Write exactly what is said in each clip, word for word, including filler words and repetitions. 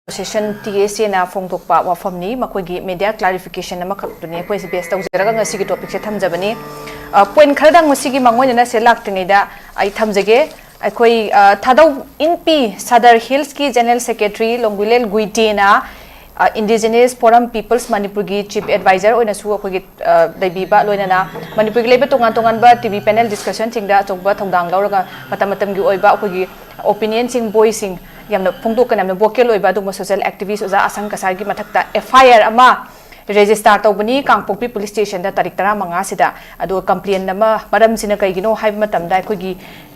Association, T ꯑꯦꯁ ꯑꯦꯅ ꯐꯣꯡꯗꯣꯛꯄ ꯋꯥꯐꯝꯅꯤ꯫ ꯃꯈꯣꯏꯒꯤ ꯃꯦꯗꯤꯌꯥ ꯀ꯭ꯂꯥꯔꯤꯐꯤꯀꯦꯁꯟ ꯑꯃꯈꯛꯇꯨꯅꯤ ꯑꯩꯈꯣꯏꯁꯦ ꯕꯦꯁ ꯇꯧꯖꯔꯒ ꯉꯁꯤꯒꯤ ꯇꯣꯄꯤꯛꯁꯦ ꯊꯝꯖꯕꯅꯤ꯫ ꯄꯣꯏꯟꯠ ꯈꯔꯗꯪ ꯃꯁꯤꯒꯤ ꯃꯥꯡꯑꯣꯏꯅꯅ ꯁꯦ ꯂꯥꯛꯇ꯭ꯔꯤꯉꯩꯗ ꯑꯩ ꯊꯝꯖꯒꯦ꯫ ꯑꯩꯈꯣꯏ ꯊꯥꯗꯧ ꯏꯟꯄꯤ ꯁꯗꯔ ꯍꯤꯜꯁꯀꯤ ꯖꯦꯅꯔꯦꯜ ꯁꯦꯀ꯭ꯔꯦꯇꯔꯤ ꯂꯣꯡꯒꯨꯏꯂꯦꯜ ꯒꯨꯏꯇꯦꯅ ꯏꯟꯗꯤꯖꯤꯅꯁ ꯐꯣꯔꯝ ꯄꯤꯄꯜꯁ ꯃꯅꯤꯄꯨꯔꯒꯤ ꯆꯤꯐ ꯑꯦꯗꯚꯥꯏꯖꯔ ꯑꯣꯏꯅꯁꯨ ꯑꯩꯈꯣꯏꯒꯤ ꯂꯩꯕꯤꯕ, ꯂꯣꯏꯅꯅ ꯃꯅꯤꯄꯨꯔꯒꯤ ꯂꯩꯕ ꯇꯣꯉꯥꯟ ꯇꯣꯉꯥꯟꯕ ꯇꯤ ꯚꯤ ꯄꯦꯅꯦꯜ ꯗꯤꯁꯀꯁꯟꯁꯤꯡꯗ ꯑꯆꯧꯕ ꯊꯧꯗꯥꯡ ꯂꯧꯔꯒ ꯃꯇꯝ ꯃꯇꯝꯒꯤ ꯑꯣꯏꯕ ꯑꯩꯈꯣꯏꯒꯤ ꯑꯣꯄꯤꯅꯤꯌꯟꯁꯤꯡ, ꯚꯣꯏꯁꯁꯤꯡ ꯌꯥꯝꯅ ꯐꯣꯡꯗꯣꯛꯀꯅꯤ, ꯌꯥꯝꯅ ꯚꯣꯀꯦꯜ ꯑꯣꯏꯕ ꯑꯗꯨꯒꯨꯝꯕ ꯁꯣꯁꯤꯌꯦꯜ ꯑꯦꯛꯇꯤꯚꯤꯁ ꯑꯣꯖꯥ ꯑꯁꯪ ꯀꯁꯥꯔꯒꯤ ꯃꯊꯛꯇ ꯑꯦꯐ ꯑꯥꯏ ꯑꯥꯔ ꯑꯃ ꯔꯦꯖꯤꯁꯇꯥꯔ ꯇꯧꯕꯅꯤ ꯀꯥꯡꯄꯣꯛꯄꯤ ꯄꯨꯂꯤꯁ ꯁ꯭ꯇꯦꯁꯟꯗ ꯇꯥꯔꯤꯛ ꯇꯔꯥꯃꯉꯥꯁꯤꯗ꯫ ꯑꯗꯨꯒ ꯀꯝꯄ꯭ꯂꯦꯟ ꯑꯃ, ꯃꯔꯝꯁꯤꯅ ꯀꯩꯒꯤꯅꯣ ꯍꯥꯏꯕ ꯃꯇꯝꯗ ꯑꯩꯈꯣꯏꯒꯤ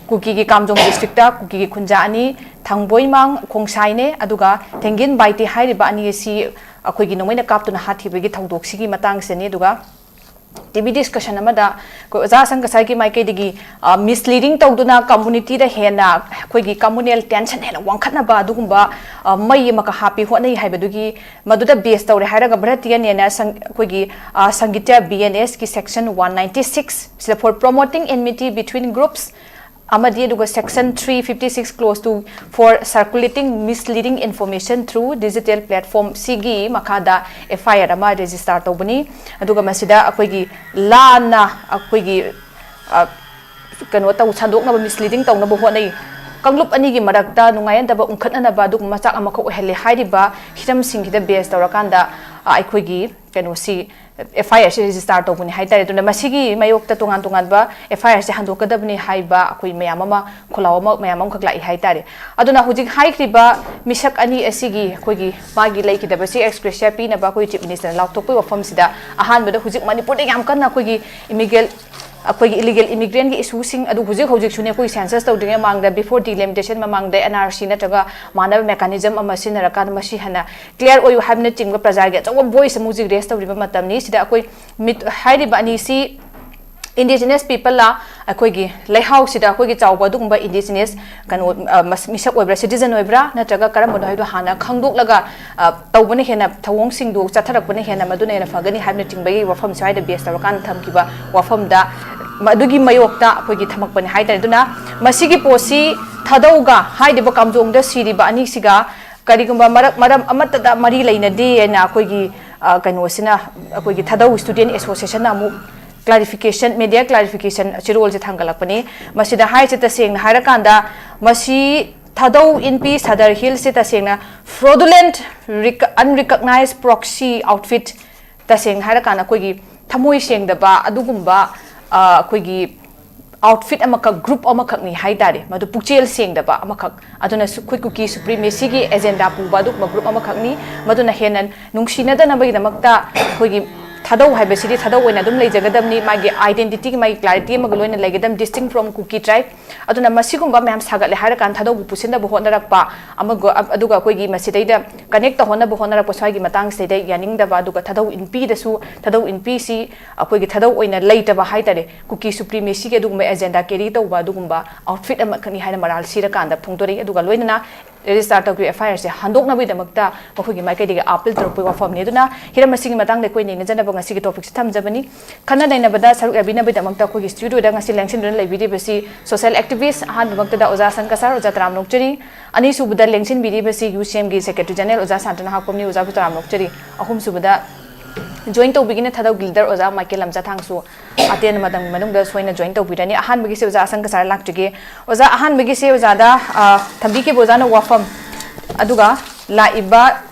ꯀꯨꯀꯤꯒꯤ ꯀꯥꯝꯖꯣꯡ ꯗꯤꯁꯇ꯭ꯔꯤꯛꯇ ꯀꯨꯀꯤꯒꯤ ꯈꯨꯟꯖꯥ ꯑꯅꯤ, ꯊꯥꯡꯕꯣꯏꯃꯥꯡ ꯈꯣꯡꯁꯥꯏꯅꯦ ꯑꯗꯨꯒ ꯊꯦꯡꯒꯤꯟ ꯕꯥꯏꯇꯤ ꯍꯥꯏꯔꯤꯕ ꯑꯅꯤ ꯑꯁꯤ ꯑꯩꯈꯣꯏꯒꯤ ꯅꯣꯡꯃꯩꯅ ꯀꯥꯞꯇꯨꯅ ꯍꯥꯠꯈꯤꯕꯒꯤ ꯊꯧꯗꯣꯛꯁꯤꯒꯤ ꯃꯇꯥꯡꯁꯤꯅꯤ꯫ ꯑꯗꯨꯒ ꯇꯤ ꯚꯤ ꯗꯤꯁꯀꯁꯟ ꯑꯃꯗ ꯑꯩꯈꯣꯏ ꯑꯣꯖꯥ ꯑꯁꯪ ꯀꯁꯥꯔꯒꯤ ꯃꯥꯏꯀꯩꯗꯒꯤ ꯃꯤꯁꯂꯤꯗꯤꯡ ꯇꯧꯗꯨꯅ ꯀꯝꯃꯨꯅꯤꯇꯤꯗ ꯍꯦꯟꯅ ꯑꯩꯈꯣꯏꯒꯤ ꯀꯝꯃꯨꯅꯦꯜ ꯇꯦꯟꯁꯟ ꯍꯦꯟꯅ ꯋꯥꯡꯈꯠꯅꯕ ꯑꯗꯨꯒꯨꯝꯕ ꯃꯩ ꯑꯃꯈꯛ ꯍꯥꯞꯄꯤ ꯍꯣꯠꯅꯩ ꯍꯥꯏꯕꯗꯨꯒꯤ ꯃꯗꯨꯗ ꯕꯦꯁ ꯇꯧꯔꯦ ꯍꯥꯏꯔꯒ ꯚꯥꯔꯠꯇꯤꯌꯥ ꯅ꯭ꯌꯥꯌ ꯁꯪ-, ꯑꯩꯈꯣꯏꯒꯤ ꯁꯪꯒꯤꯇ꯭ꯌ ꯕꯤ ꯑꯦꯟ ꯑꯦꯁꯀꯤ ꯁꯦꯛꯁꯟ ꯋꯥꯟ ꯅꯥꯏꯟꯇꯤ ꯁꯤꯛꯁ ꯁꯤꯗ for promoting enmity between groups ꯑꯃꯗꯤ ꯑꯗꯨꯒ section three fifty six clause two for circulating misleading information through digital platform ꯁꯤꯒꯤ ꯃꯈꯥꯗ ꯑꯦꯐ ꯑꯥꯏ ꯑꯥꯔ ꯑꯃ ꯔꯦꯖꯤꯁꯇꯥꯔ ꯇꯧꯕꯅꯤ꯫ ꯑꯗꯨꯒ ꯃꯁꯤꯗ ꯑꯩꯈꯣꯏꯒꯤ ꯂꯥꯟꯅ ꯑꯩꯈꯣꯏꯒꯤ ꯀꯩꯅꯣ ꯇꯧ, ꯁꯟꯗꯣꯛꯅꯕ, ꯃꯤꯁꯂꯤꯗꯤꯡ ꯇꯧꯅꯕ ꯍꯣꯠꯅꯩ꯫ ꯀꯥꯡꯂꯨꯞ ꯑꯅꯤꯒꯤ ꯃꯔꯛꯇ ꯅꯨꯡꯉꯥꯏꯅꯗꯕ ꯎꯪꯈꯠꯅꯅꯕ ꯑꯗꯨꯒꯨꯝꯕ ꯃꯆꯥꯛ ꯑꯃꯈꯛ ꯑꯣꯏꯍꯜꯂꯦ ꯍꯥꯏꯔꯤꯕ ꯍꯤꯔꯝꯁꯤꯡꯁꯤꯗ ꯕꯦꯁ ꯇꯧꯔꯀꯥꯟꯗ ꯑꯩꯈꯣꯏꯒꯤ ꯀꯩꯅꯣꯁꯤ ꯑꯦꯐ ꯑꯥꯏ ꯑꯥꯔꯁꯤ ꯔꯦꯖꯤꯁꯇꯥꯔ ꯇꯧꯕꯅꯤ ꯍꯥꯏꯇꯥꯔꯦ꯫ ꯑꯗꯨꯅ ꯃꯁꯤꯒꯤ ꯃꯥꯌꯣꯛꯇ ꯇꯣꯉꯥꯟ ꯇꯣꯉꯥꯟꯕ ꯑꯦꯐ ꯑꯥꯏ ꯑꯥꯔꯁꯤ ꯍꯟꯗꯣꯛꯀꯗꯕꯅꯤ ꯍꯥꯏꯕ ꯑꯩꯈꯣꯏ ꯃꯌꯥꯝ ꯑꯃ, ꯈꯣꯜꯂꯥꯎ ꯑꯃ ꯃꯌꯥꯝ ꯑꯃꯈꯛ ꯂꯥꯛꯏ ꯍꯥꯏꯇꯥꯔꯦ꯫ ꯑꯗꯨꯅ ꯍꯧꯖꯤꯛ ꯍꯥꯏꯈ꯭ꯔꯤꯕ ꯃꯤꯁꯛ ꯑꯅꯤ ꯑꯁꯤꯒꯤ ꯑꯩꯈꯣꯏꯒꯤ ꯃꯥꯒꯤ ꯂꯩꯈꯤꯗꯕꯁꯤ ꯑꯦꯛꯁ ꯒ꯭ꯔꯦꯁꯤꯌꯥ ꯄꯤꯅꯕ ꯑꯩꯈꯣꯏ ꯆꯤꯐ ꯃꯤꯅꯤꯁꯇꯔꯅ ꯂꯥꯎꯊꯣꯛꯄꯒꯤ ꯋꯥꯐꯝꯁꯤꯗ ꯑꯍꯥꯟꯕꯗ ꯍꯧꯖꯤꯛ ꯃꯅꯤꯄꯨꯔꯗ ꯌꯥꯝ ꯀꯟꯅ ꯑꯩꯈꯣꯏꯒꯤ ꯏꯃꯤꯒ꯭ꯔꯦꯜ ꯑꯩꯈꯣꯏꯒꯤ ꯏꯂꯤꯒꯦꯜ ꯏꯃꯤꯒ꯭ꯔꯦꯟꯒꯤ ꯏꯁꯨꯁꯤꯡ ꯑꯗꯨ ꯍꯧꯖꯤꯛ ꯍꯧꯖꯤꯛꯁꯨꯅꯦ ꯑꯩꯈꯣꯏ ꯁꯦꯟꯁꯁ ꯇꯧꯗ꯭ꯔꯤꯉꯩ ꯃꯃꯥꯡꯗ, ꯕꯤꯐꯣꯔ ꯗꯤꯂꯤꯃꯤꯇꯦꯁꯟ ꯃꯃꯥꯡꯗ ꯑꯦꯟ ꯑꯥꯔ ꯁꯤ ꯅꯠꯇ꯭ꯔꯒ ꯃꯥꯟꯅꯕ ꯃꯦꯀꯥꯅꯤꯖꯝ ꯑꯃ ꯁꯤꯖꯤꯟꯅꯔꯀꯥꯟꯗ ꯃꯁꯤ ꯍꯦꯟꯅ ꯀ꯭ꯂꯤꯌꯥꯔ ꯑꯣꯏꯌꯨ ꯍꯥꯏꯕꯅꯆꯤꯡꯕ ꯄ꯭ꯔꯖꯥꯒꯤ ꯑꯆꯧꯕ ꯚꯣꯏꯁ ꯑꯃ ꯍꯧꯖꯤꯛ ꯔꯦꯁ ꯇꯧꯔꯤꯕ ꯃꯇꯝꯅꯤ꯫ ꯁꯤꯗ ꯑꯩꯈꯣꯏ ꯃꯤꯠ-, ꯍꯥꯏꯔꯤꯕ ꯑꯅꯤꯁꯤ ꯏꯟꯗꯤꯖꯤꯅꯁ ꯄꯤꯄꯜꯂ ꯑꯩꯈꯣꯏꯒꯤ ꯂꯩꯍꯥꯎꯁꯤꯗ ꯑꯩꯈꯣꯏꯒꯤ ꯆꯥꯎꯕ ꯑꯗꯨꯒꯨꯝꯕ ꯏꯟꯗꯤꯖꯤꯅꯁ ꯀꯩꯅꯣ, ꯑ, ꯃꯁ-, ꯃꯤꯁꯛ ꯑꯣꯏꯕ꯭ꯔꯥ, ꯁꯤꯇꯤꯖꯟ ꯑꯣꯏꯕ꯭ꯔꯥ, ꯅꯠꯇ꯭ꯔꯒ ꯀꯔꯝꯕꯅꯣ ꯍꯥꯏꯕꯗꯣ ꯍꯥꯟꯅ ꯈꯪꯗꯣꯛꯂꯒ, ꯑ, ꯇꯧꯕꯅ ꯍꯦꯟꯅ, ꯊꯧꯑꯣꯡꯁꯤꯡꯗꯨ ꯆꯠꯊꯔꯛꯄꯅ ꯍꯦꯟꯅ ꯃꯗꯨꯅ ꯍꯦꯟꯅ ꯐꯒꯅꯤ ꯍꯥꯏꯕꯅꯆꯤꯡꯕꯒꯤ ꯋꯥꯐꯝ ꯁ꯭ꯋꯥꯏꯗ ꯕꯦꯁ ꯇꯧꯔꯀꯥꯟꯗ ꯊꯝꯈꯤꯕ ꯋꯥꯐꯝꯗ ꯃꯗꯨꯒꯤ ꯃꯥꯌꯣꯛꯇ ꯑꯩꯈꯣꯏꯒꯤ ꯊꯝꯃꯛꯄꯅꯤ ꯍꯥꯏꯇꯥꯔꯦ꯫ ꯑꯗꯨꯅ ꯃꯁꯤꯒꯤ ꯄꯣꯠꯁꯤ ꯊꯥꯗꯧꯒ ꯍꯥꯏꯔꯤꯕ ꯀꯥꯝꯖꯣꯡꯗ ꯁꯤꯔꯤꯕ ꯑꯅꯤꯁꯤꯒ ꯀꯔꯤꯒꯨꯝꯕ ꯃꯔꯛ ꯃꯔꯝ ꯑꯃꯠꯇꯗ ꯃꯔꯤ ꯂꯩꯅꯗꯦ ꯍꯥꯏꯅ ꯑꯩꯈꯣꯏꯒꯤ, ꯑ, ꯀꯩꯅꯣꯁꯤꯅ, ꯑꯩꯈꯣꯏꯒꯤ ꯊꯥꯗꯧ Student Associationꯅ ꯑꯃꯨꯛ clarification, media clarification ꯆꯦꯔꯣꯜꯁꯦ ꯊꯥꯡꯒꯠꯂꯛꯄꯅꯤ꯫ ꯃꯁꯤꯗ ꯍꯥꯏꯔꯤꯁꯦ, ꯇꯁꯦꯡꯅ ꯍꯥꯏꯔꯀꯥꯟꯗ, ꯃꯁꯤ ꯊꯥꯗꯧ ꯏꯟꯄꯤ Sadar Hillꯁꯦ ꯇꯁꯦꯡꯅ fraudulent, rec-, unrecognized proxy outfit, ꯇꯁꯦꯡꯅ ꯍꯥꯏꯔꯀꯥꯟꯗ ꯑꯩꯈꯣꯏꯒꯤ ꯊꯃꯣꯏ ꯁꯦꯡꯗꯕ ꯑꯗꯨꯒꯨꯝꯕ, ꯑ, ꯑꯩꯈꯣꯏꯒꯤ outfit ꯑꯃꯈꯛ, group ꯑꯃꯈꯛꯅꯤ ꯍꯥꯏ ꯇꯥꯔꯦ꯫ ꯃꯗꯨ ꯄꯨꯛꯆꯦꯜ ꯁꯦꯡꯗꯕ ꯑꯃꯈꯛ꯫ ꯑꯗꯨꯅ ꯁꯨ-, ꯑꯩꯈꯣꯏ ꯀꯨꯀꯤ supremacyꯒꯤ agenda ꯄꯨꯕ ꯑꯗꯨꯒꯨꯝꯕ group ꯑꯃꯈꯛꯅꯤ꯫ ꯃꯗꯨꯅ ꯍꯦꯟꯅ ꯅꯨꯡꯁꯤꯅꯗꯅꯕꯒꯤꯗꯃꯛꯇ ꯑꯩꯈꯣꯏꯒꯤ ꯊꯥꯗꯧ ꯍꯥꯏꯕꯁꯤꯗꯤ ꯊꯥꯗꯧ ꯑꯣꯏꯅ ꯑꯗꯨꯝ ꯂꯩꯖꯒꯗꯕꯅꯤ, ꯃꯥꯒꯤ identity, ꯃꯥꯒꯤ clarity ꯑꯃꯒ ꯂꯣꯏꯅ ꯂꯩꯒꯗꯕꯅꯤ, distinct from Kuki tribe꯫ ꯑꯗꯨꯅ ꯃꯁꯤꯒꯨꯝꯕ ꯃꯌꯥꯝ ꯁꯥꯒꯠꯂꯦ ꯍꯥꯏꯔꯀꯥꯟꯗ ꯊꯥꯗꯧꯕꯨ ꯄꯨꯁꯤꯟꯅꯕ ꯍꯣꯠꯅꯔꯛꯄ ꯑꯃꯒ, ꯑ-, ꯑꯗꯨꯒ ꯑꯩꯈꯣꯏꯒꯤ ꯃꯁꯤꯗꯩꯗ connect ꯇꯧꯍꯟꯅꯕ ꯍꯣꯠꯅꯔꯛꯄ ꯁ꯭ꯋꯥꯏꯒꯤ ꯃꯇꯥꯡꯁꯤꯗꯩꯗ ꯌꯥꯅꯤꯡꯗꯕ, ꯑꯗꯨꯒ ꯊꯥꯗꯧ ꯏꯟꯄꯤꯗꯁꯨ, ꯊꯥꯗꯧ ꯏꯟꯄꯤꯁꯤ ꯑꯩꯈꯣꯏꯒꯤ ꯊꯥꯗꯧ ꯑꯣꯏꯅ ꯂꯩꯇꯕ ꯍꯥꯏ ꯇꯥꯔꯦ, ꯀꯨꯀꯤ supremacyꯒꯤ ꯑꯗꯨꯒꯨꯝꯕ agenda carry ꯇꯧꯕ ꯑꯗꯨꯒꯨꯝꯕ outfit ꯑꯃꯈꯛꯅꯤ ꯍꯥꯏꯅ ꯃꯔꯥꯜ ꯁꯤꯔꯀꯥꯟꯗ ꯐꯣꯡꯗꯣꯔꯛꯏ꯫ ꯑꯗꯨꯒ ꯂꯣꯏꯅꯅ register ꯇꯧꯈꯤꯕ FIRꯁꯦ ꯍꯟꯗꯣꯛꯅꯕꯒꯤꯗꯃꯛꯇ ꯃꯈꯣꯏꯒꯤ ꯃꯥꯏꯀꯩꯗꯒꯤ appeal ꯇꯧꯔꯛꯄꯒꯤ ꯋꯥꯐꯝꯅꯤ꯫ ꯑꯗꯨꯅ ꯍꯤꯔꯝ ꯑꯁꯤꯒꯤ ꯃꯇꯥꯡꯗ ꯑꯩꯈꯣꯏ ꯅꯩꯅꯖꯅꯕ ꯉꯁꯤꯒꯤ topicꯁꯦ ꯊꯝꯖꯕꯅꯤ꯫ ꯈꯟꯅ ꯅꯩꯅꯕꯗ ꯁꯔꯨꯛ ꯌꯥꯕꯤꯅꯕꯒꯤꯗꯃꯛꯇ ꯑꯩꯈꯣꯏꯒꯤ studioꯗ ꯉꯁꯤ ꯂꯦꯡꯁꯤꯟꯗꯨꯅ ꯂꯩꯕꯤꯔꯤꯕꯁꯤ social activist, ꯑꯍꯥꯟꯕꯃꯛꯇꯗ ꯑꯣꯖꯥ ꯁꯪꯀꯁꯥꯔ, ꯑꯣꯖꯥ ꯇꯔꯥꯝꯅ ꯑꯣꯛꯆꯔꯤ꯫ ꯑꯅꯤꯁꯨꯕꯗ ꯂꯦꯡꯁꯤꯟꯕꯤꯔꯤꯕꯁꯤ UCMꯒꯤ secretary general ꯑꯣꯖꯥ ꯁꯥꯟꯇꯅ ꯍꯥꯛꯄꯝꯅꯤ, ꯑꯣꯖꯥꯕꯨ ꯇꯔꯥꯝꯅ ꯑꯣꯛꯆꯔꯤ꯫ ꯑꯍꯨꯝꯁꯨꯕꯗ join ꯇꯧꯕꯤꯒꯅꯤ ꯊꯥꯗꯧꯒꯤ leader ꯑꯣꯖꯥ ꯃꯥꯏꯀꯦꯜ ꯂꯝꯖꯥꯊꯥꯡꯁꯨ ꯑꯇꯦꯟꯕ ꯃꯇꯝꯒꯤ ꯃꯅꯨꯡꯗ ꯁꯣꯏꯅ join ꯇꯧꯕꯤꯔꯅꯤ꯫ ꯑꯍꯥꯟꯕꯒꯤꯁꯦ ꯑꯣꯖꯥ ꯑꯁꯪ ꯀꯁꯥꯔ ꯂꯥꯛꯆꯒꯦ꯫ ꯑꯣꯖꯥ, ꯑꯍꯥꯟꯕꯒꯤꯁꯦ ꯑꯣꯖꯥꯗ, ꯑ, ꯊꯝꯕꯤꯈꯤꯕ ꯑꯣꯖꯥꯅ ꯋꯥꯐꯝ, ꯑꯗꯨꯒ ꯂꯥꯛꯏꯕ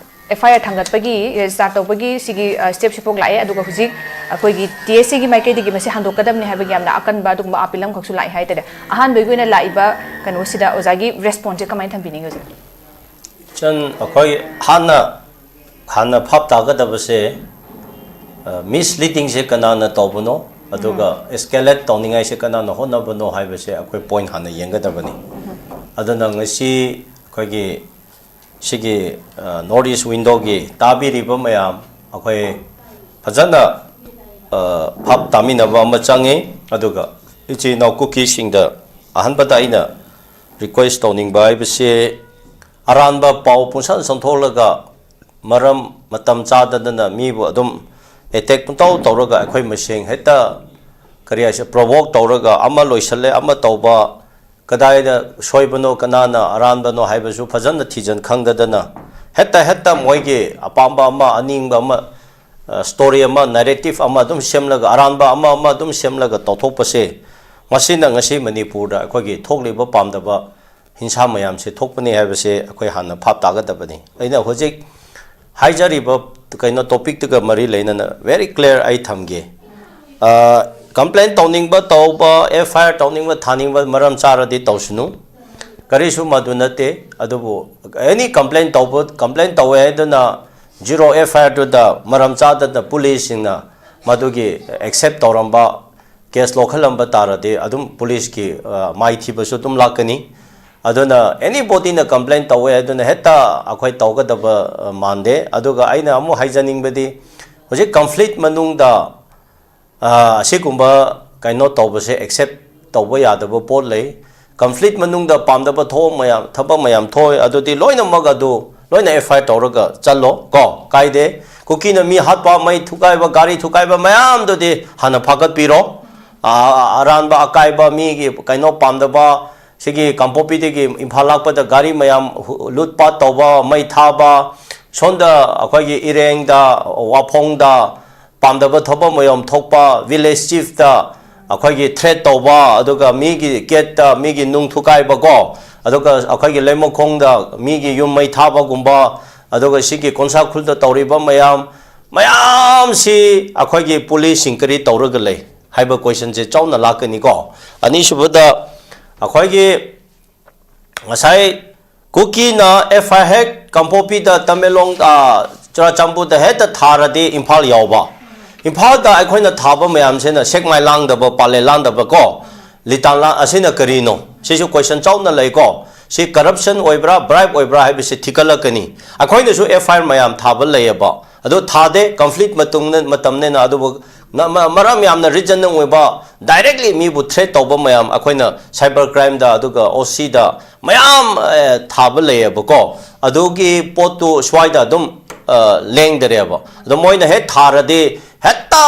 FIR ꯊꯥꯡꯒꯠꯄꯒꯤ, register ꯇꯧꯕꯒꯤ ꯁꯤꯒꯤ, ꯑ, stepꯁꯤꯐꯥꯎ ꯂꯥꯛꯑꯦ, ꯑꯗꯨꯒ ꯍꯧꯖꯤꯛ ꯑꯩꯈꯣꯏꯒꯤ TSAꯒꯤ ꯃꯥꯏꯀꯩꯗꯒꯤ ꯃꯁꯤ ꯍꯟꯗꯣꯛꯀꯗꯕꯅꯤ ꯍꯥꯏꯕꯒꯤ ꯌꯥꯝꯅ ꯑꯀꯟꯕ ꯑꯗꯨꯒꯨꯝꯕ appeal ꯑꯃꯈꯛꯁꯨ ꯂꯥꯛꯑꯦ ꯍꯥꯏ ꯇꯥꯔꯦ꯫ ꯑꯍꯥꯟꯕꯒꯤ ꯑꯣꯏꯅ ꯂꯥꯛꯏꯕ ꯀꯩꯅꯣꯁꯤꯗ ꯑꯣꯖꯥꯒꯤ responseꯁꯦ ꯀꯃꯥꯏꯅ ꯊꯝꯕꯤꯅꯤꯡꯉꯤ ꯍꯧꯖꯤꯛ? ꯏꯆꯟ, ꯑꯩꯈꯣꯏ ꯍꯥꯟꯅ, ꯍꯥꯟꯅ ꯚꯥꯞ ꯇꯥꯒꯗꯕꯁꯦ, ꯑ, misleadingꯁꯦ ꯀꯅꯥꯅ ꯇꯧꯕꯅꯣ, ꯑꯗꯨꯒ escalate ꯇꯧꯅꯤꯡꯉꯥꯏꯁꯦ ꯀꯅꯥꯅ ꯍꯣꯠꯅꯕꯅꯣ ꯍꯥꯏꯕꯁꯦ ꯑꯩꯈꯣꯏ point ꯍꯥꯟꯅ ꯌꯦꯡꯒꯗꯕꯅꯤ꯫ ꯑꯗꯨꯅ ꯉꯁꯤ ꯑꯩꯈꯣꯏꯒꯤ ꯁꯤꯒꯤ, ꯑ, North East Windowꯒꯤ ꯇꯥꯕꯤꯔꯤꯕ ꯃꯌꯥꯝ, ꯑꯩꯈꯣꯏ ꯐꯖꯅ, ꯑ, ꯚꯥꯞ ꯇꯥꯃꯤꯟꯅꯕ ꯑꯃ ꯆꯪꯉꯤ꯫ ꯑꯗꯨꯒ ꯏꯆꯤꯜ ꯏꯅꯥꯎ ꯀꯨꯀꯤꯁꯤꯡꯗ ꯑꯍꯥꯟꯕꯗ ꯑꯩꯅ request ꯇꯧꯅꯤꯡꯕ ꯍꯥꯏꯕꯁꯤ, ꯑꯔꯥꯟꯕ ꯄꯥꯎ ꯄꯨꯡꯁꯟ ꯁꯟꯊꯣꯛꯂꯒ ꯃꯔꯝ ꯃꯇꯝ ꯆꯥꯗꯗꯅ ꯃꯤꯕꯨ ꯑꯗꯨꯝ attack ꯄꯨꯡꯇꯧ ꯇꯧꯔꯒ ꯑꯩꯈꯣꯏ ꯃꯁꯦꯟ ꯍꯦꯛꯇ, ꯀꯔꯤ ꯍꯥꯏꯁꯦ, provoke ꯇꯧꯔꯒ ꯑꯃ ꯂꯣꯏꯁꯜꯂꯦ, ꯑꯃ ꯇꯧꯕ, ꯀꯗꯥꯏꯗ ꯁꯣꯏꯕꯅꯣ, ꯀꯅꯥꯅ ꯑꯔꯥꯟꯕꯅꯣ ꯍꯥꯏꯕꯁꯨ ꯐꯖꯅ ꯊꯤꯖꯟ ꯈꯪꯗꯗꯅ, ꯍꯦꯛꯇ ꯍꯦꯛꯇ ꯃꯣꯏꯒꯤ ꯑꯄꯥꯝꯕ ꯑꯃ, ꯑꯅꯤꯡꯕ ꯑꯃ, ꯁ꯭ꯇꯣꯔꯤ ꯑꯃ, ꯅꯦꯔꯦꯇꯤꯚ ꯑꯃ ꯑꯗꯨꯝ ꯁꯦꯝꯂꯒ, ꯑꯔꯥꯟꯕ ꯑꯃ ꯑꯃ ꯑꯗꯨꯝ ꯁꯦꯝꯂꯒ ꯇꯧꯊꯣꯛꯄꯁꯦ, ꯃꯁꯤꯅ ꯉꯁꯤ ꯃꯅꯤꯄꯨꯔꯗ ꯑꯩꯈꯣꯏꯒꯤ ꯊꯣꯛꯂꯤꯕ ꯄꯥꯝꯗꯕ ꯍꯤꯡꯁꯥ ꯃꯌꯥꯝꯁꯦ ꯊꯣꯛꯄꯅꯤ ꯍꯥꯏꯕꯁꯦ ꯑꯩꯈꯣꯏ ꯍꯥꯟꯅ ꯚꯥꯞ ꯇꯥꯒꯗꯕꯅꯤ꯫ ꯑꯩꯅ ꯍꯧꯖꯤꯛ ꯍꯥꯏꯖꯔꯤꯕ ꯀꯩꯅꯣ ꯇꯣꯄꯤꯛꯇꯨꯒ ꯃꯔꯤ ꯂꯩꯅꯅ ꯚꯦꯔꯤ ꯀ꯭ꯂꯤꯌꯔ ꯑꯩ ꯊꯝꯒꯦ꯫ ꯀꯝꯄ꯭ꯂꯦꯟ ꯇꯧꯅꯤꯡꯕ ꯇꯧꯕ, ꯑꯦꯐ ꯑꯥꯏ ꯑꯥꯔ ꯇꯧꯅꯤꯡꯕ ꯊꯥꯅꯤꯡꯕ ꯃꯔꯝ ꯆꯥꯔꯗꯤ ꯇꯧꯁꯅꯨ, ꯀꯔꯤꯁꯨ ꯃꯗꯨ ꯅꯠꯇꯦ꯫ ꯑꯗꯨꯕꯨ ꯑꯦꯅꯤ ꯀꯝꯄ꯭ꯂꯦꯟ ꯇꯧꯕ, ꯀꯝꯄ꯭ꯂꯦꯟ ꯇꯧꯋꯦ ꯍꯥꯏꯗꯨꯅ ꯖꯤꯔꯣ ꯑꯦꯐ ꯑꯥꯏ ꯑꯥꯔꯗꯨꯗ ꯃꯔꯝ ꯆꯥꯗꯅ ꯄꯨꯂꯤꯁꯁꯤꯡꯅ ꯃꯗꯨꯒꯤ ꯑꯦꯛꯁꯦꯞ ꯇꯧꯔꯝꯕ, ꯀꯦꯁ ꯂꯧꯈꯠꯂꯝꯕ ꯇꯥꯔꯗꯤ ꯑꯗꯨꯝ ꯄꯨꯂꯤꯁꯀꯤ ꯃꯥꯏꯊꯤꯕꯁꯨ ꯑꯗꯨꯝ ꯂꯥꯛꯀꯅꯤ꯫ ꯑꯗꯨꯅ ꯑꯦꯅꯤ ꯕꯣꯗꯤꯅ ꯀꯝꯄ꯭ꯂꯦꯟ ꯇꯧꯋꯦ ꯑꯗꯨꯅ ꯍꯦꯛꯇ ꯑꯩꯈꯣꯏ ꯇꯧꯒꯗꯕ ꯃꯥꯟꯗꯦ꯫ ꯑꯗꯨꯒ ꯑꯩꯅ ꯑꯃꯨꯛ ꯍꯥꯏꯖꯅꯤꯡꯕꯗꯤ, ꯍꯧꯖꯤꯛ ꯀꯟꯐ꯭ꯂꯤꯛ ꯃꯅꯨꯡꯗ ꯑꯁꯤꯒꯨꯝꯕ ꯀꯩꯅꯣ ꯇꯧꯕꯁꯦ ꯑꯦꯛꯁꯦꯞ ꯇꯧꯕ ꯌꯥꯗꯕ ꯄꯣꯠ ꯂꯩ꯫ ꯀꯟꯐ꯭ꯂꯤꯛ ꯃꯅꯨꯡꯗ ꯄꯥꯝꯗꯕ ꯊꯣꯛ ꯃꯌꯥꯝ, ꯊꯕꯛ ꯃꯌꯥꯝ ꯊꯣꯛꯑꯦ, ꯑꯗꯨꯗꯤ ꯂꯣꯏꯅꯃꯛ ꯑꯗꯨ ꯂꯣꯏꯅ ꯑꯦꯐ ꯑꯥꯏ ꯑꯥꯔ ꯇꯧꯔꯒ ꯆꯠꯂꯣ ꯀꯣ, ꯀꯥꯏꯗꯦ꯫ ꯀꯨꯀꯤꯅ ꯃꯤ ꯍꯥꯠꯄ, ꯃꯩ ꯊꯨꯒꯥꯏꯕ, ꯒꯥꯔꯤ ꯊꯨꯒꯥꯏꯕ ꯃꯌꯥꯝꯗꯨꯗꯤ ꯍꯥꯟꯅ ꯐꯥꯒꯠꯄꯤꯔꯣ꯫ ꯑꯔꯥꯟꯕ ꯑꯀꯥꯏꯕ, ꯃꯤꯒꯤ ꯀꯩꯅꯣ ꯄꯥꯝꯗꯕ, ꯁꯤꯒꯤ ꯀꯥꯡꯄꯣꯛꯄꯤꯗꯒꯤ ꯏꯝꯐꯥꯜ ꯂꯥꯛꯄꯗ ꯒꯥꯔꯤ ꯃꯌꯥꯝ ꯂꯨꯠ ꯄꯥꯠ ꯇꯧꯕ, ꯃꯩ ꯊꯥꯕ, ꯁꯣꯝꯗ ꯑꯩꯈꯣꯏꯒꯤ ꯏꯔꯦꯡꯗ, ꯋꯥꯐꯣꯡꯗ ꯄꯥꯝꯗꯕ ꯊꯕꯛ ꯃꯌꯥꯝ ꯊꯣꯛꯄ, ꯚꯤꯂꯦꯖ ꯆꯤꯐꯇ ꯑꯩꯈꯣꯏꯒꯤ ꯊ꯭ꯔꯦꯠ ꯇꯧꯕ, ꯑꯗꯨꯒ ꯃꯤꯒꯤ ꯒꯦꯠꯇ ꯃꯤꯒꯤ ꯅꯨꯡ ꯊꯨꯒꯥꯏꯕꯀꯣ, ꯑꯗꯨꯒ ꯑꯩꯈꯣꯏꯒꯤ ꯂꯩꯃꯈꯣꯡꯗ ꯃꯤꯒꯤ ꯌꯨꯝ ꯃꯩ ꯊꯥꯕꯒꯨꯝꯕ, ꯑꯗꯨꯒ ꯁꯤꯒꯤ ꯀꯣꯟꯁꯥ ꯈꯨꯜꯗ ꯇꯧꯔꯤꯕ ꯃꯌꯥꯝ, ꯃꯌꯥꯝꯁꯤ ꯑꯩꯈꯣꯏꯒꯤ ꯄꯨꯂꯤꯁꯁꯤꯡ ꯀꯔꯤ ꯇꯧꯔꯒ ꯂꯩ ꯍꯥꯏꯕ ꯀꯣꯏꯁꯟꯁꯦ ꯆꯥꯎꯅ ꯂꯥꯛꯀꯅꯤꯀꯣ꯫ ꯑꯅꯤꯁꯨꯕꯗ, ꯑꯩꯈꯣꯏꯒꯤ ꯉꯁꯥꯏ ꯀꯨꯀꯤꯅ ꯑꯦꯐ ꯑꯥꯏ ꯑꯥꯔ ꯍꯦꯛ ꯀꯥꯡꯄꯣꯛꯄꯤꯗ, ꯇꯃꯦꯡꯂꯣꯡ, ꯆꯨꯔꯥꯆꯥꯟꯄꯨꯔꯗ ꯍꯦꯛꯇ ꯊꯥꯔꯗꯤ ꯏꯝꯐꯥꯜ ꯌꯥꯎꯕ, ꯏꯝꯐꯥꯜꯗ ꯑꯩꯈꯣꯏꯅ ꯊꯥꯕ ꯃꯌꯥꯝꯁꯤꯅ ꯁꯦꯛꯃꯥꯏ ꯂꯥꯡꯗꯕ, ꯄꯥꯂꯦ ꯂꯥꯡꯗꯕ ꯀꯣ, ꯂꯤꯇꯥꯟ ꯂꯥꯡ, ꯑꯁꯤꯅ ꯀꯔꯤꯅꯣ? ꯁꯤꯁꯨ ꯀꯣꯏꯁꯟ ꯆꯥꯎꯅ ꯂꯩꯀꯣ꯫ ꯁꯤ ꯀꯔꯞꯁꯟ ꯑꯣꯏꯕ꯭ꯔꯥ, ꯕ꯭ꯔꯥꯏꯕ ꯑꯣꯏꯕ꯭ꯔꯥ ꯍꯥꯏꯕꯁꯤ ꯊꯤꯒꯠꯂꯛꯀꯅꯤ꯫ ꯑꯩꯈꯣꯏꯅꯁꯨ ꯑꯦꯐ ꯑꯥꯏ ꯑꯥꯔ ꯃꯌꯥꯝ ꯊꯥꯕ ꯂꯩꯌꯦꯕ, ꯑꯗꯣ ꯊꯥꯗꯦ, ꯀꯟꯐ꯭ꯂꯤꯛ ꯃꯇꯝꯅꯤꯅ꯫ ꯑꯗꯨꯕꯨ ꯃꯔꯝ ꯌꯥꯝꯅ ꯔꯤꯖꯅꯤꯡ ꯑꯣꯏꯕ, ꯗꯥꯏꯔꯦꯛꯂꯤ ꯃꯤꯕꯨ ꯊ꯭ꯔꯦꯠ ꯇꯧꯕ ꯃꯌꯥꯝ ꯑꯩꯈꯣꯏꯅ ꯁꯥꯏꯕꯔ ꯀ꯭ꯔꯥꯏꯝꯗ ꯑꯗꯨꯒ ꯑꯣ ꯁꯤꯗ ꯃꯌꯥꯝ ꯊꯥꯕ ꯂꯩꯌꯦꯕꯀꯣ꯫ ꯑꯗꯨꯒꯤ ꯄꯣꯠꯇꯨ ꯁ꯭ꯋꯥꯏꯗ ꯑꯗꯨꯝ ꯂꯦꯡꯗꯔꯦꯕ꯫ ꯑꯗꯣ ꯃꯣꯏꯅ ꯍꯦꯛ ꯊꯥꯔꯗꯤ ꯍꯦꯛꯇ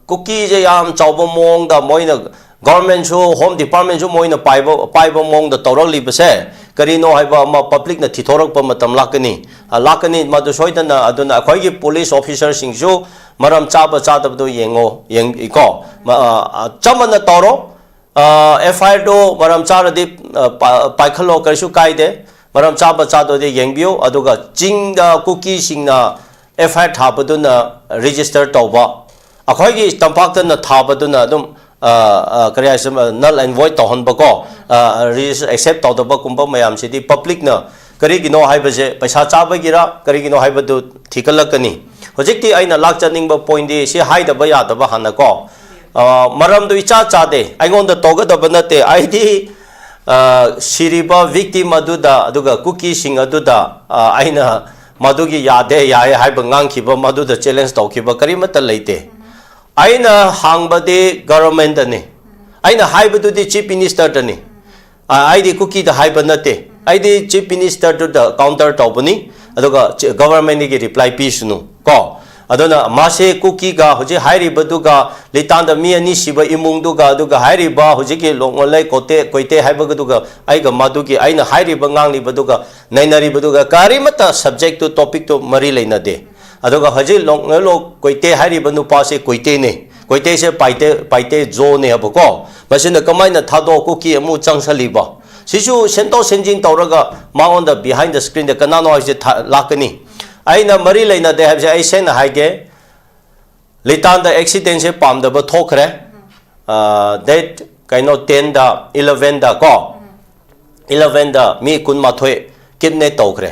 ꯀꯨꯀꯤꯁꯦ ꯌꯥꯝ ꯆꯥꯎꯕ ꯃꯑꯣꯡꯗ ꯃꯣꯏꯅ ꯒꯣꯔꯃꯦꯟꯁꯨ, ꯍꯣꯝ ꯗꯤꯄꯥꯔꯠꯃꯦꯟꯁꯨ ꯃꯣꯏꯅ ꯄꯥꯏꯕ ꯄꯥꯏꯕ ꯃꯑꯣꯡꯗ ꯇꯧꯔꯛꯂꯤꯕꯁꯦ ꯀꯔꯤꯅꯣ ꯍꯥꯏꯕ ꯑꯃ ꯄꯕ꯭ꯂꯤꯛꯅ ꯊꯤꯊꯣꯔꯛꯄ ꯃꯇꯝ ꯂꯥꯛꯀꯅꯤ꯫ ꯑ, ꯂꯥꯛꯀꯅꯤ ꯃꯗꯨ ꯁꯣꯏꯗꯅ꯫ ꯑꯗꯨꯅ ꯑꯩꯈꯣꯏꯒꯤ ꯄꯨꯂꯤꯁ ꯑꯣꯐꯤꯁꯔꯁꯤꯡꯁꯨ ꯃꯔꯝ ꯆꯥꯕ ꯆꯥꯗꯕꯗꯣ ꯌꯦꯡꯉꯣ, ꯌꯦꯡ-, ꯀꯣ꯫ ꯃ-, ꯑ, ꯑ, ꯆꯞ ꯃꯥꯟꯅ ꯇꯧꯔꯣ꯫ ꯑ, ꯑꯦꯐ ꯑꯥꯏ ꯑꯥꯔꯗꯣ ꯃꯔꯝ ꯆꯥꯔꯗꯤ, ꯑ, ꯄꯥ-, ꯄꯥꯏꯈꯠꯂꯣ, ꯀꯔꯤꯁꯨ ꯀꯥꯏꯗꯦ꯫ ꯃꯔꯝ ꯆꯥꯕ ꯆꯥꯗꯕꯗꯤ ꯌꯦꯡꯕꯤꯌꯨ꯫ ꯑꯗꯨꯒ ꯆꯤꯡꯗ ꯀꯨꯀꯤꯁꯤꯡꯅ ꯑꯦꯐ ꯑꯥꯏ ꯑꯥꯔ ꯊꯥꯕꯗꯨꯅ ꯔꯦꯖꯤꯁꯇꯔ ꯇꯧꯕ, ꯑꯩꯈꯣꯏꯒꯤ ꯇꯝꯄꯥꯛꯇꯅ ꯊꯥꯕꯗꯨꯅ ꯑꯗꯨꯝ, ꯑ, ꯑ, ꯀꯔꯤ ꯍꯥꯏꯁꯤꯔ, ꯅꯜ ꯑꯦꯟ ꯚꯣꯏꯗ ꯇꯧꯍꯟꯕꯀꯣ, ꯑ, ꯔꯦꯖꯤꯁꯇꯔ ꯑꯦꯛꯁꯦꯞ ꯇꯧꯗꯕꯒꯨꯝꯕ ꯃꯌꯥꯝꯁꯤꯗꯤ ꯄꯕ꯭ꯂꯤꯛꯅ ꯀꯔꯤꯒꯤꯅꯣ ꯍꯥꯏꯕꯁꯦ, ꯄꯩꯁꯥ ꯆꯥꯕꯒꯤꯔ ꯀꯔꯤꯒꯤꯅꯣ ꯍꯥꯏꯕꯗꯨ ꯊꯤꯒꯠꯂꯛꯀꯅꯤ꯫ ꯍꯧꯖꯤꯛꯇꯤ ꯑꯩꯅ ꯂꯥꯛꯆꯅꯤꯡꯕ ꯄꯣꯏꯟꯗꯤ ꯁꯤ ꯍꯥꯏꯗꯕ ꯌꯥꯗꯕ ꯍꯥꯟꯅꯀꯣ꯫ ꯑ, ꯃꯔꯝꯗꯨ ꯏꯆꯥ ꯆꯥꯗꯦ, ꯑꯩꯉꯣꯟꯗ ꯇꯧꯒꯗꯕ ꯅꯠꯇꯦ꯫ ꯑꯩꯗꯤ, ꯑ, ꯁꯤꯔꯤꯕ ꯚꯤꯛꯇꯤꯝ ꯑꯗꯨꯗ, ꯑꯗꯨꯒ ꯀꯨꯀꯤꯁꯤꯡ ꯑꯗꯨꯗ, ꯑ, ꯑꯩꯅ ꯃꯗꯨꯒꯤ ꯌꯥꯗꯦ, ꯌꯥꯏ ꯍꯥꯏꯕ ꯉꯥꯡꯈꯤꯕ, ꯃꯗꯨꯗ ꯆꯦꯂꯦꯟꯖ ꯇꯧꯈꯤꯕ ꯀꯔꯤꯃꯠꯇ ꯂꯩꯇꯦ꯫ ꯑꯩꯅ ꯍꯥꯡꯕꯗꯤ ꯒꯚꯔꯟꯃꯦꯟꯗꯅꯤ꯫ ꯑꯩꯅ ꯍꯥꯏꯕꯗꯨꯗꯤ ꯆꯤꯐ ꯃꯤꯅꯤꯁꯇꯔꯗꯅꯤ꯫ ꯑ, ꯑꯩꯗꯤ ꯀꯨꯀꯤꯗ ꯍꯥꯏꯕ ꯅꯠꯇꯦ꯫ ꯑꯩꯗꯤ ꯆꯤꯐ ꯃꯤꯅꯤꯁꯇꯔꯗꯨꯗ ꯀꯥꯎꯟꯇꯔ ꯇꯧꯕꯅꯤ, ꯑꯗꯨꯒ ꯆꯤ-, ꯒꯚꯔꯟꯃꯦꯟꯗꯒꯤ ꯔꯤꯄ꯭ꯂꯥꯏ ꯄꯤꯁꯅꯨ ꯀꯣ꯫ ꯑꯗꯨꯅ ꯃꯥꯁꯦ ꯀꯨꯀꯤꯒ ꯍꯧꯖꯤꯛ ꯍꯥꯏꯔꯤꯕꯗꯨꯒ, ꯂꯤꯇꯥꯟꯗ ꯃꯤ ꯑꯅꯤ ꯁꯤꯕ ꯏꯃꯨꯡꯗꯨꯒ, ꯑꯗꯨꯒ ꯍꯥꯏꯔꯤꯕ ꯍꯧꯖꯤꯛꯀꯤ ꯂꯣꯡꯉꯣꯂꯩ ꯀꯣꯇꯦ, ꯀꯣꯏꯇꯦ ꯍꯥꯏꯕꯗꯨꯒ, ꯑꯩꯒ ꯃꯗꯨꯒꯤ ꯑꯩꯅ ꯍꯥꯏꯔꯤꯕ ꯉꯥꯡꯂꯤꯕꯗꯨꯒ ꯅꯩꯅꯔꯤꯕꯗꯨꯒ ꯀꯔꯤꯃꯠꯇ ꯁꯕꯖꯦꯛꯇꯨ, ꯇꯣꯄꯤꯛꯇꯨ ꯃꯔꯤ ꯂꯩꯅꯗꯦ꯫ ꯑꯗꯨꯒ ꯍꯧꯖꯤꯛ ꯂꯣꯡꯉꯣꯂꯣ ꯀꯣꯏꯇꯦ ꯍꯥꯏꯔꯤꯕ ꯅꯨꯄꯥꯁꯦ ꯀꯣꯏꯇꯦꯅꯦ꯫ ꯀꯣꯏꯇꯦꯁꯦ ꯄꯥꯏꯇꯦ, ꯄꯥꯏꯇꯦ ꯖꯣꯅꯦ ꯍꯥꯏꯕꯀꯣ꯫ ꯃꯁꯤꯅ ꯀꯃꯥꯏꯅ ꯊꯥꯗꯣꯛ ꯀꯨꯀꯤ ꯑꯃꯨꯛ ꯆꯪꯁꯜꯂꯤꯕ? ꯁꯤꯁꯨ ꯁꯦꯝꯗꯣꯛ ꯁꯦꯝꯖꯤꯟ ꯇꯧꯔꯒ ꯃꯉꯣꯟꯗ behind the screenꯗ ꯀꯅꯥꯅꯣ ꯍꯥꯏꯕꯁꯦ ꯊꯥ-, ꯂꯥꯛꯀꯅꯤ꯫ ꯑꯩꯅ ꯃꯔꯤ ꯂꯩꯅꯗꯦ ꯍꯥꯏꯕꯁꯦ ꯑꯩ ꯁꯦꯡꯅ ꯍꯥꯏꯒꯦ꯫ ꯂꯤꯇꯥꯟꯗ ꯑꯦꯛꯁꯤꯗꯦꯟꯁꯦ ꯄꯥꯝꯗꯕ ꯊꯣꯛꯈ꯭ꯔꯦ꯫ ꯑ, date ꯀꯩꯅꯣ, tenꯗ, elevenꯗ ꯀꯣ, elevenꯗ ꯃꯤ ꯀꯨꯟꯃꯥꯊꯣꯏ ꯀꯤꯗꯅꯦꯞ ꯇꯧꯈ꯭ꯔꯦ꯫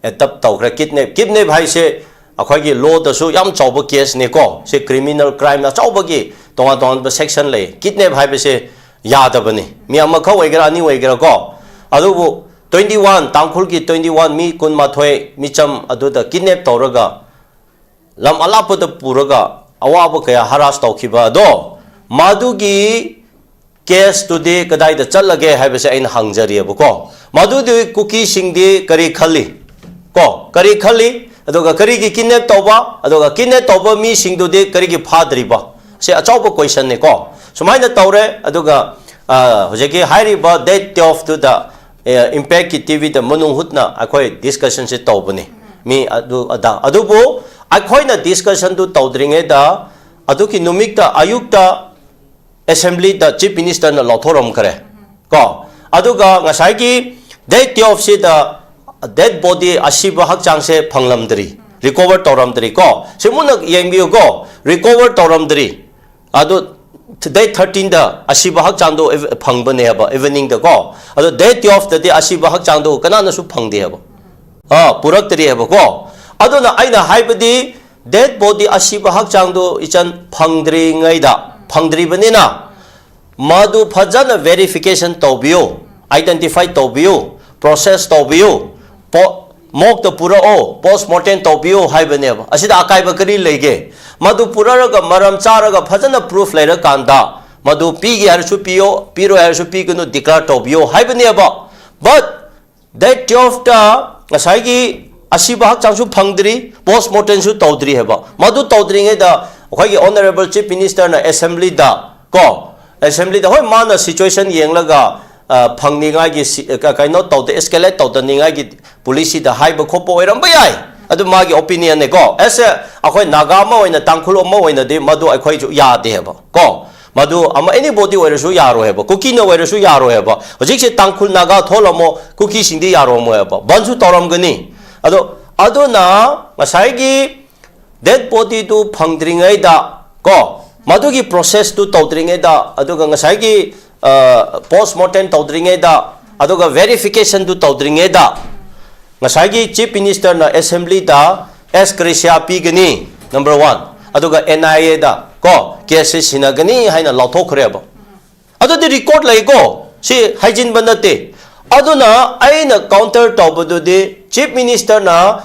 ꯑꯦꯗꯞ ꯇꯧꯈ꯭ꯔꯦ꯫ ꯀꯤꯗꯅꯦꯞ, ꯀꯤꯗꯅꯦꯞ ꯍꯥꯏꯁꯦ ꯑꯩꯈꯣꯏꯒꯤ ꯂꯣꯗꯁꯨ ꯌꯥꯝ ꯆꯥꯎꯕ ꯀꯦꯁꯅꯦꯀꯣ꯫ ꯁꯤ ꯀ꯭ꯔꯤꯃꯤꯅꯦꯜ ꯀ꯭ꯔꯥꯏꯝ ꯑꯆꯧꯕꯒꯤ ꯇꯣꯉꯥꯟ ꯇꯣꯉꯥꯟꯕ ꯁꯦꯛꯁꯟ ꯂꯩ꯫ ꯀꯤꯗꯅꯦꯞ ꯍꯥꯏꯕꯁꯦ ꯌꯥꯗꯕꯅꯤ꯫ ꯃꯤ ꯑꯃꯈꯛ ꯑꯣꯏꯒꯦꯔꯥ, ꯑꯅꯤ ꯑꯣꯏꯒꯦꯔꯥꯀꯣ꯫ ꯑꯗꯨꯕꯨ twenty one, ꯇꯥꯡꯈꯨꯜꯒꯤ twenty one, ꯃꯤ ꯀꯨꯟꯃꯥꯊꯣꯏ ꯃꯤꯆꯝ ꯑꯗꯨꯗ ꯀꯤꯗꯅꯦꯞ ꯇꯧꯔꯒ ꯂꯝ ꯑꯂꯥꯞꯄꯗ ꯄꯨꯔꯒ ꯑꯋꯥꯕ ꯀꯌꯥ ꯍꯔꯥꯁ ꯇꯧꯈꯤꯕ ꯑꯗꯣ, ꯃꯗꯨꯒꯤ ꯀꯦꯁꯇꯨꯗꯤ ꯀꯗꯥꯏꯗ ꯆꯠꯂꯒꯦ ꯍꯥꯏꯕꯁꯦ ꯑꯩꯅ ꯍꯪꯖꯔꯤꯑꯕꯀꯣ꯫ ꯃꯗꯨꯗꯤ ꯀꯨꯀꯤꯁꯤꯡꯗꯤ ꯀꯔꯤ ꯈꯜꯂꯤ ꯀꯣ? ꯀꯔꯤ ꯈꯜꯂꯤ? ꯑꯗꯨꯒ ꯀꯔꯤꯒꯤ ꯀꯤꯗꯅꯦꯞ ꯇꯧꯕ? ꯑꯗꯨꯒ ꯀꯤꯗꯅꯦꯞ ꯇꯧꯕ ꯃꯤꯁꯤꯡꯗꯨꯗꯤ ꯀꯔꯤꯒꯤ ꯐꯥꯗ꯭ꯔꯤꯕ? ꯁꯤ ꯑꯆꯧꯕ ꯀꯣꯏꯁꯟꯅꯦꯀꯣ꯫ ꯁꯨꯃꯥꯏꯅ ꯇꯧꯔꯦ꯫ ꯑꯗꯨꯒ ꯍꯧꯖꯤꯛꯀꯤ ꯍꯥꯏꯔꯤꯕ ꯗꯦꯠ ꯇꯨꯌꯦꯜꯐꯇꯨꯗ ꯏꯝꯄꯦꯛꯀꯤ ꯇꯤꯚꯤꯗ ꯃꯅꯨꯡ ꯍꯨꯠꯅ ꯑꯩꯈꯣꯏ ꯗꯤꯁꯀꯁꯟꯁꯦ ꯇꯧꯕꯅꯤ꯫ ꯃꯤ ꯑꯗꯨ ꯑꯗꯥ ꯑꯗꯨꯕꯨ ꯑꯩꯈꯣꯏꯅ ꯗꯤꯁꯀꯁꯟꯗꯨ ꯇꯧꯗ꯭ꯔꯤꯉꯩꯗ ꯑꯗꯨꯒꯤ ꯅꯨꯃꯤꯠꯇ ꯑꯌꯨꯛꯇ ꯑꯦꯁꯦꯝꯕ꯭ꯂꯤꯗ ꯆꯤꯐ ꯃꯤꯅꯤꯁꯇꯔꯅ ꯂꯧꯊꯣꯔꯝꯈ꯭ꯔꯦ꯫ ꯀꯣ, ꯑꯗꯨꯒ ꯉꯁꯥꯏꯒꯤ ꯗꯦꯠ ꯇꯨꯌꯦꯜꯐꯁꯤꯗ ꯗꯦꯠ ꯕꯣꯗꯤ, ꯑꯁꯤꯕ ꯍꯛꯆꯥꯡꯁꯦ ꯐꯪꯂꯝꯗ꯭ꯔꯤ, ꯔꯤꯀꯣꯚꯔ ꯇꯧꯔꯝꯗ꯭ꯔꯤ꯫ ꯀꯣ, ꯁꯤ ꯃꯨꯟꯅ ꯌꯦꯡꯕꯤꯌꯨ꯫ ꯀꯣ, ꯔꯤꯀꯣꯚꯔ ꯇꯧꯔꯝꯗ꯭ꯔꯤ꯫ ꯑꯗꯨ ꯗꯦꯠ ꯊꯥꯔꯇꯤꯟꯗ ꯑꯁꯤꯕ ꯍꯛꯆꯥꯡꯗꯣ ꯏꯚ-, ꯐꯪꯕꯅꯦ ꯍꯥꯏꯕ, ꯏꯚꯤꯅꯤꯡꯗ꯫ ꯀꯣ, ꯑꯗꯣ ꯗꯦꯠ ꯇꯨꯌꯦꯜꯐꯇꯗꯤ ꯑꯁꯤꯕ ꯍꯛꯆꯥꯡꯗꯣ ꯀꯅꯥꯅꯁꯨ ꯐꯪꯗꯦ ꯍꯥꯏꯕ, ꯑꯥ, ꯄꯨꯔꯛꯇ꯭ꯔꯤ ꯍꯥꯏꯕꯀꯣ꯫ ꯑꯗꯨꯅ ꯑꯩꯅ ꯍꯥꯏꯕꯗꯤ ꯗꯦꯠ ꯕꯣꯗꯤ, ꯑꯁꯤꯕ ꯍꯛꯆꯥꯡꯗꯣ ꯏꯆꯟ ꯐꯪꯗ꯭ꯔꯤꯉꯩꯗ, ꯐꯪꯗ꯭ꯔꯤꯕꯅꯤꯅ ꯃꯗꯨ ꯐꯖꯅ ꯚꯦꯔꯤꯐꯤꯀꯦꯁꯟ ꯇꯧꯕꯤꯌꯨ, ꯑꯥꯏꯗꯦꯟꯇꯤꯐꯥꯏ ꯇꯧꯕꯤꯌꯨ, ꯄ꯭ꯔꯣꯁꯦꯁ ꯇꯧꯕꯤꯌꯨ, ꯄꯣ-, ꯃꯣꯛꯇ ꯄꯨꯔꯛꯑꯣ, ꯄꯣꯁꯃꯣꯔꯇꯦꯝ ꯇꯧꯕꯤꯌꯨ ꯍꯥꯏꯕꯅꯦꯕ꯫ ꯑꯁꯤꯗ ꯑꯀꯥꯏꯕ ꯀꯔꯤ ꯂꯩꯒꯦ? ꯃꯗꯨ ꯄꯨꯔꯛꯑꯒ ꯃꯔꯝ ꯆꯥꯔꯒ ꯐꯖꯅ ꯄ꯭ꯔꯨꯐ ꯂꯩꯔꯀꯥꯟꯗ ꯃꯗꯨ ꯄꯤꯒꯦ ꯍꯥꯏꯔꯁꯨ ꯄꯤꯌꯣ, ꯄꯤꯔꯣꯏ ꯍꯥꯏꯔꯁꯨ ꯄꯤꯒꯅꯨ, ꯗꯤꯀ꯭ꯂꯦꯌꯔ ꯇꯧꯕꯤꯌꯣ ꯍꯥꯏꯕꯅꯦꯕ꯫ ꯕꯠ ꯗꯦꯠ ꯇꯨꯌꯦꯜꯐꯇ ꯉꯁꯥꯏꯒꯤ ꯑꯁꯤꯕ ꯍꯛꯆꯥꯡꯁꯨ ꯐꯪꯗ꯭ꯔꯤ, ꯄꯣꯁꯃꯣꯔꯇꯦꯝꯁꯨ ꯇꯧꯗ꯭ꯔꯤ ꯍꯥꯏꯕ꯫ ꯃꯗꯨ ꯇꯧꯗ꯭ꯔꯤꯉꯩꯗ ꯑꯩꯈꯣꯏꯒꯤ ꯑꯣꯅꯔꯦꯕꯜ ꯆꯤꯐ ꯃꯤꯅꯤꯁꯇꯔꯅ ꯑꯦꯁꯦꯝꯕ꯭ꯂꯤꯗ, ꯀꯣ, ꯑꯦꯁꯦꯝꯕ꯭ꯂꯤꯗ, ꯍꯣꯏ, ꯃꯥꯅ ꯁꯤꯆꯨꯋꯦꯁꯟ ꯌꯦꯡꯂꯒ, ꯑ, ꯐꯪꯅꯤꯡꯉꯥꯏꯒꯤ ꯁꯤ-, ꯑ, ꯀ-, ꯀꯩꯅꯣ ꯇꯧꯗ, ꯑꯦꯁꯀꯦꯂꯦꯠ ꯇꯧꯗꯅꯤꯡꯉꯥꯏꯒꯤ ꯄꯣꯂꯤꯁꯤꯗ ꯍꯥꯏꯕ ꯈꯣꯠꯄ ꯑꯣꯏꯔꯝꯕ ꯌꯥꯏ꯫ ꯑꯗꯨ ꯃꯥꯒꯤ ꯑꯣꯄꯤꯅꯤꯌꯟꯅꯦꯀꯣ꯫ ꯑꯦꯁ ꯑꯦ ꯑꯩꯈꯣꯏ ꯅꯥꯒꯥ ꯑꯃ ꯑꯣꯏꯅ, ꯇꯥꯡꯈꯨꯜ ꯑꯃ ꯑꯣꯏꯅꯗꯤ ꯃꯗꯨ ꯑꯩꯈꯣꯏꯁꯨ ꯌꯥꯗꯦ ꯍꯥꯏꯕ, ꯀꯣ꯫ ꯃꯗꯨ ꯑꯃ, ꯑꯦꯅꯤ ꯕꯣꯗꯤ ꯑꯣꯏꯔꯁꯨ ꯌꯥꯔꯣꯏ ꯍꯥꯏꯕ, ꯀꯨꯀꯤꯅ ꯑꯣꯏꯔꯁꯨ ꯌꯥꯔꯣꯏ ꯍꯥꯏꯕ꯫ ꯍꯧꯖꯤꯛꯁꯦ ꯇꯥꯡꯈꯨꯜ ꯅꯥꯒꯥ ꯊꯣꯛꯂꯝꯃꯣ, ꯀꯨꯀꯤꯁꯤꯡꯗꯤ ꯌꯥꯔꯝꯃꯣꯏ ꯍꯥꯏꯕ, ꯕꯟꯁꯨ ꯇꯧꯔꯝꯒꯅꯤ꯫ ꯑꯗꯣ ꯑꯗꯨꯅ ꯉꯁꯥꯏꯒꯤ ꯗꯦꯠ ꯕꯣꯗꯤꯗꯨ ꯐꯪꯗ꯭ꯔꯤꯉꯩꯗ, ꯀꯣ, ꯃꯗꯨꯒꯤ ꯄ꯭ꯔꯣꯁꯦꯁꯇꯨ ꯇꯧꯗ꯭ꯔꯤꯉꯩꯗ, ꯑꯗꯨꯒ ꯉꯁꯥꯏꯒꯤ, ꯑ, ꯄꯣꯁꯃꯣꯔꯇꯦꯝ ꯇꯧꯗ꯭ꯔꯤꯉꯩꯗ, ꯑꯗꯨꯒ ꯚꯦꯔꯤꯐꯤꯀꯦꯁꯟꯗꯨ ꯇꯧꯗ꯭ꯔꯤꯉꯩꯗ, ꯉꯁꯥꯏꯒꯤ ꯆꯤꯐ ꯃꯤꯅꯤꯁꯇꯔꯅ ꯑꯦꯁꯦꯝꯕ꯭ꯂꯤꯗ ꯑꯦꯁ ꯒ꯭ꯔꯦꯁꯤꯌꯥ ꯄꯤꯒꯅꯤ, ꯅꯝꯕꯔ ꯋꯥꯟ, ꯑꯗꯨꯒ ꯑꯦꯟ ꯑꯥꯏ ꯑꯦꯗ, ꯀꯣ, ꯀꯦꯁꯁꯦ ꯁꯤꯟꯅꯒꯅꯤ ꯍꯥꯏꯅ ꯂꯥꯎꯊꯣꯛꯈ꯭ꯔꯦꯕ꯫ ꯑꯗꯨꯗꯤ ꯔꯦꯀꯣꯔꯗ ꯂꯩꯀꯣ, ꯁꯤ ꯍꯥꯏꯖꯤꯟꯕ ꯅꯠꯇꯦ꯫ ꯑꯗꯨꯅ ꯑꯩꯅ ꯀꯥꯎꯟꯇꯔ ꯇꯧꯕꯗꯨꯗꯤ ꯆꯤꯐ ꯃꯤꯅꯤꯁꯇꯔꯅ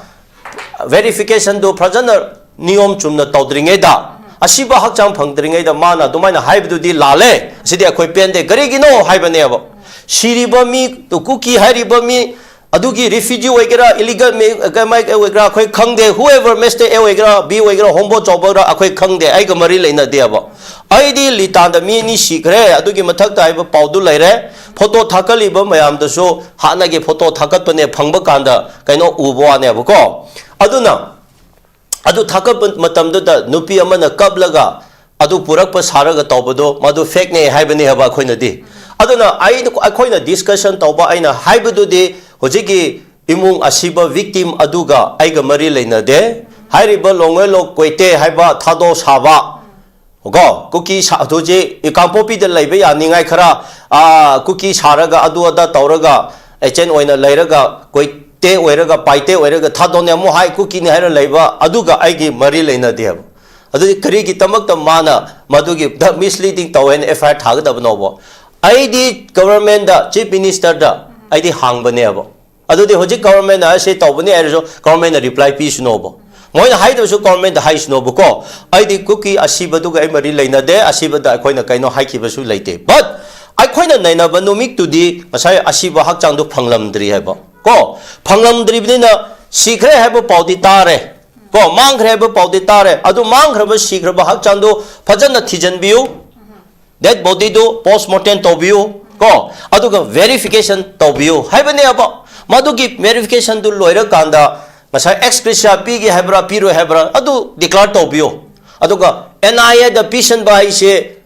ꯚꯦꯔꯤꯐꯤꯀꯦꯁꯟꯗꯨ ꯐꯖꯅ ꯅꯤꯌꯣꯝ ꯆꯨꯝꯅ ꯇꯧꯗ꯭ꯔꯤꯉꯩꯗ, ꯑꯁꯤꯕ ꯍꯛꯆꯥꯡ ꯐꯪꯗ꯭ꯔꯤꯉꯩꯗ ꯃꯥꯅ ꯑꯗꯨꯃꯥꯏꯅ ꯍꯥꯏꯕꯗꯨꯗꯤ ꯂꯥꯜꯂꯦ꯫ ꯑꯁꯤꯗꯤ ꯑꯩꯈꯣꯏ ꯄꯦꯟꯗꯦ꯫ ꯀꯔꯤꯒꯤꯅꯣ ꯍꯥꯏꯕꯅꯦꯕ꯫ ꯁꯤꯔꯤꯕ ꯃꯤ, ꯀꯨꯀꯤ ꯍꯥꯏꯔꯤꯕ ꯃꯤ, ꯑꯗꯨꯒꯤ ꯔꯤꯐ꯭ꯌꯨꯖꯤ ꯑꯣꯏꯒꯦꯔꯥ, ꯏꯂꯤꯒꯜ ꯑꯣꯏꯒꯦꯔꯥ, ꯑꯩꯈꯣꯏ ꯈꯪꯗꯦ꯫ ꯍꯨꯑꯦꯚꯔ, ꯃꯦꯁꯇꯦ ꯑꯦ ꯑꯣꯏꯒꯦꯔꯥ, ꯕꯤ ꯑꯣꯏꯒꯦꯔꯥ, ꯍꯣꯃꯣ ꯆꯥꯎꯕꯒꯦꯔꯥ, ꯑꯩꯈꯣꯏ ꯈꯪꯗꯦ꯫ ꯑꯩꯒ ꯃꯔꯤ ꯂꯩꯅꯗꯦꯕ꯫ ꯑꯩꯗꯤ ꯂꯤꯇꯥꯟꯗ ꯃꯤ ꯑꯅꯤ ꯁꯤꯈ꯭ꯔꯦ, ꯑꯗꯨꯒꯤ ꯃꯊꯛꯇ ꯍꯥꯏꯕ ꯄꯥꯎꯗꯨ ꯂꯩꯔꯦ꯫ ꯐꯣꯇꯣ ꯊꯥꯒꯠꯂꯤꯕ ꯃꯌꯥꯝꯗꯨꯁꯨ ꯍꯥꯟꯅꯒꯤ ꯐꯣꯇꯣ ꯊꯥꯒꯠꯄꯅꯦ, ꯐꯪꯕ ꯀꯥꯟꯗ ꯀꯩꯅꯣ ꯎꯕ ꯋꯥꯅꯦꯕꯀꯣ꯫ ꯑꯗꯨꯅ ꯑꯗꯨ ꯊꯥꯒꯠꯄ ꯃꯇꯝꯗꯨꯗ ꯅꯨꯄꯤ ꯑꯃꯅ ꯀꯞꯂꯒ ꯑꯗꯨ ꯄꯨꯔꯛꯄ ꯁꯥꯔꯒ ꯇꯧꯕꯗꯣ, ꯃꯗꯨ ꯐꯦꯛꯅꯦ ꯍꯥꯏꯕꯅꯤ ꯍꯥꯏꯕ ꯑꯩꯈꯣꯏꯅꯗꯤ꯫ ꯑꯗꯨꯅ ꯑꯩ, ꯑꯩꯈꯣꯏꯅ ꯗꯤꯁꯀꯁꯟ ꯇꯧꯕ, ꯑꯩꯅ ꯍꯥꯏꯕꯗꯨꯗꯤ ꯍꯧꯖꯤꯛꯀꯤ ꯏꯃꯨꯡ ꯑꯁꯤꯕ ꯚꯤꯛꯇꯤꯝ ꯑꯗꯨꯒ ꯑꯩꯒ ꯃꯔꯤ ꯂꯩꯅꯗꯦ꯫ ꯍꯥꯏꯔꯤꯕ ꯂꯣꯡꯉꯣꯏꯂꯣꯛ ꯀꯣꯏꯇꯦ ꯍꯥꯏꯕ ꯊꯥꯗꯣ ꯁꯥꯕ ꯀꯣ, ꯀꯨꯀꯤ ꯁꯥ-, ꯍꯧꯖꯤꯛ ꯀꯥꯡꯄꯣꯛꯄꯤꯗ ꯂꯩꯕ ꯌꯥꯅꯤꯡꯉꯥꯏ ꯈꯔ, ꯑꯥ, ꯀꯨꯀꯤ ꯁꯥꯔꯒ ꯑꯗꯨ ꯑꯗꯥ ꯇꯧꯔꯒ ꯑꯦꯖꯦꯟ ꯑꯣꯏꯅ ꯂꯩꯔꯒ ꯀꯣꯏꯇꯦ ꯑꯣꯏꯔꯒ ꯄꯥꯏꯇꯦ ꯑꯣꯏꯔꯒ ꯊꯥꯗꯣꯛꯅꯦ ꯑꯃꯨꯛ ꯍꯥꯏ, ꯀꯨꯀꯤꯅꯤ ꯍꯥꯏꯔ ꯂꯩꯕ ꯑꯗꯨꯒ ꯑꯩꯒꯤ ꯃꯔꯤ ꯂꯩꯅꯗꯦꯕ꯫ ꯑꯗꯨꯗꯤ ꯀꯔꯤꯒꯤꯗꯃꯛꯇ ꯃꯥꯅ ꯃꯗꯨꯒꯤ ꯗ ꯃꯤꯁꯂꯤꯗꯤꯡ ꯇꯧꯋꯦꯅ ꯑꯦꯐ ꯑꯥꯏ ꯑꯥꯔ ꯊꯥꯒꯗꯕꯅꯣꯕ? ꯑꯩꯗꯤ ꯒꯚꯔꯟꯃꯦꯟꯗ, ꯆꯤꯐ ꯃꯤꯅꯤꯁꯇꯔꯗ ꯑꯩꯗꯤ ꯍꯥꯡꯕꯅꯦꯕ꯫ ꯑꯗꯨꯗꯤ ꯍꯧꯖꯤꯛ ꯒꯚꯔꯟꯃꯦꯟꯅ ꯑꯁꯤ ꯇꯧꯕꯅꯤ ꯍꯥꯏꯔꯁꯨ ꯒꯚꯔꯟꯃꯦꯟꯅ ꯔꯤꯄ꯭ꯂꯥꯏ ꯄꯤꯁꯅꯣꯕ꯫ ꯃꯣꯏꯅ ꯍꯥꯏꯗꯕꯁꯨ ꯒꯚꯔꯟꯃꯦꯟꯗ ꯍꯥꯏꯁꯅꯣꯕꯀꯣ꯫ ꯑꯩꯗꯤ ꯀꯨꯀꯤ ꯑꯁꯤꯕꯗꯨꯒ ꯑꯩ ꯃꯔꯤ ꯂꯩꯅꯗꯦ, ꯑꯁꯤꯕꯗ ꯑꯩꯈꯣꯏꯅ ꯀꯩꯅꯣ ꯍꯥꯏꯈꯤꯕꯁꯨ ꯂꯩꯇꯦ꯫ But ꯑꯩꯈꯣꯏꯅ ꯅꯩꯅꯕ ꯅꯨꯃꯤꯠꯇꯨꯗꯤ ꯉꯁꯥꯏ ꯑꯁꯤꯕ ꯍꯛꯆꯥꯡꯗꯨ ꯐꯪꯂꯝꯗ꯭ꯔꯤ ꯍꯥꯏꯕ ꯀꯣ꯫ ꯐꯪꯂꯝꯗ꯭ꯔꯤꯕꯅꯤꯅ ꯁꯤꯈ꯭ꯔꯦ ꯍꯥꯏꯕ ꯄꯥꯎꯗꯤ ꯇꯥꯔꯦ ꯀꯣ, ꯃꯥꯡꯈ꯭ꯔꯦ ꯍꯥꯏꯕ ꯄꯥꯎꯗꯤ ꯇꯥꯔꯦ꯫ ꯑꯗꯨ ꯃꯥꯡꯈ꯭ꯔꯕ ꯁꯤꯈ꯭ꯔꯕ ꯍꯛꯆꯥꯡꯗꯨ ꯐꯖꯅ ꯊꯤꯖꯤꯟꯕꯤꯌꯨ, ꯗꯦꯠ ꯕꯣꯗꯤꯗꯨ ꯄꯣꯁ ꯃꯣꯔꯇꯦꯝ ꯇꯧꯕꯤꯌꯨ ꯀꯣ, ꯑꯗꯨꯒ ꯚꯦꯔꯤꯐꯤꯀꯦꯁꯟ ꯇꯧꯕꯤꯌꯨ ꯍꯥꯏꯕꯅꯦꯕ꯫ ꯃꯗꯨꯒꯤ ꯚꯦꯔꯤꯐꯤꯀꯦꯁꯟꯗꯨ ꯂꯣꯏꯔꯀꯥꯟꯗ ꯉꯁꯥꯏ ꯑꯦꯛꯁ ꯒ꯭ꯔꯦꯁꯤꯌꯥ ꯄꯤꯒꯦ ꯍꯥꯏꯕ꯭ꯔꯥ ꯄꯤꯔꯣꯏ ꯍꯥꯏꯕ꯭ꯔꯥ ꯑꯗꯨ ꯗꯤꯀ꯭ꯂꯦꯌꯔ ꯇꯧꯕꯤꯌꯨ꯫ ꯑꯗꯨꯒ ꯑꯦꯟ ꯑꯥꯏ ꯑꯦꯗ ꯄꯤꯁꯟꯕ ꯍꯥꯏꯁꯦ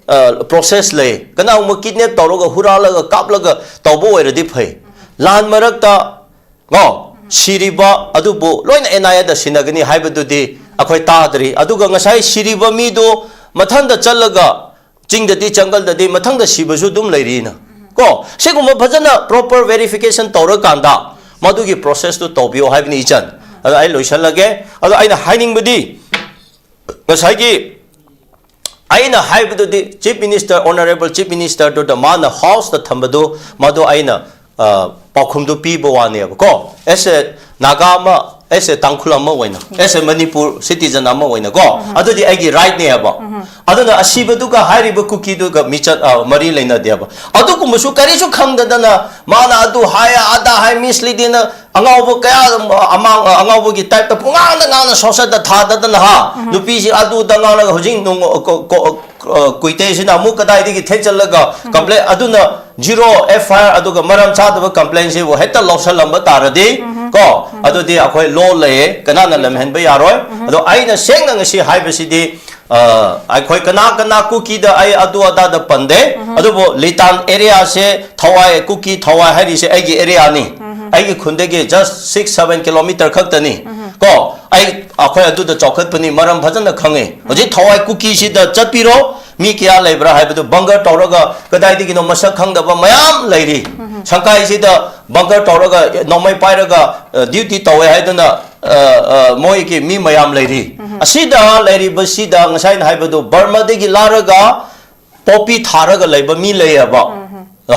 ꯄ꯭ꯔꯣꯁꯦꯁ ꯂꯩ꯫ ꯀꯅꯥꯒꯨꯝꯕ ꯀꯤꯗꯅꯦꯞ ꯇꯧꯔꯒ ꯍꯨꯔꯥꯜꯂꯒ ꯀꯥꯞꯂꯒ ꯇꯧꯕ ꯑꯣꯏꯔꯗꯤ ꯐꯩ꯫ ꯂꯥꯟ ꯃꯔꯛꯇ ꯀꯣ, ꯁꯤꯔꯤꯕ ꯑꯗꯨꯕꯨ ꯂꯣꯏꯅ ꯑꯦꯟ ꯑꯥꯏ ꯑꯦꯗ ꯁꯤꯟꯅꯒꯅꯤ ꯍꯥꯏꯕꯗꯨꯗꯤ ꯑꯩꯈꯣꯏ ꯇꯥꯗ꯭ꯔꯤ꯫ ꯑꯗꯨꯒ ꯉꯁꯥꯏ ꯁꯤꯔꯤꯕ ꯃꯤꯗꯨ ꯃꯊꯟꯗ ꯆꯠꯂꯒ ꯆꯤꯡꯗꯗꯤ, ꯖꯪꯒꯜꯗꯗꯤ ꯃꯊꯟꯗ ꯁꯤꯕꯁꯨ ꯑꯗꯨꯝ ꯂꯩꯔꯤꯅ ꯀꯣ꯫ ꯁꯤꯒꯨꯝꯕ ꯐꯖꯅ ꯄ꯭ꯔꯣꯄꯔ ꯚꯦꯔꯤꯐꯤꯀꯦꯁꯟ ꯇꯧꯔꯀꯥꯟꯗ ꯃꯗꯨꯒꯤ ꯄ꯭ꯔꯣꯁꯦꯁꯇꯨ ꯇꯧꯕꯤꯌꯣ ꯍꯥꯏꯕꯅꯤ ꯏꯆꯟ꯫ ꯑꯗꯣ ꯑꯩ ꯂꯣꯏꯁꯜꯂꯒꯦ꯫ ꯑꯗꯣ ꯑꯩꯅ ꯍꯥꯏꯅꯤꯡꯕꯗꯤ ꯉꯁꯥꯏꯒꯤ ꯑꯩꯅ ꯍꯥꯏꯕꯗꯨꯗꯤ ꯆꯤꯐ ꯃꯤꯅꯤꯁꯇꯔ, ꯑꯣꯅꯔꯦꯕꯜ ꯆꯤꯐ ꯃꯤꯅꯤꯁꯇꯔꯗꯨꯗ ꯃꯥꯅ ꯍꯥꯎꯁꯇ ꯊꯝꯕꯗꯨ, ꯃꯗꯨ ꯑꯩꯅ, ꯑ, ꯄꯥꯎꯈꯨꯝꯗꯨ ꯄꯤꯕ ꯋꯥꯅꯦꯕꯀꯣ꯫ ꯑꯦꯁ ꯑꯦ ꯅꯥꯒꯥ ꯑꯃ, ꯑꯦꯁ ꯑꯦ ꯇꯥꯡꯈꯨꯜ ꯑꯃ ꯑꯣꯏꯅ, ꯑꯦꯁ ꯑꯦ ꯃꯅꯤꯄꯨꯔ ꯁꯤꯇꯤꯖꯟ ꯑꯃ ꯑꯣꯏꯅꯀꯣ, ꯑꯗꯨꯗꯤ ꯑꯩꯒꯤ ꯔꯥꯏꯠꯅꯦꯕ꯫ ꯑꯗꯨꯅ ꯑꯁꯤꯕꯗꯨꯒ ꯍꯥꯏꯔꯤꯕ ꯀꯨꯀꯤꯗꯨꯒ ꯃꯤꯆꯠ, ꯑ, ꯃꯔꯤ ꯂꯩꯅꯗꯦꯕ꯫ ꯑꯗꯨꯒꯨꯝꯕꯁꯨ ꯀꯔꯤꯁꯨ ꯈꯪꯗꯗꯅ ꯃꯥꯅ ꯑꯗꯨ ꯍꯥꯏ, ꯑꯗꯥ ꯍꯥꯏ, ꯃꯤꯁꯂꯤꯗꯤꯡꯅ ꯑꯉꯥꯎꯕ ꯀꯌꯥ ꯑꯃꯥꯡ ꯑꯉꯥꯎꯕꯒꯤ type ꯇ ꯄꯨꯡꯉꯥꯡꯗ ꯉꯥꯡꯅ ꯁꯣꯁꯦꯠꯇ ꯊꯥꯗꯗꯅ ꯍꯥ ꯅꯨꯄꯤꯁꯤ ꯑꯗꯨꯗ ꯉꯥꯡꯂꯒ ꯍꯧꯖꯤꯛ ꯅꯣꯡ- ꯀꯣ- ꯀꯣ- ꯑ, ꯀꯨꯏꯇꯩꯁꯤꯅ ꯑꯃꯨꯛ ꯀꯗꯥꯏꯗꯒꯤ ꯊꯦꯛꯆꯜꯂꯒ complain ꯑꯗꯨꯅ zero F I R ꯑꯗꯨꯒ ꯃꯔꯝ ꯆꯥꯗꯕ complain ꯁꯤꯕꯨ ꯍꯦꯛꯇ ꯂꯧꯁꯜꯂꯝꯕ ꯇꯥꯔꯗꯤ ꯀꯣ ꯑꯗꯨꯗꯤ ꯑꯩꯈꯣꯏ law ꯂꯩꯌꯦ ꯀꯅꯥꯅ ꯂꯝꯍꯦꯟꯕ ꯌꯥꯔꯣꯏ ꯑꯗꯣ ꯑꯩꯅ ꯁꯦꯡꯅ ꯉꯁꯤ ꯍꯥꯏꯕꯁꯤꯗꯤ ꯑ, ꯑꯩꯈꯣꯏ ꯀꯅꯥ ꯀꯅꯥ ꯀꯨꯀꯤꯗ ꯑꯩ ꯑꯗꯨ ꯑꯗꯥꯗ ꯄꯟꯗꯦ ꯑꯗꯨꯕꯨ ꯂꯤꯇꯥꯟ area ꯁꯦ ꯊꯋꯥꯏ ꯀꯨꯀꯤ ꯊꯋꯥꯏ ꯍꯥꯏꯔꯤꯁꯦ ꯑꯩꯒꯤ area ꯅꯤ ꯑꯩꯒꯤ ꯈꯨꯟꯗꯒꯤ just six seven kilometer ꯈꯛꯇꯅꯤ ꯀꯣ ꯑꯩ ꯑꯩꯈꯣꯏ ꯑꯗꯨꯗ ꯆꯥꯎꯈꯠꯄꯅꯤ ꯃꯔꯝ ꯐꯖꯅ ꯈꯪꯉꯦ ꯍꯧꯖꯤꯛ ꯊꯋꯥꯏ ꯀꯨꯀꯤꯁꯤꯗ ꯆꯠꯄꯤꯔꯣ ꯃꯤ ꯀꯌꯥ ꯂꯩꯕ꯭ꯔꯥ ꯍꯥꯏꯕꯗꯨ ꯕꯪꯒꯔ ꯇꯧꯔꯒ ꯀꯗꯥꯏꯗꯒꯤꯅꯣ ꯃꯁꯛ ꯈꯪꯗꯕ ꯃꯌꯥꯝ ꯂꯩꯔꯤ ꯁꯪꯀꯥꯏꯁꯤꯗ ꯕꯪꯒꯔ ꯇꯧꯔꯒ ꯅꯣꯡꯃꯩ ꯄꯥꯏꯔꯒ duty ꯇꯧꯋꯦ ꯍꯥꯏꯗꯅ ꯃꯣꯏꯒꯤ ꯃꯤ ꯃꯌꯥꯝ ꯂꯩꯔꯤ ꯑꯁꯤꯗ ꯂꯩꯔꯤꯕꯁꯤꯗ ꯉꯁꯥꯏꯅ ꯍꯥꯏꯕꯗꯨ ꯕꯔꯃꯥꯗꯒꯤ ꯂꯥꯔꯒ ꯄꯣꯄꯤ ꯊꯥꯔꯒ ꯂꯩꯕ ꯃꯤ ꯂꯩꯌꯦꯕ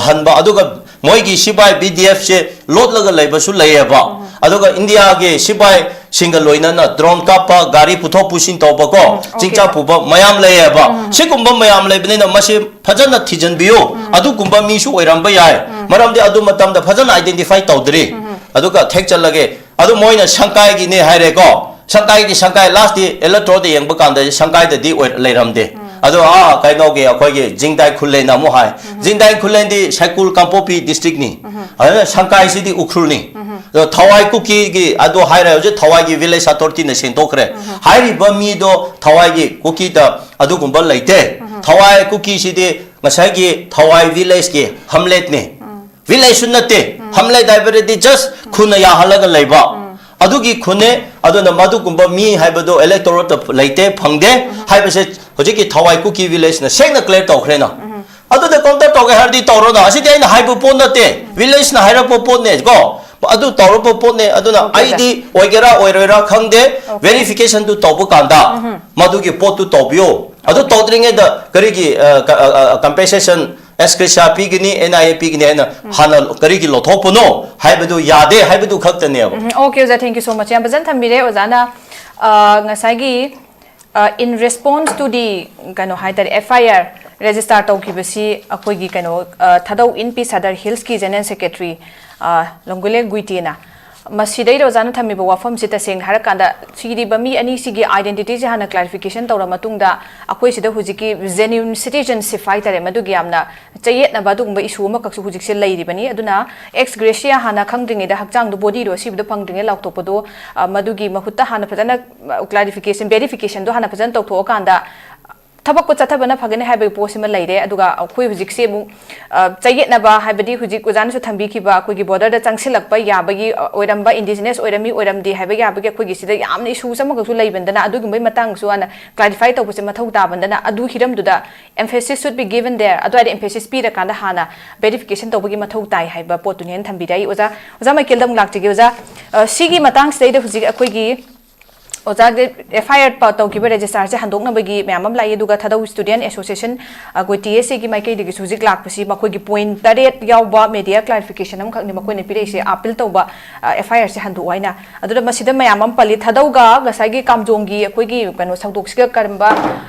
ꯍꯟꯕ ꯑꯗꯨꯒ ꯃꯣꯏꯒꯤ ꯁꯤꯕꯥꯏ B D F ꯁꯦ ꯂꯣꯠꯂꯒ ꯂꯩꯕꯁꯨ ꯂꯩꯌꯦꯕ ꯑꯗꯨꯒ ꯏꯟꯗꯤꯌꯥꯒꯤ ꯁꯤꯕꯥꯏꯁꯤꯡꯒ ꯂꯣꯏꯅꯅ drone ꯀꯥꯞꯄ ꯒꯥꯔꯤ ꯄꯨꯊꯣꯛ ꯄꯨꯁꯤꯟ ꯇꯧꯕꯀꯣ ꯆꯤꯡꯆꯥ ꯄꯨꯕ ꯃꯌꯥꯝ ꯂꯩꯌꯦꯕ ꯁꯤꯒꯨꯝꯕ ꯃꯌꯥꯝ ꯂꯩꯕꯅꯤꯅ ꯃꯁꯤ ꯐꯖꯅ ꯊꯤꯖꯤꯟꯕꯤꯌꯨ ꯑꯗꯨꯒꯨꯝꯕ ꯃꯤꯁꯨ ꯑꯣꯏꯔꯝꯕ ꯌꯥꯏ ꯃꯔꯝꯗꯤ ꯑꯗꯨ ꯃꯇꯝꯗ ꯐꯖꯅ identify ꯇꯧꯗ꯭ꯔꯤ ꯑꯗꯨꯒ ꯊꯦꯛꯆꯜꯂꯒꯦ ꯑꯗꯨ ꯃꯣꯏꯅ ꯁꯪꯀꯥꯏꯒꯤꯅꯦ ꯍꯥꯏꯔꯦꯀꯣ ꯁꯪꯀꯥꯏꯒꯤ ꯁꯪꯀꯥꯏ last ꯗꯤ electoral ꯗ ꯌꯦꯡꯕ ꯀꯥꯟꯗ ꯁꯪꯀꯥꯏꯗꯗꯤ ꯑꯣꯏ ꯂꯩꯔꯝꯗꯦ ꯑꯗꯣ ꯑꯥ ꯀꯩꯅꯣꯒꯤ ꯑꯩꯈꯣꯏꯒꯤ ꯖꯤꯡꯗꯥꯏ ꯈꯨꯜꯂꯦꯟ ꯑꯃꯨꯛ ꯍꯥꯏ ꯖꯤꯡꯗꯥꯏ ꯈꯨꯜꯂꯦꯟꯗꯤ ꯁꯥꯏꯀꯨꯜ ꯀꯥꯡꯄꯣꯛꯄꯤ district ꯅꯤ ꯑꯗꯨꯅ ꯁꯪꯀꯥꯏꯁꯤꯗꯤ ꯎꯈ꯭ꯔꯨꯜꯅꯤ ꯑꯗꯣ ꯊꯋꯥꯏ ꯀꯨꯀꯤꯒꯤ ꯑꯗꯣ ꯍꯥꯏꯔꯦ ꯍꯧꯖꯤꯛ ꯊꯋꯥꯏꯒꯤ village authority ꯅ ꯁꯦꯡꯗꯣꯛꯈ꯭ꯔꯦ ꯍꯥꯏꯔꯤꯕ ꯃꯤꯗꯣ ꯊꯋꯥꯏꯒꯤ ꯀꯨꯀꯤꯗ ꯑꯗꯨꯒꯨꯝꯕ ꯂꯩꯇꯦ ꯊꯋꯥꯏ ꯀꯨꯀꯤꯁꯤꯗꯤ ꯉꯁꯥꯏꯒꯤ ꯊꯋꯥꯏ village ꯀꯤ ꯍꯝꯂꯦꯠꯅꯤ village ꯁꯨ ꯅꯠꯇꯦ ꯍꯝꯂꯦꯠ ꯍꯥꯏꯕꯗꯤ just ꯈꯨꯟꯅ ꯌꯥꯍꯜꯂꯒ ꯂꯩꯕ ꯑꯗꯨꯒꯤ ꯈꯨꯟꯅꯦ ꯑꯗꯨꯅ ꯃꯗꯨꯒꯨꯝꯕ ꯃꯤ ꯍꯥꯏꯕꯗꯣ electoral ꯇ ꯂꯩꯇꯦ ꯐꯪꯗꯦ ꯍꯥꯏꯕꯁꯦ ꯍꯧꯖꯤꯛꯀꯤ ꯊꯋꯥꯏ ꯀꯨꯀꯤ village ꯅ ꯁꯦꯡꯅ clear ꯇꯧꯈ꯭ꯔꯦꯅ ꯑꯗꯨꯗ counter ꯇꯧꯒꯦ ꯍꯥꯏꯔꯗꯤ ꯇꯧꯔꯣꯅ ꯑꯁꯤꯗꯤ ꯑꯩꯅ ꯍꯥꯏꯕ ꯄꯣꯠ ꯅꯠꯇꯦ village ꯅ ꯍꯥꯏꯔꯛꯄ ꯄꯣꯠꯅꯦ ꯀꯣ ꯑꯗꯨ ꯇꯧꯔꯛꯄ ꯄꯣꯠꯅꯦ ꯑꯗꯨꯅ ꯑꯩꯗꯤ ꯑꯣꯏꯒꯦꯔꯥ ꯑꯣꯏꯔꯣꯏꯔꯥ ꯈꯪꯗꯦ verification ꯗꯨ ꯇꯧꯕ ꯀꯥꯟꯗ ꯃꯗꯨꯒꯤ ꯄꯣꯠꯇꯨ ꯇꯧꯕꯤꯌꯣ ꯑꯗꯨ ꯇꯧꯗ꯭ꯔꯤꯉꯩꯗ ꯀꯔꯤꯒꯤ compensation ꯑꯦꯁ ꯀ꯭ꯔꯤꯁꯥ ꯄꯤꯒꯅꯤ ꯑꯦꯟ ꯑꯥꯏ ꯑꯦ ꯄꯤꯒꯅꯤ ꯍꯥꯏꯅ ꯍꯥꯟꯅ ꯀꯔꯤꯒꯤ ꯂꯧꯊꯣꯛꯄꯅꯣ ꯍꯥꯏꯕꯗꯨ ꯌꯥꯗꯦ ꯍꯥꯏꯕꯗꯨ ꯈꯛꯇꯅꯦꯕ ꯎꯝ, okay ꯑꯣꯖꯥ, thank you so much, ꯌꯥꯝ ꯐꯖꯅ ꯊꯝꯕꯤꯔꯦ ꯑꯣꯖꯥꯅ꯫ ꯑ, ꯉꯁꯥꯏꯒꯤ ꯑ, in response to the ꯀꯩꯅꯣ ꯍꯥꯏꯇꯥꯔꯦ, F I R register ꯇꯧꯈꯤꯕꯁꯤ ꯑꯩꯈꯣꯏꯒꯤ ꯀꯩꯅꯣ, ꯑ, ꯊꯥꯗꯧ ꯏꯟ ꯄꯤ ꯁꯗꯔ ꯍꯤꯜꯁꯀꯤ general secretary, ꯑ, ꯂꯣꯡꯒꯨꯂꯦ ꯒꯨꯏꯇꯦꯅ ꯃꯁꯤꯗꯩꯗ ꯑꯣꯖꯥꯅ ꯊꯝꯃꯤꯕ ꯋꯥꯐꯝꯁꯤ ꯇꯁꯦꯡꯅ ꯍꯥꯏꯔꯀꯥꯟꯗ, ꯁꯤꯔꯤꯕ ꯃꯤ ꯑꯅꯤꯁꯤꯒꯤ identityꯁꯦ ꯍꯥꯟꯅ clarification ꯇꯧꯔ ꯃꯇꯨꯡꯗ, ꯑꯩꯈꯣꯏ ꯁꯤꯗ ꯍꯧꯖꯤꯛꯀꯤ genuine citizenship ꯍꯥꯏꯇꯥꯔꯦ, ꯃꯗꯨꯒꯤ ꯌꯥꯝꯅ ꯆꯌꯦꯠꯅꯕ ꯑꯗꯨꯒꯨꯝꯕ issue ꯑꯃꯈꯛꯁꯨ ꯍꯧꯖꯤꯛꯁꯦ ꯂꯩꯔꯤꯕꯅꯤ꯫ ꯑꯗꯨꯅ ex gratia ꯍꯥꯟꯅ ꯈꯪꯗ꯭ꯔꯤꯉꯩꯗ, ꯍꯛꯆꯥꯡꯗꯣ, bodyꯗꯣ ꯑꯁꯤꯕꯗ ꯐꯪꯗ꯭ꯔꯤꯉꯩ ꯂꯥꯎꯊꯣꯛꯄꯗꯣ, ꯑ, ꯃꯗꯨꯒꯤ ꯃꯍꯨꯠꯇ ꯍꯥꯟꯅ ꯐꯖꯅ, ꯑ, clarification, verificationꯗꯣ ꯍꯥꯟꯅ ꯐꯖꯅ ꯇꯧꯊꯣꯛꯑꯀꯥꯟꯗ, ꯊꯕꯛꯇꯣ ꯆꯠꯊꯕꯅ ꯐꯒꯅꯤ ꯍꯥꯏꯕꯒꯤ ꯄꯣꯠꯁꯤꯃ ꯂꯩꯔꯦ꯫ ꯑꯗꯨꯒ ꯑꯩꯈꯣꯏ ꯍꯧꯖꯤꯛꯁꯦ ꯑꯃꯨꯛ, ꯑ, ꯆꯌꯦꯠꯅꯕ ꯍꯥꯏꯕꯗꯤ ꯍꯧꯖꯤꯛ ꯑꯣꯖꯥꯅꯁꯨ ꯊꯝꯕꯤꯈꯤꯕ ꯑꯩꯈꯣꯏꯒꯤ borderꯗ ꯆꯪꯁꯤꯜꯂꯛꯄ ꯌꯥꯕꯒꯤ, ꯑ, ꯑꯣꯏꯔꯝꯕ, indigenous ꯑꯣꯏꯔꯝꯃꯤ ꯑꯣꯏꯔꯝꯗꯦ ꯍꯥꯏꯕ ꯌꯥꯕꯒꯤ ꯑꯩꯈꯣꯏꯒꯤ ꯁꯤꯗ ꯌꯥꯝꯅ issues ꯑꯃꯈꯛꯁꯨ ꯂꯩꯕꯅꯤꯅ, ꯑꯗꯨꯒꯨꯝꯕꯒꯤ ꯃꯇꯥꯡꯁꯨ ꯍꯥꯟꯅ clarify ꯇꯧꯕꯁꯦ ꯃꯊꯧ ꯇꯥꯕꯅꯤꯅ, ꯑꯗꯨ ꯍꯤꯔꯝꯗꯨꯗ emphasis should be given there꯫ ꯑꯗꯨꯋꯥꯏꯗ emphasis ꯄꯤꯔꯀꯥꯟꯗ ꯍꯥꯟꯅ verification ꯇꯧꯕꯒꯤ ꯃꯊꯧ ꯇꯥꯏ ꯍꯥꯏꯕ ꯄꯣꯠꯇꯨꯅꯦꯅ ꯊꯝꯕꯤꯔꯦ꯫ ꯑꯩ ꯑꯣꯖꯥ, ꯑꯣꯖꯥ ꯃꯥꯏꯀꯦꯜꯗ ꯑꯃꯨꯛ ꯂꯥꯛꯆꯒꯦ꯫ ꯑꯣꯖꯥ, ꯑ, ꯁꯤꯒꯤ ꯃꯇꯥꯡꯁꯤꯗꯩꯗ ꯍꯧꯖꯤꯛ ꯑꯩꯈꯣꯏꯒꯤ ꯑꯣꯖꯥꯒꯤ FIR ꯄ-, ꯇꯧꯈꯤꯕ registerꯁꯦ ꯍꯟꯗꯣꯛꯅꯕꯒꯤ ꯃꯌꯥꯝ ꯑꯃ ꯂꯥꯛꯏ, ꯑꯗꯨꯒ ꯊꯥꯗꯧ Student Association, ꯑꯩꯈꯣꯏ TSAꯒꯤ ꯃꯥꯏꯀꯩꯗꯒꯤꯁꯨ ꯍꯧꯖꯤꯛ ꯂꯥꯛꯄꯁꯤ ꯃꯈꯣꯏꯒꯤ point ꯇꯔꯦꯠ ꯌꯥꯎꯕ media clarification ꯑꯃꯈꯛꯅꯤ ꯃꯈꯣꯏꯅ ꯄꯤꯔꯛꯏꯁꯦ, appeal ꯇꯧꯕ, ꯑ, FIRꯁꯦ ꯍꯟꯗꯣꯛꯑꯣ ꯍꯥꯏꯅ꯫ ꯑꯗꯨꯗ ꯃꯁꯤꯗ ꯃꯌꯥꯝ ꯑꯃ ꯄꯜꯂꯤ, ꯊꯥꯗꯧꯒ ꯉꯁꯥꯏꯒꯤ ꯀꯥꯝꯖꯣꯡꯒꯤ ꯑꯩꯈꯣꯏꯒꯤ ꯀꯩꯅꯣ ꯊꯧꯗꯣꯛꯁꯤꯒ ꯀꯔꯝꯕ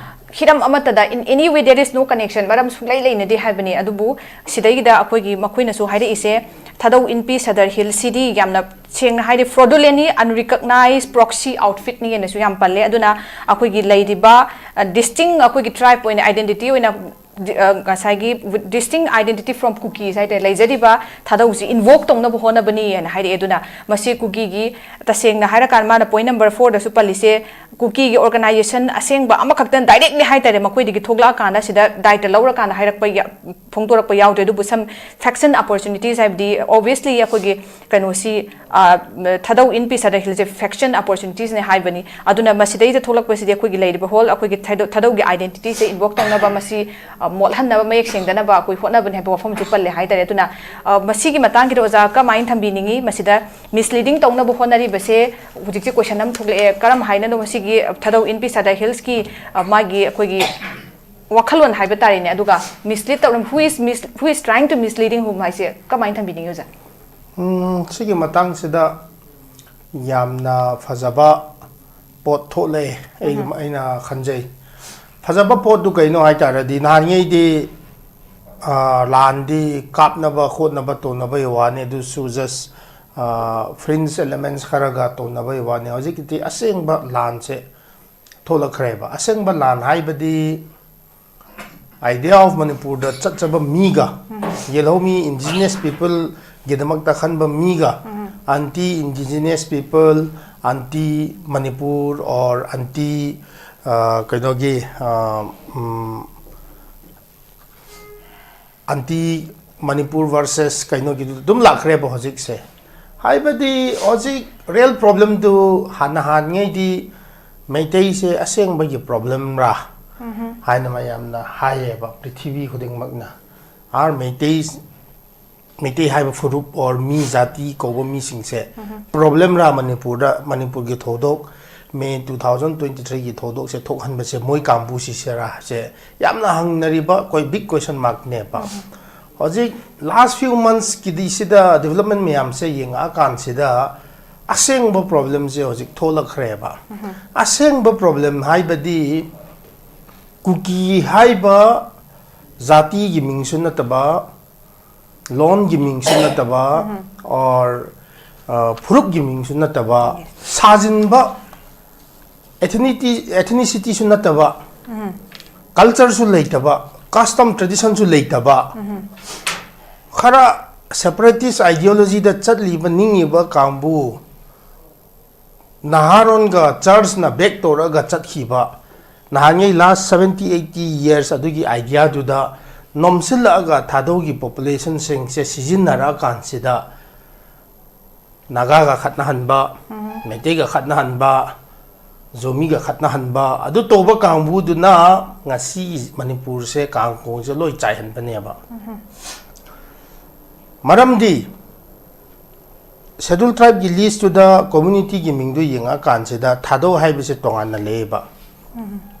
ꯍꯤꯔꯝ ꯑꯃꯠꯇꯗ in any way there is no connection, ꯃꯔꯝ ꯁꯨꯡꯂꯩ ꯂꯩꯅꯗꯦ ꯍꯥꯏꯕꯅꯤ꯫ ꯑꯗꯨꯕꯨ ꯁꯤꯗꯩꯗ ꯑꯩꯈꯣꯏꯒꯤ ꯃꯈꯣꯏꯅꯁꯨ ꯍꯥꯏꯔꯛꯏꯁꯦ, ꯊꯥꯗꯧ ꯏꯟꯄꯤ ꯁꯗꯔ ꯍꯤꯜꯁꯤꯗꯤ ꯌꯥꯝꯅ ꯁꯦꯡꯅ ꯍꯥꯏꯔꯗꯤ fraudulently unrecognized proxy outfitꯅꯤ ꯍꯥꯏꯅꯁꯨ ꯌꯥꯝ ꯄꯜꯂꯦ꯫ ꯑꯗꯨꯅ ꯑꯩꯈꯣꯏꯒꯤ ꯂꯩꯔꯤꯕ, ꯑ, distinct ꯑꯩꯈꯣꯏꯒꯤ tribe ꯑꯣꯏꯅ identity ꯑꯣꯏꯅ ꯗꯤ-, ꯑ, ꯉꯁꯥꯏꯒꯤ with distinct identity from Kukis ꯍꯥꯏꯇꯥꯔꯦ, ꯂꯩꯖꯔꯤꯕ ꯊꯥꯗꯧꯁꯤ invoke ꯇꯧꯅꯕ ꯍꯣꯠꯅꯕꯅꯤ ꯍꯥꯏꯅ ꯍꯥꯏꯔꯛꯑꯦ꯫ ꯑꯗꯨꯅ ꯃꯁꯤ ꯀꯨꯀꯤꯒꯤ, ꯇꯁꯦꯡꯅ ꯍꯥꯏꯔꯀꯥꯟꯗ ꯃꯥꯅ point number fourꯗꯁꯨ ꯄꯜꯂꯤꯁꯦ, ꯀꯨꯀꯤꯒꯤ organization ꯑꯁꯦꯡꯕ ꯑꯃꯈꯛꯇꯅ directly ꯍꯥꯏꯇꯥꯔꯦ, ꯃꯈꯣꯏꯗꯒꯤ ꯊꯣꯛꯂꯛꯑꯀꯥꯟꯗ ꯁꯤꯗ ꯗꯥꯏꯇ ꯂꯧꯔꯀꯥꯟꯗ ꯍꯥꯏꯔꯛꯄ ꯌꯥ-, ꯐꯣꯡꯗꯣꯔꯛꯄ ꯌꯥꯎꯗ꯭ꯔꯦ꯫ ꯑꯗꯨꯕꯨ some faction opportunities ꯍꯥꯏꯕꯗꯤ obviously ꯑꯩꯈꯣꯏꯒꯤ ꯀꯩꯅꯣꯁꯤ, ꯑ, ꯊꯥꯗꯧ ꯏꯟꯄꯤ ꯁꯗꯔ ꯍꯤꯜꯁꯦ faction opportunitiesꯅꯦ ꯍꯥꯏꯕꯅꯤ꯫ ꯑꯗꯨꯅ ꯃꯁꯤꯗꯩꯗ ꯊꯣꯛꯂꯛꯄꯁꯤꯗꯤ ꯑꯩꯈꯣꯏꯒꯤ ꯂꯩꯔꯤꯕ whole ꯑꯩꯈꯣꯏꯒꯤ ꯊꯥꯗꯧ-, ꯊꯥꯗꯧꯒꯤ identityꯁꯦ invoke ꯇꯧꯅꯕ, ꯃꯁꯤ, ꯑ, ꯃꯣꯠꯍꯟꯅꯕ, ꯃꯌꯦꯛ ꯁꯦꯡꯗꯅꯕ ꯑꯩꯈꯣꯏ ꯍꯣꯠꯅꯕꯅꯤ ꯍꯥꯏꯕ ꯋꯥꯐꯝꯁꯨ ꯄꯜꯂꯦ ꯍꯥꯏꯇꯥꯔꯦ꯫ ꯑꯗꯨꯅ, ꯑ, ꯃꯁꯤꯒꯤ ꯃꯇꯥꯡꯒꯤꯗ ꯑꯣꯖꯥ ꯀꯃꯥꯏꯅ ꯊꯝꯕꯤꯅꯤꯡꯉꯤ? ꯃꯁꯤꯗ misleading ꯇꯧꯅꯕ ꯍꯣꯠꯅꯔꯤꯕꯁꯦ ꯍꯧꯖꯤꯛꯁꯦ question ꯑꯃ ꯊꯣꯛꯂꯛꯑꯦ, ꯀꯔꯝ ꯍꯥꯏꯅꯅꯣ ꯃꯁꯤꯒꯤ ꯊꯥꯗꯧ ꯏꯟꯄꯤ ꯁꯗꯔ ꯍꯤꯜꯁꯀꯤ, ꯑ, ꯃꯥꯒꯤ ꯑꯩꯈꯣꯏꯒꯤ ꯋꯥꯈꯜꯂꯣꯟ ꯍꯥꯏꯕ ꯇꯥꯔꯦꯅꯦ, ꯑꯗꯨꯒ mislead ꯇꯧꯔꯝ-, who is mis-, who is trying to misleading whom ꯍꯥꯏꯁꯦ ꯀꯃꯥꯏꯅ ꯊꯝꯕꯤꯅꯤꯡꯉꯤ ꯑꯣꯖꯥ? ꯎꯝ, ꯁꯤꯒꯤ ꯃꯇꯥꯡꯁꯤꯗ ꯌꯥꯝꯅ ꯐꯖꯕ ꯄꯣꯠ ꯊꯣꯛꯂꯛꯑꯦ, ꯑꯩ, ꯑꯩꯅ ꯈꯟꯖꯩ꯫ ꯐꯖꯕ ꯄꯣꯠꯇꯨ ꯀꯩꯅꯣ ꯍꯥꯏ ꯇꯥꯔꯗꯤ, ꯅꯍꯥꯟꯉꯩꯗꯤ, ꯑ, ꯂꯥꯟꯗꯤ ꯀꯥꯞꯅꯕ ꯈꯣꯠꯅꯕ ꯇꯧꯅꯕꯒꯤ ꯋꯥꯅꯤ, ꯑꯗꯨꯁꯨ just ꯐ꯭ꯔꯤꯟꯖ ꯑꯦꯂꯤꯃꯦꯟꯁ ꯈꯔꯒ ꯇꯧꯅꯕꯒꯤ ꯋꯥꯅꯤ꯫ ꯍꯧꯖꯤꯛꯀꯤꯗꯤ ꯑꯁꯦꯡꯕ ꯂꯥꯟꯁꯦ ꯊꯣꯛꯂꯛꯈ꯭ꯔꯦꯕ꯫ ꯑꯁꯦꯡꯕ ꯂꯥꯟ ꯍꯥꯏꯕꯗꯤ idea of ꯃꯅꯤꯄꯨꯔꯗ ꯆꯠꯆꯕ ꯃꯤꯒ, ꯌꯦꯜꯍꯧꯃꯤ indigenous people ꯒꯤꯗꯃꯛꯇ ꯈꯟꯕ ꯃꯤꯒ, anti indigenous people, anti Manipur or anti ꯀꯩꯅꯣꯒꯤ anti Manipur versus ꯀꯩꯅꯣꯒꯤꯗꯨ ꯑꯗꯨꯝ ꯂꯥꯛꯈ꯭ꯔꯦꯕ ꯍꯧꯖꯤꯛꯁꯦ꯫ ꯍꯥꯏꯕꯗꯤ ꯍꯧꯖꯤꯛ ꯔꯤꯌꯦꯜ ꯄ꯭ꯔꯣꯕ꯭ꯂꯦꯝꯗꯨ ꯍꯥꯟꯅ ꯍꯥꯟꯉꯩꯗꯤ ꯃꯩꯇꯩꯁꯦ ꯑꯁꯦꯡꯕꯒꯤ ꯄ꯭ꯔꯣꯕ꯭ꯂꯦꯝꯔꯥ ꯍꯥꯏꯅ ꯃꯌꯥꯝꯅ ꯍꯥꯏꯌꯦꯕ, ꯄ꯭ꯔꯤꯊꯤꯕꯤ ꯈꯨꯗꯤꯡꯃꯛꯅ꯫ ꯑꯥꯔ ꯃꯩꯇꯩ, ꯃꯩꯇꯩ ꯍꯥꯏꯕ ꯐꯨꯔꯨꯞ ꯑꯣꯔ ꯃꯤ ꯖꯥꯇꯤ ꯀꯧꯕ ꯃꯤꯁꯤꯡꯁꯦ ꯄ꯭ꯔꯣꯕ꯭ꯂꯦꯝꯔꯥ ꯃꯅꯤꯄꯨꯔꯗ, ꯃꯅꯤꯄꯨꯔꯒꯤ ꯊꯧꯗꯣꯛ ꯃꯦ two thousand twenty three ꯒꯤ ꯊꯧꯗꯣꯛꯁꯦ ꯊꯣꯛꯍꯟꯕꯁꯦ ꯃꯣꯏ ꯀꯥꯡꯕꯨꯁꯤꯁꯦꯔꯥ ꯁꯦ ꯌꯥꯝꯅ ꯍꯪꯅꯔꯤꯕ ꯑꯩꯈꯣꯏ ꯕꯤꯛ ꯀꯣꯏꯁꯟ ꯃꯥꯔꯛꯅꯦꯕ꯫ ꯍꯧꯖꯤꯛ ꯂꯥꯁ ꯐ꯭ꯌꯨ ꯃꯟꯁꯀꯤꯗꯤ ꯁꯤꯗ ꯗꯤꯕꯂꯞꯃꯦꯟ ꯃꯌꯥꯝꯁꯦ ꯌꯦꯡꯉꯛꯑꯀꯥꯟꯁꯤꯗ ꯑꯁꯦꯡꯕ ꯄ꯭ꯔꯣꯕ꯭ꯂꯦꯝꯁꯦ ꯍꯧꯖꯤꯛ ꯊꯣꯛꯂꯛꯈ꯭ꯔꯦꯕ꯫ ꯑꯁꯦꯡꯕ ꯄ꯭ꯔꯣꯕ꯭ꯂꯦꯝ ꯍꯥꯏꯕꯗꯤ ꯀꯨꯀꯤ ꯍꯥꯏꯕ ꯖꯥꯇꯤꯒꯤ ꯃꯤꯡꯁꯨ ꯅꯠꯇꯕ, ꯂꯣꯟꯒꯤ ꯃꯤꯡꯁꯨ ꯅꯠꯇꯕ, or ꯐꯨꯔꯨꯞꯀꯤ ꯃꯤꯡꯁꯨ ꯅꯠꯇꯕ, ꯁꯥꯖꯤꯟꯕ, ethnicity, ethnicity ꯁꯨ ꯅꯠꯇꯕ, culture ꯁꯨ ꯂꯩꯇꯕ, custom tradition ꯁꯨ ꯂꯩꯇꯕ, ꯈꯔ separatist ideology ꯗ ꯆꯠꯂꯤꯕ ꯅꯤꯡꯉꯤꯕ ꯀꯥꯡꯕꯨ, ꯅꯍꯥꯔꯣꯟꯒ church ꯅ back ꯇꯧꯔꯒ ꯆꯠꯈꯤꯕ, ꯅꯍꯥꯟꯉꯩ last seventy eighty years ꯑꯗꯨꯒꯤ idea ꯗꯨꯗ ꯅꯣꯝꯁꯤꯜꯂꯛꯑꯒ ꯊꯥꯗꯧꯒꯤ population ꯁꯤꯡꯁꯦ ꯁꯤꯖꯤꯟꯅꯔꯛꯑꯀꯥꯟꯁꯤꯗ ꯅꯥꯒꯥꯒ ꯈꯠꯅꯍꯟꯕ, ꯃꯩꯇꯩꯒ ꯈꯠꯅꯍꯟꯕ, ꯖꯣꯃꯤꯒ ꯈꯠꯅꯍꯟꯕ, ꯑꯗꯨ ꯇꯧꯕ ꯀꯥꯡꯕꯨꯗꯨꯅ ꯉꯁꯤ ꯃꯅꯤꯄꯨꯔꯁꯦ ꯀꯥꯡ ꯈꯣꯡꯁꯦ ꯂꯣꯏ ꯆꯥꯏꯍꯟꯕꯅꯦꯕ꯫ ꯃꯔꯝꯗꯤ schedule tribe ꯀꯤ list ꯇꯨꯗ community ꯒꯤ ꯃꯤꯡꯗꯨ ꯌꯦꯡꯉꯛꯑꯀꯥꯟꯁꯤꯗ ꯊꯥꯗꯧ ꯍꯥꯏꯕꯁꯦ ꯇꯣꯉꯥꯟꯅ ꯂꯩꯌꯦꯕ꯫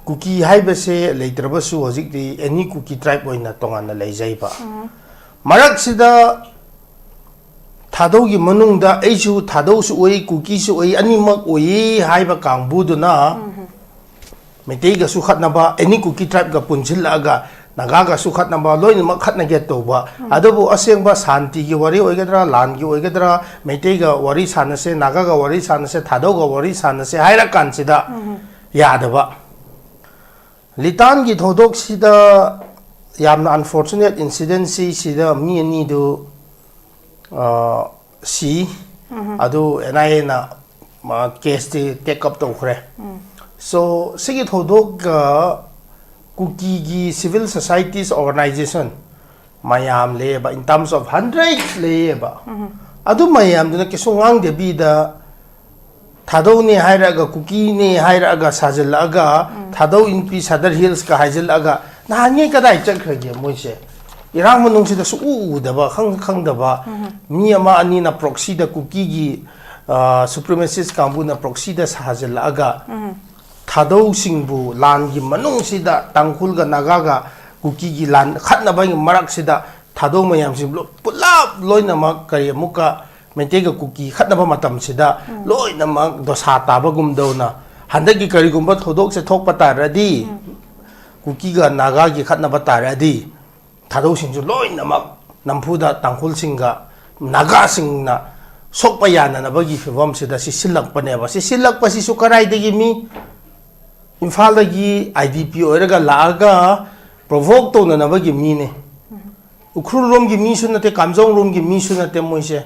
ꯀꯨꯀꯤ ꯍꯥꯏꯕꯁꯦ ꯂꯩꯇ꯭ꯔꯕꯁꯨ ꯍꯧꯖꯤꯛꯇꯤ any ꯀꯨꯀꯤ tribe ꯑꯣꯏꯅ ꯇꯣꯉꯥꯟꯅ ꯂꯩꯖꯩꯕ꯫ ꯃꯔꯛꯁꯤꯗ ꯊꯥꯗꯧꯒꯤ ꯃꯅꯨꯡꯗ ꯑꯩꯁꯨ ꯊꯥꯗꯧꯁꯨ ꯑꯣꯏ, ꯀꯨꯀꯤꯁꯨ ꯑꯣꯏ, ꯑꯅꯤꯃꯛ ꯑꯣꯏꯌꯦ ꯍꯥꯏꯕ ꯀꯥꯡꯕꯨꯗꯨꯅ ꯃꯩꯇꯩꯒꯁꯨ ꯈꯠꯅꯕ, any ꯀꯨꯀꯤ tribe ꯀ ꯄꯨꯟꯁꯤꯜꯂꯛꯑꯒ ꯅꯥꯒꯥꯒꯁꯨ ꯈꯠꯅꯕ, ꯂꯣꯏꯅꯃꯛ ꯈꯠꯅꯒꯦ ꯇꯧꯕ꯫ ꯑꯗꯨꯕꯨ ꯑꯁꯦꯡꯕ ꯁꯥꯟꯇꯤꯒꯤ ꯋꯥꯔꯤ ꯑꯣꯏꯒꯗ꯭ꯔꯥ, ꯂꯥꯟꯒꯤ ꯑꯣꯏꯒꯗ꯭ꯔꯥ, ꯃꯩꯇꯩꯒ ꯋꯥꯔꯤ ꯁꯥꯟꯅꯁꯦ, ꯅꯥꯒꯥꯒ ꯋꯥꯔꯤ ꯁꯥꯟꯅꯁꯦ, ꯊꯥꯗꯧꯒ ꯋꯥꯔꯤ ꯁꯥꯟꯅꯁꯦ ꯍꯥꯏꯔ ꯀꯥꯟꯁꯤꯗ ꯌꯥꯗꯕ꯫ ꯂꯤꯇꯥꯟꯒꯤ ꯊꯧꯗꯣꯛꯁꯤꯗ ꯌꯥꯝꯅ unfortunate incident ꯁꯤ, ꯁꯤꯗ ꯃꯤ ꯑꯅꯤꯗꯨ, ꯑ, ꯁꯤ, ꯑꯗꯨ N I A ꯅ, ꯑ, case ꯇꯤ take up ꯇꯧꯈ꯭ꯔꯦ꯫ So, ꯁꯤꯒꯤ ꯊꯧꯗꯣꯛꯀ ꯀꯨꯀꯤꯒꯤ civil societies organization ꯃꯌꯥꯝ ꯂꯩꯌꯦꯕ, in terms of hundred ꯂꯩꯌꯦꯕ꯫ ꯑꯗꯨ ꯃꯌꯥꯝꯗꯨꯅ ꯀꯩꯁꯨ ꯉꯥꯡꯗꯕꯤꯗ, ꯊꯥꯗꯧꯅꯦ ꯍꯥꯏꯔꯛꯑꯒ, ꯀꯨꯀꯤꯅꯦ ꯍꯥꯏꯔꯛꯑꯒ ꯁꯥꯖꯤꯜꯂꯛꯑꯒ, ꯊꯥꯗꯧ ꯏꯟꯄꯤ ꯁꯗꯔ ꯍꯤꯜꯁꯀ ꯍꯥꯏꯖꯤꯜꯂꯛꯑꯒ, ꯅꯍꯥꯟꯉꯩ ꯀꯗꯥꯏ ꯆꯠꯈ꯭ꯔꯒꯦ ꯃꯣꯏꯁꯦ? ꯏꯔꯥꯡ ꯃꯅꯨꯡꯁꯤꯗ ꯁꯨꯛꯎ ꯎꯗꯕ, ꯈꯪ ꯈꯪꯗꯕ ꯃꯤ ꯑꯃ ꯑꯅꯤꯅ proxy ꯗ, ꯀꯨꯀꯤꯒꯤ, ꯑ, supremacist ꯀꯥꯡꯕꯨꯅ proxy ꯗ ꯁꯥꯖꯤꯜꯂꯛꯑꯒ, ꯊꯥꯗꯧꯁꯤꯡꯕꯨ ꯂꯥꯟꯒꯤ ꯃꯅꯨꯡꯁꯤꯗ ꯇꯥꯡꯈꯨꯜꯒ ꯅꯥꯒꯥꯒ ꯀꯨꯀꯤꯒꯤ ꯂꯥꯟ ꯈꯠꯅꯕꯒꯤ ꯃꯔꯛꯁꯤꯗ ꯊꯥꯗꯧ ꯃꯌꯥꯝꯁꯤ ꯂꯣ-, ꯄꯨꯂꯞ ꯂꯣꯏꯅꯃꯛ ꯀꯔꯤ ꯑꯃꯨꯛꯀ ꯃꯩꯇꯩꯒ ꯀꯨꯀꯤ ꯈꯠꯅꯕ ꯃꯇꯝꯁꯤꯗ ꯂꯣꯏꯅꯃꯛ ꯗꯣꯁꯥ ꯇꯥꯕꯒꯨꯝꯗꯧꯅ, ꯍꯟꯗꯛꯀꯤ ꯀꯔꯤꯒꯨꯝꯕ ꯊꯧꯗꯣꯛꯁꯦ ꯊꯣꯛꯄ ꯇꯥꯔꯗꯤ, ꯀꯨꯀꯤꯒ ꯅꯥꯒꯥꯒꯤ ꯈꯠꯅꯕ ꯇꯥꯔꯗꯤ, ꯊꯥꯗꯧꯁꯤꯡꯁꯨ ꯂꯣꯏꯅꯃꯛ ꯅꯝꯐꯨꯗ ꯇꯥꯡꯈꯨꯜꯁꯤꯡꯒ ꯅꯥꯒꯥꯁꯤꯡꯅ ꯁꯣꯛꯄ ꯌꯥꯅꯅꯕꯒꯤ ꯐꯤꯕꯝꯁꯤꯗ ꯁꯤ ꯁꯤꯜꯂꯛꯄꯅꯦꯕ꯫ ꯁꯤ ꯁꯤꯜꯂꯛꯄꯁꯤꯁꯨ ꯀꯗꯥꯏꯗꯒꯤ? ꯃꯤ ꯏꯝꯐꯥꯜꯗꯒꯤ I D P ꯑꯣꯏꯔꯒ ꯂꯥꯛꯑꯒ provoke ꯇꯧꯅꯅꯕꯒꯤ ꯃꯤꯅꯦ꯫ ꯎꯈ꯭ꯔꯨꯜ ꯔꯣꯝꯒꯤ ꯃꯤꯁꯨ ꯅꯠꯇꯦ, ꯀꯥꯝꯖꯣꯡ ꯔꯣꯝꯒꯤ ꯃꯤꯁꯨ ꯅꯠꯇꯦ ꯃꯣꯏꯁꯦ꯫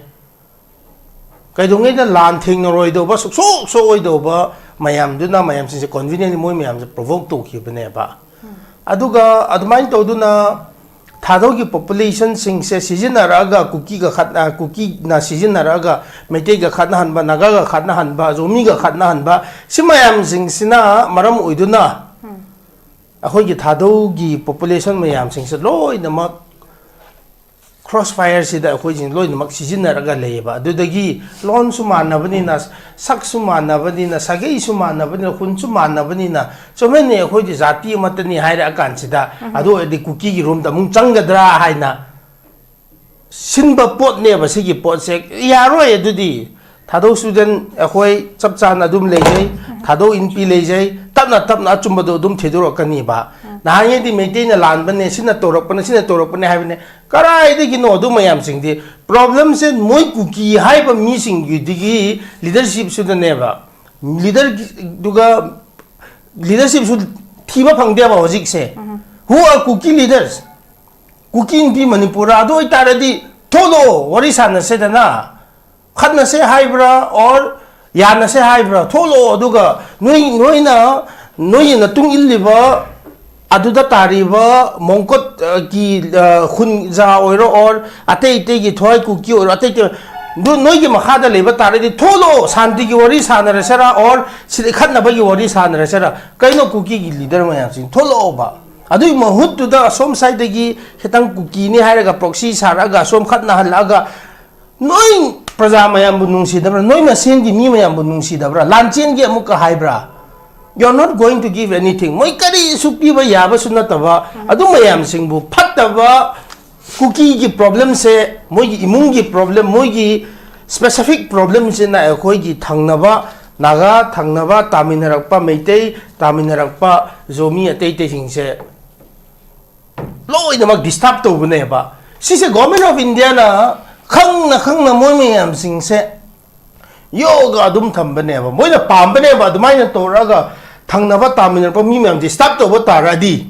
ꯀꯩꯗꯧꯉꯩꯗ ꯂꯥꯟ ꯊꯦꯡꯅꯔꯣꯏꯗꯧꯕ, ꯁꯨꯛꯁꯣꯛ ꯁꯣꯛꯑꯣꯏꯗꯧꯕ ꯃꯌꯥꯝꯗꯨꯅ, ꯃꯌꯥꯝꯁꯤꯡꯁꯦ conveniently ꯃꯣꯏ ꯃꯌꯥꯝꯁꯦ provoke ꯇꯧꯈꯤꯕꯅꯦꯕ꯫ ꯑꯗꯨꯒ ꯑꯗꯨꯃꯥꯏꯅ ꯇꯧꯗꯨꯅ ꯊꯥꯗꯧꯒꯤ population ꯁꯤꯡꯁꯦ ꯁꯤꯖꯤꯟꯅꯔꯛꯑꯒ ꯀꯨꯀꯤꯒ ꯈꯠꯅ-, ꯀꯨꯀꯤꯅ ꯁꯤꯖꯤꯟꯅꯔꯛꯑꯒ ꯃꯩꯇꯩꯒ ꯈꯠꯅꯍꯟꯕ, ꯅꯥꯒꯥꯒ ꯈꯠꯅꯍꯟꯕ, ꯖꯣꯃꯤꯒ ꯈꯠꯅꯍꯟꯕ, ꯁꯤ ꯃꯌꯥꯝꯁꯤꯡꯁꯤꯅ ꯃꯔꯝ ꯑꯣꯏꯗꯨꯅ ꯑꯩꯈꯣꯏꯒꯤ ꯊꯥꯗꯧꯒꯤ population ꯃꯌꯥꯝꯁꯤꯡꯁꯦ ꯂꯣꯏꯅꯃꯛ crossfire ꯁꯤꯗ ꯑꯩꯈꯣꯏꯁꯤꯡ ꯂꯣꯏꯅꯃꯛ ꯁꯤꯖꯤꯟꯅꯔꯒ ꯂꯩꯌꯦꯕ꯫ ꯑꯗꯨꯗꯒꯤ ꯂꯣꯟꯁꯨ ꯃꯥꯟꯅꯕꯅꯤꯅ, ꯁꯛꯁꯨ ꯃꯥꯟꯅꯕꯅꯤꯅ, ꯁꯥꯒꯩꯁꯨ ꯃꯥꯟꯅꯕꯅꯤꯅ, ꯈꯨꯟꯁꯨ ꯃꯥꯟꯅꯕꯅꯤꯅ, ꯆꯨꯝꯃꯤꯅꯦ, ꯑꯩꯈꯣꯏꯗꯤ ꯖꯥꯇꯤ ꯑꯃꯠꯇꯅꯤ ꯍꯥꯏꯔꯛꯑꯀꯥꯟꯁꯤꯗ, ꯑꯗꯨ ꯑꯣꯏꯔꯗꯤ ꯀꯨꯀꯤꯒꯤ ꯔꯣꯝꯗ ꯑꯃꯨꯛ ꯆꯪꯒꯗ꯭ꯔꯥ ꯍꯥꯏꯅ ꯁꯤꯟꯕ ꯄꯣꯠꯅꯦꯕ ꯁꯤꯒꯤ ꯄꯣꯠꯁꯦ꯫ ꯌꯥꯔꯣꯏ꯫ ꯑꯗꯨꯗꯤ ꯊꯥꯗꯧ student ꯑꯩꯈꯣꯏ ꯆꯞ ꯆꯥꯅ ꯑꯗꯨꯝ ꯂꯩꯖꯩ, ꯊꯥꯗꯧ ꯏꯟꯄꯤ ꯂꯩꯖꯩ, ꯇꯞꯅ ꯇꯞꯅ ꯑꯆꯨꯝꯕꯗꯣ ꯑꯗꯨꯝ ꯊꯤꯗꯣꯔꯛꯀꯅꯤꯕ꯫ ꯅꯍꯥꯟꯉꯩꯗꯤ ꯃꯩꯇꯩꯅ ꯂꯥꯟꯕꯅꯦ, ꯁꯤꯅ ꯇꯧꯔꯛꯄꯅꯦ, ꯁꯤꯅ ꯇꯧꯔꯛꯄꯅꯦ ꯍꯥꯏꯕꯅꯦ꯫ ꯀꯗꯥꯏꯗꯒꯤꯅꯣ ꯑꯗꯨ ꯃꯌꯥꯝꯁꯤꯡꯗꯤ? ꯄ꯭ꯔꯣꯕ꯭ꯂꯦꯝꯁꯦ ꯃꯣꯏ ꯀꯨꯀꯤ ꯍꯥꯏꯕ ꯃꯤꯁꯤꯡꯒꯤꯗꯒꯤ, ꯂꯤꯗꯔꯁꯤꯞꯁꯨꯗꯅꯦꯕ꯫ ꯂꯤꯗꯔꯗꯨꯒ ꯂꯤꯗꯔꯁꯤꯞꯁꯨ ꯊꯤꯕ ꯐꯪꯗꯦꯕ ꯍꯧꯖꯤꯛꯁꯦ꯫ Who are Kuki leaders? ꯀꯨꯀꯤ ꯅꯨꯄꯤ ꯃꯅꯤꯄꯨꯔ ꯑꯗꯨ ꯑꯣꯏꯇꯥꯔꯗꯤ ꯊꯣꯛꯂꯛꯑꯣ, ꯋꯥꯔꯤ ꯁꯥꯟꯅꯁꯦꯗꯅ꯫ ꯈꯠꯅꯁꯦ ꯍꯥꯏꯕ꯭ꯔꯥ, or ꯌꯥꯅꯁꯦ ꯍꯥꯏꯕ꯭ꯔꯥ? ꯊꯣꯛꯂꯛꯑꯣ꯫ ꯑꯗꯨꯒ ꯅꯣꯏ, ꯅꯣꯏꯅ, ꯅꯣꯏꯒꯤ ꯃꯇꯨꯡ ꯏꯜꯂꯤꯕ ꯑꯗꯨꯗ ꯇꯥꯔꯤꯕ ꯃꯣꯡꯀꯣꯠꯀꯤ, ꯑ, ꯈꯨꯟꯖꯥ ꯑꯣꯏꯔꯣ, or ꯑꯇꯩ ꯑꯇꯩꯒꯤ ꯊꯋꯥꯏ ꯀꯨꯀꯤ ꯑꯣꯏꯔꯣ, ꯑꯇꯩ ꯑꯇꯩ, ꯑꯗꯨ ꯅꯣꯏꯒꯤ ꯃꯈꯥꯗ ꯂꯩꯕ ꯇꯥꯔꯗꯤ ꯊꯣꯛꯂꯛꯑꯣ, ꯁꯥꯟꯇꯤꯒꯤ ꯋꯥꯔꯤ ꯁꯥꯟꯅꯔꯁꯤꯔꯥ, or ꯁꯤꯗ ꯈꯠꯅꯕꯒꯤ ꯋꯥꯔꯤ ꯁꯥꯟꯅꯔꯁꯤꯔꯥ? ꯀꯩꯅꯣ, ꯀꯨꯀꯤꯒꯤ ꯂꯤꯗꯔ ꯃꯌꯥꯝꯁꯤꯡ ꯊꯣꯛꯂꯛꯑꯣꯕ꯫ ꯑꯗꯨꯒꯤ ꯃꯍꯨꯠꯇꯨꯗ ꯑꯁꯣꯝ ꯁꯥꯏꯗꯒꯤ ꯈꯤꯇꯪ ꯀꯨꯀꯤꯅꯤ ꯍꯥꯏꯔꯒ ꯄ꯭ꯔꯣꯛꯁꯤ ꯁꯥꯔꯛꯑꯒ ꯑꯁꯣꯝ ꯈꯠꯅꯍꯜꯂꯛꯑꯒ, ꯅꯣꯏ ꯄ꯭ꯔꯖꯥ ꯃꯌꯥꯝꯕꯨ ꯅꯨꯡꯁꯤꯗꯕ꯭ꯔꯥ? ꯅꯣꯏ ꯃꯁꯦꯟꯒꯤ ꯃꯤ ꯃꯌꯥꯝꯕꯨ ꯅꯨꯡꯁꯤꯗꯕ꯭ꯔꯥ? ꯂꯥꯟꯆꯦꯟꯒꯤ ꯑꯃꯨꯛꯀ ꯍꯥꯏꯕ꯭ꯔꯥ? You are not going to give anything. ꯃꯣꯏ ꯀꯔꯤꯁꯨ ꯄꯤꯕ ꯌꯥꯕꯁꯨ ꯅꯠꯇꯕ, ꯑꯗꯨ ꯃꯌꯥꯝꯁꯤꯡꯕꯨ ꯐꯠꯇꯕ, ꯀꯨꯀꯤꯒꯤ ꯄ꯭ꯔꯣꯕ꯭ꯂꯦꯝꯁꯦ, ꯃꯣꯏꯒꯤ ꯏꯃꯨꯡꯒꯤ ꯄ꯭ꯔꯣꯕ꯭ꯂꯦꯝ, ꯃꯣꯏꯒꯤ ꯁ꯭ꯄꯦꯁꯤꯐꯤꯛ ꯄ꯭ꯔꯣꯕ꯭ꯂꯦꯝꯁꯤꯅ ꯑꯩꯈꯣꯏꯒꯤ ꯊꯪꯅꯕ ꯅꯥꯒꯥ, ꯊꯪꯅꯕ ꯇꯥꯃꯤꯟꯅꯔꯛꯄ ꯃꯩꯇꯩ, ꯇꯥꯃꯤꯟꯅꯔꯛꯄ ꯖꯣꯃꯤ, ꯑꯇꯩ ꯑꯇꯩꯁꯤꯡꯁꯦ ꯂꯣꯏꯅꯃꯛ ꯗꯤꯁꯇꯔꯕ ꯇꯧꯕꯅꯦꯕ꯫ ꯁꯤꯁꯦ Government of Indiaꯅ ꯈꯪꯅ ꯈꯪꯅ ꯃꯣꯏ ꯃꯌꯥꯝꯁꯤꯡꯁꯦ ꯌꯣꯛꯑꯒ ꯑꯗꯨꯝ ꯊꯝꯕꯅꯦꯕ꯫ ꯃꯣꯏꯅ ꯄꯥꯝꯕꯅꯦꯕ ꯑꯗꯨꯃꯥꯏꯅ ꯇꯧꯔꯒ ꯊꯪꯅꯕ ꯇꯥꯃꯤꯟꯅꯔꯛꯄ ꯃꯤ ꯃꯌꯥꯝ ꯗꯤꯁꯇꯔꯕ ꯇꯧꯕ ꯇꯥꯔꯗꯤ,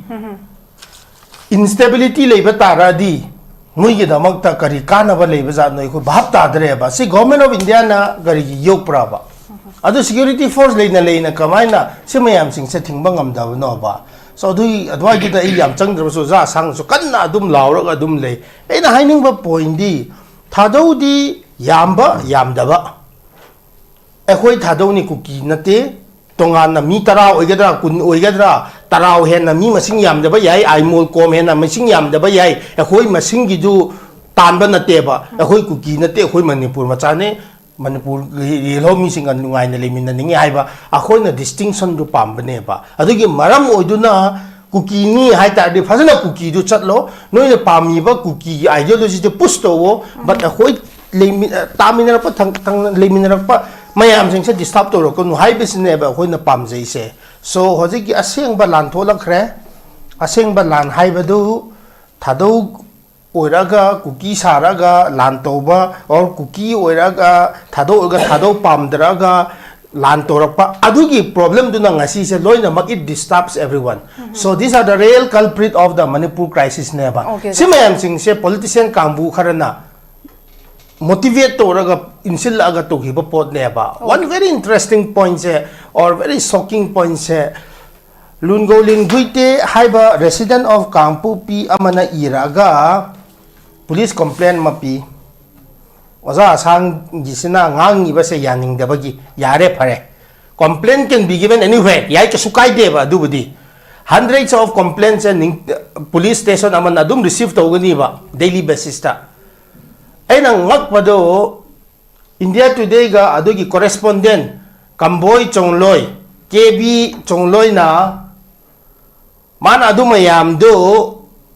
ꯏꯟꯁꯇꯦꯕꯤꯂꯤꯇꯤ ꯂꯩꯕ ꯇꯥꯔꯗꯤ, ꯃꯣꯏꯒꯤꯗꯃꯛꯇ ꯀꯔꯤ ꯀꯥꯟꯅꯕ ꯂꯩꯕ ꯖꯥꯠꯅꯣ ꯑꯩꯈꯣꯏ ꯚꯥꯞ ꯇꯥꯗ꯭ꯔꯦꯕ꯫ ꯁꯤ Government of Indiaꯅ ꯀꯔꯤꯒꯤ ꯌꯣꯛꯄ꯭ꯔꯕ? ꯑꯗꯨ ꯁꯦꯀ꯭ꯌꯨꯔꯤꯇꯤ ꯐꯣꯔꯁ ꯂꯩꯅ ꯂꯩꯅ ꯀꯃꯥꯏꯅ ꯁꯤ ꯃꯌꯥꯝꯁꯤꯡꯁꯦ ꯊꯤꯡꯕ ꯉꯝꯗꯕꯅꯣꯕ? So ꯑꯗꯨꯒꯤ, ꯑꯗꯨꯋꯥꯏꯗꯨꯗ ꯑꯩ ꯌꯥꯝ ꯆꯪꯗ꯭ꯔꯕꯁꯨ ꯑꯣꯖꯥ ꯑꯁꯥꯡꯅꯁꯨ ꯀꯟꯅ ꯑꯗꯨꯝ ꯂꯥꯎꯔꯒ ꯑꯗꯨꯝ ꯂꯩ꯫ ꯑꯩꯅ ꯍꯥꯏꯅꯤꯡꯕ ꯄꯣꯏꯟꯗꯤ, ꯊꯥꯗꯧꯗꯤ ꯌꯥꯝꯕ ꯌꯥꯝꯗꯕ, ꯑꯩꯈꯣꯏ ꯊꯥꯗꯧꯅꯤ, ꯀꯨꯀꯤ ꯅꯠꯇꯦ꯫ ꯇꯣꯉꯥꯟꯅ ꯃꯤ ꯇꯔꯥ ꯑꯣꯏꯒꯗ꯭ꯔꯥ, ꯀꯨꯟ ꯑꯣꯏꯒꯗ꯭ꯔꯥ, ꯇꯔꯥ ꯍꯦꯟꯅ ꯃꯤ ꯃꯁꯤꯡ ꯌꯥꯝꯗꯕ ꯌꯥꯏ, ꯑꯥꯏꯃꯣꯜ ꯀꯣꯝ ꯍꯦꯟꯅ ꯃꯁꯤꯡ ꯌꯥꯝꯗꯕ ꯌꯥꯏ, ꯑꯩꯈꯣꯏ ꯃꯁꯤꯡꯒꯤꯗꯨ ꯇꯥꯟꯕ ꯅꯠꯇꯦꯕ꯫ ꯑꯩꯈꯣꯏ ꯀꯨꯀꯤ ꯅꯠꯇꯦ, ꯑꯩꯈꯣꯏ ꯃꯅꯤꯄꯨꯔ ꯃꯆꯥꯅꯦ꯫ ꯃꯅꯤꯄꯨꯔꯒꯤ ꯌꯦꯜꯍꯧꯃꯤꯁꯤꯡꯒ ꯅꯨꯡꯉꯥꯏꯅ ꯂꯩꯃꯤꯟꯅꯅꯤꯡꯉꯤ ꯍꯥꯏꯕ ꯑꯩꯈꯣꯏꯅ ꯗꯤꯁꯇꯤꯡꯁꯟꯗꯨ ꯄꯥꯝꯕꯅꯦꯕ꯫ ꯑꯗꯨꯒꯤ ꯃꯔꯝ ꯑꯣꯏꯗꯨꯅ ꯀꯨꯀꯤꯅꯤ ꯍꯥꯏ ꯇꯥꯔꯗꯤ ꯐꯖꯅ ꯀꯨꯀꯤꯗꯨ ꯆꯠꯂꯣ, ꯅꯣꯏꯅ ꯄꯥꯝꯃꯤꯕ ꯀꯨꯀꯤꯒꯤ ꯑꯥꯏꯗꯤꯌꯣꯂꯣꯖꯤꯗꯨ ꯄꯨꯁ ꯇꯧꯋꯣ꯫ But ꯑꯩꯈꯣꯏ ꯂꯩꯃꯤ-, ꯑ, ꯇꯥꯃꯤꯟꯅꯔꯛꯄ, ꯊꯪ-, ꯊꯪꯅ ꯂꯩꯃꯤꯟꯅꯔꯛꯄ ꯃꯌꯥꯝꯁꯤꯡꯁꯦ ꯗꯤꯁꯇꯔꯕ ꯇꯧꯔꯛꯀꯅꯨ ꯍꯥꯏꯕꯁꯤꯅꯦꯕ ꯑꯩꯈꯣꯏꯅ ꯄꯥꯝꯖꯩꯁꯦ꯫ So ꯍꯧꯖꯤꯛꯀꯤ ꯑꯁꯦꯡꯕ ꯂꯥꯟ ꯊꯣꯛꯂꯛꯈ꯭ꯔꯦ꯫ ꯑꯁꯦꯡꯕ ꯂꯥꯟ ꯍꯥꯏꯕꯗꯨ ꯊꯥꯗꯧ ꯑꯣꯏꯔꯛꯑꯒ ꯀꯨꯀꯤ ꯁꯥꯔꯛꯑꯒ ꯂꯥꯟ ꯇꯧꯕ, or ꯀꯨꯀꯤ ꯑꯣꯏꯔꯛꯑꯒ ꯊꯥꯗꯣꯛꯑꯒ ꯊꯥꯗꯧ ꯄꯥꯝꯗꯔꯛꯑꯒ ꯂꯥꯟ ꯇꯧꯔꯛꯄ, ꯑꯗꯨꯒꯤ problemꯗꯨꯅ ꯉꯁꯤꯁꯦ ꯂꯣꯏꯅꯃꯛ, it disturbs everyone. So these are the real culprit of the Manipur crisisꯅꯦꯕ. Okay, ꯁꯤ ꯃꯌꯥꯝꯁꯤꯡꯁꯦ politician ꯀꯥꯡꯕꯨ ꯈꯔꯅ motivate ꯇꯧꯔꯒ ꯏꯟꯁꯤꯜꯂꯛꯑꯒ ꯇꯧꯈꯤꯕ ꯄꯣꯠꯅꯦꯕ. One very interesting pointꯁꯦ, or very shocking pointꯁꯦ, ꯂꯨꯟꯒꯧ ꯂꯤꯟꯒꯨꯏꯇꯦ ꯍꯥꯏꯕ resident of ꯀꯥꯡꯄꯣꯛꯄꯤ ꯑꯃꯅ ꯏꯔꯛꯑꯒ police complaint ꯑꯃ ꯄꯤ꯫ ꯑꯣꯖꯥ ꯑꯁꯥꯡꯒꯤꯁꯤꯅ ꯉꯥꯡꯉꯤꯕꯁꯦ ꯌꯥꯅꯤꯡꯗꯕꯒꯤ, ꯌꯥꯔꯦ, ꯐꯔꯦ, complaint can be given anywhere, ꯌꯥꯏ, ꯀꯩꯁꯨ ꯀꯥꯏꯗꯦꯕ꯫ ꯑꯗꯨꯕꯨꯗꯤ hundreds of complaintsꯁꯦ ꯅꯤꯡ-, police station ꯑꯃꯅ ꯑꯗꯨꯝ receive ꯇꯧꯒꯅꯤꯕ daily basisꯇ꯫ ꯑꯩꯅ ꯉꯛꯄꯗꯣ, India Todayꯒ ꯑꯗꯨꯒꯤ correspondent ꯀꯝꯕꯣꯏ ꯆꯣꯡꯂꯣꯏ, ꯀꯦ ꯕꯤ ꯆꯣꯡꯂꯣꯏꯅ, ꯃꯥꯅ ꯑꯗꯨ ꯃꯌꯥꯝꯗꯨ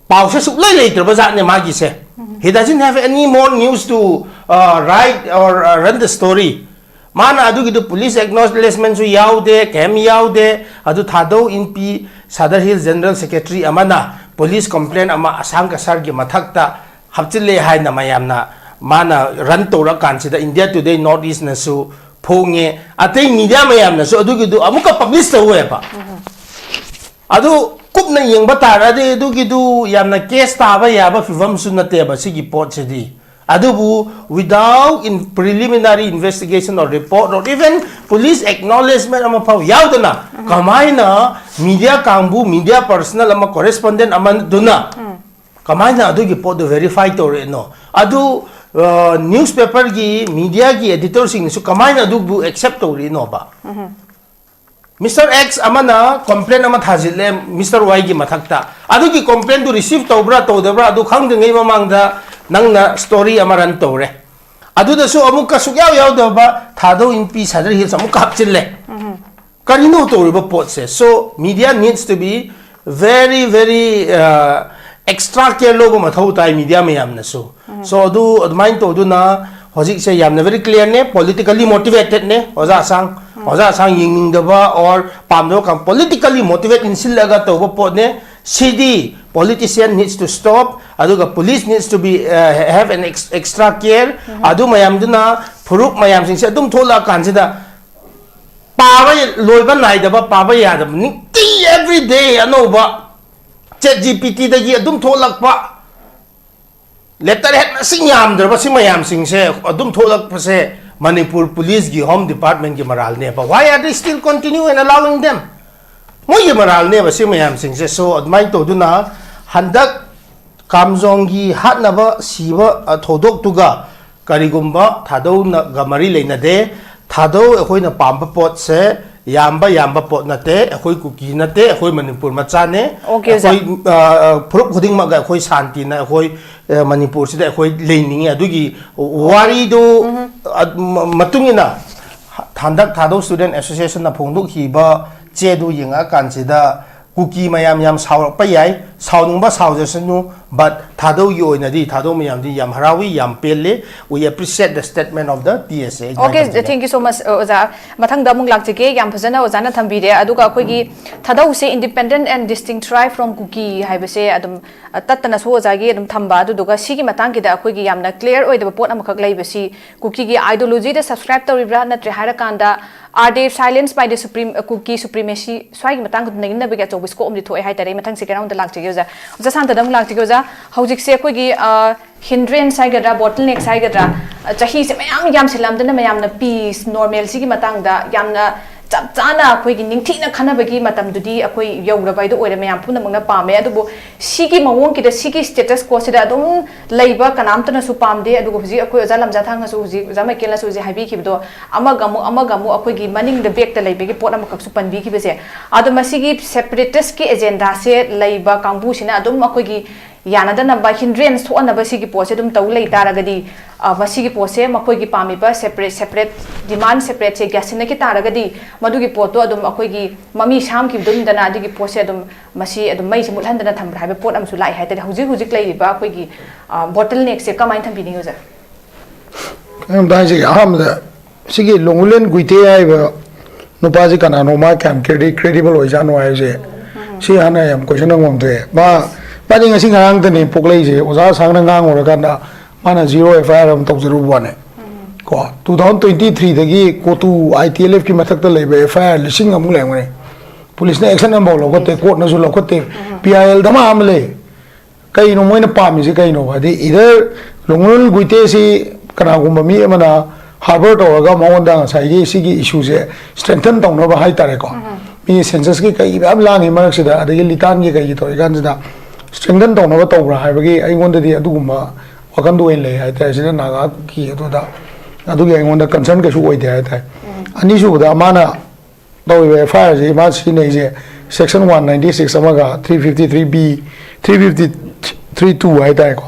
ꯄꯥꯎꯁꯦ ꯁꯨꯛꯂꯩ ꯂꯩꯇ꯭ꯔꯕ ꯖꯥꯠꯅꯦ ꯃꯥꯒꯤꯁꯦ. He doesn't have any more news to, uh, write or, uh, run the story. ꯃꯥꯅ ꯑꯗꯨꯒꯤꯗꯨ police acknowledgementꯁꯨ ꯌꯥꯎꯗꯦ, ꯀꯩꯝ ꯌꯥꯎꯗꯦ꯫ ꯑꯗꯨ ꯊꯥꯗꯧ ꯏꯟꯄꯤ, Sadar Hill General Secretary ꯑꯃꯅ police complaint ꯑꯃ ꯑꯁꯥꯡ ꯀꯁꯥꯔꯒꯤ ꯃꯊꯛꯇ ꯍꯥꯞꯆꯤꯜꯂꯦ ꯍꯥꯏꯅ ꯃꯌꯥꯝꯅ, ꯃꯥꯅ run ꯇꯧꯔꯀꯥꯟꯁꯤꯗ India Today, North Eastꯅꯁꯨ ꯐꯣꯡꯉꯦ, ꯑꯇꯩ media ꯃꯌꯥꯝꯅꯁꯨ ꯑꯗꯨꯒꯤꯗꯨ ꯑꯃꯨꯛꯀ publish ꯇꯧꯋꯦꯕ꯫ ꯑꯗꯨ ꯀꯨꯞꯅ ꯌꯦꯡꯕ ꯇꯥꯔꯗꯤ ꯑꯗꯨꯒꯤꯗꯨ ꯌꯥꯝꯅ case ꯇꯥꯕ ꯌꯥꯕ ꯐꯤꯕꯝꯁꯨ ꯅꯠꯇꯦꯕ ꯁꯤꯒꯤ ꯄꯣꯠꯁꯤꯗꯤ꯫ ꯑꯗꯨꯕꯨ without in preliminary investigation or report or even police acknowledgement ꯑꯃꯐꯥꯎ ꯌꯥꯎꯗꯅ ꯀꯃꯥꯏꯅ media ꯀꯥꯡꯕꯨ, media personnel ꯑꯃ, correspondent ꯑꯃꯗꯨꯅ ꯀꯃꯥꯏꯅ ꯑꯗꯨꯒꯤ ꯄꯣꯠꯇꯨ verify ꯇꯧꯔꯛꯏꯅꯣ? ꯑꯗꯨ, ꯑ, newspaperꯒꯤ, mediaꯒꯤ editorꯁꯤꯡꯅꯁꯨ ꯀꯃꯥꯏꯅ ꯑꯗꯨꯕꯨ accept ꯇꯧꯔꯤꯅꯣꯕ? Mister X ꯑꯃꯅ complaint ꯑꯃ ꯊꯥꯖꯤꯜꯂꯦ Mister Yꯒꯤ ꯃꯊꯛꯇ꯫ ꯑꯗꯨꯒꯤ complaintꯗꯨ receive ꯇꯧꯕ꯭ꯔꯥ ꯇꯧꯗꯕ꯭ꯔꯥ ꯑꯗꯨ ꯈꯪꯗ꯭ꯔꯤꯉꯩ ꯃꯃꯥꯡꯗ ꯅꯪꯅ story ꯑꯃ run ꯇꯧꯔꯦ꯫ ꯑꯗꯨꯗꯁꯨ ꯑꯃꯨꯛꯀ ꯁꯨꯛꯌꯥꯎ ꯌꯥꯎꯗꯕ ꯊꯥꯗꯧ ꯏꯟꯄꯤ Sadar Hillsꯇ ꯑꯃꯨꯛꯀ ꯍꯥꯞꯆꯤꯜꯂꯦ꯫ ꯀꯔꯤꯅꯣ ꯇꯧꯔꯤꯕ ꯄꯣꯠꯁꯦ? So media needs to be very, very, uh, extra care ꯂꯧꯕ ꯃꯊꯧ ꯇꯥꯏ media ꯃꯌꯥꯝꯅꯁꯨ꯫ So ꯑꯗꯨ ꯑꯗꯨꯃꯥꯏꯅ ꯇꯧꯗꯨꯅ ꯍꯧꯖꯤꯛꯁꯦ ꯌꯥꯝꯅ very clearꯅꯦ, politically motivatedꯅꯦ ꯑꯣꯖꯥ ꯑꯁꯥꯡ꯫ ꯑꯣꯖꯥ ꯑꯁꯥꯡ ꯌꯦꯡꯅꯤꯡꯗꯕ or ꯄꯥꯝꯗꯕ ꯀꯥꯡ politically motivate ꯏꯟꯁꯤꯜꯂꯒ ꯇꯧꯕ ꯄꯣꯠꯅꯦ꯫ ꯁꯤꯗꯤ politician needs to stop, ꯑꯗꯨꯒ police needs to be, uh, have an ex- extra care. ꯑꯗꯨ ꯃꯌꯥꯝꯗꯨꯅ, ꯐꯨꯔꯨꯞ ꯃꯌꯥꯝꯁꯤꯡꯁꯦ ꯑꯗꯨꯝ ꯊꯣꯛꯂꯛꯑꯀꯥꯟꯁꯤꯗ, ꯄꯥꯕ ꯂꯣꯏꯕ ꯅꯥꯏꯗꯕ, ꯄꯥꯕ ꯌꯥꯗꯕ, ꯅꯨꯡꯇꯤ, every day ꯑꯅꯧꯕ, ꯆꯦꯠ ꯖꯤ ꯄꯤ ꯇꯤꯗꯒꯤ ꯑꯗꯨꯝ ꯊꯣꯛꯂꯛꯄ, ꯂꯦꯇꯔ ꯍꯦꯠ ꯃꯁꯤꯡ ꯌꯥꯝꯗ꯭ꯔꯕ ꯁꯤ ꯃꯌꯥꯝꯁꯤꯡꯁꯦ ꯑꯗꯨꯝ ꯊꯣꯛꯂꯛꯄꯁꯦ ꯃꯅꯤꯄꯨꯔ ꯄꯨꯂꯤꯁꯀꯤ, ꯍꯣꯝ ꯗꯤꯄꯥꯔꯠꯃꯦꯟꯒꯤ ꯃꯔꯥꯜꯅꯦꯕ꯫ Why are they still continue and allowing them? ꯃꯣꯏꯒꯤ ꯃꯔꯥꯜꯅꯦꯕ ꯁꯤ ꯃꯌꯥꯝꯁꯤꯡꯁꯦ꯫ So ꯑꯗꯨꯃꯥꯏꯅ ꯇꯧꯗꯨꯅ ꯍꯟꯗꯛ ꯀꯥꯝꯖꯣꯡꯒꯤ ꯍꯥꯠꯅꯕ ꯁꯤꯕ, ꯑ, ꯊꯧꯗꯣꯛꯇꯨꯒ ꯀꯔꯤꯒꯨꯝꯕ ꯊꯥꯗꯧꯅꯒ ꯃꯔꯤ ꯂꯩꯅꯗꯦ꯫ ꯊꯥꯗꯧ ꯑꯩꯈꯣꯏꯅ ꯄꯥꯝꯕ ꯄꯣꯠꯁꯦ ꯌꯥꯝꯕ ꯌꯥꯝꯕ ꯄꯣꯠ ꯅꯠꯇꯦ꯫ ꯑꯩꯈꯣꯏ ꯀꯨꯀꯤ ꯅꯠꯇꯦ, ꯑꯩꯈꯣꯏ ꯃꯅꯤꯄꯨꯔ ꯃꯆꯥꯅꯦ꯫ Okay, ꯑꯣꯖꯥ꯫ ꯑꯩꯈꯣꯏ, ꯑ, ꯑ, ꯐꯨꯔꯨꯞ ꯈꯨꯗꯤꯡꯃꯛ ꯑꯩꯈꯣꯏ ꯁꯥꯟꯇꯤꯅ ꯑꯩꯈꯣꯏ, ꯑ, ꯃꯅꯤꯄꯨꯔꯁꯤꯗ ꯑꯩꯈꯣꯏ ꯂꯩꯅꯤꯡꯉꯤ꯫ ꯑꯗꯨꯒꯤ ꯋꯥꯔꯤꯗꯨ, ꯑ, ꯃ- ꯃꯇꯨꯡ ꯏꯟꯅ ꯍꯟꯗꯛ ꯊꯥꯗꯧ ꯁ꯭ꯇꯨꯗꯦꯟ ꯑꯦꯁꯣꯁꯤꯌꯦꯁꯟꯅ ꯐꯣꯡꯗꯣꯛꯈꯤꯕ ꯆꯦꯗꯨ ꯌꯦꯡꯉꯛꯑꯀꯥꯟꯁꯤꯗ ꯀꯨꯀꯤ ꯃꯌꯥꯝ ꯌꯥꯝ ꯁꯥꯎꯔꯛꯄ ꯌꯥꯏ, ꯁꯥꯎꯅꯤꯡꯕ ꯁꯥꯎꯖꯁꯅꯨ, but ꯊꯥꯗꯧꯒꯤ ꯑꯣꯏꯅꯗꯤ ꯊꯥꯗꯧ ꯃꯌꯥꯝꯗꯤ ꯌꯥꯝ ꯍꯔꯥꯎꯏ, ꯌꯥꯝ ꯄꯦꯜꯂꯤ꯫ We appreciate the statement of the T S A. ꯑꯗꯨꯃꯥꯏꯅ Okay, ꯊꯝꯖꯒꯦ꯫ Thank you so much, ꯑꯣꯖꯥ꯫ ꯃꯊꯪꯗ ꯑꯃꯨꯛ ꯂꯥꯛꯆꯒꯦ꯫ ꯌꯥꯝ ꯐꯖꯅ ꯑꯣꯖꯥꯅ ꯊꯝꯕꯤꯔꯦ꯫ ꯑꯗꯨꯒ ꯑꯩꯈꯣꯏꯒꯤ ꯊꯥꯗꯧꯁꯦ independent and distinct tribe from ꯀꯨꯀꯤ ꯍꯥꯏꯕꯁꯦ ꯑꯗꯨꯝ, ꯑ, ꯇꯠꯇꯅꯁꯨ ꯑꯣꯖꯥꯒꯤ ꯑꯗꯨꯝ ꯊꯝꯕ, ꯑꯗꯨꯗꯨꯒ ꯁꯤꯒꯤ ꯃꯇꯥꯡꯒꯤꯗ ꯑꯩꯈꯣꯏꯒꯤ ꯌꯥꯝꯅ clear ꯑꯣꯏꯗꯕ ꯄꯣꯠ ꯑꯃꯈꯛ ꯂꯩꯕꯁꯤ, ꯀꯨꯀꯤꯒꯤ ideologyꯗ subscribe ꯇꯧꯔꯤꯕ꯭ꯔꯥ, ꯅꯠꯇ꯭ꯔꯦ ꯍꯥꯏꯔꯀꯥꯟꯗ are they silenced by the supreme, uh, Kuki supremacy? ꯁ꯭ꯋꯥꯏꯒꯤ ꯃꯇꯥꯡꯗ ꯅꯩꯅꯅꯕꯒꯤ ꯑꯆꯧꯕ scope ꯑꯃꯗꯤ ꯊꯣꯛꯑꯦ ꯍꯥꯏꯇꯥꯔꯦ꯫ ꯑꯩ ꯃꯊꯪꯁꯦ ꯀꯩꯅꯣꯝꯗ ꯂꯥꯛꯆꯒꯦ ꯑꯣꯖꯥ꯫ ꯑꯣꯖꯥ ꯁꯥꯟꯇꯗ ꯑꯃꯨꯛ ꯂꯥꯛꯆꯒꯦ ꯑꯣꯖꯥ꯫ ꯍꯧꯖꯤꯛꯁꯦ ꯑꯩꯈꯣꯏꯒꯤ, ꯑ, hindrance ꯍꯥꯏꯒꯗ꯭ꯔꯥ, bottlenecks ꯍꯥꯏꯒꯗ꯭ꯔꯥ, ꯑ, ꯆꯍꯤꯁꯦ ꯃꯌꯥꯝ ꯌꯥꯝꯁꯤꯜꯂꯝꯗꯅ ꯃꯌꯥꯝꯅ peace, normalcyꯒꯤ ꯃꯇꯥꯡꯗ ꯌꯥꯝꯅ ꯆꯞ ꯆꯥꯅ ꯑꯩꯈꯣꯏꯒꯤ ꯅꯤꯡꯊꯤꯅ ꯈꯟꯅꯕꯒꯤ ꯃꯇꯝꯗꯨꯗꯤ ꯑꯩꯈꯣꯏ ꯌꯧꯔꯕ ꯍꯥꯏꯗꯣ ꯑꯣꯏꯔꯦ꯫ ꯃꯌꯥꯝ ꯄꯨꯝꯅꯃꯛꯅ ꯄꯥꯝꯃꯦ꯫ ꯑꯗꯨꯕꯨ ꯁꯤꯒꯤ ꯃꯑꯣꯡꯒꯤꯗ, ꯁꯤꯒꯤ status quoꯁꯤꯗ ꯑꯗꯨꯝ ꯂꯩꯕ ꯀꯅꯥꯝꯇꯅꯁꯨ ꯄꯥꯝꯗꯦ꯫ ꯑꯗꯨꯒ ꯍꯧꯖꯤꯛ ꯑꯩꯈꯣꯏ ꯑꯣꯖꯥ ꯂꯝꯖꯥꯊꯥꯡꯅꯁꯨ, ꯍꯧꯖꯤꯛ ꯑꯣꯖꯥ ꯃꯥꯏꯀꯦꯜꯅꯁꯨ ꯍꯧꯖꯤꯛ ꯍꯥꯏꯕꯤꯈꯤꯕꯗꯣ, ꯑꯃꯒ ꯑꯃꯨꯛ, ꯑꯃꯒ ꯑꯃꯨꯛ ꯑꯩꯈꯣꯏꯒꯤ ꯃꯅꯤꯡꯗ backꯇ ꯂꯩꯕꯒꯤ ꯄꯣꯠ ꯑꯃꯈꯛꯁꯨ ꯄꯟꯕꯤꯈꯤꯕꯁꯦ, ꯑꯗꯣ ꯃꯁꯤꯒꯤ separatistꯀꯤ agendaꯁꯦ ꯂꯩꯕ ꯀꯥꯡꯕꯨꯁꯤꯅ ꯑꯗꯨꯝ ꯑꯩꯈꯣꯏꯒꯤ ꯌꯥꯅꯗꯅꯕ, hindrance ꯊꯣꯛꯍꯟꯅꯕ ꯁꯤꯒꯤ ꯄꯣꯠꯁꯦ ꯑꯗꯨꯝ ꯇꯧ ꯂꯩ ꯇꯥꯔꯒꯗꯤ, ꯑ, ꯃꯁꯤꯒꯤ ꯄꯣꯠꯁꯦ ꯃꯈꯣꯏꯒꯤ ꯄꯥꯝꯃꯤꯕ separate, separate demand, separateꯁꯦ ꯌꯥꯁꯤꯟꯅꯈꯤ ꯇꯥꯔꯒꯗꯤ, ꯃꯗꯨꯒꯤ ꯄꯣꯠꯇꯣ ꯑꯗꯨꯝ ꯑꯩꯈꯣꯏꯒꯤ ꯃꯃꯤ ꯁꯥꯝꯈꯤꯕꯗꯨꯝꯗꯅ ꯑꯗꯨꯒꯤ ꯄꯣꯠꯁꯦ ꯑꯗꯨꯝ, ꯃꯁꯤ ꯑꯗꯨꯝ ꯃꯩꯁꯦ ꯃꯨꯠꯍꯟꯗꯅ ꯊꯝꯕ꯭ꯔꯥ ꯍꯥꯏꯕ ꯄꯣꯠ ꯑꯃꯁꯨ ꯂꯥꯛꯑꯦ ꯍꯥꯏꯇꯥꯔꯦ꯫ ꯍꯧꯖꯤꯛ ꯍꯧꯖꯤꯛ ꯂꯩꯔꯤꯕ ꯑꯩꯈꯣꯏꯒꯤ, ꯑ, bottleneckꯁꯦ ꯀꯃꯥꯏꯅ ꯊꯝꯕꯤꯅꯤꯡꯉꯤ ꯑꯣꯖꯥ? ꯀꯩꯅꯣꯝꯇ ꯍꯥꯏꯖꯒꯦ꯫ ꯑꯍꯥꯟꯕꯗ ꯁꯤꯒꯤ ꯂꯣꯡꯒꯨꯂꯦꯟ ꯒꯨꯏꯇꯦ ꯍꯥꯏꯔꯤꯕ ꯅꯨꯄꯥꯁꯤ ꯀꯅꯥꯅꯣ, ꯃꯥ ꯀꯌꯥꯝ credi- credible ꯑꯣꯏꯖꯥꯠꯅꯣ ꯍꯥꯏꯕꯁꯦ ꯁꯤ ꯍꯥꯟꯅ ꯌꯥꯝ ꯀꯣꯏꯁꯟ ꯑꯃ ꯊꯣꯛꯑꯦ꯫ ꯃꯥ, ꯃꯥꯗꯤ ꯉꯁꯤ ꯉꯔꯥꯡꯗꯅꯦ ꯄꯣꯛꯂꯛꯏꯁꯦ꯫ ꯑꯣꯖꯥ ꯑꯁꯥꯡꯅ ꯉꯥꯡꯉꯨꯔꯀꯥꯟꯗ ꯃꯥꯅ ꯖꯤꯔꯣ ꯑꯦꯐ ꯑꯥꯏ ꯑꯥꯔ ꯑꯃ ꯇꯧꯖꯔꯨꯕ ꯋꯥꯅꯦ꯫ ꯀꯣ, ꯇꯨ ꯊꯥꯎꯖꯟ ꯇ꯭ꯋꯦꯟꯇꯤ ꯊ꯭ꯔꯤꯗꯒꯤ ꯀꯣꯇꯨ ꯑꯥꯏ ꯇꯤ ꯑꯦꯜ ꯑꯦꯐꯀꯤ ꯃꯊꯛꯇ ꯂꯩꯕ ꯑꯦꯐ ꯑꯥꯏ ꯑꯥꯔ ꯂꯤꯁꯤꯡ ꯑꯃꯨꯛ ꯂꯩꯔꯝꯒꯅꯤ꯫ ꯄꯨꯂꯤꯁꯅ ꯑꯦꯛꯁꯟ ꯑꯃꯐꯥꯎ ꯂꯧꯈꯠꯇꯦ, ꯀꯣꯔꯠꯅꯁꯨ ꯂꯧꯈꯠꯇꯦ꯫ ꯄꯤ ꯑꯥꯏ ꯑꯦꯜ ꯗꯃꯥ ꯑꯃ ꯂꯩ꯫ ꯀꯩꯅꯣ ꯃꯣꯏꯅ ꯄꯥꯝꯃꯤꯁꯦ ꯀꯩꯅꯣꯕ? ꯍꯥꯏꯗꯤ, ꯏꯗꯔ ꯂꯣꯡꯉꯨꯔꯨꯜ ꯒꯨꯏꯇꯦꯁꯤ ꯀꯅꯥꯒꯨꯝꯕ ꯃꯤ ꯑꯃꯅ ꯍꯥꯔꯕꯔ ꯇꯧꯔꯒ ꯃꯉꯣꯟꯗ ꯉꯁꯥꯏꯒꯤ ꯁꯤꯒꯤ ꯏꯁꯨꯁꯦ ꯁ꯭ꯇ꯭ꯔꯦꯡꯊꯟ ꯇꯧꯅꯕ ꯍꯥꯏꯇꯥꯔꯦꯀꯣ꯫ ꯃꯤ ꯁꯦꯟꯁꯁꯀꯤ ꯀꯩꯒꯤ ꯃꯌꯥꯝ ꯂꯥꯡꯉꯤ ꯃꯔꯛꯁꯤꯗ, ꯑꯗꯒꯤ ꯂꯤꯇꯥꯟꯒꯤ ꯀꯩꯒꯤ ꯇꯧꯔꯤꯀꯥꯟꯁꯤꯗ ꯁ꯭ꯇ꯭ꯔꯦꯡꯊꯟ ꯇꯧꯅꯕ ꯇꯧꯕ꯭ꯔꯥ ꯍꯥꯏꯕꯒꯤ ꯑꯩꯉꯣꯟꯗꯗꯤ ꯑꯗꯨꯒꯨꯝꯕ ꯋꯥꯈꯟꯗꯣ ꯑꯣꯏꯅ ꯂꯩ ꯍꯥꯏꯇꯥꯔꯦ꯫ ꯁꯤꯅ ꯅꯥꯒꯥꯒꯤ ꯑꯗꯨꯗ, ꯑꯗꯨꯒꯤ ꯑꯩꯉꯣꯟꯗ ꯀꯟꯁꯔꯟ ꯀꯩꯁꯨ ꯑꯣꯏꯗꯦ ꯍꯥꯏꯇꯥꯔꯦ꯫ ꯑꯅꯤꯁꯨꯕꯗ, ꯃꯥꯅ ꯇꯧꯔꯤꯕ ꯑꯦꯐ ꯑꯥꯏ ꯑꯥꯔꯁꯤ, ꯃꯥ ꯁꯤꯖꯤꯟꯅꯩꯁꯦ ꯁꯦꯛꯁꯟ ꯋꯥꯟ ꯅꯥꯏꯟꯇꯤ ꯁꯤꯛꯁ ꯑꯃꯒ three fifty three B, three fifty three two ꯍꯥꯏꯇꯥꯔꯦꯀꯣ꯫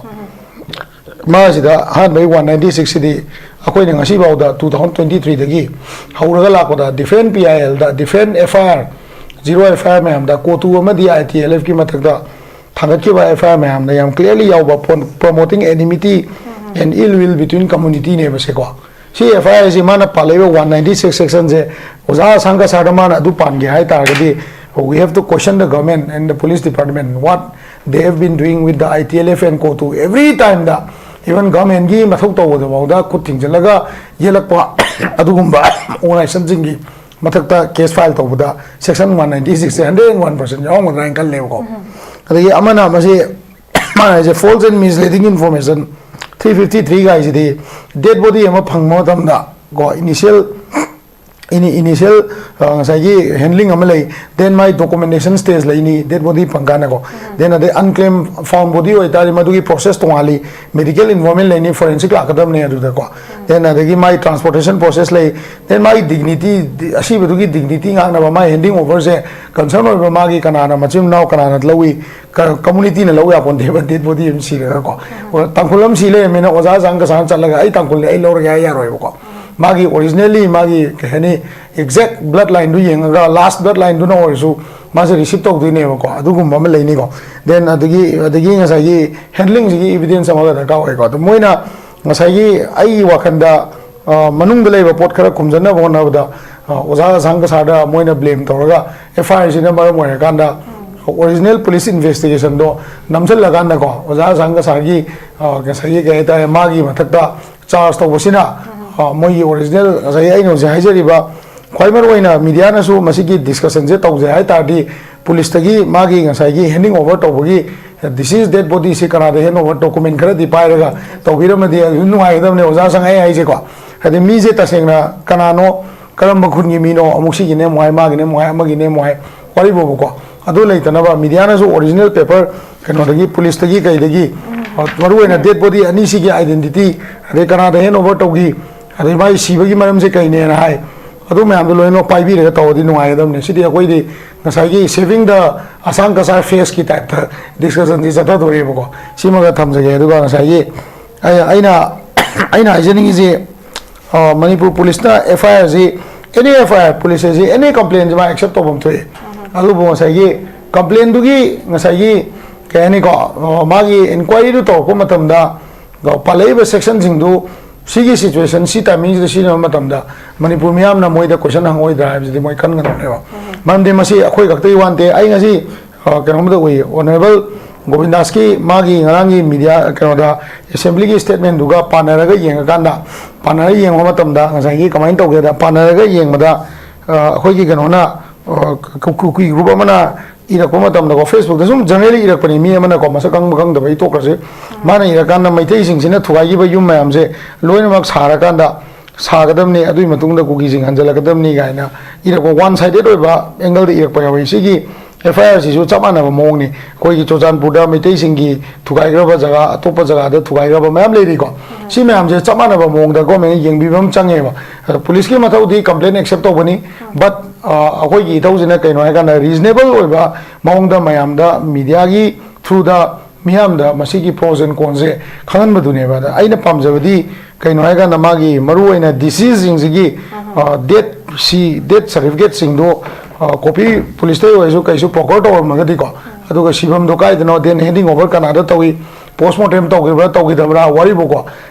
ꯃꯥꯁꯤꯗ ꯑꯍꯥꯟꯕꯒꯤ ꯋꯥꯟ ꯅꯥꯏꯟꯇꯤ ꯁꯤꯛꯁꯁꯤꯗꯤ ꯑꯩꯈꯣꯏꯅ ꯉꯁꯤꯐꯥꯎꯗ ꯇꯨ ꯊꯥꯎꯖꯟ ꯇ꯭ꯋꯦꯟꯇꯤ ꯊ꯭ꯔꯤꯗꯒꯤ ꯍꯧꯔꯒ ꯂꯥꯛꯄꯗ ꯗꯤꯐ꯭ꯔꯦꯟ ꯄꯤ ꯑꯥꯏ ꯑꯦꯜꯗ, different F I R, zero F I R ꯃꯌꯥꯝꯗ ꯀꯣꯇꯨ ꯑꯃꯗꯤ ꯑꯥꯏ ꯇꯤ ꯑꯦꯜ ꯑꯦꯐꯀꯤ ꯃꯊꯛꯇ ꯊꯥꯡꯒꯠꯈꯤꯕ ꯑꯦꯐ ꯑꯥꯏ ꯑꯥꯔ ꯃꯌꯥꯝꯗ ꯌꯥꯝ clearly ꯌꯥꯎꯕ, promoting enmity and ill will between communityꯅꯦꯕ ꯁꯦꯀꯣ꯫ C F I ꯑꯥꯔꯁꯤ ꯃꯥꯅ ꯄꯥꯜꯂꯛꯏꯕ ꯋꯥꯟ ꯅꯥꯏꯟꯇꯤ ꯁꯤꯛꯁ ꯁꯦꯛꯁꯟꯁꯦ ꯑꯣꯖꯥ ꯑꯁꯥꯡ ꯀꯁꯥꯔꯗ ꯃꯥꯅ ꯑꯗꯨ ꯄꯥꯟꯒꯦ ꯍꯥꯏ ꯇꯥꯔꯒꯗꯤ, we have to question the government and the police department, what they have been doing with the I T L F and COTU. Every timeꯗ, even governmentꯀꯤ ꯃꯊꯧ ꯇꯧꯕꯗꯐꯥꯎꯗ ꯈꯨꯠ ꯊꯤꯡꯖꯤꯜꯂꯒ ꯌꯦꯜꯂꯛꯄ ꯑꯗꯨꯒꯨꯝꯕ organizationꯁꯤꯡꯒꯤ ꯃꯊꯛꯇ case file ꯇꯧꯕꯗ section one ninety six say hundred and one percent ꯌꯥꯎꯔꯝꯒꯗ꯭ꯔꯥ ꯍꯥꯏꯅ ꯈꯜꯂꯦꯕꯀꯣ꯫ ꯑꯗꯒꯤ ꯑꯃꯅ ꯃꯁꯤ ꯃꯥꯅ ꯍꯥꯏꯁꯦ, false and misleading information, three fifty three ꯒꯥꯏꯁꯤꯗꯤ dead body ꯑꯃ ꯐꯪꯕ ꯃꯇꯝꯗ ꯀꯣ, initial, initial, ꯑ, ꯉꯁꯥꯏꯒꯤ handling ꯑꯃ ꯂꯩ, then ꯃꯥꯏ documentation stage ꯂꯩꯅꯤ, dead body ꯐꯪꯀꯥꯟꯗꯀꯣ, then ꯑꯗꯩ unclaimed found body ꯑꯣꯏꯇꯥꯔꯗꯤ ꯃꯗꯨꯒꯤ process ꯇꯣꯉꯥꯜꯂꯤ, medical involvement ꯂꯩꯅꯤ, forensic ꯂꯥꯛꯀꯗꯕꯅꯤ ꯑꯗꯨꯗꯀꯣ, then ꯑꯗꯒꯤ ꯃꯥꯏ transportation process ꯂꯩ, then ꯃꯥꯒꯤ dignity, ꯑꯁꯤꯕꯗꯨꯒꯤ dignity ꯉꯥꯛꯅꯕ ꯃꯥꯏ handing overꯁꯦ concern ꯑꯣꯏꯕ ꯃꯥꯒꯤ ꯀꯅꯥꯅ ꯃꯆꯤꯟ ꯃꯅꯥꯎ ꯀꯅꯥꯅ ꯂꯧꯏ, ꯀ-, communityꯅ ꯂꯧ ꯌꯥꯄꯣꯟꯇꯦꯕ, dead body ꯑꯃ ꯁꯤꯔꯒꯀꯣ꯫ ꯑꯣ, ꯇꯥꯡꯈꯨꯜ ꯑꯃ ꯁꯤ ꯂꯩꯔꯝꯃꯤꯅ ꯑꯣꯖꯥ ꯑꯁꯥꯡ ꯀꯁꯥꯔꯅ ꯆꯠꯂꯒ "ꯑꯩ ꯇꯥꯡꯈꯨꯜꯅꯤ, ꯑꯩ ꯂꯧꯔꯒꯦ" ꯍꯥꯏ ꯌꯥꯔꯣꯏꯕꯀꯣ꯫ ꯃꯥꯒꯤ originally ꯃꯥꯒꯤ, ꯀꯩ ꯍꯥꯏꯅꯤ, exact blood lineꯗꯨ ꯌꯦꯡꯉꯒ last blood lineꯗꯨꯅ ꯑꯣꯏꯔꯁꯨ ꯃꯥꯁꯦ receive ꯇꯧꯗꯣꯏꯅꯦꯕꯀꯣ꯫ ꯑꯗꯨꯒꯨꯝꯕ ꯑꯃ ꯂꯩꯅꯤꯀꯣ꯫ Then ꯑꯗꯒꯤ, ꯑꯗꯒꯤ ꯉꯁꯥꯏꯒꯤ handlingꯁꯤꯒꯤ evidence ꯑꯃꯒ ꯗꯔꯀꯥꯔ ꯑꯣꯏꯀꯣ꯫ ꯑꯗꯣ ꯃꯣꯏꯅ ꯉꯁꯥꯏꯒꯤ, ꯑꯩꯒꯤ ꯋꯥꯈꯜꯗ, ꯑ, ꯃꯅꯨꯡꯗ ꯂꯩꯕ ꯄꯣꯠ ꯈꯔ ꯈꯨꯝꯖꯟꯅꯕ ꯍꯣꯠꯅꯕꯗ, ꯑ, ꯑꯣꯖꯥ ꯑꯁꯥꯡ ꯀꯁꯥꯔꯗ ꯃꯣꯏꯅ blame ꯇꯧꯔꯒ, FIRꯁꯤꯅ ꯃꯔꯝ ꯑꯣꯏꯔꯀꯥꯟꯗ ꯑꯣꯔꯤꯖꯤꯅꯦꯜ ꯄꯨꯂꯤꯁ ꯏꯟꯚꯦꯁꯇꯤꯒꯦꯁꯟꯗꯣ ꯅꯝꯁꯤꯜꯂꯀꯥꯟꯗꯀꯣ, ꯑꯣꯖꯥ ꯑꯁꯥꯡ ꯀꯁꯥꯔꯒꯤ, ꯑ, ꯉꯁꯥꯏꯒꯤ ꯀꯩ ꯍꯥꯏꯇꯥꯔꯦ, ꯃꯥꯒꯤ ꯃꯊꯛꯇ ꯆꯥꯔꯖ ꯇꯧꯕꯁꯤꯅ, ꯑ, ꯃꯣꯏꯒꯤ ꯑꯣꯔꯤꯖꯤꯅꯦꯜ, ꯉꯁꯥꯏꯒꯤ ꯑꯩꯅ ꯍꯧꯖꯤꯛ ꯍꯥꯏꯖꯔꯤꯕ, ꯈ꯭ꯋꯥꯏ ꯃꯔꯨ ꯑꯣꯏꯅ ꯃꯤꯗꯤꯌꯥꯅꯁꯨ ꯃꯁꯤꯒꯤ ꯗꯤꯁꯀꯁꯟꯁꯦ ꯇꯧꯖꯩ ꯍꯥꯏ ꯇꯥꯔꯗꯤ, ꯄꯨꯂꯤꯁꯇꯒꯤ ꯃꯥꯒꯤ ꯉꯁꯥꯏꯒꯤ ꯍꯦꯟꯗꯤꯡ ꯑꯣꯚꯔ ꯇꯧꯕꯒꯤ, ꯗꯤꯁꯤꯁ ꯗꯦꯠ ꯕꯣꯗꯤꯁꯤ ꯀꯅꯥꯗ ꯍꯦꯟ ꯑꯣꯚꯔ, ꯗꯣꯀꯨꯃꯦꯟ ꯈꯔꯗꯤ ꯄꯥꯏꯔꯒ ꯇꯧꯕꯤꯔꯝꯃꯗꯤ ꯑꯗꯨꯝ ꯅꯨꯡꯉꯥꯏꯒꯗꯕꯅꯦ, ꯑꯣꯖꯥ ꯑꯁꯥꯡ, ꯑꯩ ꯍꯥꯏꯁꯦꯀꯣ꯫ ꯍꯥꯏꯗꯤ ꯃꯤꯁꯦ ꯇꯁꯦꯡꯅ ꯀꯅꯥꯅꯣ, ꯀꯔꯝꯕ ꯈꯨꯟꯒꯤ ꯃꯤꯅꯣ, ꯑꯃꯨꯛ ꯁꯤꯒꯤꯅꯦ ꯑꯃꯨꯛ ꯍꯥꯏ, ꯃꯥꯒꯤꯅꯦ ꯑꯃꯨꯛ ꯍꯥꯏ, ꯑꯃꯒꯤꯅꯦ ꯑꯃꯨꯛ ꯍꯥꯏ, ꯋꯥꯔꯤꯕꯨꯕꯀꯣ꯫ ꯑꯗꯨ ꯂꯩꯇꯅꯕ ꯃꯤꯗꯤꯌꯥꯅꯁꯨ ꯑꯣꯔꯤꯖꯤꯅꯦꯜ ꯄꯦꯄꯔ ꯀꯩꯅꯣꯗꯒꯤ, ꯄꯨꯂꯤꯁꯇꯒꯤ ꯀꯩꯗꯒꯤ, ꯃꯔꯨ ꯑꯣꯏꯅ ꯗꯦꯠ ꯕꯣꯗꯤ ꯑꯅꯤꯁꯤꯒꯤ ꯑꯥꯏꯗꯦꯟꯇꯤꯇꯤ, ꯑꯗꯩ ꯀꯅꯥꯗ ꯍꯦꯟ ꯑꯣꯚꯔ ꯇꯧꯈꯤ, ꯑꯗꯩ ꯃꯥꯒꯤ ꯁꯤꯕꯒꯤ ꯃꯔꯝꯁꯦ ꯀꯩꯅꯦꯅ ꯍꯥꯏ, ꯑꯗꯨ ꯃꯌꯥꯝꯗꯣ ꯂꯣꯏꯅꯃꯛ ꯄꯥꯏꯕꯤꯔꯒ ꯇꯧꯔꯗꯤ ꯅꯨꯡꯉꯥꯏꯒꯗꯕꯅꯦ꯫ ꯁꯤꯗꯤ ꯑꯩꯈꯣꯏꯗꯤ ꯉꯁꯥꯏꯒꯤ saving the ꯑꯁꯥꯡ ꯀꯁꯥꯔ ꯐꯦꯁꯀꯤ ꯇꯥꯏꯞꯇ ꯗꯤꯁꯀꯁꯟꯁꯤ ꯆꯠꯊꯗꯣꯔꯤꯕꯀꯣ꯫ ꯁꯤꯃꯒ ꯊꯝꯖꯒꯦ꯫ ꯑꯗꯨꯒ ꯉꯁꯥꯏꯒꯤ ꯑꯩ-, ꯑꯩꯅ, ꯑꯩꯅ ꯍꯥꯏꯖꯅꯤꯡꯉꯤꯁꯤ, ꯑ, ꯃꯅꯤꯄꯨꯔ ꯄꯨꯂꯤꯁꯅ F I ꯑꯥꯔꯁꯤ, any F I R, police ꯑꯁꯤ ꯑꯦꯅꯤ ꯀꯝꯄ꯭ꯂꯦꯟꯁꯤ ꯃꯥ ꯑꯦꯛꯁꯦꯞ ꯇꯧꯐꯝ ꯊꯣꯛꯏ꯫ ꯑꯗꯨꯕꯨ ꯉꯁꯥꯏꯒꯤ ꯀꯝꯄ꯭ꯂꯦꯟꯗꯨꯒꯤ ꯉꯁꯥꯏꯒꯤ ꯀꯩ ꯍꯥꯏꯅꯤꯀꯣ, ꯑ, ꯃꯥꯒꯤ ꯏꯟꯀ꯭ꯋꯥꯏꯔꯤꯗꯨ ꯇꯧꯔꯛꯄ ꯃꯇꯝꯗ, ꯑ, ꯄꯥꯜꯂꯛꯏꯕ ꯁꯦꯛꯁꯟꯁꯤꯡꯗꯨ ꯁꯤꯒꯤ ꯁꯤꯆꯨꯋꯦꯁꯟ, ꯁꯤ ꯇꯥꯏꯃꯤꯡꯁꯤꯗ ꯁꯤꯖꯤꯟꯅꯕ ꯃꯇꯝꯗ ꯃꯅꯤꯄꯨꯔ ꯃꯤꯌꯥꯝꯅ ꯃꯣꯏꯗ ꯀꯣꯏꯁꯟ ꯍꯪꯉꯣꯏꯗ꯭ꯔꯥ ꯍꯥꯏꯕꯁꯤꯗꯤ ꯃꯣꯏ ꯈꯟꯒꯗꯕꯅꯦꯕ꯫ ꯃꯔꯝꯗꯤ ꯃꯁꯤ ꯑꯩꯈꯣꯏ ꯈꯛꯇꯒꯤ ꯋꯥ ꯅꯠꯇꯦ꯫ ꯑꯩ ꯉꯁꯤ, ꯑ, ꯀꯩꯅꯣꯝꯗ ꯎꯏ, ꯑꯣꯅꯔꯦꯕꯜ ꯒꯣꯕꯤꯟꯗꯥꯁꯀꯤ ꯃꯥꯒꯤ ꯉꯔꯥꯡꯒꯤ ꯃꯤꯗꯤꯌꯥ ꯀꯩꯅꯣꯗ, ꯑꯦꯁꯦꯝꯕ꯭ꯂꯤꯒꯤ ꯁ꯭ꯇꯦꯠꯃꯦꯟꯗꯨꯒ ꯄꯥꯟꯅꯔꯒ ꯌꯦꯡꯉꯀꯥꯟꯗ, ꯄꯥꯟꯅꯔꯒ ꯌꯦꯡꯕ ꯃꯇꯝꯗ ꯉꯁꯥꯏꯒꯤ ꯀꯃꯥꯏꯅ ꯇꯧꯒꯦꯗ, ꯄꯥꯟꯅꯔꯒ ꯌꯦꯡꯕꯗ, ꯑ, ꯑꯩꯈꯣꯏꯒꯤ ꯀꯩꯅꯣꯅ, ꯑ, ꯀꯨ-, ꯀꯨ-, ꯀꯨꯀꯤ ꯒ꯭ꯔꯨꯞ ꯑꯃꯅ ꯏꯔꯛꯄ ꯃꯇꯝꯗꯀꯣ, ꯐꯦꯁꯕꯨꯛꯇ ꯁꯨꯝ ꯖꯦꯅꯔꯦꯂꯤ ꯏꯔꯛꯄꯅꯤ, ꯃꯤ ꯑꯃꯅꯀꯣ, ꯃꯁꯛ ꯈꯪꯕ ꯈꯪꯗꯕ ꯑꯩ ꯇꯣꯛꯈ꯭ꯔꯁꯤ꯫ ꯃꯥꯅ ꯏꯔꯀꯥꯟꯗ ꯃꯩꯇꯩꯁꯤꯡꯁꯤꯅ ꯊꯨꯒꯥꯏꯈꯤꯕ ꯌꯨꯝ ꯃꯌꯥꯝꯁꯦ ꯂꯣꯏꯅꯃꯛ ꯁꯥꯔꯀꯥꯟꯗ ꯁꯥꯒꯗꯕꯅꯤ, ꯑꯗꯨꯒꯤ ꯃꯇꯨꯡꯗ ꯀꯨꯀꯤꯁꯤꯡ ꯍꯟꯖꯤꯜꯂꯛꯀꯗꯕꯅꯤ ꯀꯥꯏꯅ ꯏꯔꯛꯄ, ꯋꯥꯟ ꯁꯥꯏꯗꯦꯠ ꯑꯣꯏꯕ ꯑꯦꯡꯒꯜꯗ ꯏꯔꯛꯄ ꯌꯥꯎꯏ꯫ ꯁꯤꯒꯤ ꯑꯦꯐ ꯑꯥꯏ ꯑꯥꯔꯁꯤꯁꯨ ꯆꯞ ꯃꯥꯟꯅꯕ ꯃꯑꯣꯡꯅꯤ꯫ ꯑꯩꯈꯣꯏꯒꯤ ꯆꯨꯔꯆꯥꯟꯄꯨꯔꯗ ꯃꯩꯇꯩꯁꯤꯡꯒꯤ ꯊꯨꯒꯥꯏꯈ꯭ꯔꯕ ꯖꯒꯥ, ꯑꯇꯣꯞꯄ ꯖꯒꯥꯗ ꯊꯨꯒꯥꯏꯈ꯭ꯔꯕ ꯃꯌꯥꯝ ꯂꯩꯔꯤꯀꯣ꯫ ꯁꯤ ꯃꯌꯥꯝꯁꯦ ꯆꯞ ꯃꯥꯟꯅꯕ ꯃꯑꯣꯡꯗ ꯒꯣꯔꯃꯦꯟꯅ ꯌꯦꯡꯕꯤꯕ ꯑꯃ ꯆꯪꯉꯦꯕ꯫ ꯑꯗꯣ ꯄꯨꯂꯤꯁꯀꯤ ꯃꯊꯧꯗꯤ ꯀꯝꯄ꯭ꯂꯦꯟ ꯑꯦꯛꯁꯦꯞ ꯇꯧꯕꯅꯤ, ꯕꯠ, ꯑ, ꯑꯩꯈꯣꯏꯒꯤ ꯏꯊꯧꯁꯤꯅ ꯀꯩꯅꯣ ꯍꯥꯏꯀꯥꯟꯗ ꯔꯤꯖꯅꯦꯕꯜ ꯑꯣꯏꯕ ꯃꯑꯣꯡꯗ ꯃꯌꯥꯝꯗ ꯃꯤꯗꯤꯌꯥꯒꯤ ꯊ꯭ꯔꯨꯗ ꯃꯤꯌꯥꯝꯗ ꯃꯁꯤꯒꯤ ꯄ꯭ꯔꯣꯁ ꯑꯦꯟ ꯀꯣꯟꯁꯦ ꯈꯪꯍꯟꯕꯗꯨꯅꯦꯕ꯫ ꯑꯗ ꯑꯩꯅ ꯄꯥꯝꯖꯕꯗꯤ ꯀꯩꯅꯣ ꯍꯥꯏꯀꯥꯟꯗ ꯃꯥꯒꯤ ꯃꯔꯨꯑꯣꯏꯅ ꯗꯤꯁꯤꯁꯁꯤꯡꯁꯤꯒꯤ, ꯑ, ꯗꯦꯠ ꯁꯤ, ꯗꯦꯠ ꯁꯥꯔꯇꯤꯐꯤꯀꯦꯠꯁꯤꯡꯗꯣ, ꯑ, ꯀꯣꯄꯤ ꯄꯨꯂꯤꯁꯇ ꯑꯣꯏꯔꯁꯨ ꯀꯩꯁꯨ ꯄ꯭ꯔꯣꯀꯣꯔ ꯇꯧꯔꯝꯃꯒꯗꯤꯀꯣ, ꯑꯗꯨꯒ ꯁꯤꯐꯝꯗꯣ ꯀꯥꯏꯗꯅꯣ, ꯗꯦꯟ ꯍꯦꯟꯗꯤꯡ ꯑꯣꯚꯔ ꯀꯅꯥꯗ ꯇꯧꯏ, ꯄꯣꯁꯃꯣꯔꯇꯦꯝ ꯇꯧꯈꯤꯕ꯭ꯔꯥ ꯇꯧꯈꯤꯗꯕ꯭ꯔꯥ, ꯋꯥꯔꯤꯕꯨꯀꯣ,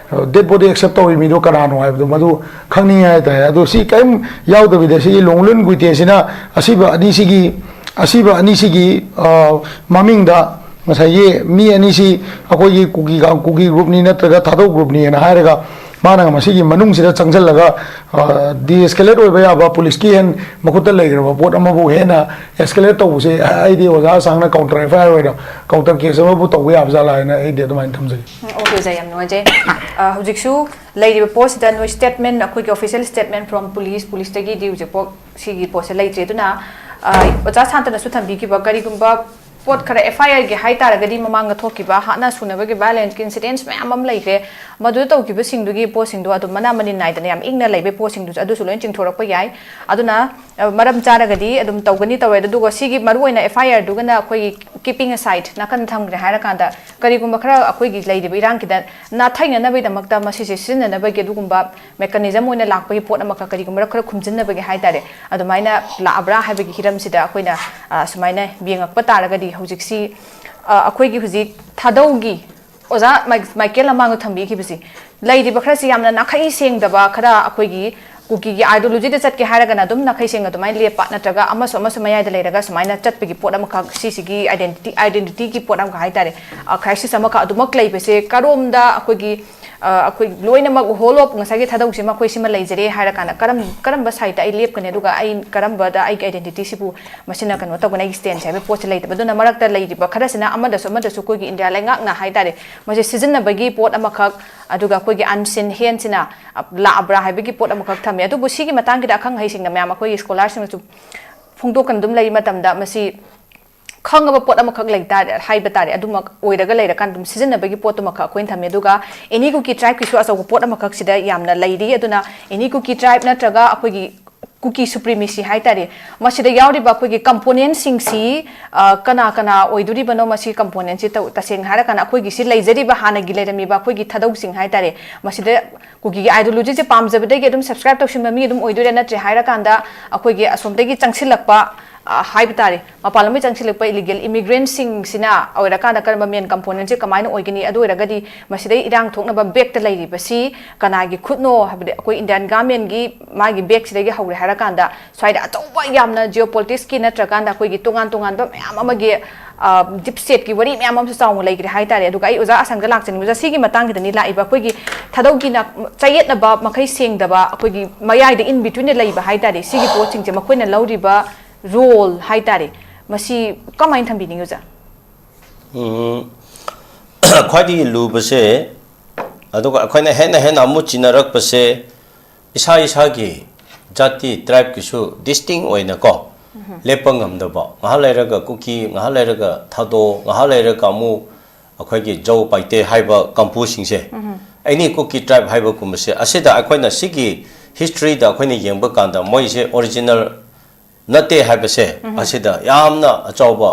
ꯗꯦꯠ ꯕꯣꯗꯤ ꯑꯦꯛꯁꯦꯞ ꯇꯧꯔꯤ ꯃꯤꯗꯣ ꯀꯅꯥꯅꯣ ꯍꯥꯏꯕꯗꯣ ꯃꯗꯨ ꯈꯪꯅꯤꯡꯉꯦ ꯍꯥꯏꯇꯥꯔꯦ꯫ ꯑꯗꯣ ꯁꯤ ꯀꯔꯤꯝ ꯌꯥꯎꯗꯕꯤꯗ ꯁꯤꯒꯤ ꯂꯣꯡꯂꯨꯟ ꯒꯨꯏꯇꯦꯁꯤꯅ ꯑꯁꯤꯕ ꯑꯅꯤꯁꯤꯒꯤ ꯑꯁꯤꯕ ꯑꯅꯤꯁꯤꯒꯤ ꯑ, ꯃꯃꯤꯡꯗ ꯉꯁꯥꯏꯒꯤ ꯃꯤ ꯑꯅꯤꯁꯤ ꯑꯩꯈꯣꯏꯒꯤ ꯀꯨꯀꯤ ꯀꯥꯡ-, ꯀꯨꯀꯤ ꯒ꯭ꯔꯨꯞꯅꯤ ꯅꯠꯇ꯭ꯔꯒ ꯊꯥꯗꯧ ꯒ꯭ꯔꯨꯞꯅꯤꯅ ꯍꯥꯏꯔꯒ ꯃꯥꯅ ꯃꯁꯤꯒꯤ ꯃꯅꯨꯡꯁꯤꯗ ꯆꯪꯁꯤꯜꯂꯒ ꯗꯤꯑꯦꯁꯀꯦꯂꯦꯠ ꯑꯣꯏꯕ ꯌꯥꯕ, ꯄꯨꯂꯤꯁꯀꯤ ꯍꯦꯟ ꯃꯈꯨꯠꯇ ꯂꯩꯈ꯭ꯔꯕ ꯄꯣꯠ ꯑꯃꯕꯨ ꯍꯦꯟꯅ ꯑꯦꯁꯀꯦꯂꯦꯠ ꯇꯧꯕꯁꯦ ꯑꯩꯗꯤ ꯑꯣꯖꯥ ꯑꯁꯥꯡꯅ ꯀꯥꯎꯟꯇꯔ ꯑꯦꯐ ꯑꯥꯏ ꯑꯥꯔ ꯑꯣꯏꯅ ꯀꯥꯎꯟꯇꯔ ꯀꯦꯁ ꯑꯃꯕꯨ ꯇꯧꯕ ꯌꯥꯕꯖꯥꯠꯂꯥ ꯍꯥꯏꯅ ꯑꯩꯗꯤ ꯑꯗꯨꯃꯥꯏꯅ ꯊꯝꯖꯒꯦ꯫ ꯎꯝ, ꯑꯣꯀꯦ ꯑꯣꯖꯥ, ꯌꯥꯝ ꯅꯨꯡꯉꯥꯏꯖꯩ꯫ ꯑ, ꯍꯧꯖꯤꯛꯁꯨ ꯂꯩꯔꯤꯕ ꯄꯣꯠꯁꯤꯗ ꯅꯣꯏ ꯁ꯭ꯇꯦꯠꯃꯦꯟ, ꯑꯩꯈꯣꯏꯒꯤ ꯑꯣꯐꯤꯁꯤꯌꯦꯜ ꯁ꯭ꯇꯦꯠꯃꯦꯟ ꯐ꯭ꯔꯣꯝ ꯄꯨꯂꯤꯁ, ꯄꯨꯂꯤꯁꯇꯒꯤꯗꯤ ꯍꯧꯖꯤꯛꯐꯥꯎ ꯁꯤꯒꯤ ꯄꯣꯠꯁꯦ ꯂꯩꯇ꯭ꯔꯤ꯫ ꯑꯗꯨꯅ ꯑ, ꯑꯣꯖꯥ ꯁꯥꯟꯇꯅꯁꯨ ꯊꯝꯕꯤꯈꯤꯕ, ꯀꯔꯤꯒꯨꯝꯕ ꯄꯣꯠ ꯈꯔ ꯑꯦꯐ ꯑꯥꯏ ꯑꯥꯔꯒꯤ ꯍꯥꯏ ꯇꯥꯔꯒꯗꯤ, ꯃꯃꯥꯡꯗ ꯊꯣꯛꯈꯤꯕ ꯍꯥꯠꯅ ꯁꯨꯅꯕꯒꯤ ꯚꯥꯏꯂꯦꯟꯁꯀꯤ ꯏꯟꯁꯤꯗꯦꯟꯁ ꯃꯌꯥꯝ ꯑꯃ ꯂꯩꯈ꯭ꯔꯦ꯫ ꯃꯗꯨꯗ ꯇꯧꯈꯤꯕꯁꯤꯡꯗꯨꯒꯤ ꯄꯣꯠꯁꯤꯡꯗꯣ ꯑꯗꯨꯝ ꯃꯅꯥ ꯃꯅꯤꯟ ꯅꯥꯏꯗꯅ ꯌꯥꯝ ꯏꯪꯅ ꯂꯩꯕꯒꯤ ꯄꯣꯠꯁꯤꯡꯗꯨꯁꯨ ꯑꯗꯨꯁꯨ ꯂꯣꯏꯅ ꯆꯤꯡꯊꯣꯔꯛꯄ ꯌꯥꯏ꯫ ꯑꯗꯨꯅ ꯑ, ꯃꯔꯝ ꯆꯥꯔꯒꯗꯤ ꯑꯗꯨꯝ ꯇꯧꯒꯅꯤ ꯇꯧꯋꯦ꯫ ꯑꯗꯨꯒ ꯁꯤꯒꯤ ꯃꯔꯨꯑꯣꯏꯅ ꯑꯦꯐ ꯑꯥꯏ ꯑꯥꯔꯗꯨꯒꯅ ꯑꯩꯈꯣꯏꯒꯤ ꯀꯤꯄꯤꯡ ꯑꯁꯥꯏꯠ ꯅꯥꯀꯟ ꯊꯝꯈ꯭ꯔꯦ ꯍꯥꯏꯔꯀꯥꯟꯗ, ꯀꯔꯤꯒꯨꯝꯕ ꯈꯔ ꯑꯩꯈꯣꯏꯒꯤ ꯂꯩꯔꯤꯕ ꯏꯔꯥꯡꯒꯤꯗ ꯅꯥꯊꯩꯅꯅꯕꯒꯤꯗꯃꯛꯇ ꯃꯁꯤꯁꯦ ꯁꯤꯖꯤꯟꯅꯅꯕꯒꯤ ꯑꯗꯨꯒꯨꯝꯕ ꯃꯦꯀꯥꯅꯤꯖꯝ ꯑꯣꯏꯅ ꯂꯥꯛꯄꯒꯤ ꯄꯣꯠ ꯑꯃꯈꯛ, ꯀꯔꯤꯒꯨꯝꯕ ꯈꯔ ꯈꯨꯝꯖꯤꯟꯅꯕꯒꯤ ꯍꯥꯏ ꯇꯥꯔꯦ, ꯑꯗꯨꯃꯥꯏꯅ ꯂꯥꯛꯑꯕ꯭ꯔꯥ ꯍꯥꯏꯕꯒꯤ ꯍꯤꯔꯝꯁꯤꯗ ꯑꯩꯈꯣꯏꯅ ꯑ, ꯁꯨꯃꯥꯏꯅ ꯌꯦꯡꯉꯛꯄ ꯇꯥꯔꯒꯗꯤ, ꯍꯧꯖꯤꯛꯁꯤ ꯑ, ꯑꯩꯈꯣꯏꯒꯤ ꯍꯧꯖꯤꯛ ꯊꯥꯗꯧꯒꯤ ꯑꯣꯖꯥ ꯃꯥꯏ-, ꯃꯥꯏꯀꯦꯜ ꯃꯃꯥꯡꯗ ꯊꯝꯕꯤꯈꯤꯕꯁꯤ, ꯂꯩꯔꯤꯕ ꯈꯔꯁꯤ ꯌꯥꯝꯅ ꯅꯥꯈꯩ ꯁꯦꯡꯗꯕ ꯈꯔ, ꯑꯩꯈꯣꯏꯒꯤ ꯀꯨꯀꯤꯒꯤ ꯑꯥꯏꯗꯤꯌꯣꯂꯣꯖꯤꯗ ꯆꯠꯀꯦ ꯍꯥꯏꯔꯒꯅ ꯑꯗꯨꯝ ꯅꯥꯈꯩ ꯁꯦꯡꯅ ꯑꯗꯨꯃꯥꯏꯅ ꯂꯦꯞꯄ, ꯅꯠꯇ꯭ꯔꯒ ꯑꯃꯁꯨ ꯑꯃꯁꯨ ꯃꯌꯥꯏꯗ ꯂꯩꯔꯒ ꯁꯨꯃꯥꯏꯅ ꯆꯠꯄꯒꯤ ꯄꯣꯠ ꯑꯃꯈꯛ, ꯁꯤꯁꯤꯒꯤ ꯑꯥꯏꯗꯦꯟꯇꯤꯇꯤ, ꯑꯥꯏꯗꯦꯟꯇꯤꯇꯤꯒꯤ ꯄꯣꯠ ꯑꯃꯈꯛ ꯍꯥꯏ ꯇꯥꯔꯦ, ꯀ꯭ꯔꯥꯏꯁꯤꯁ ꯑꯃꯈꯛ ꯑꯗꯨꯃꯛ ꯂꯩꯕꯁꯦ ꯀꯔꯣꯝꯗ ꯑꯩꯈꯣꯏꯒꯤ ꯑ, ꯑꯩꯈꯣꯏ ꯂꯣꯏꯅꯃꯛ ꯍꯣꯜ ꯑꯣꯐ ꯉꯁꯥꯏꯒꯤ ꯊꯥꯗꯧꯁꯤꯃ ꯑꯩꯈꯣꯏ ꯁꯤꯃ ꯂꯩꯖꯔꯦ ꯍꯥꯏꯔꯀꯥꯟꯗ ꯀꯔꯝ-, ꯀꯔꯝꯕ ꯁꯥꯏꯠꯇ ꯑꯩ ꯂꯦꯞꯀꯅꯤ, ꯑꯗꯨꯒ ꯑꯩ ꯀꯔꯝꯕꯗ ꯑꯩꯒꯤ ꯑꯥꯏꯗꯦꯟꯇꯤꯇꯤꯁꯤꯕꯨ ꯃꯁꯤꯅ ꯀꯩꯅꯣ ꯇꯧꯒꯅꯤ, ꯑꯩꯒꯤ ꯁ꯭ꯇꯦꯟꯁ ꯍꯥꯏꯕ ꯄꯣꯠꯁꯦ ꯂꯩꯇꯕ꯫ ꯑꯗꯨꯅ ꯃꯔꯛꯇ ꯂꯩꯔꯤꯕ ꯈꯔꯁꯤꯅ ꯑꯃꯗꯁꯨ ꯑꯃꯗꯁꯨ ꯑꯩꯈꯣꯏꯒꯤ ꯏꯟꯗꯤꯌꯥ ꯂꯩꯉꯥꯛꯅ ꯍꯥꯏ ꯇꯥꯔꯦ, ꯃꯁꯤ ꯁꯤꯖꯤꯟꯅꯕꯒꯤ ꯄꯣꯠ ꯑꯃꯈꯛ, ꯑꯗꯨꯒ ꯑꯩꯈꯣꯏꯒꯤ ꯑꯟꯁꯤꯟ ꯍꯦꯟꯁꯤꯅ, ꯑ, ꯂꯥꯛꯑꯕ꯭ꯔꯥ ꯍꯥꯏꯕꯒꯤ ꯄꯣꯠ ꯑꯃꯈꯛ ꯊꯝꯃꯦ꯫ ꯑꯗꯨꯕꯨ ꯁꯤꯒꯤ ꯃꯇꯥꯡꯒꯤꯗ ꯑꯈꯪ ꯑꯍꯩꯁꯤꯡꯅ ꯃꯌꯥꯝ ꯑꯩꯈꯣꯏꯒꯤ ꯁ꯭ꯀꯣꯂꯥꯔꯁꯤꯡꯅꯁꯨ ꯐꯣꯡꯗꯣꯛꯀꯅ ꯑꯗꯨꯝ ꯂꯩ ꯃꯇꯝꯗ, ꯃꯁꯤ ꯈꯪꯉꯕ ꯄꯣꯠ ꯑꯃꯈꯛ ꯂꯩ ꯇꯥꯔꯦ, ꯍꯥꯏꯕ ꯇꯥꯔꯦ, ꯑꯗꯨꯃꯛ ꯑꯣꯏꯔꯒ ꯂꯩꯔꯀꯥꯟꯗ ꯑꯗꯨꯝ ꯁꯤꯖꯤꯟꯅꯕꯒꯤ ꯄꯣꯠꯇꯨꯃꯈꯛ ꯑꯩꯈꯣꯏꯅ ꯊꯝꯃꯦ꯫ ꯑꯗꯨꯒ ꯑꯦꯅꯤ ꯀꯨꯀꯤ ꯇ꯭ꯔꯥꯏꯕꯀꯤꯁꯨ ꯑꯆꯧꯕ ꯄꯣꯠ ꯑꯃꯈꯛ ꯁꯤꯗ ꯌꯥꯝꯅ ꯂꯩꯔꯤ꯫ ꯑꯗꯨꯅ ꯑꯦꯅꯤ ꯀꯨꯀꯤ ꯇ꯭ꯔꯥꯏꯕ ꯅꯠꯇ꯭ꯔꯒ ꯑꯩꯈꯣꯏꯒꯤ ꯀꯨꯀꯤ ꯁꯨꯄ꯭ꯔꯤꯃꯦꯁꯤ ꯍꯥꯏ ꯇꯥꯔꯦ, ꯃꯁꯤꯗ ꯌꯥꯎꯔꯤꯕ ꯑꯩꯈꯣꯏꯒꯤ ꯀꯝꯄꯣꯅꯦꯟꯁꯤꯡꯁꯤ, ꯑ, ꯀꯅꯥ ꯀꯅꯥ ꯑꯣꯏꯗꯣꯔꯤꯕꯅꯣ? ꯃꯁꯤ ꯀꯝꯄꯣꯅꯦꯟꯁꯤ ꯇꯧ-, ꯇꯁꯦꯡꯅ ꯍꯥꯏꯔꯀꯥꯟꯗ ꯑꯩꯈꯣꯏꯒꯤ ꯁꯤ ꯂꯩꯖꯔꯤꯕ ꯍꯥꯟꯅꯒꯤ ꯂꯩꯔꯝꯃꯤꯕ ꯑꯩꯈꯣꯏꯒꯤ ꯊꯥꯗꯧꯁꯤꯡ ꯍꯥꯏ ꯇꯥꯔꯦ, ꯃꯁꯤꯗ ꯀꯨꯀꯤꯒꯤ ꯑꯥꯏꯗꯤꯌꯣꯂꯣꯖꯤꯁꯦ ꯄꯥꯝꯖꯕꯗꯒꯤ ꯑꯗꯨꯝ ꯁꯕꯁꯀ꯭ꯔꯥꯏꯕ ꯇꯧꯁꯤꯟꯕ ꯃꯤ ꯑꯗꯨꯝ ꯑꯣꯏꯗꯣꯏꯔꯥ, ꯅꯠꯇ꯭ꯔꯦ ꯍꯥꯏꯔꯀꯥꯟꯗ ꯑꯩꯈꯣꯏꯒꯤ ꯑꯁꯣꯝꯗꯒꯤ ꯆꯪꯁꯤꯜꯂꯛꯄ, ꯑ, ꯍꯥꯏꯕ ꯇꯥꯔꯦ, ꯃꯄꯥꯟ ꯂꯝꯗꯒꯤ ꯆꯪꯁꯤꯜꯂꯛꯄ ꯏꯂꯤꯒꯦꯜ ꯏꯃꯤꯒ꯭ꯔꯦꯟꯁꯤꯡꯁꯤꯅ ꯑꯣꯏꯔꯀꯥꯟꯗ ꯀꯔꯝꯕ ꯃꯦꯟ ꯀꯝꯄꯣꯅꯦꯟꯁꯤ ꯀꯃꯥꯏꯅ ꯑꯣꯏꯒꯅꯤ? ꯑꯗꯨ ꯑꯣꯏꯔꯒꯗꯤ ꯃꯁꯤꯗꯩ ꯏꯔꯥꯡ ꯊꯣꯛꯅꯕ ꯕꯦꯛꯇ ꯂꯩꯔꯤꯕꯁꯤ ꯀꯅꯥꯒꯤ ꯈꯨꯠꯅꯣ? ꯍꯥꯏꯕꯗꯤ ꯑꯩꯈꯣꯏ ꯏꯟꯗꯤꯌꯥꯟ ꯒꯃꯦꯟꯒꯤ ꯃꯥꯒꯤ ꯕꯦꯛꯁꯤꯗꯒꯤ ꯍꯧꯔꯦ ꯍꯥꯏꯔꯀꯥꯟꯗ ꯁ꯭ꯋꯥꯏꯗ ꯑꯆꯧꯕ ꯌꯥꯝꯅ ꯖꯤꯑꯣ ꯄꯣꯂꯤꯇꯤꯛꯁꯀꯤ ꯅꯠꯇ꯭ꯔꯀꯥꯟꯗ ꯑꯩꯈꯣꯏꯒꯤ ꯇꯣꯉꯥꯟ ꯇꯣꯉꯥꯟꯕ ꯃꯌꯥꯝ ꯑꯃꯒꯤ, ꯑ, ꯗꯤꯞ ꯁ꯭ꯇꯦꯠꯀꯤ ꯋꯥꯔꯤ ꯃꯌꯥꯝ ꯑꯃꯁꯨ ꯆꯥꯎꯅ ꯂꯩꯈ꯭ꯔꯦ ꯍꯥꯏ ꯇꯥꯔꯦ꯫ ꯑꯗꯨꯒ ꯑꯩ ꯑꯣꯖꯥ ꯑꯁꯪꯗ ꯂꯥꯛꯆꯅꯤꯡꯕ, ꯑꯣꯖꯥ, ꯁꯤꯒꯤ ꯃꯇꯥꯡꯁꯤꯗꯅꯤ ꯂꯥꯛꯏꯕ ꯑꯩꯈꯣꯏꯒꯤ ꯊꯥꯗꯧꯒꯤꯅ ꯆꯌꯦꯠꯅꯕ, ꯃꯈꯩ ꯁꯦꯡꯗꯕ, ꯑꯩꯈꯣꯏꯒꯤ ꯃꯌꯥꯏꯗ in betweenꯗ ꯂꯩꯕ ꯍꯥꯏ ꯇꯥꯔꯦ, ꯁꯤꯒꯤ ꯄꯣꯠꯁꯤꯡꯁꯦ ꯃꯈꯣꯏꯅ ꯂꯧꯔꯤꯕ ꯔꯣꯜ ꯍꯥꯏ ꯇꯥꯔꯦ, ꯃꯁꯤ ꯀꯃꯥꯏꯅ ꯊꯝꯕꯤꯅꯤꯡꯉꯤ, ꯑꯣꯖꯥ? ꯎꯝ, ꯈ꯭ꯋꯥꯏꯗꯒꯤ ꯂꯨꯕꯁꯦ, ꯑꯗꯨꯒ ꯑꯩꯈꯣꯏꯅ ꯍꯦꯟꯅ ꯍꯦꯟꯅ ꯑꯃꯨꯛ ꯆꯤꯟꯅꯔꯛꯄꯁꯦ, ꯏꯁꯥ ꯏꯁꯥꯒꯤ ꯖꯥꯇꯤ, ꯇ꯭ꯔꯥꯏꯕꯀꯤꯁꯨ ꯗꯤꯁꯇꯤꯡ ꯑꯣꯏꯅꯀꯣ, ꯂꯦꯞꯄ ꯉꯝꯗꯕ, ꯉꯥꯏꯍꯥꯛ ꯂꯩꯔꯒ ꯀꯨꯀꯤ, ꯉꯥꯏꯍꯥꯛ ꯂꯩꯔꯒ ꯊꯥꯗꯣ, ꯉꯥꯏꯍꯥꯛ ꯂꯩꯔꯒ ꯑꯃꯨꯛ ꯑꯩꯈꯣꯏꯒꯤ ꯖꯧ, ꯄꯥꯏꯇꯦ ꯍꯥꯏꯕ ꯀꯥꯡꯕꯨꯁꯤꯡꯁꯦ, ꯑꯦꯅꯤ ꯀꯨꯀꯤ ꯇ꯭ꯔꯥꯏꯕ ꯍꯥꯏꯕꯒꯨꯝꯕꯁꯦ, ꯑꯁꯤꯗ ꯑꯩꯈꯣꯏꯅ ꯁꯤꯒꯤ ꯍꯤꯁꯇ꯭ꯔꯤꯗ ꯑꯩꯈꯣꯏꯅ ꯌꯦꯡꯕ ꯀꯥꯟꯗ ꯃꯣꯏꯁꯦ ꯑꯣꯔꯤꯖꯤꯅꯦꯜ ꯅꯠꯇꯦ ꯍꯥꯏꯕꯁꯦ ꯑꯁꯤꯗ ꯌꯥꯝꯅ ꯑꯆꯧꯕ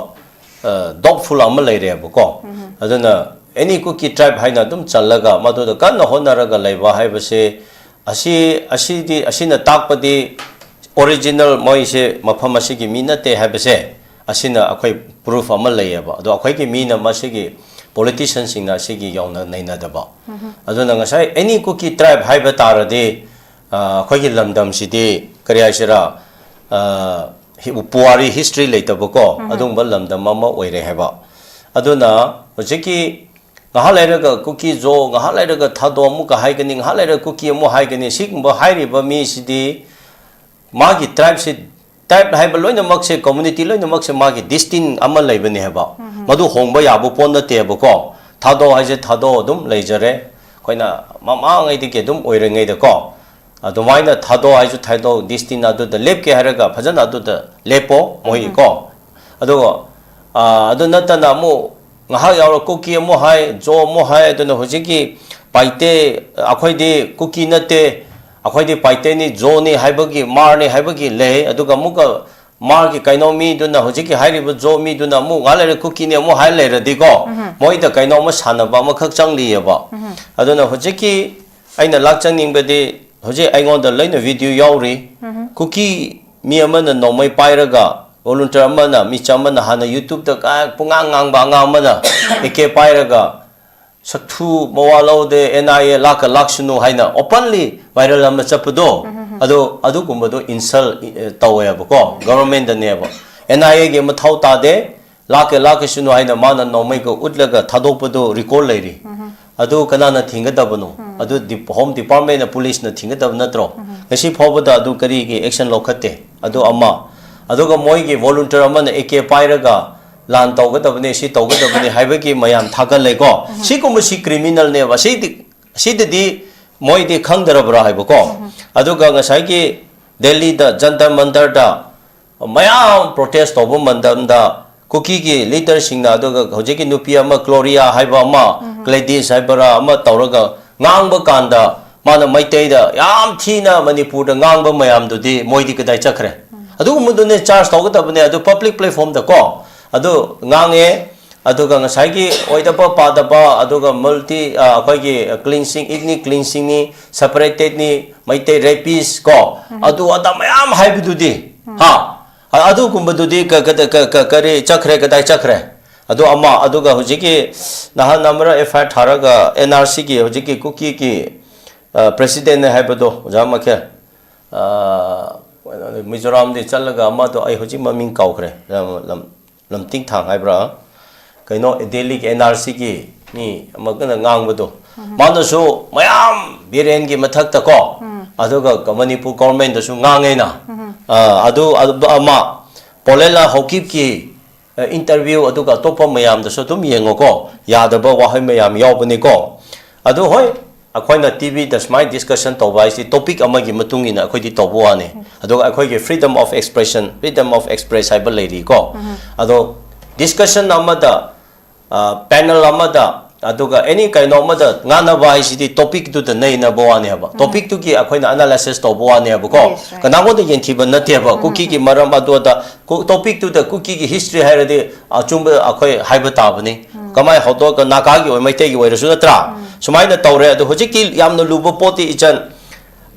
ꯗꯥꯎꯠꯐꯨꯜ ꯑꯃ ꯂꯩꯔꯦꯕꯀꯣ꯫ ꯑꯗꯨꯅ ꯑꯦꯅꯤ ꯀꯨꯀꯤ ꯇ꯭ꯔꯥꯏꯕ ꯍꯥꯏꯅ ꯑꯗꯨꯝ ꯆꯜꯂꯒ ꯃꯗꯨꯗ ꯀꯟꯅ ꯍꯣꯠꯅꯔꯒ ꯂꯩꯕ ꯍꯥꯏꯕꯁꯦ, ꯑꯁꯤ, ꯑꯁꯤꯗꯤ, ꯑꯁꯤꯅ ꯇꯥꯛꯄꯗꯤ ꯑꯣꯔꯤꯖꯤꯅꯦꯜ ꯃꯣꯏꯁꯦ ꯃꯐꯝ ꯑꯁꯤꯒꯤ ꯃꯤ ꯅꯠꯇꯦ ꯍꯥꯏꯕꯁꯦ, ꯑꯁꯤꯅ ꯑꯩꯈꯣꯏ ꯄ꯭ꯔꯨꯐ ꯑꯃ ꯂꯩꯌꯦꯕ꯫ ꯑꯗꯣ ꯑꯩꯈꯣꯏꯒꯤ ꯃꯤꯅ ꯃꯁꯤꯒꯤ ꯄꯣꯂꯤꯇꯤꯁꯤꯌꯟꯁꯤꯡꯅ ꯑꯁꯤꯒꯤ ꯌꯧꯅ ꯅꯩꯅꯗꯕ꯫ ꯑꯗꯨꯅ ꯉꯁꯥꯏ ꯑꯦꯅꯤ ꯀꯨꯀꯤ ꯇ꯭ꯔꯥꯏꯕ ꯍꯥꯏꯕ ꯇꯥꯔꯗꯤ, ꯑ, ꯑꯩꯈꯣꯏꯒꯤ ꯂꯝꯗꯝꯁꯤꯗꯤ ꯀꯔꯤ ꯍꯥꯏꯁꯤꯔꯥ, ꯑ, ꯍꯤ-, ꯄꯨꯋꯥꯔꯤ ꯍꯤꯁꯇ꯭ꯔꯤ ꯂꯩꯇꯕꯀꯣ, ꯑꯗꯨꯒꯨꯝꯕ ꯂꯝꯗꯝ ꯑꯃ ꯑꯣꯏꯔꯦ ꯍꯥꯏꯕ꯫ ꯑꯗꯨꯅ ꯍꯧꯖꯤꯛꯀꯤ ꯉꯥꯏꯍꯥꯛ ꯂꯩꯔꯒ ꯀꯨꯀꯤ ꯖꯣ, ꯉꯥꯏꯍꯥꯛ ꯂꯩꯔꯒ ꯊꯥꯗꯣ ꯑꯃꯨꯛꯀ ꯍꯥꯏꯒꯅꯤ, ꯉꯥꯏꯍꯥꯛ ꯂꯩꯔꯒ ꯀꯨꯀꯤ ꯑꯃꯨꯛ ꯍꯥꯏꯒꯅꯤ, ꯁꯤꯒꯨꯝꯕ ꯍꯥꯏꯔꯤꯕ ꯃꯤꯁꯤꯗꯤ ꯃꯥꯒꯤ ꯇ꯭ꯔꯥꯏꯕꯁꯤ, ꯇ꯭ꯔꯥꯏꯕ ꯍꯥꯏꯕ ꯂꯣꯏꯅꯃꯛꯁꯦ, ꯀꯝꯃꯨꯅꯤꯇꯤ ꯂꯣꯏꯅꯃꯛꯁꯦ ꯃꯥꯒꯤ ꯗꯤꯁꯇꯤꯟ ꯑꯃ ꯂꯩꯕꯅꯦ ꯍꯥꯏꯕ꯫ ꯃꯗꯨ ꯍꯣꯡꯕ ꯌꯥꯕ ꯄꯣꯠ ꯅꯠꯇꯦꯕꯀꯣ꯫ ꯊꯥꯗꯣ ꯍꯥꯏꯁꯦ ꯊꯥꯗꯣ ꯑꯗꯨꯝ ꯂꯩꯖꯔꯦ꯫ ꯑꯩꯈꯣꯏꯅ ꯃꯃꯥꯡꯉꯩꯗꯒꯤ ꯑꯗꯨꯝ ꯑꯣꯏꯔꯤꯉꯩꯗꯀꯣ, ꯑꯗꯨꯃꯥꯏꯅ ꯊꯥꯗꯣ ꯍꯥꯏꯁꯨ ꯊꯥꯗꯣ, ꯗꯤꯁꯇꯤꯟ ꯑꯗꯨꯗ ꯂꯦꯞꯀꯦ ꯍꯥꯏꯔꯒ ꯐꯖꯅ ꯑꯗꯨꯗ ꯂꯦꯞꯄꯣ ꯃꯣꯏꯒꯤꯀꯣ꯫ ꯑꯗꯨꯒ, ꯑ, ꯑꯗꯨ ꯅꯠꯇꯅ ꯑꯃꯨꯛ ꯉꯥꯏꯍꯥꯛ ꯌꯥꯎꯔ ꯀꯨꯀꯤ ꯑꯃꯨꯛ ꯍꯥꯏ, ꯖꯣ ꯑꯃꯨꯛ ꯍꯥꯏ, ꯑꯗꯨꯅ ꯍꯧꯖꯤꯛꯀꯤ ꯄꯥꯏꯇꯦ, ꯑꯩꯈꯣꯏꯗꯤ ꯀꯨꯀꯤ ꯅꯠꯇꯦ, ꯑꯩꯈꯣꯏꯗꯤ ꯄꯥꯏꯇꯦꯅꯤ, ꯖꯣꯅꯤ ꯍꯥꯏꯕꯒꯤ, ꯃꯥꯔꯅꯤ ꯍꯥꯏꯕꯒꯤ ꯂꯩ꯫ ꯑꯗꯨꯒ ꯑꯃꯨꯛꯀ ꯃꯥꯔꯒꯤ ꯀꯩꯅꯣ ꯃꯤꯗꯨꯅ, ꯍꯧꯖꯤꯛꯀꯤ ꯍꯥꯏꯔꯤꯕ ꯖꯣ ꯃꯤꯗꯨꯅ ꯑꯃꯨꯛ ꯉꯥꯏꯍꯥꯛ ꯂꯩꯔ ꯀꯨꯀꯤꯅꯤ ꯑꯃꯨꯛ ꯍꯥꯏ ꯂꯩꯔꯗꯤꯀꯣ, ꯃꯣꯏꯗ ꯀꯩꯅꯣꯝꯃ ꯁꯥꯟꯅꯕ ꯑꯃꯈꯛ ꯆꯪꯂꯤꯑꯕ꯫ ꯑꯗꯨꯅ ꯍꯧꯖꯤꯛꯀꯤ ꯑꯩꯅ ꯂꯥꯛꯆꯅꯤꯡꯕꯗꯤ, ꯍꯧꯖꯤꯛ ꯑꯩꯉꯣꯟꯗ ꯂꯣꯏꯅ ꯚꯤꯗꯤꯑꯣ ꯌꯥꯎꯔꯤ꯫ ꯀꯨꯀꯤ ꯃꯤ ꯑꯃꯅ ꯅꯣꯡꯃꯩ ꯄꯥꯏꯔꯒ Volunteer ꯑꯃꯅ, ꯃꯤꯆꯝ ꯑꯃꯅ ꯍꯥꯟꯅ YouTube-ꯇ ꯀꯥ-, ꯄꯨꯡꯉꯥꯡ ꯉꯥꯡꯕ ꯑꯉꯥꯡ ꯑꯃꯅ ꯑꯦ ꯀꯦ ꯄꯥꯏꯔꯒ ꯁꯛꯊꯨ ꯃꯋꯥ ꯂꯧꯗꯦ, ꯑꯦꯟ ꯑꯥꯏ ꯑꯦ ꯂꯥꯛꯀ ꯂꯥꯛꯁꯅꯨ ꯍꯥꯏꯅ openly viral ꯑꯃ ꯆꯠꯄꯗꯣ, ꯑꯗꯣ ꯑꯗꯨꯒꯨꯝꯕꯗꯣ insult, ꯑꯦ, ꯇꯧꯋꯦꯕꯀꯣ, government-ꯅꯦꯕ꯫ ꯑꯦꯟ ꯑꯥꯏ ꯑꯦꯒꯤ ꯃꯊꯧ ꯇꯥꯗꯦ, ꯂꯥꯛꯀꯦ ꯂꯥꯛꯀꯁꯅꯨ ꯍꯥꯏꯅ ꯃꯥꯅ ꯅꯣꯡꯃꯩꯒ ꯎꯠꯂꯒ ꯊꯥꯗꯣꯛꯄꯗꯣ record ꯂꯩꯔꯤ꯫ ꯑꯗꯨ ꯀꯅꯥꯅ ꯊꯤꯡꯒꯗꯕꯅꯣ? ꯑꯗꯨ ꯗꯤ-, Home Department-ꯅ, police-ꯅ ꯊꯤꯡꯒꯗꯕ ꯅꯠꯇ꯭ꯔꯣ? ꯉꯁꯤ ꯐꯥꯎꯕꯗ ꯑꯗꯨ ꯀꯔꯤꯒꯤ action ꯂꯧꯈꯠꯇꯦ? ꯑꯗꯨ ꯑꯃ꯫ ꯑꯗꯨꯒ ꯃꯣꯏꯒꯤ volunteer ꯑꯃꯅ ꯑꯦ ꯀꯦ ꯄꯥꯏꯔꯒ ꯂꯥꯟ ꯇꯧꯒꯗꯕꯅꯦ, ꯁꯤ ꯇꯧꯒꯗꯕꯅꯦ ꯍꯥꯏꯕꯒꯤ ꯃꯌꯥꯝ ꯊꯥꯒꯠꯂꯦꯀꯣ꯫ ꯁꯤꯒꯨꯝꯕꯁꯤ criminal-ꯅꯦꯕ꯫ ꯁꯤꯗꯤ, ꯁꯤꯗꯗꯤ ꯃꯣꯏꯗꯤ ꯈꯪꯗ꯭ꯔꯕ꯭ꯔꯥ ꯍꯥꯏꯕꯀꯣ꯫ ꯑꯗꯨꯒ ꯉꯁꯥꯏꯒꯤ ꯗꯦꯜꯂꯤꯗ ꯖꯟꯇꯔ ꯃꯟꯇꯔꯗ ꯃꯌꯥꯝ protest ꯇꯧꯕ ꯃꯇꯝꯗ ꯀꯨꯀꯤꯒꯤ leader-ꯁꯤꯡꯅ, ꯑꯗꯨꯒ ꯍꯧꯖꯤꯛꯀꯤ ꯅꯨꯄꯤ ꯑꯃ ꯒ꯭ꯂꯣꯔꯤꯌꯥ ꯍꯥꯏꯕ ꯑꯃ, ꯒ꯭ꯂꯦꯗꯤꯁ ꯍꯥꯏꯕꯔꯥ ꯑꯃ ꯇꯧꯔꯒ ꯉꯥꯡꯕ ꯀꯥꯟꯗ ꯃꯥꯅ ꯃꯩꯇꯩꯗ ꯌꯥꯝ ꯊꯤꯅ ꯃꯅꯤꯄꯨꯔꯗ ꯉꯥꯡꯕ ꯃꯌꯥꯝꯗꯨꯗꯤ ꯃꯣꯏꯗꯤ ꯀꯗꯥꯏ ꯆꯠꯈ꯭ꯔꯦ? ꯑꯗꯨꯒꯨꯝꯕꯗꯨꯅꯦ charge ꯇꯧꯒꯗꯕꯅꯦ, ꯑꯗꯨ public platform-ꯗ ꯀꯣ꯫ ꯑꯗꯨ ꯉꯥꯡꯉꯦ, ꯑꯗꯨꯒ ꯉꯁꯥꯏꯒꯤ ꯑꯣꯏꯗꯕ ꯄꯥꯗꯕ, ꯑꯗꯨꯒ multi, ꯑ, ꯑꯩꯈꯣꯏꯒꯤ cleansing, ethnic cleansing-ꯅꯤ, separatedꯅꯤ, ꯃꯩꯇꯩ rapist ꯀꯣ, ꯑꯗꯨ ꯑꯗꯥ ꯃꯌꯥꯝ ꯍꯥꯏꯕꯗꯨꯗꯤ, ꯍꯥ? ꯑ-, ꯑꯗꯨꯒꯨꯝꯕꯗꯨꯗꯤ ꯀ-, ꯀ-, ꯀ-, ꯀ-, ꯀꯔꯤ ꯆꯠꯈ꯭ꯔꯦ, ꯀꯗꯥꯏ ꯆꯠꯈ꯭ꯔꯦ? ꯑꯗꯨ ꯑꯃ, ꯑꯗꯨꯒ ꯍꯧꯖꯤꯛꯀꯤ ꯅꯍꯥꯟ ꯑꯃꯔ ꯑꯦꯐ ꯑꯥꯏ ꯑꯥꯔ ꯊꯥꯔꯒ ꯑꯦꯟ ꯑꯥꯔ ꯁꯤꯒꯤ ꯍꯧꯖꯤꯛꯀꯤ ꯀꯨꯀꯤꯒꯤ, ꯑ, president-ꯅꯦ ꯍꯥꯏꯕꯗꯣ, ꯑꯣꯖꯥ ꯃꯈꯦꯜ, ꯑ, ꯃꯤꯖꯣꯔꯥꯝꯗꯤ ꯆꯠꯂꯒ ꯑꯃꯗꯣ ꯑꯩ ꯍꯧꯖꯤꯛ ꯃꯃꯤꯡ ꯀꯥꯎꯈ꯭ꯔꯦ, ꯂꯝ, ꯂꯝ, ꯂꯝꯇꯤꯡꯊꯥꯡ ꯍꯥꯏꯕ꯭ꯔꯥ? ꯀꯩꯅꯣ, ꯗꯦꯜꯂꯤꯒꯤ ꯑꯦꯟ ꯑꯥꯔ ꯁꯤꯒꯤ ꯃꯤ ꯑꯃꯒꯅ ꯉꯥꯡꯕꯗꯣ, ꯃꯥꯅꯁꯨ ꯃꯌꯥꯝ ꯕꯤꯔꯦꯟꯒꯤ ꯃꯊꯛꯇ ꯀꯣ, ꯑꯗꯨꯒ ꯃꯅꯤꯄꯨꯔ government-ꯇꯁꯨ ꯉꯥꯡꯉꯦꯅ꯫ ꯑ, ꯑꯗꯨ, ꯑꯗꯨ ꯑꯃ, ꯄꯣꯂꯦꯟꯂꯥ ꯍꯧꯀꯤꯞꯀꯤ, ꯑ, interview, ꯑꯗꯨꯒ ꯑꯇꯣꯞꯄ ꯃꯌꯥꯝꯗꯁꯨ ꯑꯗꯨꯝ ꯌꯦꯡꯉꯣꯀꯣ, ꯌꯥꯗꯕ ꯋꯥꯍꯩ ꯃꯌꯥꯝ ꯌꯥꯎꯕꯅꯤꯀꯣ꯫ ꯑꯗꯨ ꯍꯣꯏ, ꯑꯩꯈꯣꯏꯅ ꯇꯤ ꯚꯤꯗ ꯁꯨꯃꯥꯏꯅ discussion ꯇꯧꯕ ꯍꯥꯏꯁꯤ topic ꯑꯃꯒꯤ ꯃꯇꯨꯡ ꯏꯟꯅ ꯑꯩꯈꯣꯏꯗꯤ ꯇꯧꯕ ꯋꯥꯅꯤ꯫ ꯑꯗꯨꯒ ꯑꯩꯈꯣꯏꯒꯤ freedom of expression, freedom of express ꯍꯥꯏꯕ ꯂꯩꯔꯤꯀꯣ꯫ ꯑꯗꯣ discussion ꯑꯃꯗ, ꯑ, panel ꯑꯃꯗ, ꯑꯗꯨꯒ any ꯀꯩꯅꯣ ꯑꯃꯗ ꯉꯥꯡꯅꯕ ꯍꯥꯏꯁꯤꯗꯤ topic-ꯇꯨꯗ ꯅꯩꯅꯕ ꯋꯥꯅꯦꯕ꯫ Topic-ꯇꯨꯒꯤ ꯑꯩꯈꯣꯏꯅ analysis ꯇꯧꯕ ꯋꯥꯅꯦꯕꯀꯣ꯫ Yes, right. ꯀꯅꯥꯒꯣꯟꯗ ꯌꯦꯡꯊꯤꯕ ꯅꯠꯇꯦꯕ꯫ ꯀꯨꯀꯤꯒꯤ ꯃꯔꯝ ꯑꯗꯨ ꯑꯗꯥ, ꯀꯨ-, topic-ꯇꯨꯗ ꯀꯨꯀꯤꯒꯤ history ꯍꯥꯏꯔꯗꯤ ꯑꯆꯨꯝꯕ ꯑꯩꯈꯣꯏ ꯍꯥꯏꯕ ꯇꯥꯕꯅꯤ꯫ ꯀꯃꯥꯏꯅ ꯍꯧꯗꯣꯛꯑꯒ ꯅꯥꯒꯥꯒꯤ ꯑꯣꯏ, ꯃꯩꯇꯩꯒꯤ ꯑꯣꯏꯔꯁꯨ ꯅꯠꯇ꯭ꯔꯥ? ꯁꯨꯃꯥꯏꯅ ꯇꯧꯔꯦ꯫ ꯑꯗꯣ ꯍꯧꯖꯤꯛꯀꯤ ꯌꯥꯝꯅ ꯂꯨꯕ ꯄꯣꯠꯇꯤ ꯏꯆꯟ,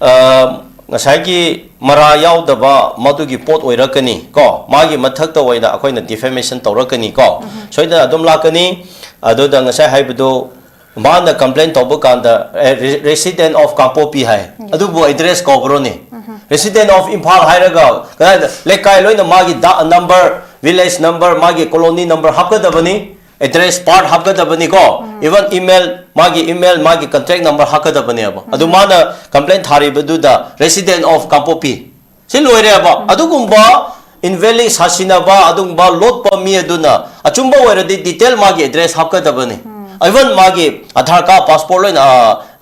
ꯑ, ꯉꯁꯥꯏꯒꯤ ꯃꯔꯥ ꯌꯥꯎꯗꯕ ꯃꯗꯨꯒꯤ ꯄꯣꯠ ꯑꯣꯏꯔꯛꯀꯅꯤ ꯀꯣ, ꯃꯥꯒꯤ ꯃꯊꯛꯇ ꯑꯣꯏꯅ ꯑꯩꯈꯣꯏꯅ defamation ꯇꯧꯔꯛꯀꯅꯤ ꯀꯣ, ꯁꯣꯏꯗꯅ ꯑꯗꯨꯝ ꯂꯥꯛꯀꯅꯤ꯫ ꯑꯗꯨꯗ ꯉꯁꯥꯏ ꯍꯥꯏꯕꯗꯨ, ꯃꯥꯅ complain ꯇꯧꯕ ꯀꯥꯟꯗ, ꯑꯦ, re-, resident of ꯀꯥꯡꯄꯣꯛꯄꯤ ꯍꯥꯏ, ꯑꯗꯨꯕꯨ address ꯀꯧꯕ꯭ꯔꯣꯅꯦ? Resident of ꯏꯝꯐꯥꯜ ꯍꯥꯏꯔꯒ ꯀꯗꯥꯏꯗ? ꯂꯩꯀꯥꯏ ꯂꯣꯏꯅ ꯃꯥꯒꯤ ꯗ-, number, village number, ꯃꯥꯒꯤ colony number ꯍꯥꯞꯀꯗꯕꯅꯤ, address part ꯍꯥꯞꯀꯗꯕꯅꯤꯀꯣ, even email, ꯃꯥꯒꯤ email, ꯃꯥꯒꯤ contact number ꯍꯥꯞꯀꯗꯕꯅꯦꯕ꯫ ꯑꯗꯨ ꯃꯥꯅ complain ꯊꯥꯔꯤꯕꯗꯨꯗ resident of ꯀꯥꯡꯄꯣꯛꯄꯤ, ꯁꯤ ꯂꯣꯏꯔꯦꯕ꯫ ꯑꯗꯨꯒꯨꯝꯕ invalid ꯁꯥꯁꯤꯟꯅꯕ, ꯑꯗꯨꯒꯨꯝꯕ ꯂꯣꯠꯄ ꯃꯤ ꯑꯗꯨꯅ ꯑꯆꯨꯝꯕ ꯑꯣꯏꯔꯗꯤ detail ꯃꯥꯒꯤ address ꯍꯥꯞꯀꯗꯕꯅꯤ, even ꯃꯥꯒꯤ ꯑꯙꯥꯔ ꯀꯥꯔꯗ, ꯄꯥꯁꯄꯣꯔꯠ ꯂꯣꯏꯅ,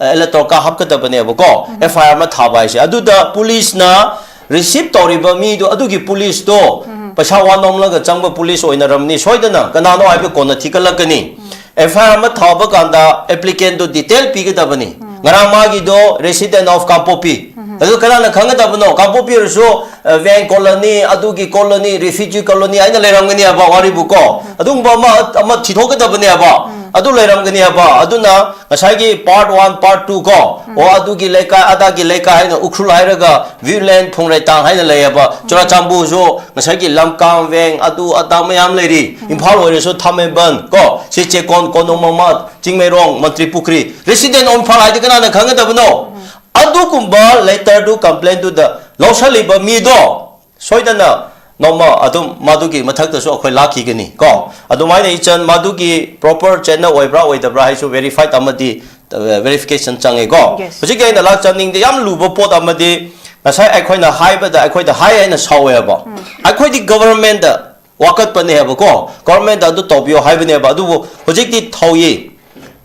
ꯑ, electoral card ꯍꯥꯞꯀꯗꯕꯅꯦꯕꯀꯣ꯫ F I R ꯑꯃ ꯊꯥꯕ ꯍꯥꯏꯁꯦ, ꯑꯗꯨꯗ ꯄꯨꯂꯤꯁꯅ receive ꯇꯧꯔꯤꯕ ꯃꯤꯗꯣ, ꯑꯗꯨꯒꯤ ꯄꯨꯂꯤꯁꯇꯣ ꯄꯩꯁꯥ ꯋꯥ ꯅꯣꯝꯂꯒ ꯆꯪꯕ ꯄꯨꯂꯤꯁ ꯑꯣꯏꯅꯔꯝꯅꯤ ꯁꯣꯏꯗꯅ, ꯀꯅꯥꯅꯣ ꯍꯥꯏꯕ ꯀꯣꯟꯅ ꯊꯤꯒꯠꯂꯛꯀꯅꯤ꯫ F I R ꯑꯃ ꯊꯥꯕ ꯀꯥꯟꯗ applicantꯗꯣ detail ꯄꯤꯒꯗꯕꯅꯤ꯫ ꯉꯔꯥꯡ ꯃꯥꯒꯤꯗꯣ resident of ꯀꯥꯡꯄꯣꯛꯄꯤ, ꯑꯗꯨ ꯀꯅꯥꯅ ꯈꯪꯒꯗꯕꯅꯣ? ꯀꯥꯡꯄꯣꯛꯄꯤ ꯑꯣꯏꯔꯁꯨ, ꯑ, ꯚꯦꯡ colony, ꯑꯗꯨꯒꯤ colony, refugee colony ꯍꯥꯏꯅ ꯂꯩꯔꯝꯒꯅꯤ ꯍꯥꯏꯕ, ꯋꯥꯔꯤꯕꯨꯀꯣ꯫ ꯑꯗꯨꯒꯨꯝꯕ ꯑꯃ, ꯑꯃ ꯊꯤꯊꯣꯛꯀꯗꯕꯅꯦ ꯍꯥꯏꯕ꯫ ꯑꯗꯨ ꯂꯩꯔꯝꯒꯅꯤ ꯍꯥꯏꯕ꯫ ꯑꯗꯨꯅ ꯉꯁꯥꯏꯒꯤ part one, part two ꯀꯣ, ꯑꯣ, ꯑꯗꯨꯒꯤ ꯂꯩꯀꯥꯏ, ꯑꯗꯥꯒꯤ ꯂꯩꯀꯥꯏ ꯍꯥꯏꯅ ꯎꯈ꯭ꯔꯨꯜ ꯍꯥꯏꯔꯒ ꯚ꯭ꯌꯨꯂꯦꯟ, ꯐꯨꯡꯔꯩꯇꯥꯡ ꯍꯥꯏꯅ ꯂꯩꯌꯦꯕ꯫ ꯆꯨꯔꯆꯥꯟꯄꯨꯔꯁꯨ ꯉꯁꯥꯏꯒꯤ ꯂꯝꯀꯥꯡ, ꯚꯦꯡ, ꯑꯗꯨ ꯑꯗꯥ ꯃꯌꯥꯝ ꯂꯩꯔꯤ꯫ ꯏꯝꯐꯥꯜ ꯑꯣꯏꯔꯁꯨ ꯊꯥꯃꯩꯕꯟ ꯀꯣ, ꯁꯤ ꯆꯦꯛꯀꯣꯟ, ꯀꯣꯅꯨꯡ ꯃꯃꯥ, ꯆꯤꯡꯃꯩꯔꯣꯡ, ꯃꯟꯇ꯭ꯔꯤ ꯄꯨꯈ꯭ꯔꯤ꯫ Resident of ꯏꯝꯐꯥꯜ ꯍꯥꯏꯗꯤ ꯀꯅꯥꯅ ꯈꯪꯒꯗꯕꯅꯣ? ꯑꯗꯨꯒꯨꯝꯕ letterꯗꯨ, complaintꯗꯨꯗ ꯂꯧꯁꯜꯂꯤꯕ ꯃꯤꯗꯣ ꯁꯣꯏꯗꯅ ꯅꯣꯡꯃ ꯑꯗꯨꯝ ꯃꯗꯨꯒꯤ ꯃꯊꯛꯇꯁꯨ ꯑꯩꯈꯣꯏ ꯂꯥꯛꯈꯤꯒꯅꯤ ꯀꯣ꯫ ꯑꯗꯨꯃꯥꯏꯅ ꯏꯆꯟ, ꯃꯗꯨꯒꯤ proper ꯆꯦꯠꯅ ꯑꯣꯏꯕ꯭ꯔꯥ ꯑꯣꯏꯗꯕ꯭ꯔꯥ ꯍꯥꯏꯁꯨ verified ꯑꯃꯗꯤ, ꯑ, verification ꯆꯪꯉꯦꯀꯣ꯫ Yes. ꯍꯧꯖꯤꯛꯀꯤ ꯑꯩꯅ ꯂꯥꯛꯆꯅꯤꯡꯗꯦ, ꯌꯥꯝ ꯂꯨꯕ ꯄꯣꯠ ꯑꯃꯗꯤ ꯉꯁꯥꯏ ꯑꯩꯈꯣꯏꯅ ꯍꯥꯏꯕꯗ ꯑꯩꯈꯣꯏꯗ ꯍꯥꯏ ꯍꯥꯏꯅ ꯁꯥꯎꯋꯦꯕ꯫ ꯑꯩꯈꯣꯏꯗꯤ governmentꯗ ꯋꯥꯀꯠꯄꯅꯦꯕꯀꯣ, governmentꯗ ꯑꯗꯨ ꯇꯧꯕꯤꯌꯣ ꯍꯥꯏꯕꯅꯦꯕ꯫ ꯑꯗꯨꯕꯨ ꯍꯧꯖꯤꯛꯇꯤ ꯊꯧꯌꯤ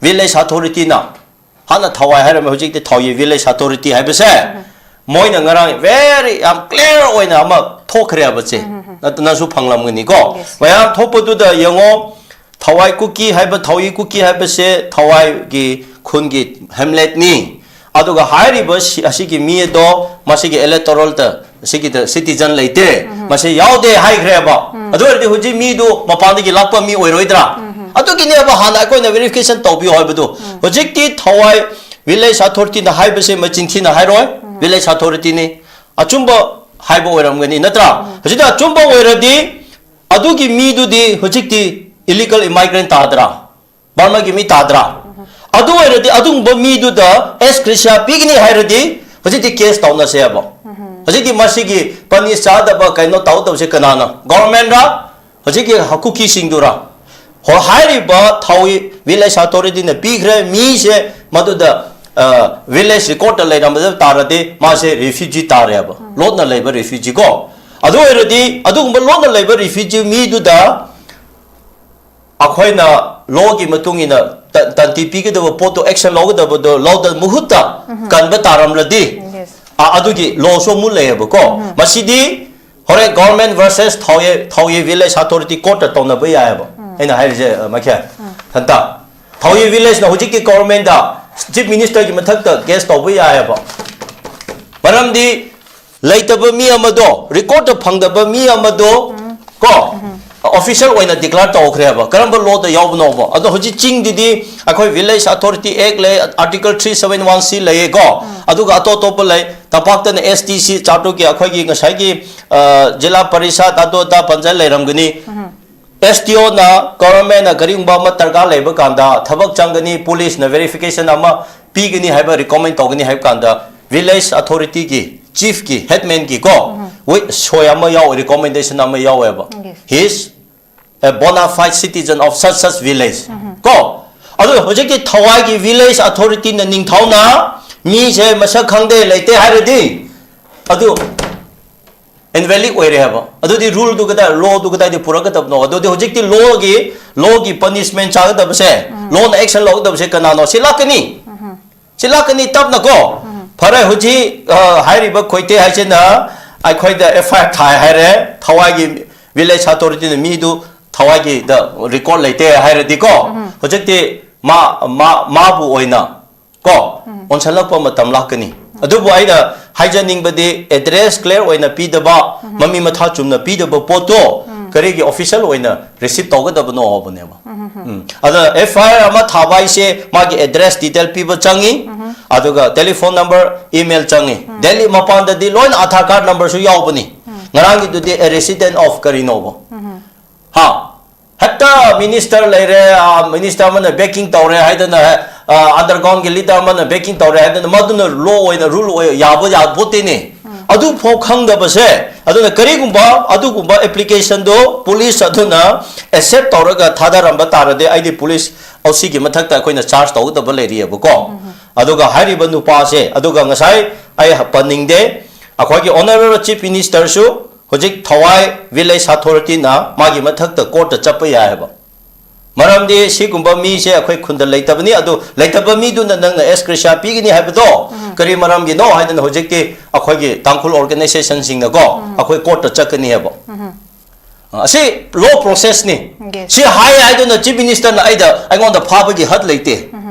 village authorityꯅ, ꯍꯥꯟꯅ ꯊꯋꯥꯏ ꯍꯥꯏꯔꯝꯃꯦ, ꯍꯧꯖꯤꯛꯇꯤ ꯊꯧꯌꯤ village authority ꯍꯥꯏꯕꯁꯦ ꯃꯣꯏꯅ ꯉꯔꯥꯡ very ꯌꯥꯝ clear ꯑꯣꯏꯅ ꯑꯃ ꯊꯣꯛꯈ꯭ꯔꯦꯕ ꯆꯦ꯫ ꯅꯠꯇ-, ꯅꯪꯁꯨ ꯐꯪꯂꯝꯒꯅꯤꯀꯣ꯫ Yes. ꯃꯌꯥꯝ ꯊꯣꯛꯄꯗꯨꯗ ꯌꯦꯡꯉꯣ, ꯊꯋꯥꯏ ꯀꯨꯀꯤ ꯍꯥꯏꯕ, ꯊꯧꯌꯤ ꯀꯨꯀꯤ ꯍꯥꯏꯕꯁꯦ ꯊꯋꯥꯏꯒꯤ ꯈꯨꯟꯒꯤ hamletꯅꯤ꯫ ꯑꯗꯨꯒ ꯍꯥꯏꯔꯤꯕ ꯁꯤ-, ꯑꯁꯤꯒꯤ ꯃꯤ ꯑꯗꯣ ꯃꯁꯤꯒꯤ electoralꯗ, ꯑꯁꯤꯒꯤꯗ citizen ꯂꯩꯇꯦ, ꯃꯁꯤ ꯌꯥꯎꯗꯦ ꯍꯥꯏꯈ꯭ꯔꯦꯕ꯫ ꯑꯗꯨ ꯑꯣꯏꯔꯗꯤ ꯍꯧꯖꯤꯛ ꯃꯤꯗꯨ ꯃꯄꯥꯟꯗꯒꯤ ꯂꯥꯛꯄ ꯃꯤ ꯑꯣꯏꯔꯣꯏꯗ꯭ꯔꯥ? ꯑꯗꯨꯒꯤꯅꯦꯕ ꯍꯥꯟꯅ ꯑꯩꯈꯣꯏꯅ verification ꯇꯧꯕꯤꯌꯣ ꯍꯥꯏꯕꯗꯨ꯫ ꯍꯧꯖꯤꯛꯇꯤ ꯊꯋꯥꯏ village authorityꯅ ꯍꯥꯏꯕꯁꯦ ꯃꯆꯤꯟ ꯊꯤꯅ ꯍꯥꯏꯔꯣꯏ꯫ ꯚꯤꯂꯦꯖ ꯑꯊꯣꯔꯤꯇꯤꯅꯤ꯫ ꯑꯆꯨꯝꯕ ꯍꯥꯏꯕ ꯑꯣꯏꯔꯝꯒꯅꯤ, ꯅꯠꯇ꯭ꯔꯥ? ꯍꯧꯖꯤꯛꯇ ꯑꯆꯨꯝꯕ ꯑꯣꯏꯔꯗꯤ ꯑꯗꯨꯒꯤ ꯃꯤꯗꯨꯗꯤ ꯍꯧꯖꯤꯛꯇꯤ ꯏꯂꯤꯒꯜ ꯏꯃꯥꯏꯒ꯭ꯔꯦꯟ ꯇꯥꯗ꯭ꯔꯥ? ꯕꯔꯃꯥꯒꯤ ꯃꯤ ꯇꯥꯗ꯭ꯔꯥ? ꯑꯗꯨ ꯑꯣꯏꯔꯗꯤ ꯑꯗꯨꯒꯨꯝꯕ ꯃꯤꯗꯨꯗ ꯑꯦꯁ ꯒ꯭ꯔꯦꯁꯤꯌꯥ ꯄꯤꯒꯅꯤ ꯍꯥꯏꯔꯗꯤ ꯍꯧꯖꯤꯛꯇꯤ ꯀꯦꯁ ꯇꯧꯅꯁꯦꯕ꯫ ꯍꯧꯖꯤꯛꯇꯤ ꯃꯁꯤꯒꯤ ꯄꯅꯤꯁ ꯆꯥꯗꯕ ꯀꯩꯅꯣ ꯇꯧꯗꯕꯁꯦ ꯀꯅꯥꯅ? ꯒꯣꯔꯃꯦꯟꯔ? ꯍꯧꯖꯤꯛꯀꯤ ꯀꯨꯀꯤꯁꯤꯡꯗꯨꯔ? ꯍꯣ, ꯍꯥꯏꯔꯤꯕ ꯊꯥꯎꯒꯤ ꯚꯤꯂꯦꯖ ꯑꯊꯣꯔꯤꯇꯤꯅ ꯄꯤꯈ꯭ꯔꯦ ꯃꯤꯁꯦ, ꯃꯗꯨꯗ ꯚꯤꯂꯦꯖ ꯔꯦꯀꯣꯔꯗ ꯂꯩꯔꯝꯕ ꯇꯥꯔꯗꯤ ꯃꯥꯁꯦ ꯔꯤꯐ꯭ꯌꯨꯖꯤ ꯇꯥꯔꯦꯕ, ꯂꯣꯠꯅ ꯂꯩꯕ ꯔꯤꯐ꯭ꯌꯨꯖꯤ ꯀꯣ꯫ ꯑꯗꯨ ꯑꯣꯏꯔꯗꯤ ꯑꯗꯨꯒꯨꯝꯕ ꯂꯣꯠꯅ ꯂꯩꯕ ꯔꯤꯐ꯭ꯌꯨꯖꯤ ꯃꯤꯗꯨꯗ ꯑꯩꯈꯣꯏꯅ ꯂꯣꯒꯤ ꯃꯇꯨꯡ ꯏꯟꯅ ꯇ- ꯇꯟꯇꯤ ꯄꯤꯒꯗꯕ ꯄꯣꯠꯇꯣ, ꯑꯦꯛꯁꯟ ꯂꯧꯒꯗꯕꯗꯣ ꯂꯧꯗ ꯃꯍꯨꯠꯇ ꯀꯟꯕ ꯇꯥꯔꯝꯂꯗꯤ, Yes. ꯑ- ꯑꯗꯨꯒꯤ ꯂꯣꯁꯨ ꯑꯃꯨꯛ ꯂꯩꯌꯦꯕꯀꯣ꯫ ꯃꯁꯤꯗꯤ ꯍꯣꯔꯦꯟ ꯒꯣꯔꯃꯦꯟ ꯚꯔꯁꯦꯁ ꯊꯥꯎꯌꯦ ꯊꯥꯎꯌꯦ ꯚꯤꯂꯦꯖ ꯑꯊꯣꯔꯤꯇꯤ ꯀꯣꯔꯠꯇ ꯇꯧꯅꯕ ꯌꯥꯏꯑꯕ꯫ ꯑꯩꯅ ꯍꯥꯏꯔꯤꯁꯦ, ꯑ, ꯃꯈꯦ ꯍꯟꯇ ꯊꯥꯎꯌꯦ ꯚꯤꯂꯦꯖꯅ ꯍꯧꯖꯤꯛꯀꯤ ꯒꯣꯔꯃꯦꯟꯗ ꯆꯤꯐ ꯃꯤꯅꯤꯁꯇꯔꯒꯤ ꯃꯊꯛꯇ ꯀꯦꯁ ꯇꯧꯕ ꯌꯥꯏꯑꯕ꯫ ꯃꯔꯝꯗꯤ ꯂꯩꯇꯕ ꯃꯤ ꯑꯃꯗꯣ, ꯔꯦꯀꯣꯔꯠꯇ ꯐꯪꯗꯕ ꯃꯤ ꯑꯃꯗꯣ, ꯀꯣ, ꯑꯣꯐꯤꯁꯤꯌꯦꯜ ꯑꯣꯏꯅ ꯗꯤꯀ꯭ꯂꯦꯌꯔ ꯇꯧꯈ꯭ꯔꯦꯕ꯫ ꯀꯔꯝꯕ ꯂꯣꯗ ꯌꯥꯎꯕꯅꯣꯕ? ꯑꯗꯣ ꯍꯧꯖꯤꯛ ꯆꯤꯡꯗꯨꯗꯤ ꯑꯩꯈꯣꯏ ꯚꯤꯂꯦꯖ ꯑꯊꯣꯔꯤꯇꯤ ꯑꯦꯛ ꯂꯩ, ꯑꯥꯔꯇꯤꯀꯜ ꯊ꯭ꯔꯤ ꯁꯚꯦꯟ ꯋꯥꯟ ꯁꯤ ꯂꯩꯌꯦꯀꯣ꯫ ꯑꯗꯨꯒ ꯑꯇꯣꯞ ꯑꯇꯣꯞꯄ ꯂꯩ꯫ ꯇꯝꯄꯥꯛꯇꯅ ꯑꯦꯁ ꯇꯤ ꯁꯤ ꯆꯥꯇ꯭ꯔꯨꯛꯀꯤ ꯑꯩꯈꯣꯏꯒꯤ ꯉꯁꯥꯏꯒꯤ, ꯑ, ꯖꯤꯂꯥ ꯄꯔꯤꯁꯥꯗ ꯑꯗꯨ ꯑꯗꯥ ꯄꯟꯖꯥ ꯂꯩꯔꯝꯒꯅꯤ꯫ ꯑꯦꯁ ꯇꯤ ꯑꯣꯅ ꯒꯣꯚꯔꯟꯃꯦꯟꯅ ꯀꯔꯤꯒꯨꯝꯕ ꯑꯃ ꯗꯔꯀꯥꯔ ꯂꯩꯕ ꯀꯥꯟꯗ ꯊꯕꯛ ꯆꯪꯒꯅꯤ, ꯄꯨꯂꯤꯁꯅ ꯚꯦꯔꯤꯐꯤꯀꯦꯁꯟ ꯑꯃ ꯄꯤꯒꯅꯤ ꯍꯥꯏꯕ ꯔꯤꯀꯃꯦꯟ ꯇꯧꯒꯅꯤ ꯍꯥꯏꯕ ꯀꯥꯟꯗ ꯚꯤꯂꯦꯖ ꯑꯊꯣꯔꯤꯇꯤꯒꯤ ꯆꯤꯐꯀꯤ, ꯍꯦꯗꯃꯦꯟꯒꯤ ꯀꯣ, ꯋꯤꯠ ꯁꯣꯏ ꯑꯃ ꯌꯥꯎ, ꯔꯤꯀꯃꯦꯟꯗꯦꯁꯟ ꯑꯃ ꯌꯥꯎꯋꯦꯕ꯫ Yes. He is a bona fide citizen of such such village. ꯀꯣ, ꯑꯗꯨ ꯍꯧꯖꯤꯛꯀꯤ ꯊꯋꯥꯏꯒꯤ ꯚꯤꯂꯦꯖ ꯑꯊꯣꯔꯤꯇꯤꯅ ꯅꯤꯡꯊꯧꯅ ꯃꯤꯁꯦ ꯃꯁꯛ ꯈꯪꯗꯦ ꯂꯩꯇꯦ ꯍꯥꯏꯔꯗꯤ ꯑꯗꯨ ꯏꯟꯚꯦꯂꯤꯗ ꯑꯣꯏꯔꯦ ꯍꯥꯏꯕ꯫ ꯑꯗꯨꯗꯤ ꯔꯨꯜꯗꯨ ꯀꯗꯥꯏ, ꯂꯣꯗꯨ ꯀꯗꯥꯏꯗ ꯄꯨꯔꯛꯀꯗꯕꯅꯣ? ꯑꯗꯨꯗꯤ ꯍꯧꯖꯤꯛꯇꯤ ꯂꯣꯒꯤ, ꯂꯣꯒꯤ ꯄꯅꯤꯁꯃꯦꯟ ꯆꯥꯒꯗꯕꯁꯦ, ꯂꯣꯅ ꯑꯦꯛꯁꯟ ꯂꯧꯒꯗꯕꯁꯦ ꯀꯅꯥꯅꯣ? ꯁꯤ ꯂꯥꯛꯀꯅꯤ꯫ ꯁꯤ ꯂꯥꯛꯀꯅꯤ ꯇꯞꯅ ꯀꯣ꯫ ꯐꯔꯦ, ꯍꯧꯖꯤꯛ, ꯑ, ꯍꯥꯏꯔꯤꯕ ꯈꯣꯏꯇꯦ ꯍꯥꯏꯁꯤꯅ ꯑꯩꯈꯣꯏꯗ ꯑꯦꯐ ꯑꯥꯏ ꯑꯥꯔ ꯊꯥꯏ ꯍꯥꯏꯔꯦ, ꯊꯋꯥꯏꯒꯤ ꯚꯤꯂꯦꯖ ꯑꯊꯣꯔꯤꯇꯤꯅ ꯃꯤꯗꯨ ꯊꯋꯥꯏꯒꯤꯗ ꯔꯦꯀꯣꯔꯗ ꯂꯩꯇꯦ ꯍꯥꯏꯔꯗꯤꯀꯣ, ꯍꯧꯖꯤꯛꯇꯤ ꯃꯥ, ꯃꯥ, ꯃꯥꯕꯨ ꯑꯣꯏꯅ ꯀꯣ, ꯑꯣꯟꯁꯤꯜꯂꯛꯄ ꯃꯇꯝ ꯂꯥꯛꯀꯅꯤ꯫ ꯑꯗꯨꯕꯨ ꯑꯩꯅ ꯍꯥꯏꯖꯅꯤꯡꯕꯗꯤ ꯑꯦꯗ꯭ꯔꯦꯁ ꯀ꯭ꯂꯤꯌꯔ ꯑꯣꯏꯅ ꯄꯤꯗꯕ, ꯃꯃꯤ ꯃꯊꯥ ꯆꯨꯝꯅ ꯄꯤꯗꯕ ꯄꯣꯠꯇꯣ ꯀꯔꯤꯒꯤ ꯑꯣꯐꯤꯁꯤꯌꯦꯜ ꯑꯣꯏꯅ ꯔꯤꯁꯤꯞ ꯇꯧꯒꯗꯕꯅꯣ ꯍꯥꯏꯕꯅꯦꯕ꯫ ꯎꯝ꯫ ꯑꯗ ꯑꯦꯐ ꯑꯥꯏ ꯑꯥꯔ ꯑꯃ ꯊꯥꯕ ꯍꯥꯏꯁꯦ ꯃꯥꯒꯤ ꯑꯦꯗ꯭ꯔꯦꯁ ꯗꯤꯇꯦꯜ ꯄꯤꯕ ꯆꯪꯉꯤ꯫ ꯑꯗꯨꯒ ꯇꯦꯂꯤꯐꯣꯟ ꯅꯝꯕꯔ, ꯏꯃꯦꯜ ꯆꯪꯉꯤ꯫ ꯗꯦꯜꯂꯤ ꯃꯄꯥꯟꯗꯗꯤ ꯂꯣꯏꯅ ꯑꯥꯙꯥꯔ ꯀꯥꯔꯗ ꯅꯝꯕꯔꯁꯨ ꯌꯥꯎꯕꯅꯤ꯫ ꯉꯔꯥꯡꯒꯤꯗꯨꯗꯤ a resident of ꯀꯔꯤꯅꯣꯕ? ꯍꯥ? ꯍꯦꯛꯇ ꯃꯤꯅꯤꯁꯇꯔ ꯂꯩꯔꯦ, ꯃꯤꯅꯤꯁꯇꯔ ꯑꯃꯅ ꯕꯦꯀꯤꯡ ꯇꯧꯔꯦ ꯍꯥꯏꯗꯅ, ꯑꯟꯗꯔꯒ꯭ꯔꯥꯎꯟꯒꯤ ꯂꯤꯗꯔ ꯑꯃꯅ ꯕꯦꯀꯤꯡ ꯇꯧꯔꯦ ꯍꯥꯏꯗꯅ ꯃꯗꯨꯅ ꯂꯣ ꯑꯣꯏꯅ, ꯔꯨꯜ ꯑꯣꯏ ꯌꯥꯕ ꯌꯥꯄꯣꯠꯇꯦꯅꯦ꯫ ꯑꯗꯨꯐꯥꯎ ꯈꯪꯗꯕꯁꯦ, ꯑꯗꯨꯅ ꯀꯔꯤꯒꯨꯝꯕ ꯑꯗꯨꯒꯨꯝꯕ ꯑꯦꯄ꯭ꯂꯤꯀꯦꯁꯟꯗꯣ ꯄꯨꯂꯤꯁ ꯑꯗꯨꯅ ꯑꯦꯛꯁꯦꯞ ꯇꯧꯔꯒ ꯊꯥꯗꯔꯝꯕ ꯇꯥꯔꯗꯤ, ꯑꯩꯗꯤ ꯄꯨꯂꯤꯁ ꯑꯣꯁꯤꯒꯤ ꯃꯊꯛꯇ ꯑꯩꯈꯣꯏꯅ ꯆꯥꯔꯖ ꯇꯧꯒꯗꯕ ꯂꯩꯔꯤꯑꯕꯀꯣ꯫ ꯑꯗꯨꯒ ꯍꯥꯏꯔꯤꯕ ꯅꯨꯄꯥꯁꯦ, ꯑꯗꯨꯒ ꯉꯁꯥꯏ ꯑꯩ ꯄꯟꯅꯤꯡꯗꯦ, ꯑꯩꯈꯣꯏꯒꯤ ꯑꯣꯅꯔꯦꯕꯜ ꯆꯤꯐ ꯃꯤꯅꯤꯁꯇꯔꯁꯨ ꯍꯧꯖꯤꯛ ꯊꯋꯥꯏ ꯚꯤꯂꯦꯖ ꯑꯣꯊꯣꯔꯤꯇꯤꯅ ꯃꯥꯒꯤ ꯃꯊꯛꯇ ꯀꯣꯔꯠꯇ ꯆꯠꯄ ꯌꯥꯏ ꯍꯥꯏꯕ꯫ ꯃꯔꯝꯗꯤ ꯁꯤꯒꯨꯝꯕ ꯃꯤꯁꯦ ꯑꯩꯈꯣꯏ ꯈꯨꯟꯗ ꯂꯩꯇꯕꯅꯤ꯫ ꯑꯗꯨ ꯂꯩꯇꯕ ꯃꯤꯗꯨꯅ ꯅꯪꯅ ꯑꯦꯁ ꯒ꯭ꯔꯦꯁꯤꯌꯥ ꯄꯤꯒꯅꯤ ꯍꯥꯏꯕꯗꯣ ꯀꯔꯤ ꯃꯔꯝꯒꯤꯅꯣ ꯍꯥꯏꯗꯅ ꯍꯧꯖꯤꯛꯇꯤ ꯑꯩꯈꯣꯏꯒꯤ ꯇꯥꯡꯈꯨꯜ ꯑꯣꯔꯒꯅꯥꯏꯖꯦꯁꯟꯁꯤꯡꯅꯀꯣ ꯑꯩꯈꯣꯏ ꯀꯣꯔꯠꯇ ꯆꯠꯀꯅꯤ ꯍꯥꯏꯕ꯫ ꯑꯁꯤ ꯂꯣ ꯄ꯭ꯔꯣꯁꯦꯁꯅꯤ꯫ Yes. ꯁꯤ ꯍꯥꯏ ꯍꯥꯏꯗꯨꯅ ꯆꯤꯐ ꯃꯤꯅꯤꯁꯇꯔꯅ ꯑꯩꯗ, ꯑꯩꯉꯣꯟꯗ ꯐꯥꯕꯒꯤ ꯍꯛ ꯂꯩꯇꯦ,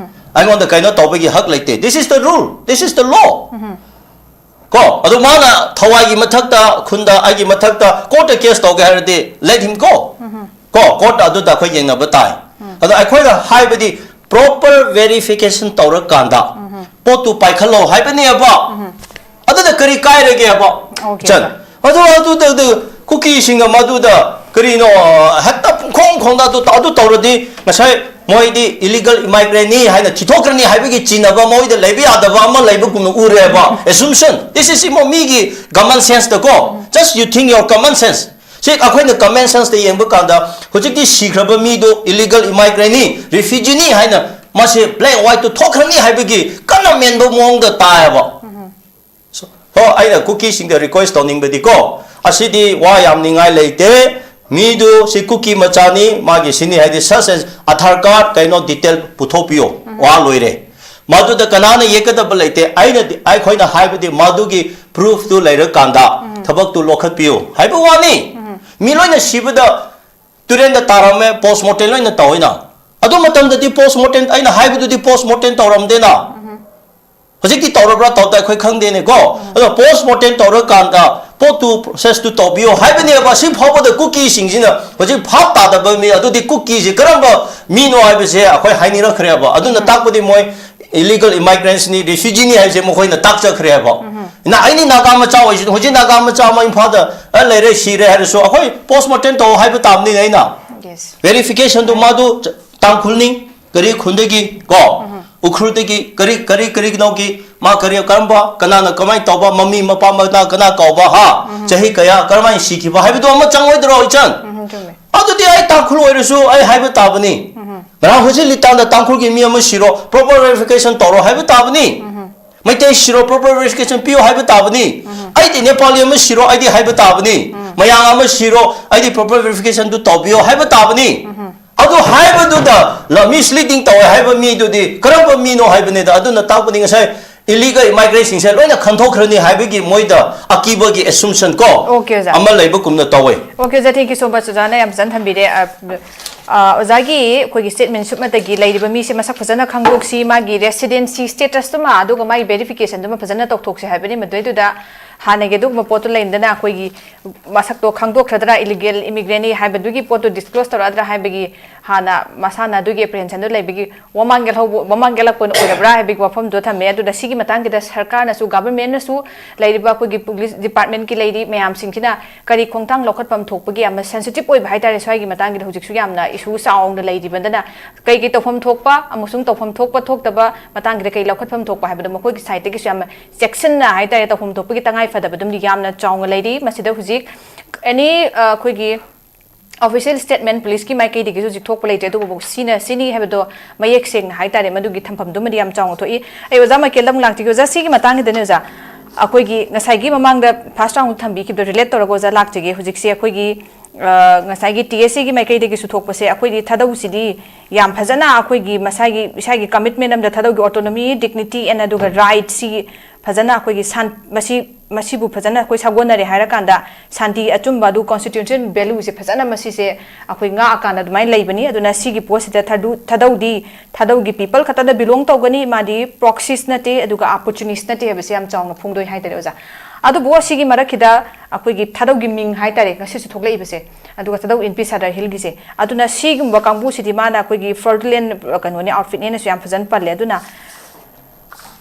ꯑꯩꯉꯣꯟꯗ ꯀꯩꯅꯣ ꯇꯧꯕꯒꯤ ꯍꯛ ꯂꯩꯇꯦ꯫ This is the rule, this is the law. ꯀꯣ, ꯑꯗꯨ ꯃꯥꯅ ꯊꯋꯥꯏꯒꯤ ꯃꯊꯛꯇ, ꯈꯨꯟꯗ ꯑꯩꯒꯤ ꯃꯊꯛꯇ ꯀꯣꯔꯠꯇ ꯀꯦꯁ ꯇꯧꯒꯦ ꯍꯥꯏꯔꯗꯤ, let him go. ꯀꯣ, ꯀꯣꯔꯠꯇ ꯑꯗꯨꯗ ꯑꯩꯈꯣꯏ ꯌꯦꯡꯅꯕ ꯇꯥꯏ꯫ ꯑꯗꯣ ꯑꯩꯈꯣꯏꯅ ꯍꯥꯏꯕꯗꯤ ꯄ꯭ꯔꯣꯄꯔ ꯚꯦꯔꯤꯐꯤꯀꯦꯁꯟ ꯇꯧꯔꯀꯥꯟꯗ ꯄꯣꯠꯇꯨ ꯄꯥꯏꯈꯠꯂꯣ ꯍꯥꯏꯕꯅꯦꯕ꯫ ꯑꯗꯨꯗ ꯀꯔꯤ ꯀꯥꯏꯔꯒꯦꯕ? Okay. ꯆꯟ, ꯑꯗꯨ, ꯑꯗꯨꯗ, ꯑꯗꯨ ꯀꯨꯀꯤꯁꯤꯡꯅ ꯃꯗꯨꯗ ꯀꯔꯤꯅꯣ, ꯍꯦꯛꯇ ꯄꯨꯡꯈꯣꯡ ꯈꯣꯡꯗ ꯑꯗꯨ, ꯑꯗꯨ ꯇꯧꯔꯗꯤ ꯉꯁꯥꯏ ꯃꯣꯏꯗꯤ ꯏꯂꯤꯒꯜ ꯏꯃꯥꯏꯒ꯭ꯔꯦꯟꯅꯤ ꯍꯥꯏꯅ ꯊꯤꯊꯣꯛꯈ꯭ꯔꯅꯤ ꯍꯥꯏꯕꯒꯤ ꯆꯤꯡꯅꯕ ꯃꯣꯏꯗ ꯂꯩꯕ ꯌꯥꯗꯕ ꯑꯃ ꯂꯩꯕꯒꯨꯝꯅ ꯎꯔꯦꯕ꯫ Assumption. This is ꯏꯃꯣ ꯃꯤꯒꯤ common sense ꯇꯀꯣ꯫ Just you think your common sense. ꯁꯤ ꯑꯩꯈꯣꯏꯅ common sense ꯇ ꯌꯦꯡꯕ ꯀꯥꯟꯗ ꯍꯧꯖꯤꯛꯇꯤ ꯁꯤꯈ꯭ꯔꯕ ꯃꯤꯗꯣ ꯏꯂꯤꯒꯜ ꯏꯃꯥꯏꯒ꯭ꯔꯦꯟꯅꯤ, ꯔꯤꯐ꯭ꯌꯨꯖꯤꯅꯤ ꯍꯥꯏꯅ ꯃꯁꯤ black white ꯇꯨ ꯊꯣꯛꯈ꯭ꯔꯅꯤ ꯍꯥꯏꯕꯒꯤ ꯀꯟꯅ ꯃꯦꯟꯕ ꯃꯑꯣꯡꯗ ꯇꯥꯏꯌꯦꯕ꯫ So, ꯍꯣ, ꯑꯩꯅ ꯀꯨꯀꯤꯁꯤꯡꯗ ꯔꯤꯀ꯭ꯋꯦꯁ ꯇꯧꯅꯤꯡꯕꯗꯤꯀꯣ, ꯑꯁꯤꯗꯤ ꯋꯥ ꯌꯥꯝꯅꯤꯡꯉꯥꯏ ꯂꯩꯇꯦ꯫ ꯃꯤꯗꯨ ꯁꯤ ꯀꯨꯀꯤ ꯃꯆꯥꯅꯤ, ꯃꯥꯒꯤ ꯁꯤꯅꯤ ꯍꯥꯏꯗꯤ such as Aadhaar card, ꯀꯩꯅꯣ, detail ꯄꯨꯊꯣꯛꯄꯤꯌꯣ꯫ ꯋꯥ ꯂꯣꯏꯔꯦ꯫ ꯃꯗꯨꯗ ꯀꯅꯥꯅ ꯌꯦꯛꯀꯗꯕ ꯂꯩꯇꯦ꯫ ꯑꯩꯅꯗꯤ, ꯑꯩꯈꯣꯏꯅ ꯍꯥꯏꯕꯗꯤ ꯃꯗꯨꯒꯤ proof ꯇꯨ ꯂꯩꯔꯀꯥꯟꯗ ꯊꯕꯛꯇꯨ ꯂꯧꯈꯠꯄꯤꯌꯨ ꯍꯥꯏꯕ ꯋꯥꯅꯤ꯫ ꯃꯤ ꯂꯣꯏꯅ ꯁꯤꯕꯗ ꯇꯨꯔꯦꯟꯗ ꯇꯥꯔꯝꯃꯦ, post mortem ꯂꯣꯏꯅ ꯇꯧꯋꯤꯅ꯫ ꯑꯗꯨ ꯃꯇꯝꯗꯗꯤ post mortem, ꯑꯩꯅ ꯍꯥꯏꯕꯗꯨꯗꯤ post mortem ꯇꯧꯔꯝꯗꯦꯅ꯫ ꯍꯧꯖꯤꯛꯇꯤ ꯇꯧꯔꯕ꯭ꯔꯥ ꯇꯧꯗ ꯑꯩꯈꯣꯏ ꯈꯪꯗꯦꯅꯦꯀꯣ꯫ ꯑꯗꯣ post mortem ꯇꯧꯔꯀꯥꯟꯗ ꯄꯣꯠꯇꯨ, process ꯇꯨ ꯇꯧꯕꯤꯌꯣ ꯍꯥꯏꯕꯅꯦꯕ꯫ ꯁꯤ ꯐꯥꯎꯕꯗ ꯀꯨꯀꯤꯁꯤꯡꯁꯤꯅ ꯍꯧꯖꯤꯛ ꯚꯥꯞ ꯇꯥꯗꯕ ꯃꯤ, ꯑꯗꯨꯗꯤ ꯀꯨꯀꯤꯁꯦ ꯀꯔꯝꯕ ꯃꯤꯅꯣ ꯍꯥꯏꯕꯁꯦ ꯑꯩꯈꯣꯏ ꯍꯥꯏꯅꯤꯡꯔꯛꯈ꯭ꯔꯦꯕ꯫ ꯑꯗꯨꯅ ꯇꯥꯛꯄꯗꯤ ꯃꯣꯏ Illegal immigrants ꯅꯤ, refugee ꯅꯤ ꯍꯥꯏꯁꯦ ꯃꯈꯣꯏꯅ ꯇꯥꯛꯆꯈ꯭ꯔꯦ ꯍꯥꯏꯕ꯫ ꯅ ꯑꯩꯅꯤ ꯅꯥꯒꯥ ꯃꯆꯥ ꯑꯣꯏꯁꯤꯅ ꯍꯧꯖꯤꯛ ꯅꯥꯒꯥ ꯃꯆꯥ ꯑꯃ ꯏꯝꯐꯥꯜꯗ ꯑ, ꯂꯩꯔꯦ, ꯁꯤꯔꯦ ꯍꯥꯏꯔꯁꯨ ꯑꯩꯈꯣꯏ post mortem ꯇꯧ ꯍꯥꯏꯕ ꯇꯥꯕꯅꯤꯅꯦ ꯑꯩꯅ꯫ Yes. Verification ꯗꯨ ꯃꯥꯗꯨ ꯆ- ꯇꯥꯡꯈꯨꯜꯅꯤ, ꯀꯔꯤ ꯈꯨꯟꯗꯒꯤ ꯀꯣ, ꯎꯈ꯭ꯔꯨꯜꯗꯒꯤ ꯀꯔꯤ ꯀꯔꯤ ꯀꯔꯤꯅꯣꯒꯤ ꯃꯥ ꯀꯔꯤ ꯀꯔꯝꯕ ꯀꯅꯥꯅ ꯀꯃꯥꯏꯅ ꯇꯧꯕ, ꯃꯃꯤ ꯃꯄꯥ ꯃꯅꯥ ꯀꯅꯥ ꯀꯧꯕ ꯍꯥ, ꯆꯍꯤ ꯀꯌꯥ ꯀꯔꯝꯍꯥꯏꯅ ꯁꯤꯈꯤꯕ ꯍꯥꯏꯕꯗꯨ ꯑꯃ ꯆꯪꯉꯣꯏꯗ꯭ꯔꯣ ꯏꯆꯟ? ꯎꯝ, ꯆꯨꯝꯃꯦ. ꯑꯗꯨꯗꯤ ꯑꯩ ꯇꯥꯡꯈꯨꯜ ꯑꯣꯏꯔꯁꯨ ꯑꯩ ꯍꯥꯏꯕ ꯇꯥꯕꯅꯤ꯫ ꯉꯔꯥꯡ ꯍꯧꯖꯤꯛ ꯂꯤꯇꯥꯟꯗ ꯇꯥꯡꯈꯨꯜꯒꯤ ꯃꯤ ꯑꯃ ꯁꯤꯔꯣ, proper verification ꯇꯧꯔꯣ ꯍꯥꯏꯕ ꯇꯥꯕꯅꯤ꯫ ꯃꯩꯇꯩ ꯁꯤꯔꯣ, proper verification ꯄꯤꯌꯣ ꯍꯥꯏꯕ ꯇꯥꯕꯅꯤ꯫ ꯑꯩꯗꯤ ꯅꯦꯄꯥꯂꯤ ꯑꯃ ꯁꯤꯔꯣ, ꯑꯩꯗꯤ ꯍꯥꯏꯕ ꯇꯥꯕꯅꯤ꯫ ꯃꯌꯥꯡ ꯑꯃ ꯁꯤꯔꯣ, ꯑꯩꯗꯤ proper verification ꯗꯨ ꯇꯧꯕꯤꯌꯣ ꯍꯥꯏꯕ ꯇꯥꯕꯅꯤ꯫ ꯑꯗꯨ ꯍꯥꯏꯕꯗꯨꯗ ꯂ-, misleading ꯇꯧꯋꯦ ꯍꯥꯏꯕ ꯃꯤꯗꯨꯗꯤ ꯀꯔꯝꯕ ꯃꯤꯅꯣ ꯍꯥꯏꯕꯅꯤꯗ꯫ ꯑꯗꯨꯅ ꯇꯥꯛꯄꯗꯤ ꯉꯁꯥꯏ illegal immigrant ꯁꯤꯡꯁꯦ ꯂꯣꯏꯅ ꯈꯟꯊꯣꯛꯈ꯭ꯔꯅꯤ ꯍꯥꯏꯕꯒꯤ ꯃꯣꯏꯗ ꯑꯀꯤꯕꯒꯤ assumption ꯀꯣ Okay, ꯑꯣꯖꯥ. ꯑꯃ ꯂꯩꯕꯒꯨꯝꯅ ꯇꯧꯋꯦ꯫ Okay, ꯑꯣꯖꯥ, thank you so much. ꯑꯣꯖꯥꯅ ꯌꯥꯝ ꯐꯖꯅ ꯊꯝꯕꯤꯔꯦ꯫ ꯑ, ꯑ, ꯑꯣꯖꯥꯒꯤ ꯑꯩꯈꯣꯏꯒꯤ statement ꯁꯨꯞꯅꯇꯒꯤ ꯂꯩꯔꯤꯕ ꯃꯤꯁꯦ ꯃꯁꯛ ꯐꯖꯅ ꯈꯪꯗꯣꯛꯁꯤ, ꯃꯥꯒꯤ residency status ꯇꯨꯃ, ꯑꯗꯨꯒ ꯃꯥꯒꯤ verification ꯗꯨꯃ ꯐꯖꯅ ꯇꯧꯊꯣꯛꯁꯤ ꯍꯥꯏꯕꯅꯤ꯫ ꯃꯗꯨꯏꯗꯨꯗ ꯍꯥꯟꯅꯒꯤ ꯑꯗꯨꯒꯨꯝꯕ ꯄꯣꯠꯇꯨ ꯂꯩꯔꯝꯗꯅ ꯑꯩꯈꯣꯏꯒꯤ ꯃꯁꯛꯇꯣ ꯈꯪꯗꯣꯛꯈ꯭ꯔꯗ꯭ꯔꯥ, illegal immigrant ꯅꯤ ꯍꯥꯏꯕꯗꯨꯒꯤ ꯄꯣꯠꯇꯨ disclose ꯇꯧꯔꯛꯑꯗ꯭ꯔꯥ ꯍꯥꯏꯕꯒꯤ ꯍꯥꯟꯅ ꯃꯁꯥꯅ ꯑꯗꯨꯒꯤ apprehension ꯗꯨ ꯂꯩꯕꯒꯤ ꯋꯥꯃꯥꯡ ꯒꯦꯜꯍꯧꯕ-, ꯋꯥꯃꯥꯡ ꯒꯦꯜꯂꯛꯄ ꯑꯣꯏꯅ ꯑꯣꯏꯔꯕ꯭ꯔꯥ ꯍꯥꯏꯕꯒꯤ ꯋꯥꯐꯝꯗꯣ ꯊꯝꯃꯦ꯫ ꯑꯗꯨꯗ ꯁꯤꯒꯤ ꯃꯇꯥꯡꯁꯤꯗ ꯁꯔꯀꯥꯔꯅꯁꯨ, government ꯅꯁꯨ, ꯂꯩꯔꯤꯕ ꯑꯩꯈꯣꯏꯒꯤ police department ꯀꯤ ꯂꯩꯔꯤ ꯃꯌꯥꯝꯁꯤꯡꯁꯤꯅ ꯀꯔꯤ ꯈꯣꯡꯊꯥꯡ ꯂꯧꯈꯠꯐꯝ ꯊꯣꯛꯄꯒꯤ ꯌꯥꯝꯅ sensitive ꯑꯣꯏꯕ ꯍꯥꯏꯇꯥꯔꯦ꯫ ꯁ꯭ꯋꯥꯏꯒꯤ ꯃꯇꯥꯡꯁꯤꯗ ꯍꯧꯖꯤꯛꯁꯨ ꯌꯥꯝꯅ issue ꯆꯥꯎꯅ ꯂꯩꯔꯤꯕꯗꯅ ꯀꯩ ꯀꯩ ꯇꯧꯐꯝ ꯊꯣꯛꯄ ꯑꯃꯁꯨꯡ ꯇꯧꯐꯝ ꯊꯣꯛꯄ ꯊꯣꯛꯇꯕ ꯃꯇꯥꯡꯁꯤꯗ ꯀꯩ ꯂꯧꯈꯠꯐꯝ ꯊꯣꯛꯄ ꯍꯥꯏꯕꯗꯣ ꯃꯈꯣꯏꯒꯤ side ꯇꯒꯤꯁꯨ ꯌꯥꯝꯅ ꯆꯦꯛꯁꯤꯟꯅ ꯍꯥꯏꯇꯥꯔꯦ, ꯇꯧꯐꯝ ꯊꯣꯛꯄꯒꯤ ꯇꯉꯥꯏ ꯐꯗꯕꯗꯨꯝꯗꯤ ꯌꯥꯝꯅ ꯆꯥꯎꯅ ꯂꯩꯔꯤ꯫ ꯃꯁꯤꯗ ꯍꯧꯖꯤꯛ any, ꯑ, ꯑꯩꯈꯣꯏꯒꯤ official statement police ꯀꯤ ꯃꯥꯏꯀꯩꯗꯒꯤꯁꯨ ꯍꯧꯖꯤꯛ ꯊꯣꯛꯄ ꯂꯩꯇ꯭ꯔꯦ, ꯑꯗꯨꯕꯨ ꯁꯤꯅ ꯁꯤꯅꯤ ꯍꯥꯏꯕꯗꯣ ꯃꯌꯦꯛ ꯁꯦꯡꯅ ꯍꯥꯏꯇꯥꯔꯦ, ꯃꯗꯨꯒꯤ ꯊꯝꯐꯝꯗꯨꯃꯗꯤ ꯌꯥꯝ ꯆꯥꯎꯅ ꯊꯣꯛꯏ꯫ ꯑꯩ ꯑꯣꯖꯥ ꯃꯥꯏꯀꯦꯜꯗ ꯑꯃꯨꯛ ꯂꯥꯛꯆꯒꯦ꯫ ꯑꯣꯖꯥ, ꯁꯤꯒꯤ ꯃꯇꯥꯡꯁꯤꯗꯅꯦ ꯑꯣꯖꯥ, ꯑꯩꯈꯣꯏꯒꯤ ꯉꯁꯥꯏꯒꯤ ꯃꯃꯥꯡꯗ first round ꯊꯝꯕꯤꯈꯤꯕꯗꯣ relate ꯇꯧꯔꯒ ꯑꯣꯖꯥ ꯂꯥꯛꯆꯒꯦ꯫ ꯍꯧꯖꯤꯛꯁꯦ ꯑꯩꯈꯣꯏꯒꯤ, ꯑ, ꯉꯁꯥꯏꯒꯤ T S A ꯒꯤ ꯃꯥꯏꯀꯩꯗꯒꯤꯁꯨ ꯊꯣꯛꯄꯁꯦ, ꯑꯩꯈꯣꯏꯗꯤ ꯊꯥꯗꯧꯁꯤꯗꯤ ꯌꯥꯝ ꯐꯖꯅ ꯑꯩꯈꯣꯏꯒꯤ ꯃꯁꯥꯒꯤ, ꯏꯁꯥꯒꯤ commitment ꯑꯃꯗ ꯊꯥꯗꯧꯒꯤ autonomy, dignity and ꯑꯗꯨꯒ right ꯁꯤ ꯐꯖꯅ ꯑꯩꯈꯣꯏꯒꯤ ꯁꯥꯟ-, ꯃꯁꯤ, ꯃꯁꯤꯕꯨ ꯐꯖꯅ ꯑꯩꯈꯣꯏ ꯁꯥꯒꯣꯟꯅꯔꯦ ꯍꯥꯏꯔꯀꯥꯟꯗ ꯁꯥꯟꯇꯤ, ꯑꯆꯨꯝꯕ, ꯑꯗꯨ constitutional value ꯁꯦ ꯐꯖꯅ ꯃꯁꯤꯁꯦ ꯑꯩꯈꯣꯏ ꯉꯥꯛꯑꯀꯥꯟꯗ ꯑꯗꯨꯃꯥꯏꯅ ꯂꯩꯕꯅꯤ꯫ ꯑꯗꯨꯅ ꯁꯤꯒꯤ ꯄꯣꯠꯁꯤꯗ ꯊꯥꯗꯨ-, ꯊꯥꯗꯧꯗꯤ, ꯊꯥꯗꯧꯒꯤ people ꯈꯛꯇꯗ belong ꯇꯧꯒꯅꯤ, ꯃꯥꯗꯤ proxies ꯅꯠꯇꯦ, ꯑꯗꯨꯒ opportunist ꯅꯠꯇꯦ ꯍꯥꯏꯕꯁꯦ ꯌꯥꯝ ꯆꯥꯎꯅ ꯐꯣꯡꯗꯣꯛꯏ ꯍꯥꯏꯇꯥꯔꯦ ꯑꯣꯖꯥ꯫ ꯑꯗꯨꯕꯨ ꯑꯁꯤꯒꯤ ꯃꯔꯛꯁꯤꯗ ꯑꯩꯈꯣꯏꯒꯤ ꯊꯥꯗꯧꯒꯤ ꯃꯤꯡ ꯍꯥꯏꯇꯥꯔꯦ ꯉꯁꯤꯁꯨ ꯊꯣꯛꯂꯛꯏꯕꯁꯦ, ꯑꯗꯨꯒ ꯊꯥꯗꯧ ꯏꯟꯄꯤ ꯁꯥꯗꯔ ꯍꯤꯜꯒꯤꯁꯦ, ꯑꯗꯨꯅ ꯁꯤꯒꯨꯝꯕ ꯀꯥꯡꯕꯨꯁꯤꯗꯤ ꯃꯥꯅ ꯑꯩꯈꯣꯏꯒꯤ fraudulent ꯀꯩꯅꯣꯅꯦ, outfit ꯅꯦꯅꯁꯨ ꯌꯥꯝ ꯐꯖꯅ ꯄꯜꯂꯦ꯫ ꯑꯗꯨꯅ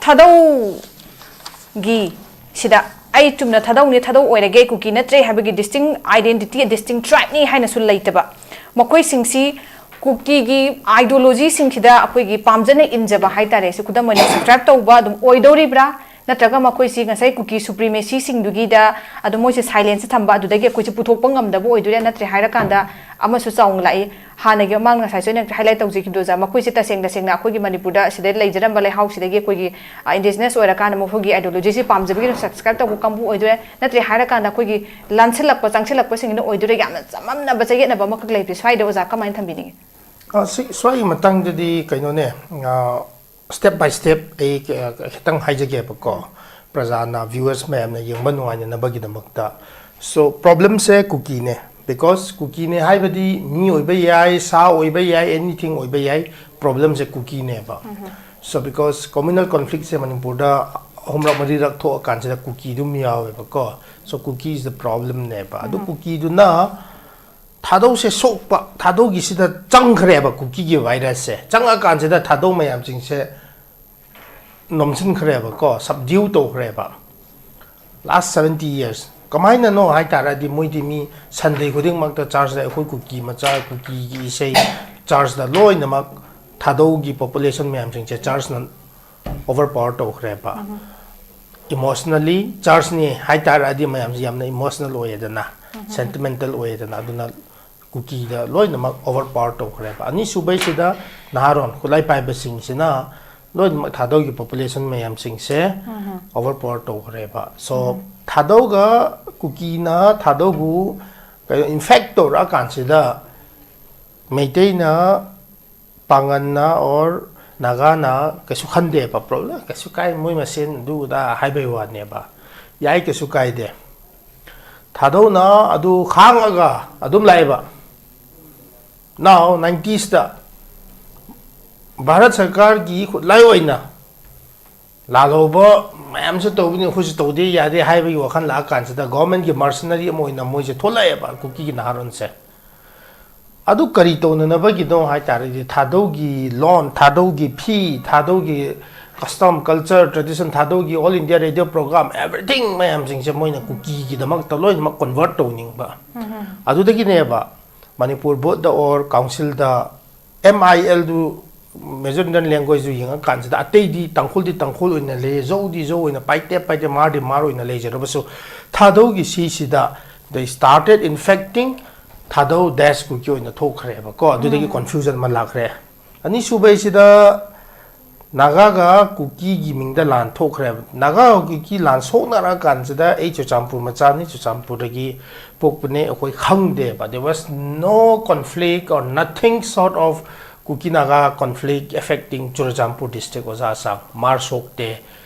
ꯊꯥꯗꯧꯒꯤ ꯁꯤꯗ ꯑꯩ ꯆꯨꯝꯅ ꯊꯥꯗꯧꯅꯤ, ꯊꯥꯗꯧ ꯑꯣꯏꯔꯒꯦ, ꯀꯨꯀꯤ ꯅꯠꯇ꯭ꯔꯦ ꯍꯥꯏꯕꯒꯤ distinct identity, distinct tribeꯅꯤ ꯍꯥꯏꯅꯁꯨ ꯂꯩꯇꯕ, ꯃꯈꯣꯏꯁꯤꯡꯁꯤ ꯀꯨꯀꯤꯒꯤ ideologyꯁꯤꯡꯁꯤꯗ ꯑꯩꯈꯣꯏꯒꯤ ꯄꯥꯝꯖꯅ ꯏꯟꯖꯕ ꯍꯥꯏꯇꯥꯔꯦ, ꯁꯤ ꯈꯨꯗꯝ ꯑꯣꯏꯅ subscribe ꯇꯧꯕ ꯑꯗꯨꯝ ꯑꯣꯏꯗꯧꯔꯤꯕ꯭ꯔꯥ? ꯅꯠꯇ꯭ꯔꯒ ꯃꯈꯣꯏꯁꯤ ꯉꯁꯥꯏ ꯀꯨꯀꯤ supremacyꯁꯤꯡꯗꯨꯒꯤꯗ ꯑꯗꯨꯝ ꯃꯣꯏꯁꯦ silence ꯊꯝꯕ, ꯑꯗꯨꯗꯒꯤ ꯑꯩꯈꯣꯏꯁꯦ ꯄꯨꯊꯣꯛꯄ ꯉꯝꯗꯕ ꯑꯣꯏꯗꯣꯏꯔꯥ? ꯅꯠꯇ꯭ꯔꯦ ꯍꯥꯏꯔꯀꯥꯟꯗ ꯑꯃꯁꯨ ꯆꯥꯎꯅ ꯂꯥꯛꯏ꯫ ꯍꯥꯟꯅꯒꯤ ꯃꯃꯥꯡꯗ ꯉꯁꯥꯏꯁꯨ ꯑꯩꯅ highlight ꯇꯧꯖꯈꯤꯕꯗꯣ, ꯑꯣꯖꯥ, ꯃꯈꯣꯏꯁꯦ ꯇꯁꯦꯡ ꯇꯁꯦꯡꯅ ꯑꯩꯈꯣꯏꯒꯤ ꯃꯅꯤꯄꯨꯔꯗ ꯁꯤꯗ ꯂꯩꯖꯔꯝꯕ ꯂꯩꯍꯥꯎꯁꯤꯗꯒꯤ ꯑꯩꯈꯣꯏꯒꯤ, ꯑ, indigenous ꯑꯣꯏꯔꯀꯥꯟꯗ ꯃꯈꯣꯏꯒꯤ ideologyꯁꯤ ꯄꯥꯝꯖꯕꯒꯤ subscribe ꯇꯧꯕ ꯀꯥꯡꯕꯨ ꯑꯣꯏꯗꯣꯏꯔꯥ? ꯅꯠꯇ꯭ꯔꯦ ꯍꯥꯏꯔꯀꯥꯟꯗ ꯑꯩꯈꯣꯏꯒꯤ ꯂꯥꯟꯁꯤꯜꯂꯛꯄ, ꯆꯪꯁꯤꯜꯂꯛꯄꯁꯤꯡꯅ ꯑꯣꯏꯗꯣꯏꯔꯥ? ꯌꯥꯝꯅ ꯆꯃꯝꯅꯕ, ꯆꯌꯦꯠꯅꯕ ꯑꯃꯈꯛ ꯂꯩꯕꯁꯦ, ꯁ꯭ꯋꯥꯏꯗ ꯑꯣꯖꯥ ꯀꯃꯥꯏꯅ ꯊꯝꯕꯤꯅꯤꯡꯉꯤ? ꯑ, ꯁꯤ, ꯁ꯭ꯋꯥꯏꯒꯤ ꯃꯇꯥꯡꯗꯗꯤ ꯀꯩꯅꯣꯅꯦ, ꯑ, step by step ꯑꯩ ꯈ-, ꯈꯤꯇꯪ ꯍꯥꯏꯖꯒꯦꯕꯀꯣ, ꯄ꯭ꯔꯖꯥꯅ, viewers ꯃꯌꯥꯝꯅ ꯌꯦꯡꯕ ꯅꯨꯡꯉꯥꯏꯅꯅꯕꯒꯤꯗꯃꯛꯇ꯫ So, problemꯁꯦ ꯀꯨꯀꯤꯅꯦ, because ꯀꯨꯀꯤꯅꯦ ꯍꯥꯏꯕꯗꯤ ꯃꯤ ꯑꯣꯏꯕ ꯌꯥꯏ, ꯁꯥ ꯑꯣꯏꯕ ꯌꯥꯏ, anything ꯑꯣꯏꯕ ꯌꯥꯏ, problemꯁꯦ ꯀꯨꯀꯤꯅꯦꯕ꯫ So, because communal conflictꯁꯦ ꯃꯅꯤꯄꯨꯔꯗ ꯑꯍꯨꯝꯔꯛ ꯃꯔꯤꯔꯛ ꯊꯣꯛꯑꯀꯥꯟꯁꯤꯗ ꯀꯨꯀꯤ ꯑꯗꯨꯝ ꯌꯥꯎꯋꯦꯕꯀꯣ꯫ So, Kuki is the problemꯅꯦꯕ꯫ ꯑꯗꯨ ꯀꯨꯀꯤꯗꯨꯅ ꯊꯥꯗꯧꯁꯦ ꯁꯣꯛꯄ, ꯊꯥꯗꯧꯒꯤꯁꯤꯗ ꯆꯪꯈ꯭ꯔꯦꯕ ꯀꯨꯀꯤꯒꯤ virusꯁꯦ꯫ ꯆꯪꯉꯀꯥꯟꯁꯤꯗ ꯊꯥꯗꯧ ꯃꯌꯥꯝꯁꯤꯡꯁꯦ ꯅꯣꯝꯁꯤꯟꯈ꯭ꯔꯦꯕꯀꯣ, subdue ꯇꯧꯈ꯭ꯔꯦꯕ꯫ Last seventy years꯫ ꯀꯃꯥꯏꯅꯅꯣ ꯍꯥꯏ ꯇꯥꯔꯗꯤ, ꯃꯣꯏꯗꯤ ꯃꯤ Sunday ꯈꯨꯗꯤꯡꯃꯛꯇ churchꯇ, ꯑꯩꯈꯣꯏ ꯀꯨꯀꯤ ꯃꯆꯥ, ꯀꯨꯀꯤꯒꯤ ꯏꯁꯩ, churchꯇ ꯂꯣꯏꯅꯃꯛ ꯊꯥꯗꯧꯒꯤ populationꯁ ꯃꯌꯥꯝꯁꯤꯡꯁꯦ churchꯅ overpower ꯇꯧꯈ꯭ꯔꯦꯕ꯫ Emotionally, churchꯅꯤ ꯍꯥꯏ ꯇꯥꯔꯗꯤ ꯃꯌꯥꯝꯁꯤ ꯌꯥꯝꯅ emotional ꯑꯣꯏꯌꯦꯗꯅ, sentimental ꯑꯣꯏꯌꯦꯗꯅ, ꯑꯗꯨꯅ ꯀꯨꯀꯤꯗ ꯂꯣꯏꯅꯃꯛ overpower ꯇꯧꯈ꯭ꯔꯦꯕ꯫ ꯑꯅꯤꯁꯨꯕꯩꯁꯤꯗ ꯅꯍꯥꯔꯣꯟ ꯈꯨꯠꯂꯥꯏ ꯄꯥꯏꯕꯁꯤꯡꯁꯤꯅ ꯂꯣꯏꯅꯃꯛ ꯊꯥꯗꯧꯒꯤ population ꯃꯌꯥꯝꯁꯤꯡꯁꯦ overpower ꯇꯧꯈ꯭ꯔꯦꯕ꯫ So, ꯊꯥꯗꯧꯒ ꯀꯨꯀꯤꯅ ꯊꯥꯗꯧꯕꯨ ꯀꯩꯅꯣ, infect ꯇꯧꯔꯛꯑꯀꯥꯟꯁꯤꯗ ꯃꯩꯇꯩꯅ, ꯄꯥꯉꯟꯅ or ꯅꯥꯒꯥꯅ ꯀꯩꯁꯨ ꯈꯟꯗꯦꯕ, problem ꯀꯩꯁꯨ ꯀꯥꯏ, ꯃꯣꯏ ꯃꯁꯦꯟ ꯑꯗꯨ ꯑꯗꯥ ꯍꯥꯏꯕꯩ ꯋꯥꯅꯦꯕ꯫ ꯌꯥꯏ, ꯀꯩꯁꯨ ꯀꯥꯏꯗꯦ꯫ ꯊꯥꯗꯧꯅ ꯑꯗꯨ ꯈꯥꯡꯉꯒ ꯑꯗꯨꯝ ꯂꯥꯛꯑꯦꯕ꯫ Now ninetiesꯇ ꯚꯥꯔꯠ ꯁꯔꯀꯥꯔꯒꯤ ꯈꯨꯠꯂꯥꯏ ꯑꯣꯏꯅ ꯂꯥꯜꯍꯧꯕ ꯃꯌꯥꯝꯁꯨ ꯇꯧꯕꯅꯤ, ꯑꯩꯈꯣꯏꯁꯨ ꯇꯧꯗꯦ, ꯌꯥꯗꯦ ꯍꯥꯏꯕꯒꯤ ꯋꯥꯈꯜ ꯂꯥꯛꯑꯀꯥꯟꯁꯤꯗ governmentꯀꯤ mercenary ꯑꯃ ꯑꯣꯏꯅ ꯃꯣꯏꯁꯦ ꯊꯣꯛꯂꯛꯑꯦꯕ, ꯀꯨꯀꯤꯒꯤ ꯅꯍꯥꯔꯣꯟꯁꯦ꯫ ꯑꯗꯨ ꯀꯔꯤ ꯇꯧꯅꯅꯕꯒꯤꯅꯣ ꯍꯥꯏ ꯇꯥꯔꯗꯤ, ꯊꯥꯗꯧꯒꯤ ꯂꯣꯟ, ꯊꯥꯗꯧꯒꯤ ꯐꯤ, ꯊꯥꯗꯧꯒꯤ custom, culture, tradition, ꯊꯥꯗꯧꯒꯤ all India radio program, everything ꯃꯌꯥꯝꯁꯤꯡꯁꯦ ꯃꯣꯏꯅ ꯀꯨꯀꯤꯒꯤꯗꯃꯛꯇ ꯂꯣꯏꯅꯃꯛ convert ꯇꯧꯅꯤꯡꯕ꯫ ꯑꯗꯨꯗꯒꯤꯅꯦꯕ ꯃꯅꯤꯄꯨꯔ ꯕꯣꯔꯗ ꯑꯣꯔ ꯀꯥꯎꯟꯁꯤꯜꯗ ꯑꯦꯝ ꯑꯥꯏ ꯑꯦꯜꯗꯨ, ꯃꯦꯖꯔ ꯏꯟꯗꯤꯌꯟ ꯂꯦꯡꯒ꯭ꯋꯦꯖꯇꯨ ꯌꯦꯡꯉꯀꯥꯟꯁꯤꯗ ꯑꯇꯩꯗꯤ ꯇꯥꯡꯈꯨꯜꯗꯤ ꯇꯥꯡꯈꯨꯜ ꯑꯣꯏꯅ ꯂꯩ, ꯖꯧꯗꯤ ꯖꯧ ꯑꯣꯏꯅ, ꯄꯥꯏꯇꯦ ꯄꯥꯏꯇꯦ, ꯃꯥꯔꯗꯤ ꯃꯥꯔ ꯑꯣꯏꯅ ꯂꯩꯖꯔꯕꯁꯨ ꯊꯥꯗꯧꯒꯤ ꯁꯤꯁꯤꯗ they started infecting Thadou days ꯀꯨꯀꯤ ꯑꯣꯏꯅ ꯊꯣꯛꯈ꯭ꯔꯦꯕꯀꯣ꯫ ꯑꯗꯨꯗꯒꯤ confusion ꯑꯃ ꯂꯥꯛꯈ꯭ꯔꯦ꯫ ꯑꯅꯤꯁꯨꯕꯩꯁꯤꯗ ꯅꯥꯒꯥꯒ ꯀꯨꯀꯤꯒꯤ ꯃꯤꯡꯗ ꯂꯥꯟ ꯊꯣꯛꯈ꯭ꯔꯦꯕ꯫ ꯅꯥꯒꯥꯒ ꯀꯨꯀꯤ ꯂꯥꯟ ꯁꯣꯛꯅꯔꯀꯥꯟꯁꯤꯗ ꯑꯩ ꯆꯨꯔꯆꯥꯟꯄꯨꯔ ꯃꯆꯥꯅꯤ, ꯆꯨꯔꯆꯥꯟꯄꯨꯔꯗꯒꯤ ꯄꯣꯛꯄꯅꯦ, ꯑꯩꯈꯣꯏ ꯈꯪꯗꯦꯕ꯫ There was no conflict or nothing sort of Kuki Naga conflict affecting Churachandpur district, ꯑꯣꯖꯥ ꯑꯁꯥꯡ꯫ ꯃꯥꯔ ꯁꯣꯛꯇꯦ,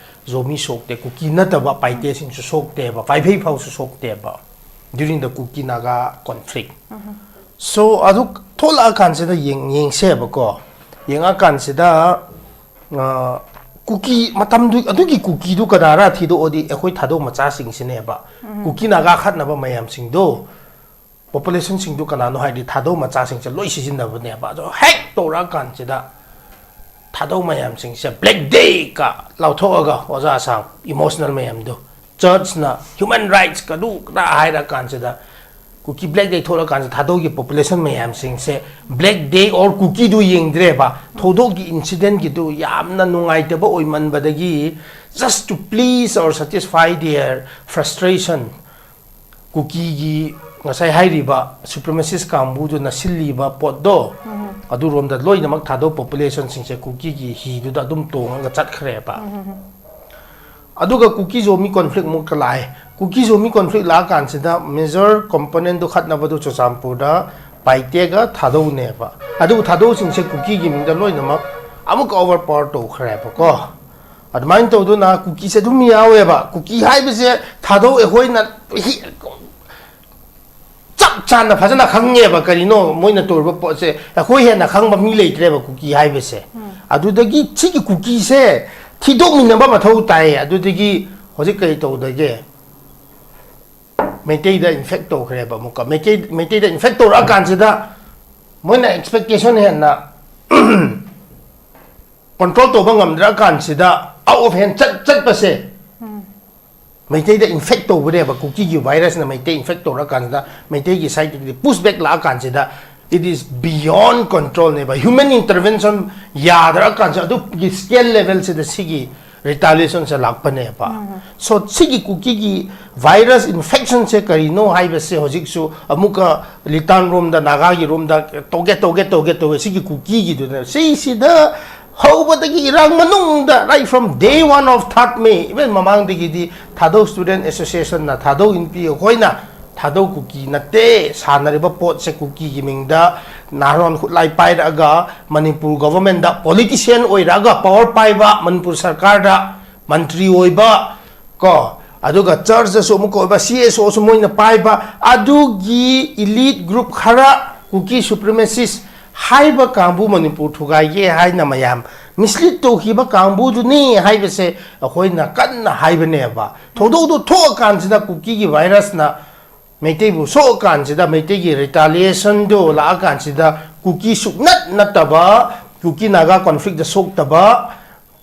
ꯖꯣꯃꯤ ꯁꯣꯛꯇꯦ, ꯀꯨꯀꯤ ꯅꯠꯇꯕ ꯄꯥꯏꯇꯦꯁꯤꯡꯁꯨ ꯁꯣꯛꯇꯦꯕ, ꯄꯥꯏꯐꯩ ꯐꯥꯎꯁꯨ ꯁꯣꯛꯇꯦꯕ during the Kuki Naga conflict꯫ So ꯑꯗꯨ ꯊꯣꯛꯂꯛꯑꯀꯥꯟꯁꯤꯗ ꯌꯦꯡ-, ꯌꯦꯡꯁꯦꯕꯀꯣ꯫ ꯌꯦꯡꯉꯛꯑꯀꯥꯟꯁꯤꯗ, ꯑ, ꯀꯨꯀꯤ ꯃꯇꯝꯗꯨ, ꯑꯗꯨꯒꯤ ꯀꯨꯀꯤꯗꯨ ꯀꯅꯥꯔ ꯊꯤꯗꯣꯛꯑꯗꯤ ꯑꯩꯈꯣꯏ ꯊꯥꯗꯧ ꯃꯆꯥꯁꯤꯡꯁꯤꯅꯦꯕ꯫ ꯀꯨꯀꯤ ꯅꯥꯒꯥ ꯈꯠꯅꯕ ꯃꯌꯥꯝꯁꯤꯡꯗꯣ, ꯄꯣꯄꯨꯂꯦꯁꯟꯁꯤꯡꯗꯨ ꯀꯅꯥꯅꯣ ꯍꯥꯏꯗꯤ ꯊꯥꯗꯧ ꯃꯆꯥꯁꯤꯡꯁꯦ ꯂꯣꯏ ꯁꯤꯖꯤꯟꯅꯕꯅꯦꯕ꯫ ꯑꯗꯣ ꯍꯦꯛ ꯇꯧꯔꯛꯑꯀꯥꯟꯁꯤꯗ ꯊꯥꯗꯧ ꯃꯌꯥꯝꯁꯤꯡꯁꯦ "Black Day" ꯀ ꯂꯥꯎꯊꯣꯛꯑꯒ, ꯑꯣꯖꯥ ꯑꯁꯥꯡ, ꯏꯃꯣꯁꯅꯦꯜ ꯃꯌꯥꯝꯗꯣ, ꯆꯔꯆꯅ human rights ꯀꯗꯨ ꯀꯗꯥ ꯍꯥꯏꯔꯀꯥꯟꯁꯤꯗ, ꯀꯨꯀꯤ ꯕ꯭ꯂꯦꯛ ꯗꯦ ꯊꯣꯛꯂꯀꯥꯟꯁꯤꯗ ꯊꯥꯗꯧꯒꯤ ꯄꯣꯄꯨꯂꯦꯁꯟ ꯃꯌꯥꯝꯁꯤꯡꯁꯦ ꯕ꯭ꯂꯦꯛ ꯗꯦ ꯑꯣꯔ ꯀꯨꯀꯤꯗꯨ ꯌꯦꯡꯗ꯭ꯔꯦꯕ꯫ ꯊꯧꯗꯣꯛꯀꯤ ꯏꯟꯁꯤꯗꯦꯟꯒꯤꯗꯨ ꯌꯥꯝꯅ ꯅꯨꯡꯉꯥꯏꯇꯕ ꯑꯣꯏꯃꯟꯕꯗꯒꯤ, just to please or satisfy their frustration, ꯀꯨꯀꯤꯒꯤ ꯉꯁꯥꯏ ꯍꯥꯏꯔꯤꯕ ꯁꯨꯄ꯭ꯔꯤꯃꯦꯁꯤꯁ ꯀꯥꯡꯕꯨꯗꯨꯅ ꯁꯤꯜꯂꯤꯕ ꯄꯣꯠꯇꯣ, ꯑꯗꯨꯔꯣꯝꯗ ꯂꯣꯏꯅꯃꯛ ꯊꯥꯗꯧ ꯄꯣꯄꯨꯂꯦꯁꯟꯁꯤꯡꯁꯦ ꯀꯨꯀꯤꯒꯤ ꯍꯤꯗꯨꯗ ꯑꯗꯨꯝ ꯇꯣꯡꯉꯒ ꯆꯠꯈ꯭ꯔꯦꯕ꯫ ꯑꯗꯨꯒ ꯀꯨꯀꯤ ꯖꯣꯃꯤ ꯀꯣꯟꯐ꯭ꯂꯤꯛ ꯑꯃꯨꯛꯀ ꯂꯥꯛꯑꯦ꯫ ꯀꯨꯀꯤ ꯖꯣꯃꯤ ꯀꯣꯟꯐ꯭ꯂꯤꯛ ꯂꯥꯛꯑꯀꯥꯟꯁꯤꯗ ꯃꯦꯖꯔ ꯀꯣꯝꯄꯣꯅꯦꯟꯗꯨ ꯈꯠꯅꯕꯗꯨ ꯆꯨꯔꯆꯥꯟꯄꯨꯔꯗ ꯄꯥꯏꯇꯦꯒ ꯊꯥꯗꯧꯅꯦꯕ꯫ ꯑꯗꯨꯕꯨ ꯊꯥꯗꯧꯁꯤꯡꯁꯦ ꯀꯨꯀꯤꯒꯤ ꯃꯤꯡꯗ ꯂꯣꯏꯅꯃꯛ ꯑꯃꯨꯛꯀ ꯑꯣꯚꯔ ꯄꯥꯋꯔ ꯇꯧꯈ꯭ꯔꯦꯕꯀꯣ꯫ ꯑꯗꯨꯃꯥꯏꯅ ꯇꯧꯗꯨꯅ ꯀꯨꯀꯤꯁꯦ ꯑꯗꯨꯝ ꯌꯥꯎꯋꯦꯕ꯫ ꯀꯨꯀꯤ ꯍꯥꯏꯕꯁꯦ ꯊꯥꯗꯧ ꯑꯩꯈꯣꯏꯅ ꯍꯤ-, ꯆꯞ ꯆꯥꯅ ꯐꯖꯅ ꯈꯪꯉꯦꯕ ꯀꯔꯤꯅꯣ ꯃꯣꯏꯅ ꯇꯧꯔꯤꯕ ꯄꯣꯠꯁꯦ꯫ ꯑꯩꯈꯣꯏ ꯍꯦꯟꯅ ꯈꯪꯕ ꯃꯤ ꯂꯩꯇ꯭ꯔꯦꯕ ꯀꯨꯀꯤ ꯍꯥꯏꯕꯁꯦ꯫ ꯑꯗꯨꯗꯒꯤ ꯁꯤꯒꯤ ꯀꯨꯀꯤꯁꯦ ꯊꯤꯗꯣꯛꯃꯤꯟꯅꯕ ꯃꯊꯧ ꯇꯥꯏꯌꯦ꯫ ꯑꯗꯨꯗꯒꯤ ꯍꯧꯖꯤꯛ ꯀꯔꯤ ꯇꯧꯗꯒꯦ? ꯃꯩꯇꯩꯗ ꯏꯟꯐꯦꯛ ꯇꯧꯈ꯭ꯔꯦꯕ ꯑꯃꯨꯛꯀ꯫ ꯃꯩꯇꯩ, ꯃꯩꯇꯩꯗ ꯏꯟꯐꯦꯛ ꯇꯧꯔꯛꯑꯀꯥꯟꯁꯤꯗ ꯃꯣꯏꯅ ꯑꯦꯛꯁꯄꯦꯛꯇꯦꯁꯟ ꯍꯦꯟꯅ ꯀꯟꯇ꯭ꯔꯣꯜ ꯇꯧꯕ ꯉꯝꯗ꯭ꯔꯀꯥꯟꯁꯤꯗ ꯑꯥꯎꯠ ꯑꯣꯐ ꯍꯦꯟ ꯆꯠ ꯆꯠꯄꯁꯦ ꯃꯩꯇꯩꯗ ꯏꯟꯐꯦꯛ ꯇꯧꯕꯅꯦꯕ꯫ ꯀꯨꯀꯤꯒꯤ ꯚꯥꯏꯔꯁꯅ ꯃꯩꯇꯩ ꯏꯟꯐꯦꯛ ꯇꯧꯔꯀꯥꯟꯁꯤꯗ ꯃꯩꯇꯩꯒꯤ ꯁꯥꯏꯠꯇꯒꯤꯗꯤ ꯄꯨꯁ ꯕꯦꯛ ꯂꯥꯛꯑꯀꯥꯟꯁꯤꯗ it is beyond control ꯅꯦꯕ꯫ ꯍ꯭ꯌꯨꯃꯦꯟ ꯏꯟꯇꯔꯚꯦꯟꯁꯟ ꯌꯥꯗ꯭ꯔꯀꯥꯟꯁꯤꯗ ꯑꯗꯨꯒꯤ ꯁ꯭ꯀꯦꯜ ꯂꯦꯚꯦꯜꯁꯤꯗ ꯁꯤꯒꯤ ꯔꯤꯇꯥꯂꯤꯌꯦꯁꯟꯁꯦ ꯂꯥꯛꯄꯅꯦꯕ꯫ ꯁꯣ ꯁꯤꯒꯤ ꯀꯨꯀꯤꯒꯤ ꯚꯥꯏꯔꯁ ꯏꯟꯐꯦꯛꯁꯟꯁꯦ ꯀꯔꯤꯅꯣ ꯍꯥꯏꯕꯁꯦ ꯍꯧꯖꯤꯛꯁꯨ ꯑꯃꯨꯛꯀ ꯂꯤꯇꯥꯟ ꯔꯣꯝꯗ, ꯅꯥꯒꯥꯒꯤ ꯔꯣꯝꯗ ꯇꯧꯒꯦ ꯇꯧꯒꯦ ꯇꯧꯒꯦ ꯇꯧꯒꯦ꯫ ꯁꯤꯒꯤ ꯀꯨꯀꯤꯒꯤꯗꯨꯅ ꯁꯤꯁꯤꯗ ꯍꯧꯕꯗꯒꯤ ꯏꯔꯥꯡ ꯃꯅꯨꯡꯗ, right from day one of third May, even ꯃꯃꯥꯡꯗꯒꯤꯗꯤ ꯊꯥꯗꯧ ꯁ꯭ꯇꯨꯗꯦꯟ ꯑꯦꯁꯣꯁꯤꯌꯦꯁꯟꯅ, ꯊꯥꯗꯧ ꯏꯟꯄꯤ ꯑꯩꯈꯣꯏꯅ ꯊꯥꯗꯧ ꯀꯨꯀꯤ ꯅꯠꯇꯦ, ꯁꯥꯟꯅꯔꯤꯕ ꯄꯣꯠꯁꯦ ꯀꯨꯀꯤꯒꯤ ꯃꯤꯡꯗ ꯅꯍꯥꯔꯣꯟ ꯈꯨꯠꯂꯥꯏ ꯄꯥꯏꯔꯛꯑꯒ ꯃꯅꯤꯄꯨꯔ ꯒꯣꯚꯔꯟꯃꯦꯟꯠꯇ ꯄꯣꯂꯤꯇꯤꯁꯤꯌꯟ ꯑꯣꯏꯔꯛꯑꯒ ꯄꯋꯥꯔ ꯄꯥꯏꯕ, ꯃꯅꯤꯄꯨꯔ ꯁꯔꯀꯥꯔꯗ ꯃꯟꯇ꯭ꯔꯤ ꯑꯣꯏꯕ ꯀꯣ, ꯑꯗꯨꯒ ꯆꯔꯆꯇꯁꯨ ꯑꯃꯨꯛꯀ ꯑꯣꯏꯕ, ꯁꯤ ꯑꯦꯁ ꯑꯣꯁꯨ ꯃꯣꯏꯅ ꯄꯥꯏꯕ, ꯑꯗꯨꯒꯤ ꯏꯂꯤꯠ ꯒ꯭ꯔꯨꯞ ꯈꯔ ꯀꯨꯀꯤ ꯁꯨꯄ꯭ꯔꯤꯃꯦꯁꯤꯁ ꯍꯥꯏꯕ ꯀꯥꯡꯕꯨ ꯃꯅꯤꯄꯨꯔ ꯊꯨꯒꯥꯏꯒꯦ ꯍꯥꯏꯅ ꯃꯌꯥꯝ ꯃꯤꯁꯂꯤꯠ ꯇꯧꯈꯤꯕ ꯀꯥꯡꯕꯨꯗꯨꯅꯤ ꯍꯥꯏꯕꯁꯦ ꯑꯩꯈꯣꯏꯅ ꯀꯟꯅ ꯍꯥꯏꯕꯅꯦꯕ꯫ ꯊꯧꯗꯣꯛꯇꯨ ꯊꯣꯛꯑꯀꯥꯟꯁꯤꯗ ꯀꯨꯀꯤꯒꯤ ꯚꯥꯏꯔꯁꯅ ꯃꯩꯇꯩꯕꯨ ꯁꯣꯛꯑꯀꯥꯟꯁꯤꯗ ꯃꯩꯇꯩꯒꯤ ꯔꯤꯇꯥꯂꯤꯌꯦꯁꯟꯗꯣ ꯂꯥꯛꯑꯀꯥꯟꯁꯤꯗ ꯀꯨꯀꯤ ꯁꯨꯛꯅꯠ ꯅꯠꯇꯕ, ꯀꯨꯀꯤ ꯅꯥꯒꯥ ꯀꯣꯟꯐ꯭ꯂꯤꯛꯇ ꯁꯣꯛꯇꯕ,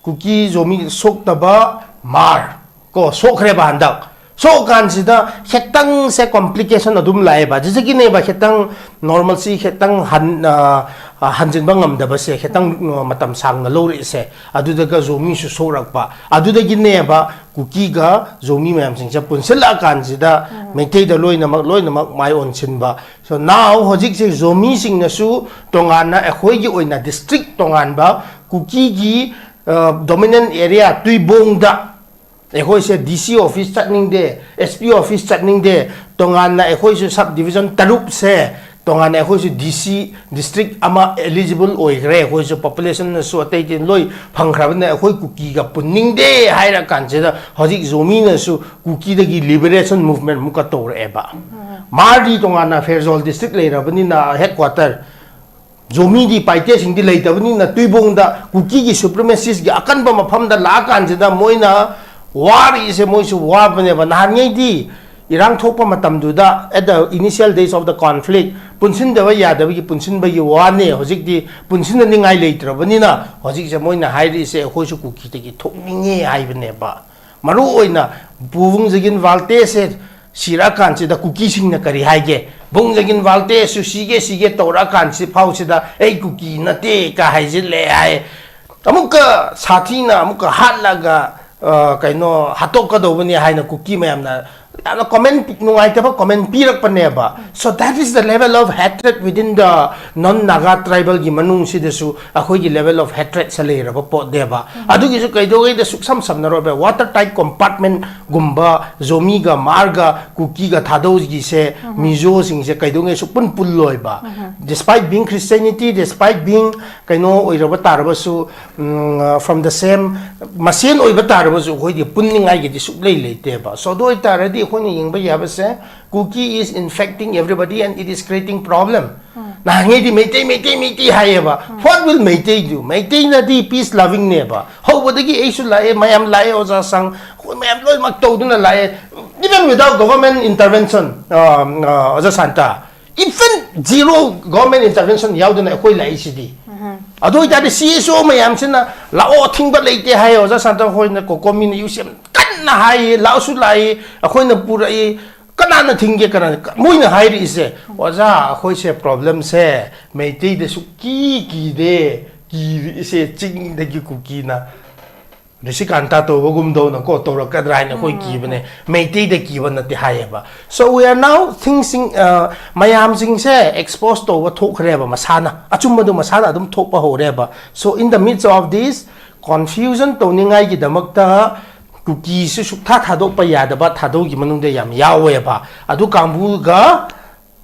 ꯀꯨꯀꯤ ꯖꯣꯃꯤ ꯁꯣꯛꯇꯕ, ꯃꯥꯔ ꯀꯣ ꯁꯣꯛꯈ꯭ꯔꯦꯕ ꯍꯟꯗꯛ꯫ ꯁꯣꯛꯑꯀꯥꯟꯁꯤꯗ ꯈꯤꯇꯪꯁꯦ ꯀꯣꯝꯄ꯭ꯂꯤꯀꯦꯁꯟ ꯑꯗꯨꯝ ꯂꯥꯛꯑꯦꯕ꯫ ꯁꯤꯗꯒꯤꯅꯦꯕ ꯈꯤꯇꯪ ꯅꯣꯔꯃꯦꯜꯁꯤ ꯈꯤꯇꯪ ꯍꯟ-, ꯑ, ꯑ, ꯍꯟꯖꯤꯟꯕ ꯉꯝꯗꯕꯁꯦ, ꯈꯤꯇꯪ, ꯑ, ꯃꯇꯝ ꯁꯥꯡꯅ ꯂꯧꯔꯛꯏꯁꯦ꯫ ꯑꯗꯨꯗꯒ ꯖꯣꯃꯤꯁꯨ ꯁꯣꯛꯂꯛꯄ꯫ ꯑꯗꯨꯗꯒꯤꯅꯦꯕ ꯀꯨꯀꯤꯒ ꯖꯣꯃꯤ ꯃꯌꯥꯝꯁꯤꯡꯁꯦ ꯄꯨꯟꯁꯤꯜꯂꯛꯑꯀꯥꯟꯁꯤꯗ ꯃꯩꯇꯩꯗ ꯂꯣꯏꯅꯃꯛ, ꯂꯣꯏꯅꯃꯛ ꯃꯥꯏ ꯑꯣꯟꯁꯤꯟꯕ꯫ So now ꯍꯧꯖꯤꯛꯁꯦ ꯖꯣꯃꯤꯁꯤꯡꯅꯁꯨ ꯇꯣꯉꯥꯟꯅ ꯑꯩꯈꯣꯏꯒꯤ ꯑꯣꯏꯅ ꯗꯤꯁꯇ꯭ꯔꯤꯛ ꯇꯣꯉꯥꯟꯕ ꯀꯨꯀꯤꯒꯤ, ꯑ, ꯗꯣꯃꯤꯅꯦꯟ ꯑꯦꯔꯤꯌꯥ ꯇꯨꯏꯕꯣꯡꯗ ꯑꯩꯈꯣꯏꯁꯦ ꯗꯤ ꯁꯤ ꯑꯣꯐꯤꯁ ꯆꯠꯅꯤꯡꯗꯦ, ꯑꯦꯁ ꯄꯤ ꯑꯣꯐꯤꯁ ꯆꯠꯅꯤꯡꯗꯦ, ꯇꯣꯉꯥꯟꯅ ꯑꯩꯈꯣꯏꯁꯨ ꯁꯕ ꯗꯤꯕꯤꯖꯟ ꯇꯔꯨꯛꯁꯦ ꯇꯣꯉꯥꯟꯅ ꯑꯩꯈꯣꯏꯁꯨ ꯗꯤ ꯁꯤ ꯗꯤꯁꯇ꯭ꯔꯤꯛ ꯑꯃ ꯑꯦꯂꯤꯖꯤꯕꯜ ꯑꯣꯏꯈ꯭ꯔꯦ꯫ ꯑꯩꯈꯣꯏꯁꯨ ꯄꯣꯄꯨꯂꯦꯁꯟꯅꯁꯨ ꯑꯇꯩꯗꯤ ꯂꯣꯏ ꯐꯪꯈ꯭ꯔꯕꯅꯤꯅ ꯑꯩꯈꯣꯏ ꯀꯨꯀꯤꯒ ꯄꯨꯟꯅꯤꯡꯗꯦ ꯍꯥꯏꯔ ꯀꯥꯟꯁꯤꯗ ꯍꯧꯖꯤꯛ ꯖꯣꯃꯤꯅꯁꯨ ꯀꯨꯀꯤꯗꯒꯤ ꯂꯤꯕꯔꯦꯁꯟ ꯃꯨꯚꯃꯦꯟꯠ ꯑꯃꯨꯛꯀ ꯇꯧꯔꯛꯑꯦꯕ꯫ ꯃꯥꯔꯗꯤ ꯇꯣꯉꯥꯟꯅ ꯐꯦꯔꯖꯣꯜ ꯗꯤꯁꯇ꯭ꯔꯤꯛ ꯂꯩꯔꯕꯅꯤꯅ ꯍꯦꯗ ꯀ꯭ꯋꯥꯇꯔ, ꯖꯣꯃꯤꯗꯤ ꯄꯥꯏꯇꯦꯁꯤꯡꯗꯤ ꯂꯩꯇꯕꯅꯤꯅ ꯇꯨꯏꯕꯣꯡꯗ ꯀꯨꯀꯤꯒꯤ ꯁꯨꯄ꯭ꯔꯤꯃꯦꯁꯤꯁꯀꯤ ꯑꯀꯟꯕ ꯃꯐꯝꯗ ꯂꯥꯛꯑꯀꯥꯟꯁꯤꯗ ꯃꯣꯏꯅ ꯋꯥꯔꯤꯁꯦ, ꯃꯣꯏꯁꯨ ꯋꯥꯕꯅꯦꯕ꯫ ꯅꯍꯥꯟꯉꯩꯗꯤ ꯏꯔꯥꯡ ꯊꯣꯛꯄ ꯃꯇꯝꯗꯨꯗ, at the initial days of the conflict, ꯄꯨꯟꯁꯤꯟꯗꯕ ꯌꯥꯗꯕꯒꯤ ꯄꯨꯟꯁꯤꯟꯕꯒꯤ ꯋꯥꯅꯦ꯫ ꯍꯧꯖꯤꯛꯇꯤ ꯄꯨꯟꯁꯤꯟꯅꯅꯤꯡꯉꯥꯏ ꯂꯩꯇ꯭ꯔꯕꯅꯤꯅ ꯍꯧꯖꯤꯛꯁꯦ ꯃꯣꯏꯅ ꯍꯥꯏꯔꯤꯁꯦ ꯑꯩꯈꯣꯏꯁꯨ ꯀꯨꯀꯤꯗꯒꯤ ꯊꯣꯛꯅꯤꯡꯉꯦ ꯍꯥꯏꯕꯅꯦꯕ꯫ ꯃꯔꯨ ꯑꯣꯏꯅ ꯕꯨꯡ ꯖꯒꯤꯟ ꯋꯥꯜꯇꯦꯁꯦ ꯁꯤꯔꯛꯑꯀꯥꯟꯁꯤꯗ ꯀꯨꯀꯤꯁꯤꯡꯅ ꯀꯔꯤ ꯍꯥꯏꯒꯦ? ꯕꯨꯡ ꯖꯒꯤꯟ ꯋꯥꯜꯇꯦꯁꯨ ꯁꯤꯒꯦ ꯁꯤꯒꯦ ꯇꯧꯔꯛꯑꯀꯥꯟꯁꯤ ꯐꯥꯎꯁꯤꯗ ꯑꯩ ꯀꯨꯀꯤ ꯅꯠꯇꯦ ꯀ ꯍꯥꯏꯖꯤꯜꯂꯦ ꯍꯥꯏ꯫ ꯑꯃꯨꯛꯀ ꯁꯥꯊꯤꯅ ꯑꯃꯨꯛꯀ ꯍꯥꯠꯂꯒ, ꯑ, ꯀꯩꯅꯣ ꯍꯥꯠꯇꯣꯛꯀꯗꯧꯕꯅꯤ ꯍꯥꯏꯅ ꯀꯨꯀꯤ ꯃꯌꯥꯝꯅ ꯌꯥꯝꯅ comment ꯄꯤ-, ꯅꯨꯡꯉꯥꯏꯇꯕ comment ꯄꯤꯔꯛꯄꯅꯦꯕ꯫ So that is the level of hatred within the non Naga tribalꯒꯤ ꯃꯅꯨꯡꯁꯤꯗꯁꯨ ꯑꯩꯈꯣꯏꯒꯤ level of hatredꯁꯦ ꯂꯩꯔꯕ ꯄꯣꯠꯅꯦꯕ꯫ ꯑꯗꯨꯒꯤꯁꯨ ꯀꯩꯗꯧꯉꯩꯗ ꯁꯨꯛꯁꯝ ꯁꯝꯅꯔꯣꯏꯕ꯫ Water tight compartmentꯒꯨꯝꯕ ꯖꯣꯃꯤꯒ ꯃꯥꯔꯒ ꯀꯨꯀꯤꯒ ꯊꯥꯗꯧꯒꯤꯁꯦ ꯃꯤꯖꯣꯁꯤꯡꯁꯦ ꯀꯩꯗꯧꯉꯩ ꯁꯨꯛꯄꯨꯟ ꯄꯨꯜꯂꯣꯏꯕ꯫ Despite being Christianity, despite being ꯀꯩꯅꯣ ꯑꯣꯏꯔꯕ ꯇꯥꯔꯕꯁꯨ, ꯎꯝ, from the same ꯃꯁꯦꯟ ꯑꯣꯏꯕ ꯇꯥꯔꯕꯁꯨ ꯑꯩꯈꯣꯏꯗꯤ ꯄꯨꯟꯅꯤꯡꯉꯥꯏꯒꯤꯗꯤ ꯁꯨꯛꯂꯩ ꯂꯩꯇꯦꯕ꯫ So ꯑꯗꯨ ꯑꯣꯏꯇꯥꯔꯗꯤ ꯑꯩꯈꯣꯏꯅ ꯌꯦꯡꯕ ꯌꯥꯕꯁꯦ, Kuki is infecting everybody and it is creating problem. ꯅꯍꯥꯟꯉꯩꯗꯤ Meitei, Meitei, Meitei ꯍꯥꯏꯌꯦꯕ꯫ What will Meitei do? ꯃꯩꯇꯩꯅꯗꯤ peace lovingꯅꯦꯕ꯫ ꯍꯧꯕꯗꯒꯤ ꯑꯩꯁꯨ ꯂꯥꯛꯑꯦ, ꯃꯌꯥꯝ ꯂꯥꯛꯑꯦ, ꯑꯣꯖꯥ ꯁꯪ, ꯑꯩꯈꯣꯏ ꯃꯌꯥꯝ ꯂꯣꯏꯅꯃꯛ ꯇꯧꯗꯨꯅ ꯂꯥꯛꯑꯦ꯫ Even without government intervention, ꯑ, ꯑ, ꯑꯣꯖꯥ Santa, even zero government intervention ꯌꯥꯎꯗꯅ ꯑꯩꯈꯣꯏ ꯂꯥꯛꯏꯁꯤꯗꯤ꯫ ꯑꯗꯨ ꯑꯣꯏꯇꯥꯔꯗꯤ C S O ꯃꯌꯥꯝꯁꯤꯅ ꯂꯥꯛꯑꯣ, ꯑꯊꯤꯡꯕ ꯂꯩꯇꯦ ꯍꯥꯏꯌꯦ꯫ ꯑꯣꯖꯥ ꯁꯥꯟꯇ ꯍꯣꯏꯅ ꯀꯣꯀꯣꯃꯤꯅ ꯌꯨ ꯁꯤ ꯑꯦꯝ ꯀꯟꯅ ꯍꯥꯏꯌꯦ, ꯂꯥꯛꯑꯁꯨ ꯂꯥꯛꯏ, ꯑꯩꯈꯣꯏꯅ ꯄꯨꯔꯛꯏ, ꯀꯅꯥꯅ ꯊꯤꯡꯒꯦ? ꯀꯅꯥꯅ, ꯃꯣꯏꯅ ꯍꯥꯏꯔꯤꯁꯦ, "ꯑꯣꯖꯥ, ꯑꯩꯈꯣꯏꯁꯦ problemꯁꯦ ꯃꯩꯇꯩꯗ ꯁꯨꯛꯀꯤ ꯀꯤꯗꯦ, ꯀꯤꯔꯤꯁꯦ ꯆꯤꯡꯗꯒꯤ ꯀꯨꯀꯤꯅ ꯅꯤꯁꯤꯀꯥꯟꯇ ꯇꯧꯕꯒꯨꯝꯗꯧꯅꯀꯣ ꯇꯧꯔꯛꯀꯗ꯭ꯔꯥ ꯍꯥꯏꯅ ꯑꯩꯈꯣꯏ ꯀꯤꯕꯅꯦ, ꯃꯩꯇꯩꯗ ꯀꯤꯕ ꯅꯠꯇꯦ" ꯍꯥꯏꯌꯦꯕ꯫ So we are now thinking, uh, ꯃꯌꯥꯝꯁꯤꯡꯁꯦ expose ꯇꯧꯕ ꯊꯣꯛꯈ꯭ꯔꯦꯕ, ꯃꯁꯥꯅ, ꯑꯆꯨꯝꯕꯗꯨ ꯃꯁꯥꯅ ꯑꯗꯨꯝ ꯊꯣꯛꯄ ꯍꯧꯔꯦꯕ꯫ So in the midst of this confusion ꯇꯧꯅꯤꯡꯉꯥꯏꯒꯤꯗꯃꯛꯇ ꯀꯨꯀꯤꯁꯨ ꯁꯨꯛꯊꯥ ꯊꯥꯗꯣꯛꯄ ꯌꯥꯗꯕ ꯊꯥꯗꯧꯒꯤ ꯃꯅꯨꯡꯗ ꯌꯥꯝ ꯌꯥꯎꯋꯦꯕ꯫ ꯑꯗꯨ ꯀꯥꯡꯕꯨꯒ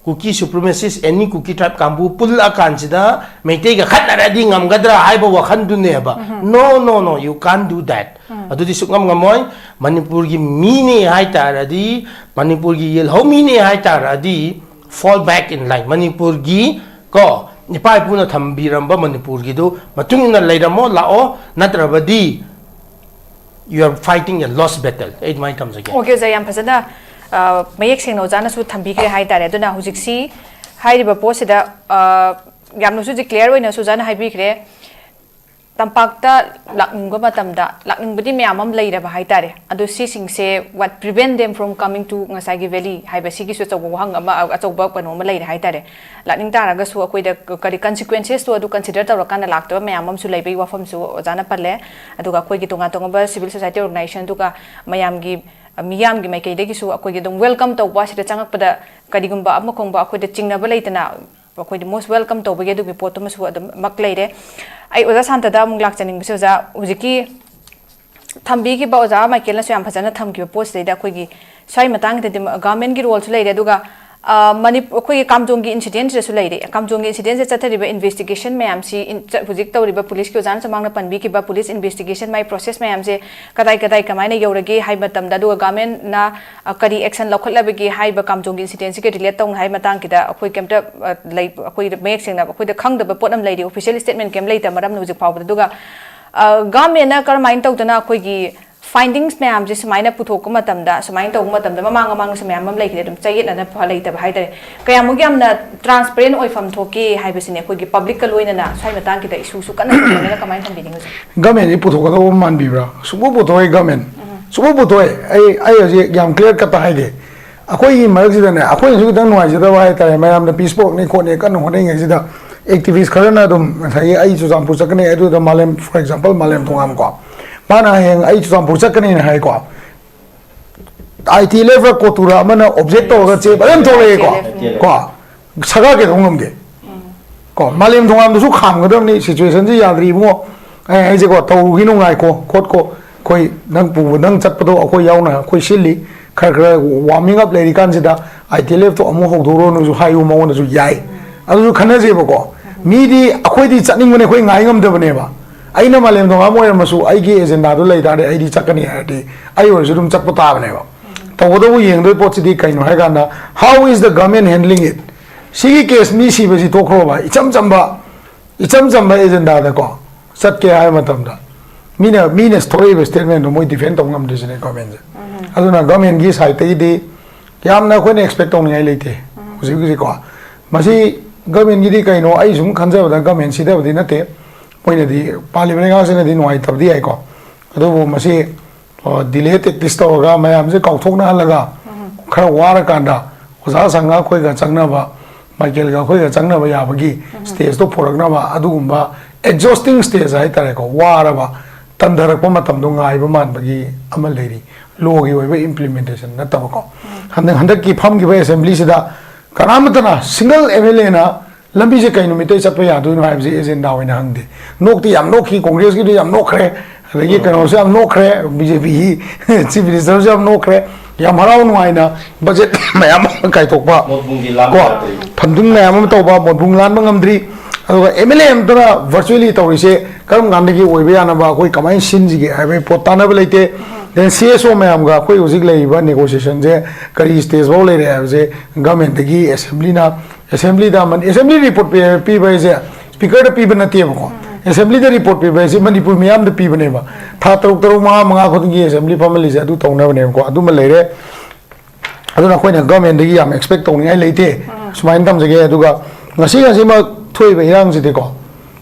Kuki supremacist, any Kuki tribe ꯀꯥꯡꯕꯨ ꯄꯨꯜꯂꯛꯑꯀꯥꯟꯁꯤꯗ ꯃꯩꯇꯩꯒ ꯈꯠꯅꯔꯗꯤ ꯉꯝꯒꯗ꯭ꯔꯥ ꯍꯥꯏꯕ ꯋꯥꯈꯜꯗꯨꯅꯦꯕ꯫ No, no, no, you can't do that. ꯑꯗꯨꯗꯤ ꯁꯨꯛꯉꯝ ꯉꯝꯃꯣꯏ꯫ ꯃꯅꯤꯄꯨꯔꯒꯤ ꯃꯤꯅꯦ ꯍꯥꯏꯇꯥꯔꯗꯤ, ꯃꯅꯤꯄꯨꯔꯒꯤ ꯌꯦꯜꯍꯧꯃꯤꯅꯦ ꯍꯥꯏꯇꯥꯔꯗꯤ, fall back in line꯫ ꯃꯅꯤꯄꯨꯔꯒꯤ ꯀꯣ, ꯏꯄꯥ ꯏꯄꯨꯅ ꯊꯝꯕꯤꯔꯝꯕ ꯃꯅꯤꯄꯨꯔꯒꯤꯗꯨ ꯃꯇꯨꯡ ꯏꯟꯅ ꯂꯩꯔꯝꯃꯣ, ꯂꯥꯛꯑꯣ, ꯅꯠꯇ꯭ꯔꯕꯗꯤ you are fighting a lost battle꯫ ꯑꯩ ꯑꯗꯨꯃꯥꯏꯅ ꯊꯝꯖꯒꯦ꯫ ꯑꯣꯀꯦ, ꯑꯣꯖꯥ, ꯌꯥꯝ ꯐꯖꯅ, ꯑ, ꯃꯌꯦꯛ ꯁꯦꯡꯅ ꯑꯣꯖꯥꯅꯁꯨ ꯊꯝꯕꯤꯈ꯭ꯔꯦ ꯍꯥꯏꯇꯥꯔꯦ꯫ ꯑꯗꯨꯅ ꯍꯧꯖꯤꯛꯁꯤ ꯍꯥꯏꯔꯤꯕ ꯄꯣꯠꯁꯤꯗ, ꯑ, ꯌꯥꯝꯅꯁꯨ ꯍꯧꯖꯤꯛ clear ꯑꯣꯏꯅꯁꯨ ꯑꯣꯖꯥꯅ ꯍꯥꯏꯕꯤꯈ꯭ꯔꯦ꯫ ꯇꯝꯄꯥꯛꯇ ꯂꯥꯛꯅꯤꯡꯕ ꯃꯇꯝꯗ, ꯂꯥꯛꯅꯤꯡꯕꯗꯤ ꯃꯌꯥꯝ ꯑꯃ ꯂꯩꯔꯕ ꯍꯥꯏꯇꯥꯔꯦ꯫ ꯑꯗꯣ ꯁꯤꯁꯤꯡꯁꯦ, what prevent them from coming to ꯉꯁꯥꯏꯒꯤ valley ꯍꯥꯏꯕ ꯁꯤꯒꯤꯁꯨ ꯑꯆꯧꯕ ꯋꯥꯍꯪ ꯑꯃ, ꯑꯆꯧꯕ ꯀꯩꯅꯣ ꯑꯃ ꯂꯩꯔꯦ ꯍꯥꯏꯇꯥꯔꯦ꯫ ꯂꯥꯛꯅꯤꯡ ꯇꯥꯔꯒꯁꯨ ꯑꯩꯈꯣꯏꯗ ꯀꯔꯤ consequences ꯇꯣ ꯑꯗꯨ consider ꯇꯧꯔꯀꯥꯟꯗ ꯂꯥꯛꯇꯕ ꯃꯌꯥꯝ ꯑꯃꯁꯨ ꯂꯩꯕꯒꯤ ꯋꯥꯐꯝꯁꯨ ꯑꯣꯖꯥꯅ ꯄꯜꯂꯦ꯫ ꯑꯗꯨꯒ ꯑꯩꯈꯣꯏꯒꯤ ꯇꯣꯉꯥꯟ ꯇꯣꯉꯥꯟꯕ civil society organization, ꯑꯗꯨꯒ ꯃꯌꯥꯝꯒꯤ, ꯃꯤꯌꯥꯝꯒꯤ ꯃꯥꯏꯀꯩꯗꯒꯤꯁꯨ ꯑꯩꯈꯣꯏꯒꯤ ꯑꯗꯨꯝ welcome ꯇꯧꯕ, ꯁꯤꯗ ꯆꯪꯉꯛꯄꯗ ꯀꯔꯤꯒꯨꯝꯕ ꯑꯃ ꯈꯣꯡꯕ ꯑꯩꯈꯣꯏꯗ ꯆꯤꯡꯅꯕ ꯂꯩꯇꯅ ꯑꯩꯈꯣꯏꯗꯤ most welcome ꯇꯧꯕꯒꯤ ꯑꯗꯨꯒꯤ ꯄꯣꯠꯇꯨꯃꯁꯨ ꯑꯗꯨꯃꯛ ꯂꯩꯔꯦ꯫ ꯑꯩ ꯑꯣꯖꯥ ꯁꯥꯟꯇꯗ ꯑꯃꯨꯛ ꯂꯥꯛꯆꯅꯤꯡꯕꯁꯦ, ꯑꯣꯖꯥ, ꯍꯧꯖꯤꯛꯀꯤ ꯊꯝꯕꯤꯈꯤꯕ ꯑꯣꯖꯥ ꯃꯥꯏꯀꯦꯜꯅꯁꯨ ꯌꯥꯝ ꯐꯖꯅ ꯊꯝꯈꯤꯕ ꯄꯣꯠꯁꯤꯗꯩꯗ ꯑꯩꯈꯣꯏꯒꯤ ꯁ꯭ꯋꯥꯏ ꯃꯇꯥꯡꯁꯤꯗꯗꯤ government ꯀꯤ role ꯁꯨ ꯂꯩꯔꯦ, ꯑꯗꯨꯒ, ꯑ, ꯃꯅꯤ-, ꯑꯩꯈꯣꯏꯒꯤ ꯀꯥꯝꯖꯣꯡꯒꯤ incident ꯁꯤꯗꯁꯨ ꯂꯩꯔꯦ꯫ ꯀꯥꯝꯖꯣꯡꯒꯤ incident ꯁꯦ ꯆꯠꯊꯔꯤꯕ investigation ꯃꯌꯥꯝꯁꯤ, in-, ꯆ-, ꯍꯧꯖꯤꯛ ꯇꯧꯔꯤꯕ police ꯀꯤ ꯑꯣꯖꯥꯅꯁꯨ ꯃꯃꯥꯡꯗ ꯄꯟꯕꯤꯈꯤꯕ police investigation, ꯃꯥꯏ process ꯃꯌꯥꯝꯁꯦ ꯀꯗꯥꯏ ꯀꯗꯥꯏ ꯀꯃꯥꯏꯅ ꯌꯧꯔꯒꯦ ꯍꯥꯏꯕ ꯃꯇꯝꯗ, ꯑꯗꯨꯒ government ꯅ, ꯑ, ꯀꯔꯤ action ꯂꯧꯈꯠꯂꯕꯒꯦ ꯍꯥꯏꯕ ꯀꯥꯝꯖꯣꯡꯒꯤ incident ꯁꯤꯒ relate ꯇꯧꯅ ꯍꯥꯏꯕ ꯃꯇꯥꯡꯁꯤꯗ ꯑꯩꯈꯣꯏ ꯀꯩꯝꯇ, ꯑ, ꯂꯩ-, ꯑꯩꯈꯣꯏ ꯃꯌꯦꯛ ꯁꯦꯡꯅ ꯑꯩꯈꯣꯏꯗ ꯈꯪꯗꯕ ꯄꯣꯠ ꯑꯃ ꯂꯩꯔꯤ, official statement ꯀꯩꯝ ꯂꯩꯇꯕ ꯃꯔꯝꯅ ꯍꯧꯖꯤꯛ ꯐꯥꯎꯕꯗ꯫ ꯑꯗꯨꯒ, ꯑ, government ꯅ ꯀꯔꯝꯍꯥꯏꯅ ꯇꯧꯗꯅ ꯑꯩꯈꯣꯏꯒꯤ findings ꯃꯌꯥꯝꯁꯦ ꯁꯨꯃꯥꯏꯅ ꯄꯨꯊꯣꯛꯄ ꯃꯇꯝꯗ, ꯁꯨꯃꯥꯏꯅ ꯇꯧꯕ ꯃꯇꯝꯗ, ꯃꯃꯥꯡ ꯃꯃꯥꯡꯗꯁꯨ ꯃꯌꯥꯝ ꯑꯃ ꯂꯩꯈ꯭ꯔꯦ, ꯑꯗꯨꯝ ꯆꯌꯦꯠꯅꯅ ꯐ-, ꯂꯩꯇꯕ ꯍꯥꯏꯇꯥꯔꯦ꯫ ꯀꯌꯥꯃꯨꯛ ꯌꯥꯝꯅ transparent ꯑꯣꯏꯐꯝ ꯊꯣꯛꯀꯦ ꯍꯥꯏꯕꯁꯤꯅꯦ ꯑꯩꯈꯣꯏꯒꯤ public ꯀ ꯂꯣꯏꯅꯅ ꯁ꯭ꯋꯥꯏ ꯃꯇꯥꯡꯁꯤꯗ issue ꯁꯨ ꯀꯟꯅ ꯊꯝꯕꯅꯤꯅ ꯀꯃꯥꯏꯅ ꯊꯝꯕꯤꯅꯤꯡꯉꯤ ꯍꯧꯖꯤꯛ? Government ꯁꯤ ꯄꯨꯊꯣꯛꯀꯗꯧꯕ ꯃꯥꯟꯕꯤꯕ꯭ꯔꯥ? ꯁꯨꯡꯄꯨ ꯄꯨꯊꯣꯛꯑꯣꯏ government꯫ ꯁꯨꯡꯄꯨ ꯄꯨꯊꯣꯛꯑꯣꯏ꯫ ꯑꯩ, ꯑꯩ ꯍꯧꯖꯤꯛ ꯌꯥꯝ clear cut ꯍꯥꯏꯒꯦ꯫ ꯑꯩꯈꯣꯏꯒꯤ ꯃꯔꯛꯁꯤꯗꯅꯦ, ꯑꯩꯈꯣꯏꯅꯁꯨ ꯈꯤꯇꯪ ꯅꯨꯡꯉꯥꯏꯖꯗꯕ ꯍꯥꯏꯇꯥꯔꯦ, ꯃꯌꯥꯝꯅ peace ꯄꯨꯔꯛꯅꯤ ꯈꯣꯠꯅꯤ ꯀꯟꯅ ꯍꯣꯠꯅꯔꯤꯉꯩꯁꯤꯗ, activist ꯈꯔꯅ ꯑꯗꯨꯝ ꯉꯁꯥꯏꯒꯤ ꯑꯩ ꯆꯨꯔꯆꯥꯟꯄꯨꯔ ꯆꯠꯀꯅꯤ, ꯑꯗꯨꯗ ꯃꯥꯂꯦꯝ, for example, ꯃꯥꯂꯦꯝ ꯊꯣꯉꯥꯝ ꯀꯣ, ꯃꯥꯅ ꯍꯌꯦꯡ ꯑꯩ ꯆꯨꯔꯆꯥꯟꯄꯨꯔ ꯆꯠꯀꯅꯤꯅ ꯍꯥꯏꯀꯣ, ITLF ꯔ ꯀꯣꯇꯨꯔ ꯑꯃꯅ object ꯇꯧꯔꯒ ꯆꯦ ꯐꯖꯅ ꯊꯣꯛꯂꯛꯑꯦꯀꯣ꯫ ITLF ꯀꯣ, ꯁꯔꯀꯥꯔ ꯀꯩꯗꯧ ꯉꯝꯒꯦ? ꯀꯣ, ꯃꯥꯂꯦꯝ ꯊꯣꯉꯥꯝꯗꯨꯁꯨ ꯈꯥꯝꯒꯗꯕꯅꯤ, situation ꯁꯤ ꯌꯥꯗ꯭ꯔꯤ ꯏꯕꯨꯡꯉꯣ, ꯑꯩ ꯍꯥꯏꯁꯦꯀꯣ, ꯇꯧꯔꯨꯈꯤꯅꯨ, ꯉꯥꯏꯈꯣ, ꯈꯣꯠꯀꯣ, ꯑꯩꯈꯣꯏ ꯅꯪ ꯄꯨꯕ, ꯅꯪ ꯆꯠꯄꯗꯣ ꯑꯩꯈꯣꯏ ꯌꯥꯎꯅ ꯑꯩꯈꯣꯏ ꯁꯤꯜꯂꯤ, ꯈꯔ ꯈꯔ warming up ꯂꯩꯔꯤꯀꯥꯟꯁꯤꯗ ITLF ꯇꯣ ꯑꯃꯨꯛ ꯍꯧꯗꯣꯔꯣꯅꯁꯨ ꯍꯥꯏꯌꯨ, ꯃꯉꯣꯟꯗꯁꯨ ꯌꯥꯏ꯫ ꯑꯗꯨꯁꯨ ꯈꯟꯅꯁꯦꯕꯀꯣ꯫ ꯃꯤꯗꯤ ꯑꯩꯈꯣꯏꯗꯤ ꯆꯠꯅꯤꯡꯕꯅꯦ, ꯑꯩꯈꯣꯏ ꯉꯥꯏ ꯉꯝꯗꯕꯅꯦꯕ꯫ ꯑꯩꯅ ꯃꯥꯂꯦꯝ ꯊꯣꯉꯥꯝ ꯑꯣꯏꯔꯝꯃꯁꯨ ꯑꯩꯒꯤ agenda ꯗꯨ ꯂꯩ ꯇꯥꯔꯗꯤ ꯑꯩꯗꯤ ꯆꯠꯀꯅꯤ ꯍꯥꯏꯔꯗꯤ ꯑꯩ ꯑꯣꯏꯔꯁꯨ ꯑꯗꯨꯝ ꯆꯠꯄ ꯇꯥꯕꯅꯦꯕ꯫ ꯇꯧꯕꯇꯕꯨ ꯌꯦꯡꯗꯣꯏ ꯄꯣꯠꯁꯤꯗꯤ ꯀꯩꯅꯣ ꯍꯥꯏ ꯀꯥꯟꯗ, how is the government handling it? ꯁꯤꯒꯤ case ꯃꯤ ꯁꯤꯕꯁꯤ ꯇꯣꯛꯈ꯭ꯔꯣꯕ, ꯏꯆꯝ ꯆꯝꯕ, ꯏꯆꯝ ꯆꯝꯕ agenda ꯗꯀꯣ ꯆꯠꯀꯦ ꯍꯥꯏꯕ ꯃꯇꯝꯗ ꯃꯤꯅ, ꯃꯤꯅ ꯊꯣꯛꯂꯛꯏꯕ statement ꯗꯣ ꯃꯣꯏ defend ꯇꯧ ꯉꯝꯗ꯭ꯔꯤꯁꯤꯅꯦ government ꯁꯦ꯫ ꯑꯗꯨꯅ government ꯀꯤ side ꯇꯒꯤꯗꯤ ꯌꯥꯝꯅ ꯑꯩꯈꯣꯏꯅ expect ꯇꯧꯅꯤꯡꯉꯥꯏ ꯂꯩꯇꯦ꯫ ꯍꯧꯖꯤꯛ ꯍꯧꯖꯤꯛꯀꯣ ꯃꯁꯤ government ꯀꯤꯗꯤ ꯀꯩꯅꯣ, ꯑꯩ ꯁꯨꯝ ꯈꯟꯖꯕꯗ government ꯁꯤꯗꯕꯗꯤ ꯅꯠꯇꯦ, ꯃꯣꯏꯅꯗꯤ, ꯄꯥꯜꯂꯤꯕ ꯂꯩꯉꯥꯛꯁꯤꯅꯗꯤ ꯅꯨꯡꯉꯥꯏꯇꯕꯗꯤ ꯌꯥꯏꯀꯣ, ꯑꯗꯨꯕꯨ ꯃꯁꯤ delay tactics ꯇꯧꯔꯒ ꯃꯌꯥꯝꯁꯦ ꯀꯥꯎꯊꯣꯛꯅꯍꯜꯂꯒ ꯈꯔ ꯋꯥꯔꯀꯥꯟꯗ ꯑꯣꯖꯥ ꯁꯪꯒ ꯑꯩꯈꯣꯏꯒ ꯆꯪꯅꯕ, ꯃꯥꯏꯀꯦꯜꯒ ꯑꯩꯈꯣꯏꯒ ꯆꯪꯅꯕ ꯌꯥꯕꯒꯤ stage ꯇꯣ ꯄꯨꯔꯛꯅꯕ, ꯑꯗꯨꯒꯨꯝꯕ exhausting stage ꯍꯥꯏꯇꯥꯔꯦꯀꯣ, ꯋꯥꯔꯕ, ꯇꯟꯊꯔꯛꯄ ꯃꯇꯝꯗꯣ ꯉꯥꯏꯕ ꯃꯥꯟꯕꯒꯤ ꯑꯃ ꯂꯩꯔꯤ, law ꯒꯤ ꯑꯣꯏꯕ implementation ꯅꯠꯇꯕꯀꯣ꯫ ꯍꯟꯗꯛ, ꯍꯟꯗꯛꯀꯤ ꯐꯝꯈꯤꯕ assembly ꯁꯤꯗ ꯀꯅꯥꯃꯠꯇꯅ, single MLA ꯅ ꯂꯝꯕꯤꯁꯦ ꯀꯩ ꯅꯨꯃꯤꯠꯇꯩ ꯆꯠꯄ ꯌꯥꯗꯣꯏꯅꯣ ꯍꯥꯏꯕꯁꯦ agenda ꯑꯣꯏꯅ ꯍꯪꯗꯦ꯫ ꯅꯣꯛꯇꯤ ꯌꯥꯝ ꯅꯣꯛꯈꯤ, Congress ꯀꯤꯗꯤ ꯌꯥꯝ ꯅꯣꯛꯈ꯭ꯔꯦ, ꯑꯗꯒꯤ ꯀꯩꯅꯣꯁꯨ ꯌꯥꯝ ꯅꯣꯛꯈ꯭ꯔꯦ, BJP ꯒꯤ Chief Minister ꯁꯨ ꯌꯥꯝ ꯅꯣꯛꯈ꯭ꯔꯦ꯫ ꯌꯥꯝ ꯍꯔꯥꯎ ꯅꯨꯡꯉꯥꯏꯅ budget ꯃꯌꯥꯝ ꯑꯃ ꯀꯥꯏꯊꯣꯛꯄ, ꯃꯣꯠꯕꯨꯡꯗꯤ ꯂꯥꯟꯕ ꯀꯣ, ꯌꯥꯗ꯭ꯔꯤ꯫ Funding ꯃꯌꯥꯝ ꯑꯃ ꯇꯧꯕ, ꯃꯣꯠꯕꯨꯡ ꯂꯥꯟꯕ ꯉꯝꯗ꯭ꯔꯤ꯫ ꯑꯗꯨꯒ MLA ꯑꯃꯇꯅ virtually ꯇꯧꯔꯤꯁꯦ ꯀꯔꯝ ꯀꯥꯟꯗꯒꯤ ꯑꯣꯏꯕ ꯌꯥꯅꯕ, ꯑꯩꯈꯣꯏ ꯀꯃꯥꯏꯅ ꯁꯤꯟꯁꯤꯒꯦ ꯍꯥꯏꯕꯒꯤ ꯄꯣꯠ ꯇꯥꯟꯅꯕ ꯂꯩꯇꯦ꯫ Then CSO ꯃꯌꯥꯝꯒ ꯑꯩꯈꯣꯏ ꯍꯧꯖꯤꯛ ꯂꯩꯔꯤꯕ negotiation ꯁꯦ ꯀꯔꯤ stage ꯐꯥꯎ ꯂꯩꯔꯦ ꯍꯥꯏꯕꯁꯦ government ꯇꯒꯤ assembly ꯅ, assembly ꯗ ꯑꯃ, assembly report ꯄꯤ-, ꯄꯤꯕ ꯍꯥꯏꯁꯦ speaker ꯗ ꯄꯤꯕ ꯅꯠꯇꯦꯕꯀꯣ꯫ Assembly ꯗ report ꯄꯤꯕ ꯍꯥꯏꯁꯦ ꯃꯅꯤꯄꯨꯔ ꯃꯤꯌꯥꯝꯗ ꯄꯤꯕꯅꯦꯕ꯫ ꯊꯥ ꯇꯔꯨꯛ ꯇꯔꯨꯛ, ꯃꯉꯥ ꯃꯉꯥ ꯈꯨꯗꯤꯡꯒꯤ assembly ꯐꯝꯍꯜꯂꯤꯁꯦ ꯑꯗꯨ ꯇꯧꯅꯕꯅꯦꯕꯀꯣ꯫ ꯑꯗꯨꯃ ꯂꯩꯔꯦ꯫ ꯑꯗꯨꯅ ꯑꯩꯈꯣꯏꯅ government ꯇꯒꯤ ꯌꯥꯝ expect ꯇꯧꯅꯤꯡꯉꯥꯏ ꯂꯩꯇꯦ꯫ ꯁꯨꯃꯥꯏꯅ ꯊꯝꯖꯒꯦ꯫ ꯑꯗꯨꯒ ꯉꯁꯤ ꯉꯁꯤꯃꯛ ꯊꯣꯛꯏꯕ ꯏꯔꯥꯡꯁꯤꯗꯤꯀꯣ,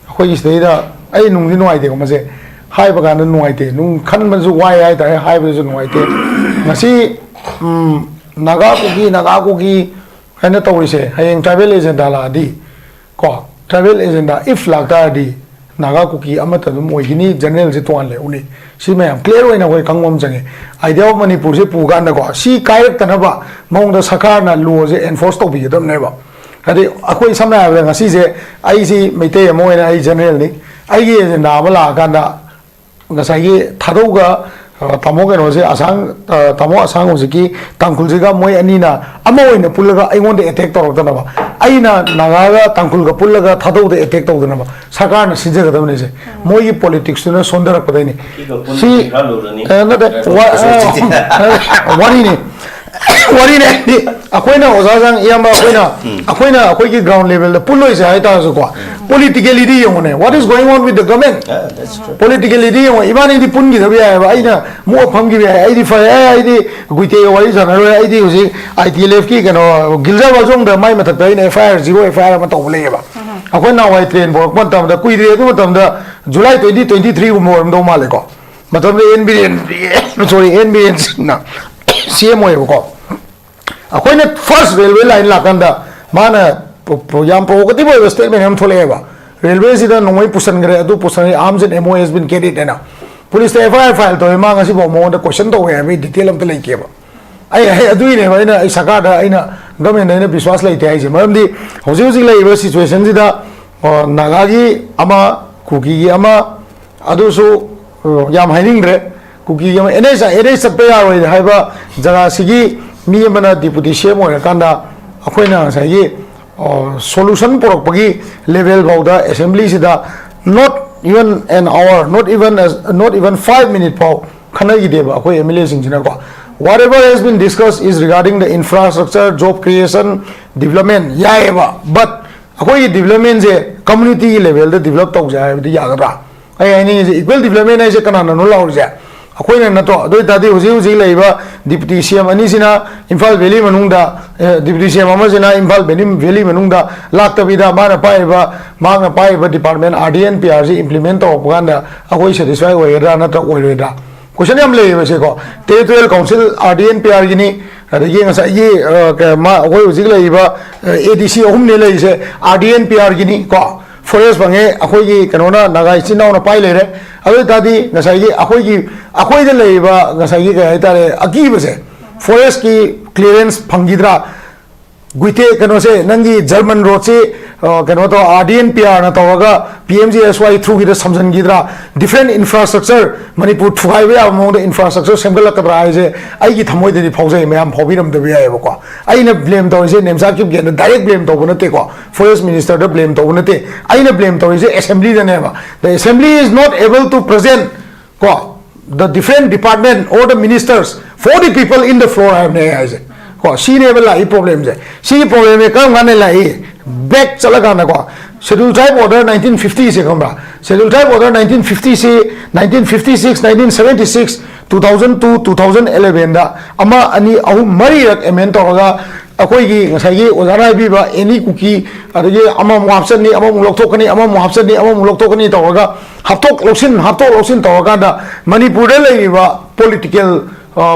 ꯑꯩꯈꯣꯏꯒꯤ ꯁꯤꯗꯩꯗ ꯑꯩ ꯅꯨꯡꯗꯤ ꯅꯨꯡꯉꯥꯏꯇꯦꯀꯣ, ꯃꯁꯦ ꯍꯥꯏꯕ ꯀꯥꯟꯗ ꯅꯨꯡꯉꯥꯏꯇꯦ, ꯅꯨꯡ ꯈꯟꯕꯁꯨ ꯋꯥꯏ ꯍꯥꯏꯇꯥꯔꯦ, ꯍꯥꯏꯕꯗꯁꯨ ꯅꯨꯡꯉꯥꯏꯇꯦ꯫ ꯉꯁꯤ, ꯎꯝ, ꯅꯥꯒꯥ ꯀꯨꯀꯤ, ꯅꯥꯒꯥ ꯀꯨꯀꯤ ꯍꯥꯏꯅ ꯇꯧꯔꯤꯁꯦ, ꯍꯌꯦꯡ tribal agenda ꯂꯥꯛꯑꯗꯤ, ꯀꯣ, tribal agenda if ꯂꯥꯛꯇꯥꯔꯗꯤ ꯅꯥꯒꯥ ꯀꯨꯀꯤ ꯑꯃꯠꯇ ꯑꯗꯨꯝ ꯑꯣꯏꯒꯅꯤ, general ꯁꯦ ꯇꯣꯉꯥꯟ ꯂꯩꯍꯧꯅꯤ꯫ ꯁꯤ ꯃꯌꯥꯝ clear ꯑꯣꯏꯅ ꯑꯩꯈꯣꯏ ꯈꯪꯕ ꯑꯃ ꯆꯪꯉꯤ꯫ Idea of Manipur ꯁꯦ ꯄꯨ ꯀꯥꯟꯗꯀꯣ, ꯁꯤ ꯀꯥꯏꯔꯛꯇꯅꯕ ꯃꯑꯣꯡꯗ ꯁꯔꯀꯥꯔꯅ law ꯁꯦ enforce ꯇꯧꯕꯤꯒꯗꯕꯅꯦꯕ꯫ ꯍꯥꯏꯗꯤ ꯑꯩꯈꯣꯏ ꯁꯝꯅ ꯍꯥꯏꯔꯕꯗ ꯉꯁꯤꯁꯦ ꯑꯩꯁꯤ ꯃꯩꯇꯩ ꯑꯃ ꯑꯣꯏꯅ ꯑꯩ general ꯅꯤ, ꯑꯩꯒꯤ agenda ꯑꯃ ꯂꯥꯛꯑꯀꯥꯟꯗ ꯉꯁꯥꯏꯒꯤ ꯊꯥꯗꯧꯒ, ꯑ, ꯇꯥꯃꯣ ꯀꯩꯅꯣꯁꯦ, ꯑꯁꯥꯡ, ꯑ, ꯇꯥꯃꯣ ꯑꯁꯥꯡ ꯍꯧꯖꯤꯛꯀꯤ ꯇꯥꯡꯈꯨꯜꯁꯤꯒ ꯃꯣꯏ ꯑꯅꯤꯅ ꯑꯃ ꯑꯣꯏꯅ ꯄꯨꯜꯂꯒ ꯑꯩꯉꯣꯟꯗ attack ꯇꯧꯔꯛꯇꯅꯕ, ꯑꯩꯅ ꯅꯥꯒꯥꯒ ꯇꯥꯡꯈꯨꯜꯒ ꯄꯨꯜꯂꯒ ꯊꯥꯗꯧꯗ attack ꯇꯧꯗꯅꯕ ꯁꯔꯀꯥꯔꯅ ꯁꯤꯟꯖꯒꯗꯕꯅꯤꯁꯦ꯫ ꯃꯣꯏꯒꯤ politics ꯇꯨꯅ ꯁꯣꯟꯊꯔꯛꯄꯗꯩꯅꯤ꯫ ꯁꯤ, ꯑ, ꯅꯠꯇꯦ, ꯋꯥ-, ꯑ, ꯋꯥꯔꯤꯅꯤ꯫ ꯋꯥꯔꯤꯅꯦ ꯍꯥꯏꯗꯤ, ꯑꯩꯈꯣꯏꯅ ꯑꯣꯖꯥꯁꯤꯡ ꯏꯌꯥꯝꯕ ꯑꯩꯈꯣꯏꯅ ꯑꯩꯈꯣꯏꯅ ꯑꯩꯈꯣꯏꯒꯤ ꯒ꯭ꯔꯥꯎꯟ ꯂꯦꯚꯦꯜꯗ ꯄꯨꯜꯂꯣꯏꯁꯦ ꯍꯥꯏꯇꯥꯔꯁꯨꯀꯣ, ꯄꯣꯂꯤꯇꯤꯀꯦꯂꯤꯗꯤ ꯌꯦꯡꯉꯨꯅꯦ, what is going on with the government? ꯄꯣꯂꯤꯇꯤꯀꯦꯂꯤꯗꯤ ꯌꯦꯡꯉꯣ, ꯏꯕꯥꯅꯤꯗꯤ ꯄꯨꯟꯈꯤꯗꯕ ꯌꯥꯏꯑꯕ, ꯑꯩꯅ ꯃꯣꯛꯑ ꯐꯝꯈꯤꯕ ꯌꯥꯏ, ꯑꯩꯗꯤ ꯐꯔꯦ, ꯑꯩ ꯑꯩꯗꯤ ꯒꯨꯏꯇꯦꯒ ꯋꯥꯔꯤ ꯁꯥꯟꯅꯔꯣꯏ, ꯑꯩꯗꯤ ꯍꯧꯖꯤꯛ ꯑꯥꯏ ꯇꯤ ꯑꯦꯜ ꯑꯦꯐꯀꯤ ꯀꯩꯅꯣ ꯒꯤꯜꯖꯥ ꯋꯥꯖꯣꯡꯗ ꯃꯥꯏ ꯃꯊꯛꯇ ꯑꯩꯅ F I R, zero F I R ꯑꯃ ꯇꯧꯕ ꯂꯩꯌꯦꯕ꯫ ꯑꯩꯈꯣꯏ ꯅꯍꯥꯟꯋꯥꯏ ꯇ꯭ꯔꯦꯟ ꯄꯣꯔꯛꯄ ꯃꯇꯝꯗ, ꯀꯨꯏꯗ꯭ꯔꯦ ꯑꯗꯨ ꯃꯇꯝꯗ, ꯖꯨꯂꯥꯏ ꯇ꯭ꯋꯦꯟꯇꯤ ꯇ꯭ꯋꯦꯟꯇꯤ ꯊ꯭ꯔꯤꯒꯨꯝꯕ ꯑꯣꯏꯔꯝꯗꯧ ꯃꯥꯜꯂꯦꯀꯣ, ꯃꯇꯝꯗ N Biren, sorry, N Biren ꯁꯤꯡꯅ ꯁꯤ ꯑꯦꯝ ꯑꯣꯏꯌꯦꯕꯀꯣ꯫ ꯑꯩꯈꯣꯏꯅ ꯐꯥꯔꯁ ꯔꯦꯜꯋꯦ ꯂꯥꯏꯟ ꯂꯥꯛꯀꯥꯟꯗ ꯃꯥꯅ ꯄ꯭ꯔꯣ- ꯄ꯭ꯔꯣ- ꯌꯥꯝ ꯄ꯭ꯔꯣꯚꯣꯀꯦꯇꯤꯚ ꯑꯣꯏꯕ ꯁ꯭ꯇꯦꯠꯃꯦꯟ ꯑꯃ ꯊꯣꯛꯂꯛꯑꯦꯕ, "ꯔꯦꯜꯋꯦꯁꯤꯗ ꯅꯣꯡꯃꯩ ꯄꯨꯁꯟꯈ꯭ꯔꯦ, ꯑꯗꯨ ꯄꯨꯁꯟꯈ꯭ꯔꯦ, arms and M O has been carried" ꯍꯥꯏꯅ꯫ ꯄꯨꯂꯤꯁꯇ ꯑꯦꯐ ꯑꯥꯏ ꯑꯥꯔ ꯐꯥꯏꯜ ꯇꯧꯋꯦ, ꯃꯥ ꯉꯁꯤꯐꯥꯎ ꯃꯉꯣꯟꯗ ꯀꯣꯏꯁꯟ ꯇꯧꯋꯦ ꯍꯥꯏꯕꯒꯤ ꯗꯤꯇꯦꯜ ꯑꯝꯇ ꯂꯩꯇꯦꯕ꯫ ꯑꯩ ꯑꯩ ꯑꯗꯨꯒꯤꯅꯦꯕ ꯑꯩꯅ ꯑꯩ ꯁꯔꯀꯥꯔꯗ, ꯑꯩꯅ ꯒꯃꯦꯟꯗ ꯑꯩꯅ ꯕꯤꯁ꯭ꯋꯥꯁ ꯂꯩꯇꯦ ꯍꯥꯏꯁꯦ, ꯃꯔꯝꯗꯤ ꯍꯧꯖꯤꯛ ꯍꯧꯖꯤꯛ ꯂꯩꯔꯤꯕ ꯁꯤꯆꯨꯋꯦꯁꯟꯁꯤꯗ, ꯑ, ꯅꯥꯒꯥꯒꯤ ꯑꯃ, ꯀꯨꯀꯤꯒꯤ ꯑꯃ, ꯑꯗꯨꯁꯨ, ꯑ, ꯌꯥꯝ ꯍꯥꯏꯅꯤꯡꯗ꯭ꯔꯦ꯫ ꯀꯨꯀꯤꯒꯤ ꯑꯃ ꯑꯦꯟ ꯑꯩꯆ, ꯑꯦꯟ ꯑꯩꯆ ꯆꯠꯄ ꯌꯥꯔꯣꯏ ꯍꯥꯏꯕ ꯖꯒꯥꯁꯤꯒꯤ ꯃꯤ ꯑꯃꯅ ꯗꯤꯄꯨꯇꯤ ꯁꯤ ꯑꯦꯝ ꯑꯣꯏꯔꯀꯥꯟꯗ ꯑꯩꯈꯣꯏꯅ ꯉꯁꯥꯏꯒꯤ, ꯑ, ꯁꯣꯂꯨꯁꯟ ꯄꯨꯔꯛꯄꯒꯤ ꯂꯦꯚꯦꯜ ꯐꯥꯎꯗ ꯑꯦꯁꯦꯝꯕ꯭ꯂꯤꯁꯤꯗ not even an hour, not even as, not even five minute ꯐꯥꯎ ꯈꯟꯅꯈꯤꯗꯦꯕ ꯑꯩꯈꯣꯏ ꯑꯦꯝ ꯑꯦꯜ ꯑꯦꯁꯤꯡꯁꯤꯅꯀꯣ꯫ Whatever has been discussed is regarding the infrastructure, job creation, development ꯌꯥꯏꯑꯕ, but ꯑꯩꯈꯣꯏꯒꯤ ꯗꯤꯕ꯭ꯂꯞꯃꯦꯟꯁꯦ ꯀꯝꯃꯨꯅꯤꯇꯤꯒꯤ ꯂꯦꯚꯦꯜꯗ ꯗꯤꯕ꯭ꯂꯞ ꯇꯧꯁꯦ ꯍꯥꯏꯕꯗꯤ ꯌꯥꯒꯗ꯭ꯔꯥ? ꯑꯩ ꯍꯥꯏꯅꯤꯡꯉꯤꯁꯦ, ꯏꯀ꯭ꯋꯦꯜ ꯗꯤꯕ꯭ꯂꯞꯃꯦꯟ ꯍꯥꯏꯁꯦ ꯀꯅꯥꯅꯅꯣ ꯂꯥꯎꯔꯤꯁꯦ? ꯑꯩꯈꯣꯏꯅ ꯅꯠꯇ꯭ꯔꯣ? ꯑꯗꯨ ꯑꯣꯏ ꯇꯥꯔꯗꯤ ꯍꯧꯖꯤꯛ ꯍꯧꯖꯤꯛ ꯂꯩꯔꯤꯕ deputy C M ꯑꯅꯤꯁꯤꯅ Imphal valley ꯃꯅꯨꯡꯗ, ꯑꯦ, ꯗꯤꯄꯨꯇꯤ ꯁꯤ ꯑꯦꯝ ꯑꯃꯁꯤꯅ ꯏꯝꯐꯥꯜ ꯚꯦꯂꯤ, ꯚꯦꯂꯤ ꯃꯅꯨꯡꯗ ꯂꯥꯛꯇꯕꯤꯗ ꯃꯥꯅ ꯄꯥꯏꯔꯤꯕ, ꯃꯍꯥꯛꯅ ꯄꯥꯏꯔꯤꯕ department R D N P ꯑꯥꯔꯁꯤ ꯏꯝꯄ꯭ꯂꯤꯃꯦꯟ ꯇꯧꯔꯛꯄ ꯀꯥꯟꯗ ꯑꯩꯈꯣꯏ ꯁꯦꯇꯤꯁꯐꯥꯏ ꯑꯣꯏꯒꯗ꯭ꯔꯥ ꯅꯠꯇ꯭ꯔꯒ ꯑꯣꯏꯔꯣꯏꯗ꯭ꯔꯥ? ꯀꯣꯏꯁꯟ ꯌꯥꯝ ꯂꯩꯌꯦꯕ ꯁꯦꯀꯣ꯫ Territorial council R D N P ꯑꯥꯔꯒꯤꯅꯤ, ꯑꯗꯒꯤ ꯉꯁꯥꯏꯒꯤ, ꯑ, ꯀ-, ꯃꯥ-, ꯑꯩꯈꯣꯏ ꯍꯧꯖꯤꯛ ꯂꯩꯔꯤꯕ, ꯑ, ꯑꯦ ꯗꯤ ꯁꯤ ꯑꯍꯨꯝꯅꯦ ꯂꯩꯔꯤꯁꯦ, ꯑꯥꯔ ꯗꯤ ꯑꯦꯟ ꯄꯤ ꯑꯥꯔꯒꯤꯅꯤ ꯀꯣ, ꯐꯣꯔꯦꯁ ꯐꯪꯉꯦ, ꯑꯩꯈꯣꯏꯒꯤ ꯀꯩꯅꯣꯅ, ꯅꯥꯒꯥ ꯏꯆꯤꯟ ꯏꯅꯥꯎꯅ ꯄꯥꯏ ꯂꯩꯔꯦ꯫ ꯑꯗꯨ ꯑꯣꯏ ꯇꯥꯔꯗꯤ ꯉꯁꯥꯏꯒꯤ ꯑꯩꯈꯣꯏꯒꯤ, ꯑꯩꯈꯣꯏꯗ ꯂꯩꯔꯤꯕ ꯉꯁꯥꯏꯒꯤ ꯀꯩ ꯍꯥꯏꯇꯥꯔꯦ, ꯑꯀꯤꯕꯁꯦ, ꯐꯣꯔꯦꯁꯀꯤ ꯀ꯭ꯂꯤꯌꯔꯦꯟꯁ ꯐꯪꯈꯤꯗ꯭ꯔꯥ? ꯒꯨꯏꯇꯦ ꯀꯩꯅꯣꯁꯦ, ꯅꯪꯒꯤ ꯖꯔꯃꯟ ꯔꯣꯗꯁꯤ, ꯑ, ꯀꯩꯅꯣ ꯇꯧ, ꯑꯥꯔ ꯗꯤ ꯑꯦꯟ ꯄꯤ ꯑꯥꯔꯅ ꯇꯧꯔꯒ ꯄꯤ ꯑꯦꯝ ꯖꯤ ꯑꯦꯁ ꯋꯥꯏ ꯊ꯭ꯔꯨꯒꯤꯗ ꯁꯝꯖꯟꯈꯤꯗ꯭ꯔꯥ? ꯗꯤꯐ꯭ꯔꯦꯟ ꯏꯟꯐ꯭ꯔꯥꯁ꯭ꯇ꯭ꯔꯛꯆꯔ, ꯃꯅꯤꯄꯨꯔ ꯊꯨꯒꯥꯏꯕ ꯌꯥꯕ ꯃꯑꯣꯡꯗ ꯏꯟꯐ꯭ꯔꯥꯁ꯭ꯇ꯭ꯔꯛꯆꯔ ꯁꯦꯝꯒꯠꯂꯛꯀꯗ꯭ꯔꯥ ꯍꯥꯏꯁꯦ ꯑꯩꯒꯤ ꯊꯃꯣꯏꯗꯗꯤ ꯐꯥꯎꯖꯩ, ꯃꯌꯥꯝ ꯐꯥꯎꯕꯤꯔꯝꯗꯕ ꯌꯥꯏꯑꯕꯀꯣ꯫ ꯑꯩꯅ ꯕ꯭ꯂꯦꯝ ꯇꯧꯔꯤꯁꯦ ꯅꯦꯝꯆꯥ ꯀꯤꯞꯒꯦꯟꯗ ꯗꯥꯏꯔꯦꯛ ꯕ꯭ꯂꯦꯝ ꯇꯧꯕ ꯅꯠꯇꯦꯀꯣ, ꯐꯣꯔꯦꯁ ꯃꯤꯅꯤꯁꯇꯔꯗ ꯕ꯭ꯂꯦꯝ ꯇꯧꯕ ꯅꯠꯇꯦ, ꯑꯩꯅ ꯕ꯭ꯂꯦꯝ ꯇꯧꯔꯤꯁꯦ ꯑꯦꯁꯦꯝꯕ꯭ꯂꯤꯗꯅꯦꯕ꯫ The assembly is not able to present ꯀꯣ, the different department or the ministers for the people in the floor ꯍꯥꯏꯕꯅꯦ ꯑꯩ ꯍꯥꯏꯁꯦ꯫ ꯀꯣ, ꯁꯤꯅꯦꯕ ꯂꯥꯛꯏ ꯄ꯭ꯔꯣꯕ꯭ꯂꯦꯝꯁꯦ꯫ ꯁꯤꯒꯤ ꯄ꯭ꯔꯣꯕ꯭ꯂꯦꯝꯁꯦ ꯀꯔꯝ ꯀꯥꯟꯗ ꯂꯥꯛꯏ? ꯕꯦꯛ ꯆꯠꯂꯀꯥꯟꯗꯀꯣ, ꯁꯦꯗꯨꯜ ꯇ꯭ꯔꯥꯏꯕ ꯑꯣꯔꯗꯔ ꯅꯥꯏꯟꯇꯤꯟ ꯐꯤꯐꯇꯤꯁꯦ ꯈꯪꯕ꯭ꯔꯥ? ꯁꯦꯗꯨꯜ ꯇ꯭ꯔꯥꯏꯕ ꯑꯣꯔꯗꯔ ꯅꯥꯏꯟꯇꯤꯟ ꯐꯤꯐꯇꯤꯁꯤ, nineteen fifty six, nineteen seventy six, two thousand two, two thousand ꯑꯦꯂꯦꯚꯦꯟꯗ ꯑꯃ, ꯑꯅꯤ, ꯑꯍꯨꯝ, ꯃꯔꯤꯔꯛ ꯑꯦꯃꯦꯟ ꯇꯧꯔꯒ, ꯑꯩꯈꯣꯏꯒꯤ ꯉꯁꯥꯏꯒꯤ ꯑꯣꯖꯥꯅ ꯍꯥꯏꯕꯤꯕ ꯑꯦꯅꯤ ꯀꯨꯀꯤ, ꯑꯗꯒꯤ ꯑꯃꯃꯨꯛ ꯍꯥꯞꯆꯟꯅꯤ, ꯑꯃꯃꯨꯛ ꯂꯧꯊꯣꯛꯀꯅꯤ, ꯑꯃꯃꯨꯛ ꯍꯥꯞꯆꯟꯅꯤ, ꯑꯃꯃꯨꯛ ꯂꯧꯊꯣꯛꯀꯅꯤ ꯇꯧꯔꯒ, ꯍꯥꯞꯇꯣꯛ ꯂꯧꯁꯤꯟ, ꯍꯥꯞꯇꯣꯛ ꯂꯧꯁꯤꯟ ꯇꯧꯔꯀꯥꯟꯗ, ꯃꯅꯤꯄꯨꯔꯗ ꯂꯩꯔꯤꯕ ꯄꯣꯂꯤꯇꯤꯀꯦꯜ,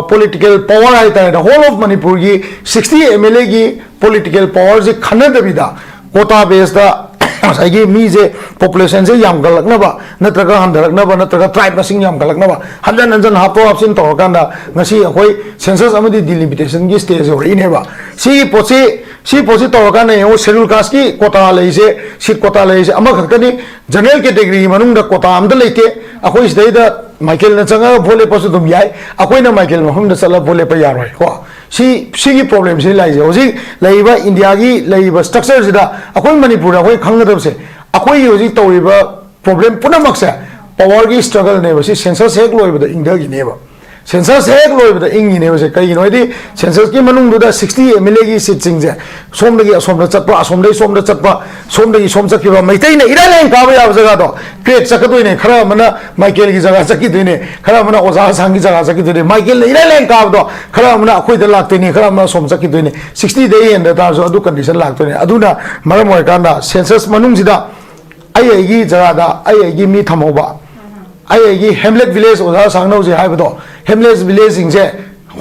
ꯄꯣꯂꯤꯇꯤꯀꯦꯜ ꯄꯋꯥꯔ ꯍꯥꯏꯇꯥꯔꯦ, the whole of ꯃꯅꯤꯄꯨꯔꯒꯤ ꯁꯤꯛꯁꯇꯤ ꯑꯦꯝ ꯑꯦꯜ ꯑꯦꯒꯤ ꯄꯣꯂꯤꯇꯤꯀꯦꯜ ꯄꯋꯥꯔꯁꯦ ꯈꯟꯅꯗꯕꯤꯗ, ꯀꯣꯇꯥ ꯕꯦꯁꯇ ꯉꯁꯥꯏꯒꯤ ꯃꯤꯁꯦ, ꯄꯣꯄꯨꯂꯦꯁꯟꯁꯦ ꯌꯥꯝꯒꯠꯂꯛꯅꯕ, ꯅꯠꯇ꯭ꯔꯒ ꯍꯟꯊꯔꯛꯅꯕ, ꯅꯠꯇ꯭ꯔꯒ ꯇ꯭ꯔꯥꯏꯕ ꯃꯁꯤꯡ ꯌꯥꯝꯒꯠꯂꯛꯅꯕ, ꯍꯟꯖꯟ ꯍꯟꯖꯟ ꯍꯥꯞꯇꯣꯛ ꯍꯥꯞꯆꯤꯟ ꯇꯧꯔꯀꯥꯟꯗ, ꯉꯁꯤ ꯑꯩꯈꯣꯏ ꯁꯦꯟꯁꯁ ꯑꯃꯗꯤ ꯗꯤꯂꯤꯃꯤꯇꯦꯁꯟꯒꯤ ꯁ꯭ꯇꯦꯖ ꯌꯧꯔꯛꯏꯅꯦꯕ꯫ ꯁꯤꯒꯤ ꯄꯣꯠꯁꯤ, ꯁꯤ ꯄꯣꯠꯁꯤ ꯇꯧꯔꯀꯥꯟꯗ ꯌꯦꯡꯉꯨ, ꯁꯦꯗꯨꯜ ꯀꯥꯁꯀꯤ ꯀꯣꯇꯥ ꯂꯩꯔꯤꯁꯦ, ꯁꯤꯠ ꯀꯣꯇꯥ ꯂꯩꯔꯤꯁꯦ ꯑꯃꯈꯛꯇꯅꯤ꯫ ꯖꯦꯅꯔꯦꯜ ꯀꯦꯇꯦꯒꯣꯔꯤꯒꯤ ꯃꯅꯨꯡꯗ ꯀꯣꯇꯥ ꯑꯝꯇ ꯂꯩꯇꯦ꯫ ꯑꯩꯈꯣꯏ ꯁꯤꯗꯩꯗ ꯃꯥꯏꯀꯦꯜꯅ ꯆꯪꯉꯒ ꯚꯣꯠ ꯂꯦꯞꯄꯁꯨ ꯑꯗꯨꯝ ꯌꯥꯏ, ꯑꯩꯈꯣꯏꯅ ꯃꯥꯏꯀꯦꯜ ꯃꯐꯝꯗ ꯆꯠꯂꯒ ꯚꯣꯠ ꯂꯦꯞꯄ ꯌꯥꯔꯣꯏ ꯀꯣ꯫ ꯁꯤ, ꯁꯤꯒꯤ ꯄ꯭ꯔꯣꯕ꯭ꯂꯦꯝꯁꯤ ꯂꯥꯛꯏꯁꯦ꯫ ꯍꯧꯖꯤꯛ ꯂꯩꯔꯤꯕ ꯏꯟꯗꯤꯌꯥꯒꯤ ꯂꯩꯔꯤꯕ ꯁ꯭ꯇ꯭ꯔꯛꯆꯔꯁꯤꯗ, ꯑꯩꯈꯣꯏ ꯃꯅꯤꯄꯨꯔꯗ ꯑꯩꯈꯣꯏ ꯈꯪꯒꯗꯕꯁꯦ, ꯑꯩꯈꯣꯏꯒꯤ ꯍꯧꯖꯤꯛ ꯇꯧꯔꯤꯕ ꯄ꯭ꯔꯣꯕ꯭ꯂꯦꯝ ꯄꯨꯝꯅꯃꯛꯁꯦ ꯄꯋꯥꯔꯒꯤ ꯁ꯭ꯇ꯭ꯔꯒꯜꯅꯦꯕ꯫ ꯁꯤ ꯁꯦꯟꯁꯁ ꯍꯦꯛ ꯂꯣꯏꯕꯗ ꯏꯪꯊꯈꯤꯅꯦꯕ꯫ ꯁꯦꯟꯁꯁ ꯍꯦꯛ ꯂꯣꯏꯕꯗ ꯏꯪꯉꯤꯅꯦꯕꯁꯦ꯫ ꯀꯩꯒꯤꯅꯣ ꯍꯥꯏꯗꯤ, ꯁꯦꯟꯁꯁꯀꯤ ꯃꯅꯨꯡꯗꯨꯗ ꯁꯤꯛꯁꯇꯤ ꯑꯦꯝ ꯑꯦꯜ ꯑꯦꯒꯤ ꯁꯤꯠꯁꯤꯡꯁꯦ ꯁꯣꯝꯗꯒꯤ ꯑꯁꯣꯝꯗ ꯆꯠꯄ, ꯑꯁꯣꯝꯗꯒꯤ ꯁꯣꯝꯗ ꯆꯠꯄ, ꯁꯣꯝꯗꯒꯤ ꯁꯣꯝ ꯆꯠꯈꯤꯕ, ꯃꯩꯇꯩꯅ ꯏꯔꯥꯏ ꯂꯥꯏꯅ ꯀꯥꯕ ꯌꯥꯕ ꯖꯒꯥꯗꯣ ꯀ꯭ꯔꯦꯛ ꯆꯠꯀꯗꯣꯏꯅꯦ꯫ ꯈꯔ ꯑꯃꯅ ꯃꯥꯏꯀꯦꯜꯒꯤ ꯖꯒꯥ ꯆꯠꯈꯤꯗꯣꯏꯅꯦ, ꯈꯔ ꯑꯃꯅ ꯑꯣꯖꯥ ꯑꯁꯥꯡꯒꯤ ꯖꯒꯥ ꯆꯠꯈꯤꯗꯣꯏꯅꯦ꯫ ꯃꯥꯏꯀꯦꯜꯅ ꯏꯔꯥꯏ ꯂꯥꯏꯅ ꯀꯥꯕꯗꯣ ꯈꯔ ꯑꯃꯅ ꯑꯩꯈꯣꯏꯗ ꯂꯥꯛꯇꯣꯏꯅꯦ, ꯈꯔ ꯑꯃꯅ ꯑꯁꯣꯝ ꯆꯠꯈꯤꯗꯣꯏꯅꯦ꯫ ꯁꯤꯛꯁꯇꯤꯗꯩ ꯍꯦꯟꯗ ꯇꯥꯔꯁꯨ ꯑꯗꯨ ꯀꯟꯗꯤꯁꯟ ꯂꯥꯛꯇꯣꯏꯅꯦ꯫ ꯑꯗꯨꯅ ꯃꯔꯝ ꯑꯣꯏꯔꯀꯥꯟꯗ ꯁꯦꯟꯁꯁ ꯃꯅꯨꯡꯁꯤꯗ ꯑꯩ ꯑꯩꯒꯤ ꯖꯒꯥꯗ ꯑꯩ ꯑꯩꯒꯤ ꯃꯤ ꯊꯝꯍꯧꯕ, ꯑꯩ ꯑꯩꯒꯤ ꯍꯦꯝꯂꯦꯠ ꯚꯤꯂꯦꯖ, ꯑꯣꯖꯥ ꯑꯁꯥꯡꯅ ꯍꯧꯖꯤꯛ ꯍꯥꯏꯕꯗꯣ, ꯍꯦꯝꯂꯦꯠ ꯚꯤꯂꯦꯖꯁꯤꯡꯁꯦ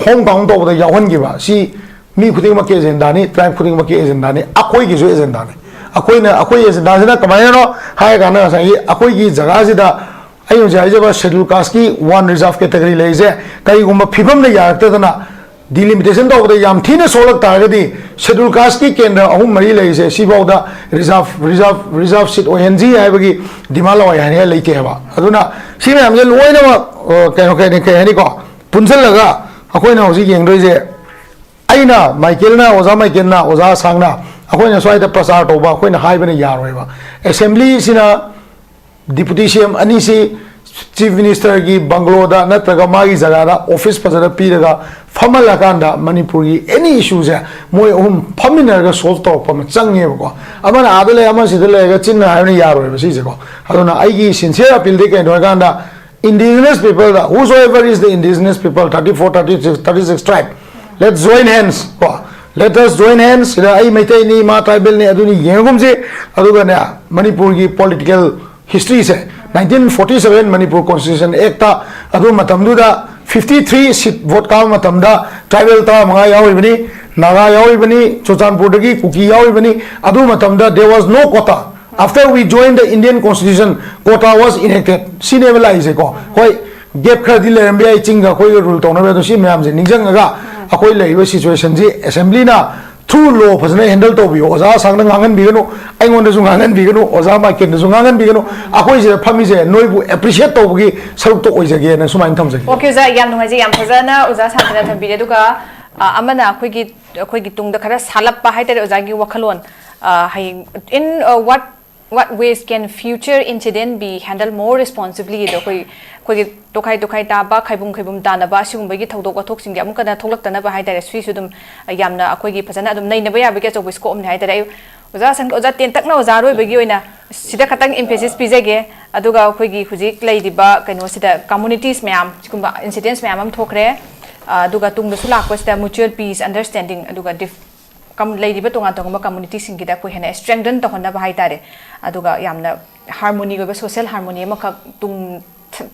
ꯍꯣꯝ ꯇꯥꯎꯟ ꯇꯧꯕꯗ ꯌꯥꯎꯍꯟꯈꯤꯕ, ꯁꯤ ꯃꯤ ꯈꯨꯗꯤꯡꯃꯛꯀꯤ ꯑꯦꯖꯦꯟꯗꯥꯅꯤ, ꯇ꯭ꯔꯥꯏꯕ ꯈꯨꯗꯤꯡꯃꯛꯀꯤ ꯑꯦꯖꯦꯟꯗꯥꯅꯤ, ꯑꯩꯈꯣꯏꯒꯤꯁꯨ ꯑꯦꯖꯦꯟꯗꯥꯅꯤ꯫ ꯑꯩꯈꯣꯏꯅ, ꯑꯩꯈꯣꯏ ꯑꯦꯖꯦꯟꯗꯥꯁꯤꯅ ꯀꯃꯥꯏꯅꯅꯣ ꯍꯥꯏꯔ ꯀꯥꯟꯗ, ꯉꯁꯥꯏꯒꯤ ꯑꯩꯈꯣꯏꯒꯤ ꯖꯒꯥꯁꯤꯗ ꯑꯩ ꯍꯧꯖꯤꯛ ꯍꯥꯏꯖꯕ ꯁꯦꯗꯨꯜ ꯀꯥꯁꯀꯤ ꯋꯥꯟ ꯔꯤꯖꯥꯔꯚ ꯀꯦꯇꯒꯣꯔꯤ ꯂꯩꯔꯤꯁꯦ, ꯀꯔꯤꯒꯨꯝꯕ ꯐꯤꯕꯝꯅ ꯌꯥꯔꯛꯇꯗꯅ, ꯗꯤꯂꯤꯃꯤꯇꯦꯁꯟ ꯇꯧꯕꯗ ꯌꯥꯝ ꯊꯤꯅ ꯁꯣꯛꯂꯛ ꯇꯥꯔꯒꯗꯤ, ꯁꯦꯗꯨꯜ ꯀꯥꯁꯀꯤ ꯀꯦꯟꯗ꯭ꯔ ꯑꯍꯨꯝ ꯃꯔꯤ ꯂꯩꯔꯤꯁꯦ, ꯁꯤꯐꯥꯎꯗ ꯔꯤꯖꯥꯔꯚ, ꯔꯤꯖꯥꯔꯚ, ꯔꯤꯖꯥꯔꯚ ꯁꯤꯠ ꯑꯣꯏꯍꯟꯁꯤ ꯍꯥꯏꯕꯒꯤ ꯗꯤꯃꯥꯟ ꯂꯋꯥꯏ ꯍꯥꯏꯅꯤꯡꯉꯥꯏ ꯂꯩꯇꯦ ꯍꯥꯏꯕ꯫ ꯑꯗꯨꯅ ꯁꯤ ꯃꯌꯥꯝꯁꯦ ꯂꯣꯏꯅꯃꯛ, ꯑ, ꯀꯩꯅꯣ, ꯀꯩ, ꯀꯩ ꯍꯥꯏꯅꯤꯀꯣ, ꯄꯨꯟꯁꯤꯜꯂꯒ ꯑꯩꯈꯣꯏꯅ ꯍꯧꯖꯤꯛ ꯌꯦꯡꯗꯣꯏꯁꯦ, ꯑꯩꯅ, ꯃꯥꯏꯀꯦꯜꯅ, ꯑꯣꯖꯥ ꯃꯥꯏꯀꯦꯜꯅ, ꯑꯣꯖꯥ ꯑꯁꯥꯡꯅ ꯑꯩꯈꯣꯏꯅ ꯁ꯭ꯋꯥꯏꯗ ꯄ꯭ꯔꯆꯥꯔ ꯇꯧꯕ, ꯑꯩꯈꯣꯏꯅ ꯍꯥꯏꯕꯅ ꯌꯥꯔꯣꯏꯕ꯫ ꯑꯦꯁꯦꯝꯕ꯭ꯂꯤꯁꯤꯅ ꯗꯤꯄꯨꯇꯤ ꯁꯤ ꯑꯦꯝ ꯑꯅꯤꯁꯤ ꯆꯤꯐ ꯃꯤꯅꯤꯁꯇꯔꯒꯤ ꯕꯪꯒ꯭ꯂꯣꯗ ꯅꯠꯇ꯭ꯔꯒ ꯃꯥꯒꯤ ꯖꯒꯥꯗ ꯑꯣꯐꯤꯁ ꯐꯖꯅ ꯄꯤꯔꯒ ꯐꯝꯍꯜꯂꯀꯥꯟꯗ ꯃꯅꯤꯄꯨꯔꯒꯤ ꯑꯦꯅꯤ ꯏꯁꯨꯁꯦ ꯃꯣꯏ ꯑꯍꯨꯝ ꯐꯝꯃꯤꯟꯅꯔꯒ ꯁꯣꯜꯕ ꯇꯧꯔꯛꯄ ꯑꯃ ꯆꯪꯉꯦꯕꯀꯣ꯫ ꯑꯃꯅ ꯑꯥꯗ ꯂꯩ, ꯑꯃ ꯁꯤꯗ ꯂꯩꯔꯒ ꯆꯤꯟꯅ ꯍꯥꯏꯕꯅ ꯌꯥꯔꯣꯏꯕ ꯁꯤꯁꯦꯀꯣ꯫ ꯑꯗꯨꯅ ꯑꯩꯒꯤ ꯁꯤꯟꯁꯤꯌꯔ ꯑꯄꯤꯜꯗꯤ ꯀꯩꯅꯣ ꯍꯥꯏꯀꯥꯟꯗ, indigenous people the, whosoever is the indigenous people, thirty four, thirty six, thirty six tribe, let's join hands ꯀꯣ꯫ Let us join hands. ꯁꯤꯗ ꯑꯩ ꯃꯩꯇꯩꯅꯤ, ꯃꯥ ꯇ꯭ꯔꯥꯏꯕꯦꯜꯅꯤ, ꯑꯗꯨꯅꯤ ꯌꯦꯡꯉꯒꯨꯝꯁꯤ꯫ ꯑꯗꯨꯒꯅꯦ, ꯃꯅꯤꯄꯨꯔꯒꯤ political ꯍꯤꯁꯇ꯭ꯔꯤꯁꯦ, nineteen forty seven Manipur Constitution Act, ꯑꯗꯨ ꯃꯇꯝꯗꯨꯗ fifty three seat vote ꯀꯥꯕ ꯃꯇꯝꯗ ꯇ꯭ꯔꯥꯏꯕꯦꯜ ꯇꯔꯥꯃꯉꯥ ꯌꯥꯎꯔꯤꯕꯅꯤ, ꯅꯥꯒꯥ ꯌꯥꯎꯔꯤꯕꯅꯤ, ꯆꯨꯔꯆꯥꯟꯄꯨꯔꯗꯒꯤ ꯀꯨꯀꯤ ꯌꯥꯎꯔꯤꯕꯅꯤ꯫ ꯑꯗꯨ ꯃꯇꯝꯗ there was no quota. After we joined the Indian Constitution, quota was enacted. ꯁꯤꯅꯦꯕ ꯂꯥꯛꯏꯁꯦꯀꯣ꯫ ꯍꯣꯏ, ꯒꯦꯞ ꯈꯔꯗꯤ ꯂꯩꯔꯝꯕ ꯌꯥꯏ, ꯆꯤꯡꯒ ꯑꯩꯈꯣꯏꯒ ꯔꯨꯜ ꯇꯧꯅꯕ, ꯑꯗꯣ ꯁꯤ ꯃꯌꯥꯝꯁꯦ ꯅꯤꯡꯁꯤꯡꯉꯒ ꯑꯩꯈꯣꯏ ꯂꯩꯔꯤꯕ ꯁꯤꯆꯨꯋꯦꯁꯟꯁꯤ ꯑꯦꯁꯦꯝꯕ꯭ꯂꯤꯅ ꯊ꯭ꯔꯨ ꯂꯣ ꯐꯖꯅ ꯍꯦꯟꯗꯜ ꯇꯧꯕꯤꯌꯣ꯫ ꯑꯣꯖꯥ ꯑꯁꯥꯡꯅ ꯉꯥꯡꯍꯟꯕꯤꯒꯅꯨ, ꯑꯩꯉꯣꯟꯗꯁꯨ ꯉꯥꯡꯍꯟꯕꯤꯒꯅꯨ, ꯑꯣꯖꯥ ꯃꯥꯏꯀꯦꯟꯗꯁꯨ ꯉꯥꯡꯍꯟꯕꯤꯒꯅꯨ꯫ ꯑꯩꯈꯣꯏ ꯁꯤꯗ ꯐꯝꯃꯤꯁꯦ ꯅꯣꯏꯕꯨ ꯑꯦꯄ꯭ꯔꯤꯁꯤꯌꯦꯠ ꯇꯧꯕꯒꯤ ꯁꯔꯨꯛꯇ ꯑꯣꯏꯖꯒꯦꯅ ꯁꯨꯃꯥꯏꯅ ꯊꯝꯖꯒꯦ꯫ ꯑꯣꯀꯦ ꯑꯣꯖꯥ, ꯌꯥꯝ ꯅꯨꯡꯉꯥꯏꯖꯩ, ꯌꯥꯝ ꯐꯖꯅ ꯑꯣꯖꯥ ꯁꯥꯟꯇꯅ ꯊꯝꯕꯤꯔꯦ꯫ ꯑꯗꯨꯒ ꯑ, ꯑꯃꯅ ꯑꯩꯈꯣꯏꯒꯤ ꯑꯩꯈꯣꯏꯒꯤ ꯇꯨꯡꯗ ꯈꯔ ꯁꯥꯂꯞꯄ ꯍꯥꯏꯇꯥꯔꯦ ꯑꯣꯖꯥꯒꯤ ꯋꯥꯈꯜꯂꯣꯟ꯫ ꯑ, ꯍꯌꯦꯡ, in uh, what what ways can future incident be handled more responsibly ꯑꯗꯣ ꯑꯩꯈꯣꯏ ꯑꯩꯈꯣꯏꯒꯤ ꯇꯣꯈꯥꯏ ꯇꯣꯈꯥꯏ ꯇꯥꯕ, ꯈꯥꯏꯕꯨꯝ ꯈꯥꯏꯕꯨꯝ ꯇꯥꯅꯕ, ꯑꯁꯤꯒꯨꯝꯕꯒꯤ ꯊꯧꯗꯣꯛ ꯋꯥꯊꯣꯛꯁꯤꯡꯁꯦ ꯑꯃꯨꯛ ꯍꯟꯅ ꯊꯣꯛꯂꯛꯇꯅꯕ ꯍꯥꯏꯇꯥꯔꯦ꯫ ꯁꯤꯁꯨ ꯑꯗꯨꯝ ꯌꯥꯝꯅ ꯑꯩꯈꯣꯏꯒꯤ ꯐꯖꯅ ꯑꯗꯨꯝ ꯅꯩꯅꯕ ꯌꯥꯕꯒꯤ ꯑꯆꯧꯕ ꯁ꯭ꯀꯣꯞ ꯑꯃꯅꯤ ꯍꯥꯏꯇꯥꯔꯦ꯫ ꯑꯩ ꯑꯣꯖꯥ ꯁꯪ-, ꯑꯣꯖꯥ ꯇꯦꯟꯇꯛꯅ ꯑꯣꯖꯥ ꯑꯔꯣꯏꯕꯒꯤ ꯑꯣꯏꯅ ꯁꯤꯗ ꯈꯇꯪ ꯏꯝꯐꯦꯁꯤꯁ ꯄꯤꯖꯒꯦ꯫ ꯑꯗꯨꯒ ꯑꯩꯈꯣꯏꯒꯤ ꯍꯧꯖꯤꯛ ꯂꯩꯔꯤꯕ ꯀꯩꯅꯣꯁꯤꯗ ꯀꯝꯃꯨꯅꯤꯇꯤꯁ ꯃꯌꯥꯝ, ꯁꯤꯒꯨꯝꯕ ꯏꯟꯁꯤꯗꯦꯟꯁ ꯃꯌꯥꯝ ꯑꯃ ꯊꯣꯛꯈ꯭ꯔꯦ꯫ ꯑ, ꯑꯗꯨꯒ ꯇꯨꯡꯗꯁꯨ ꯂꯥꯛꯄꯁꯤꯗ mutual peace, understanding ꯑꯗꯨꯒ ꯗꯤꯐ-, ꯀꯝ-, ꯂꯩꯔꯤꯕ ꯇꯣꯉꯥꯟ ꯇꯣꯉꯥꯟꯕ ꯀꯝꯃꯨꯅꯤꯇꯤꯁꯤꯡꯒꯤꯗ ꯑꯩꯈꯣꯏ ꯍꯦꯟꯅ ꯁ꯭ꯇꯔꯦꯡꯊꯟ ꯇꯧꯍꯟꯅꯕ ꯍꯥꯏꯇꯥꯔꯦ꯫ ꯑꯗꯨꯒ ꯌꯥꯝꯅ ꯍꯥꯔꯃꯣꯅꯤ ꯑꯣꯏꯕ, ꯁꯣꯁꯤꯌꯦꯜ ꯍꯥꯔꯃꯣꯅꯤ ꯑꯃꯈꯛ ꯇꯨꯡ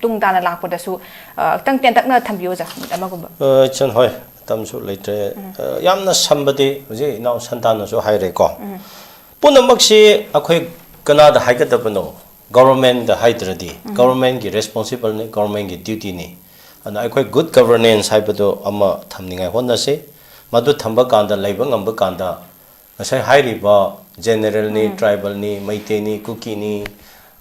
ꯇꯨꯡ ꯇꯥꯅ ꯂꯥꯛꯄꯗꯁꯨ, ꯑ, ꯈꯤꯇꯪ ꯇꯦꯟꯇꯛꯅ ꯊꯝꯕꯤꯌꯨ ꯑꯣꯖꯥ, ꯃꯤꯅꯤꯠ ꯑꯃꯒꯨꯝꯕ꯫ ꯑ, ꯏꯆꯟ, ꯍꯣꯏ, ꯃꯇꯝꯁꯨ ꯂꯩꯇ꯭ꯔꯦ꯫ ꯑ, ꯌꯥꯝꯅ ꯁꯝꯕꯗꯤ ꯍꯧꯖꯤꯛ ꯏꯅꯥꯎ ꯁꯟꯇꯥꯅꯁꯨ ꯍꯥꯏꯔꯦꯀꯣ꯫ ꯄꯨꯝꯅꯃꯛꯁꯤ ꯑꯩꯈꯣꯏ ꯀꯅꯥꯗ ꯍꯥꯏꯒꯗꯕꯅꯣ? ꯒꯣꯚꯔꯟꯃꯦꯟꯗ ꯍꯥꯏꯗ꯭ꯔꯗꯤ, ꯒꯣꯚꯔꯟꯃꯦꯟꯒꯤ ꯔꯦꯁꯄꯣꯟꯁꯤꯕꯜꯅꯤ, ꯒꯣꯚꯔꯟꯃꯦꯟꯒꯤ ꯗ꯭ꯌꯨꯇꯤꯅꯤ꯫ ꯑꯗꯨꯅ ꯑꯩꯈꯣꯏ ꯒꯨꯗ ꯒꯚꯔꯅꯦꯟꯁ ꯍꯥꯏꯕꯗꯣ ꯑꯃ ꯊꯝꯅꯤꯡꯉꯥꯏ ꯍꯣꯠꯅꯁꯤ꯫ ꯃꯗꯨ ꯊꯝꯕ ꯀꯥꯟꯗ, ꯂꯩꯕ ꯉꯝꯕ ꯀꯥꯟꯗ, ꯉꯁꯥꯏ ꯍꯥꯏꯔꯤꯕ ꯖꯦꯅꯦꯔꯦꯜꯅꯤ, ꯇ꯭ꯔꯥꯏꯕꯦꯜꯅꯤ, ꯃꯩꯇꯩꯅꯤ, ꯀꯨꯀꯤꯅꯤ,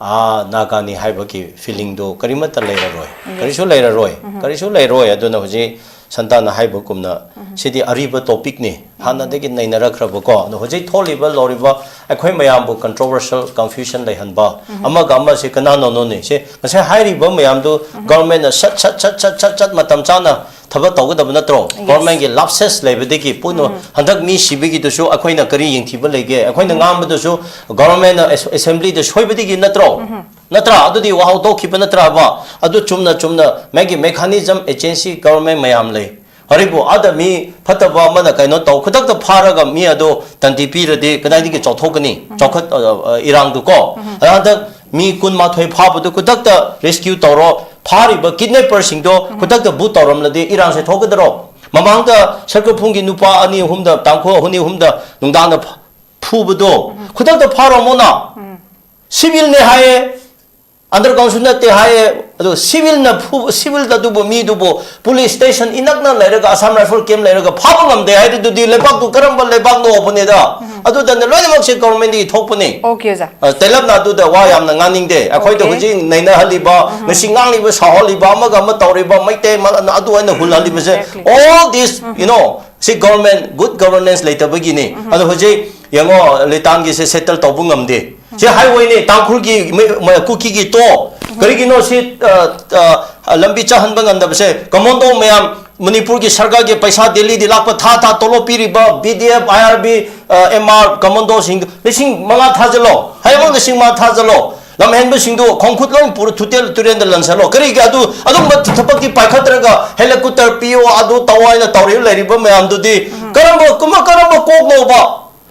ꯑꯥ, ꯅꯥꯒꯥꯅꯤ ꯍꯥꯏꯕꯒꯤ ꯐꯤꯂꯤꯡꯗꯣ ꯀꯔꯤꯃꯠꯇ ꯂꯩꯔꯔꯣꯏ꯫ ꯀꯔꯤꯁꯨ ꯂꯩꯔꯔꯣꯏ꯫ ꯀꯔꯤꯁꯨ ꯂꯩꯔꯣꯏ꯫ ꯑꯗꯨꯅ ꯍꯧꯖꯤꯛ ꯁꯟꯇꯥꯅ ꯍꯥꯏꯕꯒꯨꯝꯅ ꯁꯤꯗꯤ ꯑꯔꯤꯕ ꯇꯣꯄꯤꯛꯅꯤ, ꯍꯥꯟꯅꯗꯒꯤ ꯅꯩꯅꯔꯛꯈ꯭ꯔꯕꯀꯣ꯫ ꯑꯗꯣ ꯍꯧꯖꯤꯛ ꯊꯣꯛꯂꯤꯕ ꯂꯧꯔꯤꯕ ꯑꯩꯈꯣꯏ ꯃꯌꯥꯝꯕꯨ ꯀꯟꯇ꯭ꯔꯣꯚꯔꯁꯤꯌꯦꯜ ꯀꯟꯐ꯭ꯌꯨꯖꯟ ꯂꯩꯍꯟꯕ, ꯑꯃꯒ ꯑꯃꯁꯤ ꯀꯅꯥꯅꯣꯅꯣꯅꯦ? ꯁꯤ ꯉꯁꯥꯏ ꯍꯥꯏꯔꯤꯕ ꯃꯌꯥꯝꯗꯨ ꯒꯚꯔꯟꯃꯦꯟꯠꯅ ꯁꯠ ꯁꯠ ꯁꯠ ꯁꯠ ꯁꯠ ꯃꯇꯝ ꯆꯥꯅ ꯊꯕꯛ ꯇꯧꯒꯗꯕ ꯅꯠꯇ꯭ꯔꯣ? ꯒꯚꯔꯟꯃꯦꯟꯠꯀꯤ ꯂꯥꯞꯁꯦꯁ ꯂꯩꯕꯗꯒꯤ ꯄꯨꯟꯅ ꯍꯟꯗꯛ ꯃꯤ ꯁꯤꯕꯒꯤꯗꯨꯁꯨ ꯑꯩꯈꯣꯏꯅ ꯀꯔꯤ ꯌꯦꯡꯊꯤꯕ ꯂꯩꯒꯦ? ꯑꯩꯈꯣꯏꯅ ꯉꯥꯡꯕꯗꯨꯁꯨ ꯒꯚꯔꯟꯃꯦꯟꯠꯅ ꯑꯦꯁ-, ꯑꯦꯁꯦꯝꯕ꯭ꯂꯤꯗ ꯁꯣꯏꯕꯗꯒꯤ ꯅꯠꯇ꯭ꯔꯣ? ꯅꯠꯇ꯭ꯔꯥ? ꯑꯗꯨꯗꯤ ꯋꯥꯍꯧ ꯇꯣꯛꯈꯤꯕ ꯅꯠꯇ꯭ꯔꯕ? ꯑꯗꯨ ꯆꯨꯝꯅ ꯆꯨꯝꯅ ꯃꯥꯒꯤ ꯃꯦꯀꯥꯅꯤꯖꯝ, ꯑꯦꯖꯦꯟꯁꯤ, ꯒꯚꯔꯟꯃꯦꯟꯠ ꯃꯌꯥꯝ ꯂꯩ꯫ ꯍꯧꯖꯤꯛꯄꯨ ꯑꯥꯗ ꯃꯤ ꯐꯠꯇꯕ ꯑꯃꯅ ꯀꯩꯅꯣ ꯇꯧ, ꯈꯨꯗꯛꯇ ꯐꯥꯔꯒ ꯃꯤ ꯑꯗꯣ ꯇꯟꯇꯤ ꯄꯤꯔꯗꯤ ꯀꯗꯥꯏꯗꯒꯤ ꯆꯥꯎꯊꯣꯛꯀꯅꯤ? ꯆꯥꯎꯈꯠ-, ꯑ, ꯑ, ꯏꯔꯥꯡꯗꯨꯀꯣ꯫ ꯑꯗ ꯍꯟꯗꯛ ꯃꯤ ꯀꯨꯟꯃꯥꯊꯣꯏ ꯐꯥꯕꯗꯨ ꯈꯨꯗꯛꯇ ꯔꯦꯁꯀ꯭ꯌꯨ ꯇꯧꯔꯣ, ꯐꯥꯔꯤꯕ ꯀꯤꯗꯅꯦꯄꯔꯁꯤꯡꯗꯣ ꯈꯨꯗꯛꯇ ꯕꯨꯠ ꯇꯧꯔꯝꯂꯗꯤ ꯏꯔꯥꯡꯁꯦ ꯊꯣꯛꯀꯗ꯭ꯔꯣ? ꯃꯃꯥꯡꯗ ꯁꯔꯀꯐꯨꯡꯒꯤ ꯅꯨꯄꯥ ꯑꯅꯤ ꯑꯍꯨꯝꯗ, ꯇꯥꯡꯈꯨꯜ ꯑꯅꯤ ꯑꯍꯨꯝꯗ ꯅꯨꯡꯗꯥꯡꯗ ꯐ-, ꯐꯨꯕꯗꯣ ꯈꯨꯗꯛꯇ ꯐꯥꯔꯝꯃꯣꯅ꯫ ꯁꯤꯚꯤꯜꯅꯦ ꯍꯥꯏꯌꯦ, ꯑꯟꯗꯔꯒ꯭ꯔꯥꯎꯟꯁꯨ ꯅꯠꯇꯦ ꯍꯥꯏꯌꯦ꯫ ꯑꯗꯣ ꯁꯤꯚꯤꯜꯅ ꯐꯨ-, ꯁꯤꯚꯤꯜꯗ ꯑꯗꯨꯕꯨ ꯃꯤꯗꯨꯕꯨ ꯄꯨꯂꯤꯁ ꯁ꯭ꯇꯦꯁꯟ ꯏꯅꯛꯅ ꯂꯩꯔꯒ, ꯑꯁꯥꯝ ꯔꯥꯏꯐꯜ ꯀꯦꯝꯞ ꯂꯩꯔꯒ ꯐꯥꯕ ꯉꯝꯗꯦ ꯍꯥꯏꯔꯤꯗꯨꯗꯤ ꯂꯩꯕꯥꯛꯇꯨ ꯀꯔꯝꯕ ꯂꯩꯕꯥꯛꯅꯣ ꯍꯥꯏꯕꯅꯤꯗ? ꯑꯗꯨꯗꯅ ꯂꯣꯏꯅꯃꯛꯁꯦ ꯒꯚꯔꯟꯃꯦꯟꯠꯇꯒꯤ ꯊꯣꯛꯄꯅꯤ꯫ ꯑꯣꯀꯦ ꯑꯣꯖꯥ꯫ ꯑ, ꯇꯦꯂꯞꯅ ꯑꯗꯨꯗ ꯋꯥ ꯌꯥꯝꯅ ꯉꯥꯡꯅꯤꯡꯗꯦ꯫ ꯑꯩꯈꯣꯏꯗ Okay. ꯍꯧꯖꯤꯛ ꯅꯩꯅꯍꯜꯂꯤꯕ, ꯉꯁꯤ ꯉꯥꯡꯂꯤꯕ, ꯁꯥꯎꯍꯜꯂꯤꯕ, ꯑꯃꯒ ꯑꯃ ꯇꯧꯔꯤꯕ, ꯃꯩꯇꯩ ꯑꯃ-, ꯑꯗꯨ ꯑꯩꯅ ꯍꯨꯜꯍꯜꯂꯤꯕꯁꯦ, Exactly. all this, you know, ꯁꯤ ꯒꯚꯔꯟꯃꯦꯟꯠ, ꯒꯨꯗ ꯒꯚꯔꯅꯦꯟꯁ ꯂꯩꯇꯕꯒꯤꯅꯤ꯫ ꯑꯗꯣ ꯍꯧꯖꯤꯛ ꯌꯦꯡꯉꯣ, ꯂꯤꯇꯥꯟꯒꯤꯁꯦ ꯁꯦꯇꯜ ꯇꯧꯕ ꯉꯝꯗꯦ꯫ ꯁꯤ ꯍꯥꯏꯋꯦꯅꯤ, ꯇꯥꯡꯈꯨꯜꯒꯤ, ꯃꯩ-, ꯃꯩ-, ꯀꯨꯀꯤꯒꯤ ꯇꯣ꯫ ꯀꯔꯤꯒꯤꯅꯣ ꯁꯤ, ꯑ, ꯑ, ꯂꯝꯕꯤ ꯆꯠꯍꯟꯕ ꯉꯝꯗꯕꯁꯦ? ꯀꯃꯥꯟꯗꯣ ꯃꯌꯥꯝ, ꯃꯅꯤꯄꯨꯔꯒꯤ ꯁꯔꯀꯥꯔꯒꯤ ꯄꯩꯁꯥ ꯗꯦꯜꯂꯤꯗꯤ ꯂꯥꯛꯄ, ꯊꯥ ꯊꯥ ꯇꯣꯂꯣꯞ ꯄꯤꯔꯤꯕ B D F, I R B, ꯑ, ꯑꯦꯝ ꯑꯥꯔ, ꯀꯃꯥꯟꯗꯣꯁꯤꯡ ꯂꯤꯁꯤꯡ ꯃꯉꯥ ꯊꯥꯖꯤꯜꯂꯣ꯫ ꯍꯌꯦꯡꯃꯛ ꯂꯤꯁꯤꯡ ꯃꯉꯥ ꯊꯥꯖꯤꯜꯂꯣ꯫ ꯂꯝꯍꯦꯟꯕꯁꯤꯡꯗꯨ ꯈꯣꯡꯈꯨꯠ ꯂꯣꯏ ꯄꯨꯔ ꯊꯨꯇꯦꯜ ꯇꯨꯔꯦꯟꯗ ꯂꯪꯁꯜꯂꯣ꯫ ꯀꯔꯤꯒꯤ ꯑꯗꯨ, ꯑꯗꯨꯒꯨꯝꯕ ꯊꯕꯛꯇꯤ ꯄꯥꯏꯈꯠꯇ꯭ꯔꯒ ꯍꯦꯂꯤꯀꯣꯞꯇꯔ ꯄꯤꯌꯣ, ꯑꯗꯨ ꯇꯧ ꯍꯥꯏꯅ ꯇꯧꯔꯤꯕ ꯂꯩꯔꯤꯕ ꯃꯌꯥꯝꯗꯨꯗꯤ ꯀꯔꯝꯕ, ꯀꯔꯝꯕ, ꯀꯔꯝꯕ ꯀꯣꯛꯅꯣꯕ?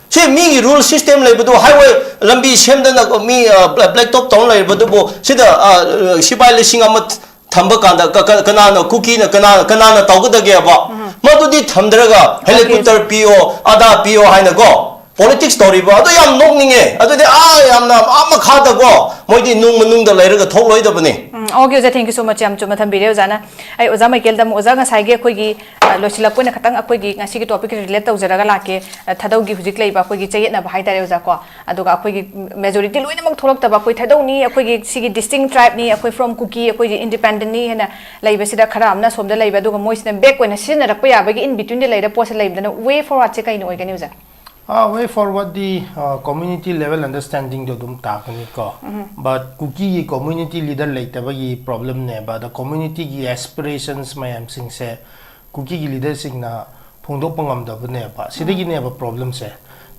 ꯁꯤ ꯃꯤꯒꯤ ꯔꯨꯜ ꯁꯤꯁꯇꯦꯝ ꯂꯩꯕꯗꯨ, ꯍꯥꯏꯋꯦ ꯂꯝꯕꯤ ꯁꯦꯝꯗꯅ ꯃꯤ, ꯑ, ꯕ꯭ꯂꯦꯛ ꯇꯣꯞ ꯇꯧꯔ ꯂꯩꯔꯤꯕꯗꯨꯕꯨ, ꯁꯤꯗ, ꯑ, ꯁꯤꯐꯥꯏ ꯂꯤꯁꯤꯡ ꯑꯃ ꯊꯝꯕ ꯀꯥꯟꯗ ꯀ-, ꯀ-, ꯀꯅꯥꯅ, ꯀꯨꯀꯤꯅ ꯀꯅꯥ, ꯀꯅꯥꯅ ꯇꯧꯒꯗꯒꯦꯕ? ꯃꯗꯨꯗꯤ ꯊꯝꯗ꯭ꯔꯒ ꯍꯦꯂꯤꯀꯣꯞꯇꯔ ꯄꯤꯌꯣ, ꯑꯗꯥ ꯄꯤꯌꯣ ꯍꯥꯏꯅꯀꯣ, ꯄꯣꯂꯤꯇꯤꯛꯁ ꯇꯧꯔꯤꯕ ꯑꯗꯨ ꯌꯥꯝ ꯅꯣꯛꯅꯤꯡꯉꯦ꯫ ꯑꯗꯨꯗꯤ ꯑꯥ ꯌꯥꯝꯅ ꯑꯥ ꯃꯈꯥꯗꯀꯣ ꯃꯣꯏꯗꯤ ꯅꯨꯡ ꯃꯅꯨꯡꯗ ꯂꯩꯔꯒ ꯊꯣꯛꯂꯣꯏꯗꯕꯅꯤ꯫ ꯎꯝ, okay ꯑꯣꯖꯥ, thank you so much, ꯌꯥꯝ ꯆꯨꯝꯅ ꯊꯝꯕꯤꯔꯦ ꯑꯣꯖꯥꯅ꯫ ꯑꯩ ꯑꯣꯖꯥ ꯃꯥꯏꯀꯦꯜꯗ ꯑꯃꯨꯛ, ꯑꯣꯖꯥ, ꯉꯁꯥꯏꯒꯤ ꯑꯩꯈꯣꯏꯒꯤ ꯑ, ꯂꯣꯏꯁꯤꯜꯂꯛꯄ ꯑꯣꯏꯅ ꯈꯇꯪ ꯑꯩꯈꯣꯏꯒꯤ ꯉꯁꯤꯒꯤ ꯇꯣꯄꯤꯛꯀꯤ ꯔꯤꯂꯦꯠ ꯇꯧꯖꯔꯒ ꯂꯥꯛꯀꯦ꯫ ꯑ, ꯊꯥꯗꯧꯒꯤ ꯍꯧꯖꯤꯛ ꯂꯩꯕ ꯑꯩꯈꯣꯏꯒꯤ ꯆꯌꯦꯠꯅꯕ ꯍꯥꯏꯇꯥꯔꯦ ꯑꯣꯖꯥ ꯀꯣ, ꯑꯗꯨꯒ ꯑꯩꯈꯣꯏꯒꯤ ꯃꯦꯖꯣꯔꯤꯇꯤ ꯂꯣꯏꯅꯃꯛ ꯊꯣꯛꯂꯛꯇꯕ ꯑꯩꯈꯣꯏ ꯊꯥꯗꯧꯅꯤ, ꯑꯩꯈꯣꯏꯒꯤ ꯁꯤꯒꯤ ꯗꯤꯁꯇꯤꯡ ꯇ꯭ꯔꯥꯏꯕꯅꯤ, ꯑꯩꯈꯣꯏ ꯐ꯭ꯔꯣꯝ ꯀꯨꯀꯤ, ꯑꯩꯈꯣꯏꯒꯤ ꯏꯟꯗꯤꯄꯦꯟꯗꯦꯟꯅꯤ ꯍꯥꯏꯅ ꯂꯩꯕꯁꯤꯗ ꯈꯔ ꯑꯃꯅ ꯑꯁꯣꯝꯗ ꯂꯩꯕ, ꯑꯗꯨꯒ ꯃꯣꯏꯁꯤꯅ ꯕꯦꯛ ꯑꯣꯏꯅ ꯁꯤꯖꯤꯟꯅꯔꯛꯄ ꯌꯥꯕꯒꯤ ꯏꯟ ꯕꯤꯇ꯭ꯋꯤꯟꯗ ꯂꯩꯔ ꯄꯣꯠꯁꯦ ꯂꯩꯕꯗꯅ ꯋꯦ ꯐꯣꯔꯋꯥꯔꯗꯁꯦ ꯀꯩꯅ ꯑꯣꯏꯒꯅꯤ ꯑꯣꯖꯥ? ꯋꯦ ꯐꯣꯔꯋꯥꯔꯗꯤ ꯀꯝꯃ꯭ꯌꯨꯅꯤꯇꯤ ꯂꯦꯚꯦꯜ ꯑꯟꯗꯔꯁ꯭ꯇꯦꯟꯗꯤꯡꯗꯣ ꯑꯗꯨꯝ ꯇꯥꯛꯀꯅꯤꯀꯣ꯫ ꯕꯠ ꯀꯨꯀꯤꯒꯤ ꯀꯝꯃ꯭ꯌꯨꯅꯤꯇꯤ ꯂꯤꯗꯔ ꯂꯩꯇꯕꯒꯤ ꯄ꯭ꯔꯣꯕ꯭ꯂꯦꯝꯅꯦꯕ꯫ ꯑꯗ ꯀꯝꯃ꯭ꯌꯨꯅꯤꯇꯤꯒꯤ ꯑꯦꯁꯄꯤꯔꯦꯁꯟꯁ ꯃꯌꯥꯝꯁꯤꯡꯁꯦ ꯀꯨꯀꯤꯒꯤ ꯂꯤꯗꯔꯁꯤꯡꯅ ꯐꯣꯡꯗꯣꯛꯄ ꯉꯝꯗꯕꯅꯦꯕ꯫ ꯁꯤꯗꯒꯤꯅꯦꯕ ꯄ꯭ꯔꯣꯕ꯭ꯂꯦꯝꯁꯦ꯫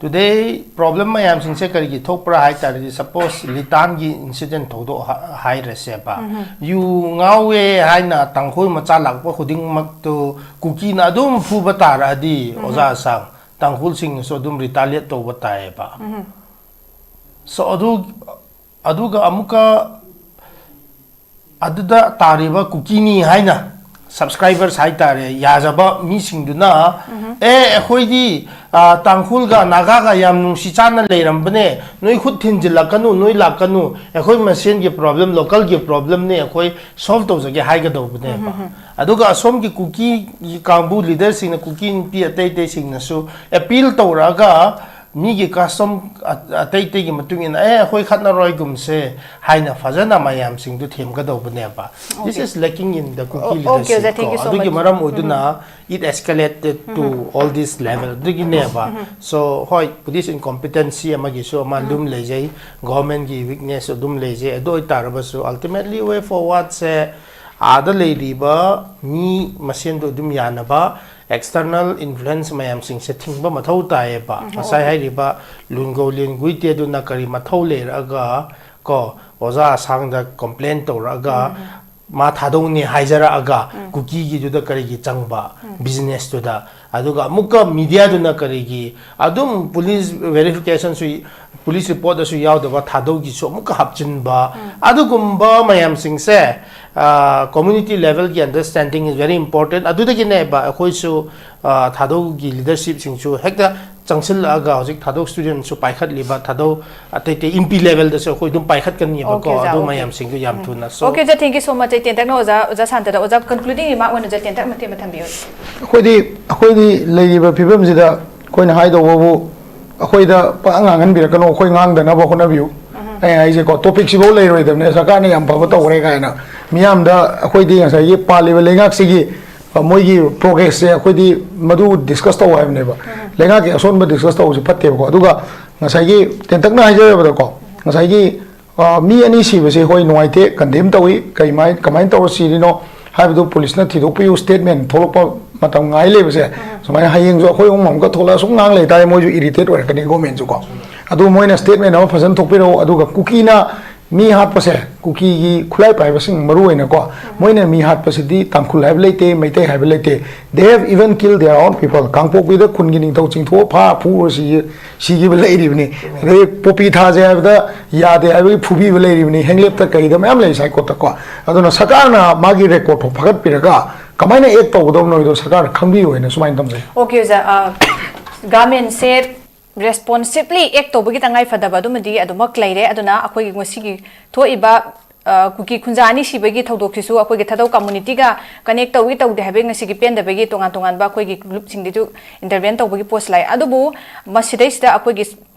ꯇꯨꯗꯦ ꯄ꯭ꯔꯣꯕ꯭ꯂꯦꯝ ꯃꯌꯥꯝꯁꯤꯡꯁꯦ ꯀꯔꯤꯒꯤ ꯊꯣꯛꯄ꯭ꯔꯥ ꯍꯥꯏ ꯇꯥꯔꯗꯤ, ꯁꯄꯣꯁ ꯂꯤꯇꯥꯟꯒꯤ ꯏꯟꯁꯤꯗꯦꯟ ꯊꯧꯗꯣꯛ ꯍꯥ- ꯍꯥꯏꯔꯁꯦꯕ꯫ ꯌꯨ ꯉꯥꯎꯋꯦ ꯍꯥꯏꯅ ꯇꯥꯡꯈꯨꯜ ꯃꯆꯥ ꯂꯥꯛꯄ ꯈꯨꯗꯤꯡꯃꯛꯇꯨ ꯀꯨꯀꯤꯅ ꯑꯗꯨꯝ ꯐꯨꯕ ꯇꯥꯔꯛꯑꯗꯤ, ꯑꯣꯖꯥ ꯑꯁꯥꯡ, ꯇꯥꯡꯈꯨꯜꯁꯤꯡꯅꯁꯨ ꯑꯗꯨꯝ ꯔꯤꯇꯥꯂꯤꯌꯦꯠ ꯇꯧꯕ ꯇꯥꯏꯌꯦꯕ꯫ ꯁꯣ ꯑꯗꯨ ꯑꯗꯨꯒ ꯑꯃꯨꯛꯀ ꯑꯗꯨꯗ ꯇꯥꯔꯤꯕ ꯀꯨꯀꯤꯅꯤ ꯍꯥꯏꯅ ꯁꯕꯁꯀ꯭ꯔꯥꯏꯕꯔꯁ ꯍꯥꯏꯇꯥꯔꯦ, ꯌꯥꯖꯕ ꯃꯤꯁꯤꯡꯗꯨꯅ, "ꯑꯦ, ꯑꯩꯈꯣꯏꯗꯤ, ꯑ, ꯇꯥꯡꯈꯨꯜꯒ ꯅꯥꯒꯥꯒ ꯌꯥꯝ ꯅꯨꯡꯁꯤ ꯆꯥꯟꯅ ꯂꯩꯔꯝꯕꯅꯦ, ꯅꯣꯏ ꯈꯨꯠ ꯊꯤꯟꯖꯤꯜꯂꯛꯀꯅꯨ, ꯅꯣꯏ ꯂꯥꯛꯀꯅꯨ, ꯑꯩꯈꯣꯏ ꯃꯁꯦꯟꯒꯤ ꯄ꯭ꯔꯣꯕ꯭ꯂꯦꯝ, ꯂꯣꯀꯦꯜꯒꯤ ꯄ꯭ꯔꯣꯕ꯭ꯂꯦꯝꯅꯦ, ꯑꯩꯈꯣꯏ ꯁꯣꯜꯕ ꯇꯧꯖꯒꯦ" ꯍꯥꯏꯒꯗꯧꯕꯅꯦꯕ꯫ ꯑꯗꯨꯒ ꯑꯁꯣꯝꯒꯤ ꯀꯨꯀꯤ ꯀꯥꯡꯕꯨ ꯂꯤꯗꯔꯁꯤꯡꯅ, ꯀꯨꯀꯤ ꯅꯨꯄꯤ ꯑꯇꯩ ꯑꯇꯩꯁꯤꯡꯅꯁꯨ ꯑꯦꯄꯤꯜ ꯇꯧꯔꯛꯑꯒ, ꯃꯤꯒꯤ ꯀꯁꯇꯝ ꯑꯇꯩ ꯑꯇꯩꯒꯤ ꯃꯇꯨꯡ ꯏꯟꯅ, "ꯑꯦ, ꯑꯩꯈꯣꯏ ꯈꯠꯅꯔꯣꯏꯒꯨꯝꯁꯦ" ꯍꯥꯏꯅ ꯐꯖꯅ ꯃꯌꯥꯝꯁꯤꯡꯗꯨ ꯊꯦꯝꯒꯗꯧꯕꯅꯦꯕ꯫ This is lacking in the Kuki Okay, okay, ꯑꯣꯖꯥ, leadership thank you ꯀꯣ꯫ so ꯑꯗꯨꯒꯤ much. ꯃꯔꯝ ꯑꯣꯏꯗꯨꯅ it escalated to all this level ꯑꯗꯨꯒꯤꯅꯦꯕ꯫ So ꯍꯣꯏ, police incompetency ꯑꯃꯒꯤꯁꯨ ꯑꯃ ꯑꯗꯨꯝ ꯂꯩꯖꯩ, ꯒꯣꯚꯔꯟꯃꯦꯟꯠꯀꯤ ꯋꯤꯛꯅꯦꯁ ꯑꯗꯨꯝ ꯂꯩꯖꯩ꯫ ꯑꯗꯨ ꯑꯣꯏꯇꯥꯔꯕꯁꯨ ultimately way forwardꯁꯦ ꯑꯥꯗ ꯂꯩꯔꯤꯕ ꯃꯤ ꯃꯁꯦꯟꯗꯣ ꯑꯗꯨꯝ ꯌꯥꯅꯕ external influence ꯃꯌꯥꯝꯁꯤꯡꯁꯦ ꯊꯤꯡꯕ ꯃꯊꯧ ꯇꯥꯏꯌꯦꯕ꯫ ꯉꯁꯥꯏ ꯍꯥꯏꯔꯤꯕ ꯂꯨꯟꯒꯧ ꯂꯦꯟꯒꯨꯏꯇꯦ ꯑꯗꯨꯅ ꯀꯔꯤ ꯃꯊꯧ ꯂꯩꯔꯛꯑꯒ ꯀꯣ ꯑꯣꯖꯥ ꯑꯁꯥꯡꯗ ꯀꯝꯄ꯭ꯂꯦꯟ ꯇꯧꯔꯛꯑꯒ ꯃꯥ ꯊꯥꯗꯧꯅꯤ ꯍꯥꯏꯖꯔꯛꯑꯒ ꯀꯨꯀꯤꯒꯤꯗꯨꯗ ꯀꯔꯤꯒꯤ ꯆꯪꯕ, ꯕꯤꯖꯤꯅꯦꯁꯇꯨꯗ? ꯑꯗꯨꯒ ꯑꯃꯨꯛꯀ ꯃꯤꯗꯤꯌꯥꯗꯨꯅ ꯀꯔꯤꯒꯤ ꯑꯗꯨꯝ ꯄꯨꯂꯤꯁ ꯚꯦꯔꯤꯐꯤꯀꯦꯁꯟꯁꯨ, ꯄꯨꯂꯤꯁ ꯔꯤꯄꯣꯔꯠꯇꯁꯨ ꯌꯥꯎꯗꯕ ꯊꯥꯗꯧꯒꯤꯁꯨ ꯑꯃꯨꯛꯀ ꯍꯥꯞꯆꯤꯟꯕ, ꯑꯗꯨꯒꯨꯝꯕ ꯃꯌꯥꯝꯁꯤꯡꯁꯦ Community level ꯒꯤ understanding is very important. ꯑꯗꯨꯗꯒꯤꯅꯦꯕ ꯑꯩꯈꯣꯏꯁꯨ ꯊꯥꯗꯧꯒꯤ leadership ꯁꯤꯡꯁꯨ ꯍꯦꯛꯇ ꯆꯪꯁꯤꯜꯂꯛꯑꯒ ꯍꯧꯖꯤꯛ ꯊꯥꯗꯧ student ꯁꯨ ꯄꯥꯏꯈꯠꯂꯤꯕ ꯊꯥꯗꯧ ꯑꯇꯩ ꯑꯇꯩ M P level ꯗꯁꯨ ꯑꯩꯈꯣꯏ ꯑꯗꯨꯝ ꯄꯥꯏꯈꯠꯀꯅꯤꯕꯀꯣ. ꯑꯗꯨ ꯃꯌꯥꯝꯁꯤꯡꯗꯨ ꯌꯥꯝ ꯊꯨꯅ. So okay, sir, thank you so much. ꯑꯩ ꯇꯦꯟꯇꯛꯅ ꯑꯣꯖꯥ, ꯑꯣꯖꯥ ꯁꯥꯟꯇꯗ ꯑꯣꯖꯥ concluding remark ꯑꯣꯏꯅ ꯑꯣꯖꯥ ꯇꯦꯟꯇꯛ ꯃꯇꯦꯛ ꯑꯃ ꯊꯝꯕꯤꯌꯨ꯫ ꯑꯩꯈꯣꯏꯗꯤ ꯑꯩꯈꯣꯏꯗꯤ ꯂꯩꯔꯤꯕ ꯐꯤꯕꯝꯁꯤꯗ ꯑꯩꯈꯣꯏꯅ ꯍꯥꯏꯗꯧꯕꯕꯨ ꯑꯩꯈꯣꯏꯗ ꯄꯥꯛ ꯉꯥꯡꯍꯟꯕꯤꯔꯛꯀꯅꯨ, ꯑꯩꯈꯣꯏ ꯉꯥꯡꯗꯅꯕ ꯍꯣꯠꯅꯕꯤꯌꯨ꯫ ꯑꯩ ꯍꯥꯏꯁꯦꯀꯣ, topic ꯁꯤꯐꯧ ꯂꯩꯔꯣꯏꯗꯕꯅꯦ, ꯁꯔꯀꯥꯔꯅ ꯌꯥꯝ ꯐꯕ ꯇꯧꯈ꯭ꯔꯦ ꯀꯥꯏꯅ ꯃꯤꯌꯥꯝꯗ ꯑꯩꯈꯣꯏꯗꯤ ꯉꯁꯥꯏꯒꯤ ꯄꯥꯜꯂꯤꯕ ꯂꯩꯉꯥꯛꯁꯤꯒꯤ ꯃꯣꯏꯒꯤ progress ꯁꯦ ꯑꯩꯈꯣꯏꯗꯤ ꯃꯗꯨ discuss ꯇꯧ ꯍꯥꯏꯕꯅꯦꯕ꯫ ꯂꯩꯉꯥꯛꯀꯤ ꯑꯁꯣꯟꯕ discuss ꯇꯧꯕꯁꯤ ꯐꯠꯇꯦꯕꯀꯣ꯫ ꯑꯗꯨꯒ ꯉꯁꯥꯏꯒꯤ ꯇꯦꯟꯇꯛꯅ ꯍꯥꯏꯖꯔꯕꯗꯀꯣ, ꯉꯁꯥꯏꯒꯤ ꯃꯤ ꯑꯅꯤ ꯁꯤꯕꯁꯦ ꯍꯣꯏ ꯅꯨꯡꯉꯥꯏꯇꯦ, condemn ꯇꯧꯏ꯫ ꯀꯩꯃꯥꯏ ꯀꯃꯥꯏꯅ ꯇꯧꯔ ꯁꯤꯔꯤꯅꯣ ꯍꯥꯏꯕꯗꯨ ꯄꯨꯂꯤꯁꯅ ꯊꯤꯗꯣꯛꯄꯤꯌꯨ, statement ꯊꯣꯛꯂꯛꯄ ꯃꯇꯝ ꯉꯥꯏ ꯂꯩꯕꯁꯦ꯫ ꯁꯨꯃꯥꯏꯅ ꯍꯌꯦꯡꯁꯨ ꯑꯩꯈꯣꯏ ꯑꯍꯨꯝ ꯑꯃꯨꯛꯀ ꯊꯣꯛꯂꯛꯑ ꯁꯨꯝ ꯉꯥꯡ ꯂꯩꯇꯥꯔꯦ, ꯃꯣꯏꯁꯨ irritate ꯑꯣꯏꯔꯛꯀꯅꯤ government ꯁꯨ ꯀꯣ꯫ ꯑꯗꯨ ꯃꯣꯏꯅ statement ꯑꯃ ꯐꯖꯅ ꯊꯣꯛꯄꯤꯔꯛꯎ꯫ ꯑꯗꯨꯒ ꯀꯨꯀꯤꯅ ꯃꯤ ꯍꯥꯠꯄꯁꯦ, ꯀꯨꯀꯤꯒꯤ ꯈꯨꯠꯂꯥꯏ ꯄꯥꯏꯕꯁꯤꯡ ꯃꯔꯨ ꯑꯣꯏꯅꯀꯣ, ꯃꯣꯏꯅ ꯃꯤ ꯍꯥꯠꯄꯁꯤꯗꯤ ꯇꯥꯡꯈꯨꯜ ꯍꯥꯏꯕ ꯂꯩꯇꯦ, ꯃꯩꯇꯩ ꯍꯥꯏꯕ ꯂꯩꯇꯦ꯫ They have even killed their own people. ꯀꯥꯡꯄꯣꯛꯄꯤꯗ ꯈꯨꯟꯒꯤ ꯅꯤꯡꯊꯧ ꯆꯤꯡꯊꯣꯛꯑ ꯐꯥ ꯐꯨꯔ ꯁꯤ ꯁꯤꯈꯤꯕ ꯂꯩꯔꯤꯕꯅꯤ꯫ ꯑꯗꯩ ꯄꯣꯄꯤ ꯊꯥꯁꯦ ꯍꯥꯏꯕꯗ ꯌꯥꯗꯦ ꯍꯥꯏꯕꯒꯤ ꯐꯨꯕꯤꯕ ꯂꯩꯔꯤꯕꯅꯤ, ꯍꯦꯡꯂꯦꯞꯇ ꯀꯩꯗ ꯃꯌꯥꯝ ꯂꯩ ꯍꯥꯏ ꯀꯣꯔꯠꯇꯀꯣ꯫ ꯑꯗꯨꯅ ꯁꯔꯀꯥꯔꯅ ꯃꯥꯒꯤ record ꯐꯥꯎ ꯐꯒꯠꯄꯤꯔꯒ ꯀꯃꯥꯏꯅ act ꯇꯧꯒꯗꯕꯅꯣ ꯍꯥꯏꯗꯣ ꯁꯔꯀꯥꯔꯅ ꯈꯪꯕꯤꯌꯨ ꯍꯥꯏꯅ ꯁꯨꯃꯥꯏꯅ ꯊꯝꯖꯩ꯫ Okay, ꯑꯣꯖꯥ, government ꯁꯦ responsibly act ꯇꯧꯕꯒꯤ ꯇꯉꯥꯏ ꯐꯗꯕ ꯑꯗꯨꯃꯗꯤ ꯑꯗꯨꯃꯛ ꯂꯩꯔꯦ꯫ ꯑꯗꯨꯅ ꯑꯩꯈꯣꯏꯒꯤ ꯉꯁꯤꯒꯤ ꯊꯣꯛꯏꯕ ꯀꯨꯀꯤ ꯈꯨꯟꯖꯥ ꯑꯅꯤ ꯁꯤꯕꯒꯤ ꯊꯧꯗꯣꯛꯁꯤꯁꯨ ꯑꯩꯈꯣꯏꯒꯤ ꯊꯥꯗꯧ community ꯒ connect ꯇꯧꯏ ꯇꯧꯗꯦ ꯍꯥꯏꯕꯒꯤ ꯉꯁꯤꯒꯤ ꯄꯦꯟꯗꯕꯒꯤ ꯇꯣꯉꯥꯟ ꯇꯣꯉꯥꯟꯕ ꯑꯩꯈꯣꯏꯒꯤ group ꯁꯤꯡꯗꯁꯨ intervene ꯇꯧꯕꯒꯤ post ꯂꯥꯛꯑꯦ꯫ ꯑꯗꯨꯕꯨ ꯃꯁꯤꯗꯩꯁꯤꯗ ꯑꯩꯈꯣꯏꯒꯤ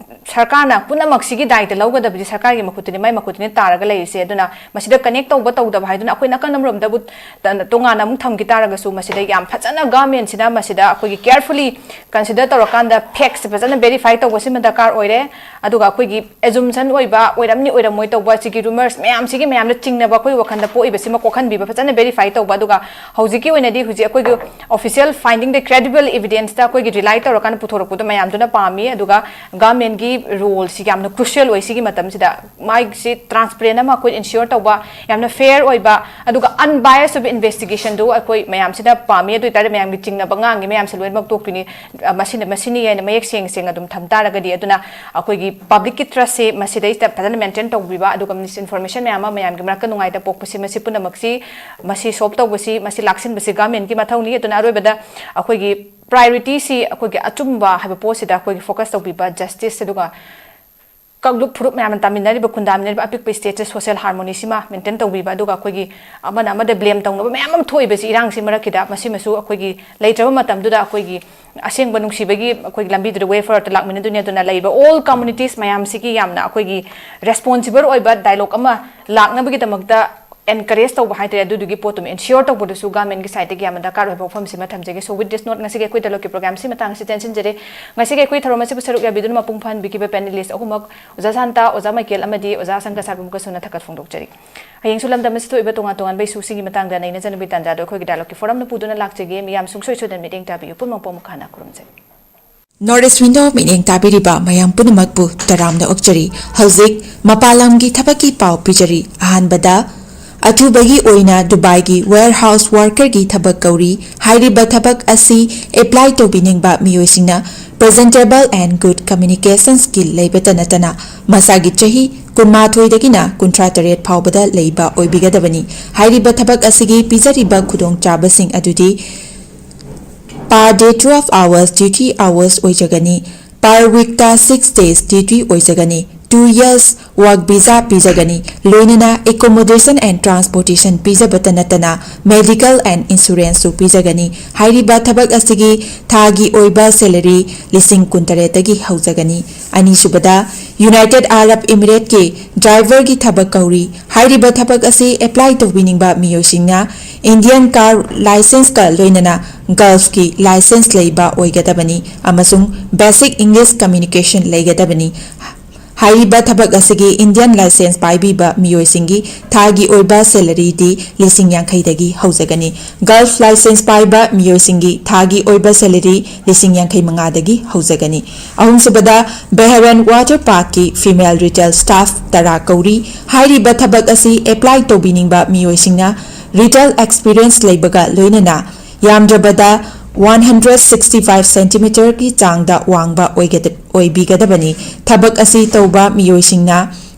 ꯁꯔꯀꯥꯔꯅ ꯄꯨꯝꯅꯃꯛꯁꯤꯒꯤ ꯗꯥꯏꯇ ꯂꯧꯒꯗꯕꯗꯤ ꯁꯔꯀꯥꯔꯒꯤ ꯃꯈꯨꯠꯇꯅꯤ, ꯃꯥꯏ ꯃꯈꯨꯠꯇꯅꯤ ꯇꯥꯔꯒ ꯂꯩꯔꯤꯁꯦ꯫ ꯑꯗꯨꯅ ꯃꯁꯤꯗ connect ꯇꯧꯕ ꯇꯧꯗꯕ ꯍꯥꯏꯗꯨꯅ ꯑꯩꯈꯣꯏ ꯅꯥꯀꯟ ꯑꯃꯔꯣꯝꯗꯕꯨ ꯇ-, ꯇꯣꯉꯥꯟꯅ ꯑꯃꯨꯛ ꯊꯝꯈꯤ ꯇꯥꯔꯒꯁꯨ, ꯃꯁꯤꯗ ꯌꯥꯝ ꯐꯖꯅ government ꯁꯤꯅ ꯃꯁꯤꯗ ꯑꯩꯈꯣꯏꯒꯤ carefully consider ꯇꯧꯔꯀꯥꯟꯗ facts ꯁꯦ ꯐꯖꯅ verify ꯇꯧꯕꯁꯤꯃ ꯗꯔꯀꯥꯔ ꯑꯣꯏꯔꯦ꯫ ꯑꯗꯨꯒ ꯑꯩꯈꯣꯏꯒꯤ assumption ꯑꯣꯏꯕ, ꯑꯣꯏꯔꯝꯅꯤ ꯑꯣꯏꯔꯝꯃꯣꯏ ꯇꯧꯕ ꯁꯤꯒꯤ rumors ꯃꯌꯥꯝꯁꯤꯒꯤ ꯃꯌꯥꯝꯅ ꯆꯤꯡꯅꯕ ꯑꯩꯈꯣꯏ ꯋꯥꯈꯜꯗ ꯄꯣꯛꯏꯕꯁꯤꯃ ꯀꯣꯛꯍꯟꯕꯤꯕ, ꯐꯖꯅ verify ꯇꯧꯕ꯫ ꯑꯗꯨꯒ ꯍꯧꯖꯤꯛꯀꯤ ꯑꯣꯏꯅꯗꯤ ꯍꯧꯖꯤꯛ ꯑꯩꯈꯣꯏꯒꯤ official finding ꯗ credible evidence ꯇ ꯑꯩꯈꯣꯏꯒꯤ rely ꯇꯧꯔꯀꯥꯟꯗ ꯄꯨꯊꯣꯔꯛꯄꯗꯣ ꯃꯌꯥꯝꯗꯨꯅ ꯄꯥꯝꯃꯤ꯫ ꯑꯗꯨꯒ government ꯀꯤ role ꯁꯤ ꯌꯥꯝꯅ crucial ꯑꯣꯏ ꯁꯤꯒꯤ ꯃꯇꯝꯁꯤꯗ꯫ ꯃꯥꯒꯤꯁꯤ transparent ꯑꯃ ꯑꯩꯈꯣꯏ ensure ꯇꯧꯕ, ꯌꯥꯝꯅ fair ꯑꯣꯏꯕ, ꯑꯗꯨꯒ unbiased ꯑꯣꯏꯕ ꯏꯟꯚꯦꯁꯇꯤꯒꯦꯁꯟꯗꯨ ꯑꯩꯈꯣꯏ ꯃꯌꯥꯝꯁꯤꯅ ꯄꯥꯝꯃꯤ꯫ ꯑꯗꯨ ꯑꯣꯏꯇꯥꯔꯗꯤ ꯃꯌꯥꯝꯒꯤ ꯆꯤꯡꯅꯕ, ꯑꯉꯥꯡꯒꯤ ꯃꯌꯥꯝꯁꯦ ꯂꯣꯏꯅꯃꯛ ꯇꯣꯛꯇꯣꯏꯅꯤ꯫ ꯑ, ꯃꯁꯤꯅ, ꯃꯁꯤꯅꯤ ꯍꯥꯏꯅ ꯃꯌꯦꯛ ꯁꯦꯡ ꯁꯦꯡꯅ ꯑꯗꯨꯝ ꯊꯝ ꯇꯥꯔꯒꯗꯤ, ꯑꯗꯨꯅ ꯑꯩꯈꯣꯏꯒꯤ ꯄꯕ꯭ꯂꯤꯛꯀꯤ ꯇ꯭ꯔꯁꯁꯦ ꯃꯁꯤꯗꯩꯁꯤꯗ ꯐꯖꯅ ꯃꯦꯟꯇꯦꯟ ꯇꯧꯕꯤꯕ, ꯑꯗꯨꯒ ꯃꯤꯁꯏꯟꯐꯣꯔꯃꯦꯁꯟ ꯃꯌꯥꯝ ꯑꯃ ꯃꯌꯥꯝꯒꯤ ꯃꯔꯛꯇ ꯅꯨꯡꯉꯥꯏꯇ ꯄꯣꯛꯄꯁꯤ, ꯃꯁꯤ ꯄꯨꯝꯅꯃꯛꯁꯤ, ꯃꯁꯤ ꯁꯣꯜꯕ ꯇꯧꯕꯁꯤ, ꯃꯁꯤ ꯂꯥꯛꯁꯤꯟꯕꯁꯤ ꯒꯚꯔꯟꯃꯦꯟꯠꯀꯤ ꯃꯊꯧꯅꯤ꯫ ꯑꯗꯨꯅ ꯑꯔꯣꯏꯕꯗ ꯑꯩꯈꯣꯏꯒꯤ ꯄ꯭ꯔꯥꯏꯑꯣꯔꯤꯇꯤꯁꯤ ꯑꯩꯈꯣꯏꯒꯤ ꯑꯆꯨꯝꯕ ꯍꯥꯏꯕ ꯄꯣꯠꯁꯤꯗ ꯑꯩꯈꯣꯏꯒꯤ ꯐꯣꯀꯁ ꯇꯧꯕꯤꯕ, ꯖꯁꯇꯤꯁ, ꯑꯗꯨꯒ ꯀꯥꯡꯂꯨꯞ ꯐꯨꯔꯨꯞ ꯃꯌꯥꯝꯅ ꯇꯥꯃꯤꯟꯅꯔꯤꯕ, ꯈꯨꯟꯗꯥꯃꯤꯟꯅꯔꯤꯕ ꯑꯄꯤꯛꯄ ꯁ꯭ꯇꯦꯠꯁꯦ ꯁꯣꯁꯤꯌꯦꯜ ꯍꯥꯔꯃꯣꯅꯤꯁꯤꯃ ꯃꯦꯟꯇꯦꯟ ꯇꯧꯕꯤꯕ, ꯑꯗꯨꯒ ꯑꯩꯈꯣꯏꯒꯤ ꯑꯃꯅ ꯑꯃꯗ ꯕ꯭ꯂꯦꯝ ꯇꯧꯅꯕ ꯃꯌꯥꯝ ꯑꯃ ꯊꯣꯛꯏꯕꯁꯤ ꯏꯔꯥꯡꯁꯤ ꯃꯔꯛꯀꯤꯗ, ꯃꯁꯤꯃꯁꯨ ꯑꯩꯈꯣꯏꯒꯤ ꯂꯩꯇ꯭ꯔꯕ ꯃꯇꯝꯗꯨꯗ ꯑꯩꯈꯣꯏꯒꯤ ꯑꯁꯦꯡꯕ ꯅꯨꯡꯁꯤꯕꯒꯤ ꯑꯩꯈꯣꯏꯒꯤ ꯂꯝꯕꯤꯗꯨꯗ ꯋꯦ ꯐꯣꯔꯋꯥꯔꯗꯇ ꯂꯥꯛꯃꯤꯟꯅꯗꯣꯏꯅꯤ꯫ ꯑꯗꯨꯅ ꯂꯩꯔꯤꯕ ꯑꯣꯜ ꯀꯝꯃꯨꯅꯤꯇꯤꯁ ꯃꯌꯥꯝꯁꯤꯒꯤ ꯌꯥꯝꯅ ꯑꯩꯈꯣꯏꯒꯤ ꯔꯦꯁꯄꯣꯟꯁꯤꯕꯜ ꯑꯣꯏꯕ ꯗꯥꯏꯂꯣꯒ ꯑꯃ ꯂꯥꯛꯅꯕꯒꯤꯗꯃꯛꯇ ꯑꯦꯟꯀꯔꯦꯖ ꯇꯧꯕ ꯍꯥꯏꯇꯥꯔꯦ, ꯑꯗꯨꯗꯨꯒꯤ ꯄꯣꯠꯇꯨꯃ ꯏꯟꯁꯤꯌꯣꯔ ꯇꯧꯕꯗꯨꯁꯨ ꯒꯚꯔꯟꯃꯦꯟꯠꯀꯤ ꯁꯥꯏꯠꯇꯒꯤ ꯌꯥꯝꯅ ꯗꯔꯀꯥꯔ ꯑꯣꯏꯕ ꯋꯥꯐꯝꯁꯤꯃ ꯊꯝꯖꯒꯦ꯫ So with this note, ꯉꯁꯤꯒꯤ ꯑꯩꯈꯣꯏ ꯗꯥꯏꯂꯣꯒꯀꯤ ꯄ꯭ꯔꯣꯒ꯭ꯔꯥꯝꯁꯤ ꯃꯇꯥꯡ ꯑꯁꯤꯗ ꯇꯦꯟꯁꯤꯟꯖꯔꯦ꯫ ꯉꯁꯤꯒꯤ ꯑꯩꯈꯣꯏ ꯊꯧꯔꯝ ꯑꯁꯤꯕꯨ ꯁꯔꯨꯛ ꯌꯥꯕꯤꯗꯨꯅ ꯃꯄꯨꯡ ꯐꯥꯍꯟꯕꯤꯈꯤꯕ ꯄꯦꯅꯦꯂꯤꯁ ꯑꯍꯨꯝꯃꯛ, ꯑꯣꯖꯥ ꯁꯥꯟꯇ, ꯑꯣꯖꯥ ꯃꯥꯏꯀꯦꯜ ꯑꯃꯗꯤ ꯑꯣꯖꯥ ꯁꯪꯒ ꯁꯥꯔꯕꯨ ꯑꯃꯨꯛꯀꯁꯨ ꯍꯟꯅ ꯊꯥꯒꯠ ꯐꯣꯡꯗꯣꯛꯆꯔꯤ꯫ ꯍꯌꯦꯡꯁꯨ ꯂꯝꯗꯝ ꯑꯁꯤꯗ ꯑꯣꯏꯕ ꯇꯣꯉꯥꯟ ꯇꯣꯉꯥꯟꯕ ꯏꯁꯨꯁꯤꯡꯒꯤ ꯃꯇꯥꯡꯗ ꯅꯩꯅꯖꯅꯕꯒꯤ ꯇꯥꯟꯖꯥꯗꯣ ꯑꯩꯈꯣꯏꯒꯤ ꯗꯥꯏꯂꯣꯒꯀꯤ ꯐꯣꯔꯝꯅ ꯄꯨꯗꯨꯅ ꯂꯥꯛꯆꯒꯦ꯫ ꯃꯤꯌꯥꯝ ꯁꯨꯡꯁꯣꯏ ꯁꯣꯏꯗꯅ ꯃꯤꯠꯌꯦꯡ ꯇꯥꯕꯤꯌꯨ꯫ ꯄꯨꯝꯅꯃꯛꯄꯨ ꯑꯃꯨꯛ ꯍꯟꯅ ꯈꯨꯔꯨꯝꯖꯔꯤ꯫ North East Window ꯃꯤꯠꯌꯦꯡ ꯇꯥꯕꯤꯔꯤꯕ ꯃꯌꯥꯝ ꯄꯨꯝꯅꯃꯛꯄꯨ ꯇꯔꯥꯝꯅ ꯑꯣꯛꯆꯔꯤ꯫ ꯍꯧꯖꯤꯛ ꯃꯄꯥꯟ ꯂꯝꯒꯤ ꯊꯕꯛꯀꯤ ꯄꯥꯎ ꯄꯤꯖꯔꯤ꯫ ꯑꯍꯥꯟꯕꯗ, ꯑꯊꯨꯕꯒꯤ ꯑꯣꯏꯅ ꯗꯨꯕꯥꯏꯒꯤ warehouse workerꯒꯤ ꯊꯕꯛ ꯀꯧꯔꯤ꯫ ꯍꯥꯏꯔꯤꯕ ꯊꯕꯛ ꯑꯁꯤ ꯑꯦꯄ꯭ꯂꯥꯏ ꯇꯧꯕꯤꯅꯤꯡꯕ ꯃꯤꯑꯣꯏꯁꯤꯡꯅ presentable and good communication skill ꯂꯩꯕꯇ ꯅꯠꯇꯅ ꯃꯁꯥꯒꯤ ꯆꯍꯤ ꯀꯨꯟꯃꯥꯊꯣꯏꯗꯒꯤꯅ ꯀꯨꯟꯊ꯭ꯔꯥ ꯇꯔꯦꯠ ꯐꯥꯎꯕꯗ ꯂꯩꯕ ꯑꯣꯏꯕꯤꯒꯗꯕꯅꯤ꯫ ꯍꯥꯏꯔꯤꯕ ꯊꯕꯛ ꯑꯁꯤꯒꯤ ꯄꯤꯖꯔꯤꯕ ꯈꯨꯗꯣꯡꯆꯥꯕꯁꯤꯡ ꯑꯗꯨꯗꯤ per day twelve hours duty hours ꯑꯣꯏꯖꯒꯅꯤ꯫ Per weekꯇ six days duty ꯑꯣꯏꯖꯒꯅꯤ꯫ Two years work visa ꯄꯤꯖꯒꯅꯤ꯫ ꯂꯣꯏꯅꯅ accommodation and transportation ꯄꯤꯖꯕꯇ ꯅꯠꯇꯅ medical and insuranceꯁꯨ ꯄꯤꯖꯒꯅꯤ꯫ ꯍꯥꯏꯔꯤꯕ ꯊꯕꯛ ꯑꯁꯤꯒꯤ ꯊꯥꯒꯤ ꯑꯣꯏꯕ salary ꯂꯤꯁꯤꯡ ꯀꯨꯟꯇꯔꯦꯠꯇꯒꯤ ꯍꯧꯖꯒꯅꯤ꯫ ꯑꯅꯤꯁꯨꯕꯗ, United Arab Emirateꯀꯤ driverꯒꯤ ꯊꯕꯛ ꯀꯧꯔꯤ꯫ ꯍꯥꯏꯔꯤꯕ ꯊꯕꯛ ꯑꯁꯤ ꯑꯦꯄ꯭ꯂꯥꯏ ꯇꯧꯕꯤꯅꯤꯡꯕ ꯃꯤꯑꯣꯏꯁꯤꯡꯅ Indian car licenceꯀ ꯂꯣꯏꯅꯅ Gulfꯀꯤ license ꯂꯩꯕ ꯑꯣꯏꯒꯗꯕꯅꯤ ꯑꯃꯁꯨꯡ basic English communication ꯂꯩꯒꯗꯕꯅꯤ꯫ ꯍꯥꯏꯔꯤꯕ ꯊꯕꯛ ꯑꯁꯤꯒꯤ Indian license ꯄꯥꯏꯕꯤꯕ ꯃꯤꯑꯣꯏꯁꯤꯡꯒꯤ ꯊꯥꯒꯤ ꯑꯣꯏꯕ salaryꯗꯤ ꯂꯤꯁꯤꯡ ꯌꯥꯡꯈꯩꯗꯒꯤ ꯍꯧꯖꯒꯅꯤ꯫ Gulf license ꯄꯥꯏꯕ ꯃꯤꯑꯣꯏꯁꯤꯡꯒꯤ ꯊꯥꯒꯤ ꯑꯣꯏꯕ salary ꯂꯤꯁꯤꯡ ꯌꯥꯡꯈꯩ ꯃꯉꯥꯗꯒꯤ ꯍꯧꯖꯒꯅꯤ꯫ ꯑꯍꯨꯝꯁꯨꯕꯗ, Beharan Water Parkꯀꯤ female retail staff ꯇꯔꯥ ꯀꯧꯔꯤ꯫ ꯍꯥꯏꯔꯤꯕ ꯊꯕꯛ ꯑꯁꯤ apply ꯇꯧꯕꯤꯅꯤꯡꯕ ꯃꯤꯑꯣꯏꯁꯤꯡꯅ retail experience ꯂꯩꯕꯒ ꯂꯣꯏꯅꯅ ꯌꯥꯝꯗ꯭ꯔꯕꯗ one hundred sixty five centimeterꯒꯤ ꯆꯥꯡꯗ ꯋꯥꯡꯕ ꯑꯣꯏꯒꯗ-, ꯑꯣꯏꯕꯤꯒꯗꯕꯅꯤ꯫ ꯊꯕꯛ ꯑꯁꯤ ꯇꯧꯕ ꯃꯤꯑꯣꯏꯁꯤꯡꯅ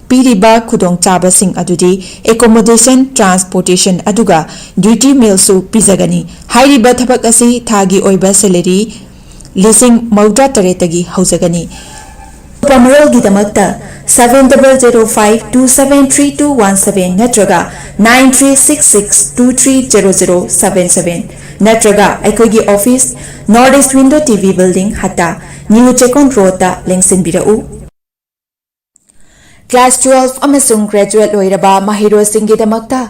ꯄꯤꯔꯤꯕ ꯈꯨꯗꯣꯡꯆꯥꯕꯁꯤꯡ ꯑꯗꯨꯗꯤ accommodation, transportation ꯑꯗꯨꯒ duty mealꯁꯨ ꯄꯤꯖꯒꯅꯤ꯫ ꯍꯥꯏꯔꯤꯕ ꯊꯕꯛ ꯑꯁꯤ ꯊꯥꯒꯤ ꯑꯣꯏꯕ salary ꯂꯤꯁꯤꯡ ꯃꯧꯗ꯭ꯔꯥ ꯇꯔꯦꯠꯇꯒꯤ ꯍꯧꯖꯒꯅꯤ꯫ ꯑꯀꯨꯞꯄ ꯃꯔꯣꯜꯒꯤꯗꯃꯛꯇ seven double zero five two seven three two one seven ꯅꯠꯇ꯭ꯔꯒ nine three six six two three zero zero seven seven ꯅꯠꯇ꯭ꯔꯒ ꯑꯩꯈꯣꯏꯒꯤ office, North East Window TV Building, ꯍꯠꯇꯥ, New Chekon Roadꯇ ꯂꯦꯡꯁꯤꯟꯕꯤꯔꯛꯎ꯫ Class twelve ꯑꯃꯁꯨꯡ graduate ꯂꯣꯏꯔꯕ ꯃꯍꯩꯔꯣꯏꯁꯤꯡꯒꯤꯗꯃꯛꯇ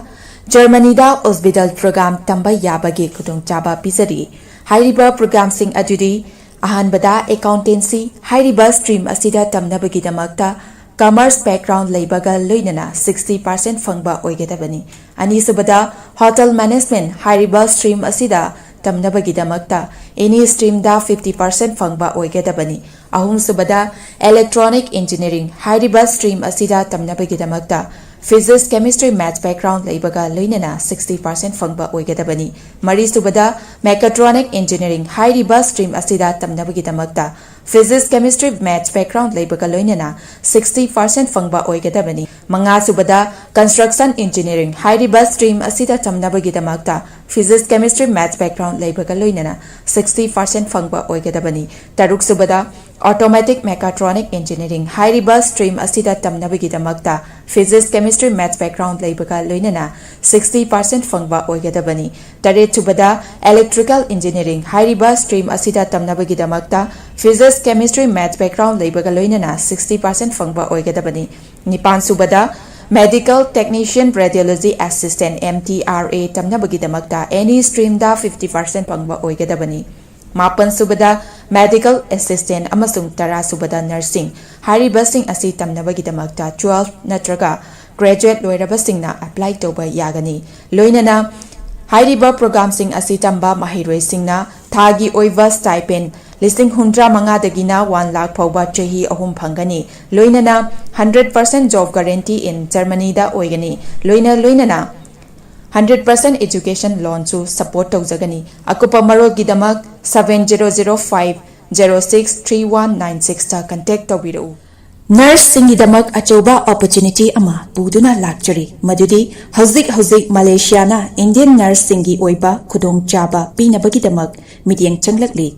ꯖꯔꯃꯅꯤꯗ Ausbildung program ꯇꯝꯕ ꯌꯥꯕꯒꯤ ꯈꯨꯗꯣꯡꯆꯥꯕ ꯄꯤꯖꯔꯤ꯫ ꯍꯥꯏꯔꯤꯕ programꯁꯤꯡ ꯑꯗꯨꯗꯤ: ꯑꯍꯥꯟꯕꯗ, accountancy꯫ ꯍꯥꯏꯔꯤꯕ stream ꯑꯁꯤꯗ ꯇꯝꯅꯕꯒꯤꯗꯃꯛꯇ commerce background ꯂꯩꯕꯒ ꯂꯣꯏꯅꯅ sixty percent ꯐꯪꯕ ꯑꯣꯏꯒꯗꯕꯅꯤ꯫ ꯑꯅꯤꯁꯨꯕꯗ, hotel management꯫ ꯍꯥꯏꯔꯤꯕ stream ꯑꯁꯤꯗ ꯇꯝꯅꯕꯒꯤꯗꯃꯛꯇ any streamꯗ fifty percent ꯐꯪꯕ ꯑꯣꯏꯒꯗꯕꯅꯤ꯫ ꯑꯍꯨꯝꯁꯨꯕꯗ, electronic engineering꯫ ꯍꯥꯏꯔꯤꯕ stream ꯑꯁꯤꯗ ꯇꯝꯅꯕꯒꯤꯗꯃꯛꯇ physics, chemistry, maths background ꯂꯩꯕꯒ ꯂꯣꯏꯅꯅ sixty percent ꯐꯪꯕ ꯑꯣꯏꯒꯗꯕꯅꯤ꯫ ꯃꯔꯤꯁꯨꯕꯗ, mechatronic engineering꯫ ꯍꯥꯏꯔꯤꯕ stream ꯑꯁꯤꯗ ꯇꯝꯅꯕꯒꯤꯗꯃꯛꯇ physics, chemistry, maths background ꯂꯩꯕꯒ ꯂꯣꯏꯅꯅ sixty percent ꯐꯪꯕ ꯑꯣꯏꯒꯗꯕꯅꯤ꯫ ꯃꯉꯥꯁꯨꯕꯗ, construction engineering꯫ ꯍꯥꯏꯔꯤꯕ stream ꯑꯁꯤꯗ ꯇꯝꯅꯕꯒꯤꯗꯃꯛꯇ physics, chemistry, maths background ꯂꯩꯕꯒ ꯂꯣꯏꯅꯅ sixty percent ꯐꯪꯕ ꯑꯣꯏꯒꯗꯕꯅꯤ꯫ ꯇꯔꯨꯛꯁꯨꯕꯗ, automatic mechatronic engineering꯫ ꯍꯥꯏꯔꯤꯕ stream ꯑꯁꯤꯗ ꯇꯝꯅꯕꯒꯤꯗꯃꯛꯇ physics, chemistry, maths background ꯂꯩꯕꯒ ꯂꯣꯏꯅꯅ sixty percent ꯐꯪꯕ ꯑꯣꯏꯒꯗꯕꯅꯤ꯫ ꯇꯔꯦꯠꯁꯨꯕꯗ, electrical engineering꯫ ꯍꯥꯏꯔꯤꯕ stream ꯑꯁꯤꯗ ꯇꯝꯅꯕꯒꯤꯗꯃꯛꯇ physics, chemistry, maths background ꯂꯩꯕꯒ ꯂꯣꯏꯅꯅ sixty percent ꯐꯪꯕ ꯑꯣꯏꯒꯗꯕꯅꯤ꯫ ꯅꯤꯄꯥꯟꯁꯨꯕꯗ, medical technician, radiology assistant, M T R A ꯇꯝꯅꯕꯒꯤꯗꯃꯛꯇ any streamꯗ fifty percent ꯐꯪꯕ ꯑꯣꯏꯒꯗꯕꯅꯤ꯫ ꯃꯥꯄꯟꯁꯨꯕꯗ, ꯃꯦꯗꯤꯀꯦꯜ ꯑꯦꯁꯤꯁꯇꯦꯟ ꯑꯃꯁꯨꯡ ꯇꯔꯥꯁꯨꯕꯗ ꯅꯔꯁꯤꯡ꯫ ꯍꯥꯏꯔꯤꯕꯁꯤꯡ ꯑꯁꯤ ꯇꯝꯅꯕꯒꯤꯗꯃꯛꯇ twelve ꯅꯠꯇ꯭ꯔꯒ ꯒ꯭ꯔꯦꯖꯨꯑꯦꯠ ꯂꯣꯏꯔꯕꯁꯤꯡꯅ ꯑꯦꯄ꯭ꯂꯥꯏ ꯇꯧꯕ ꯌꯥꯒꯅꯤ꯫ ꯂꯣꯏꯅꯅ ꯍꯥꯏꯔꯤꯕ ꯄ꯭ꯔꯣꯒ꯭ꯔꯥꯝꯁꯤꯡ ꯑꯁꯤ ꯇꯝꯕ ꯃꯍꯩꯔꯣꯏꯁꯤꯡꯅ ꯊꯥꯒꯤ ꯑꯣꯏꯕ ꯁ꯭ꯇꯥꯏꯄꯦꯟ ꯂꯤꯁꯤꯡ ꯍꯨꯝꯗ꯭ꯔꯥ ꯃꯉꯥꯗꯒꯤꯅ one lakh ꯐꯥꯎꯕ ꯆꯍꯤ ꯑꯍꯨꯝ ꯐꯪꯒꯅꯤ꯫ ꯂꯣꯏꯅꯅ hundred percent job guarantee in Germanyꯗ ꯑꯣꯏꯒꯅꯤ꯫ ꯂꯣꯏꯅ ꯂꯣꯏꯅꯅ hundred percent education loanꯁꯨ support ꯇꯧꯖꯒꯅꯤ꯫ ꯑꯀꯨꯞꯄ ꯃꯔꯣꯜꯒꯤꯗꯃꯛ seven zero zero five zero six three one nine sixꯇ contact ꯇꯧꯕꯤꯔꯛꯎ꯫ ꯅꯔꯁꯁꯤꯡꯒꯤꯗꯃꯛ ꯑꯆꯧꯕ opportunity ꯑꯃ ꯄꯨꯗꯨꯅ ꯂꯥꯛꯆꯔꯤ, ꯃꯗꯨꯗꯤ ꯍꯧꯖꯤꯛ ꯍꯧꯖꯤꯛ ꯃꯂꯦꯁꯤꯌꯥꯅ ꯏꯟꯗꯤꯌꯟ ꯅꯔꯁꯁꯤꯡꯒꯤ ꯑꯣꯏꯕ ꯈꯨꯗꯣꯡꯆꯥꯕ ꯄꯤꯅꯕꯒꯤꯗꯃꯛ ꯃꯤꯠꯌꯦꯡ ꯆꯪꯂꯛꯂꯤ꯫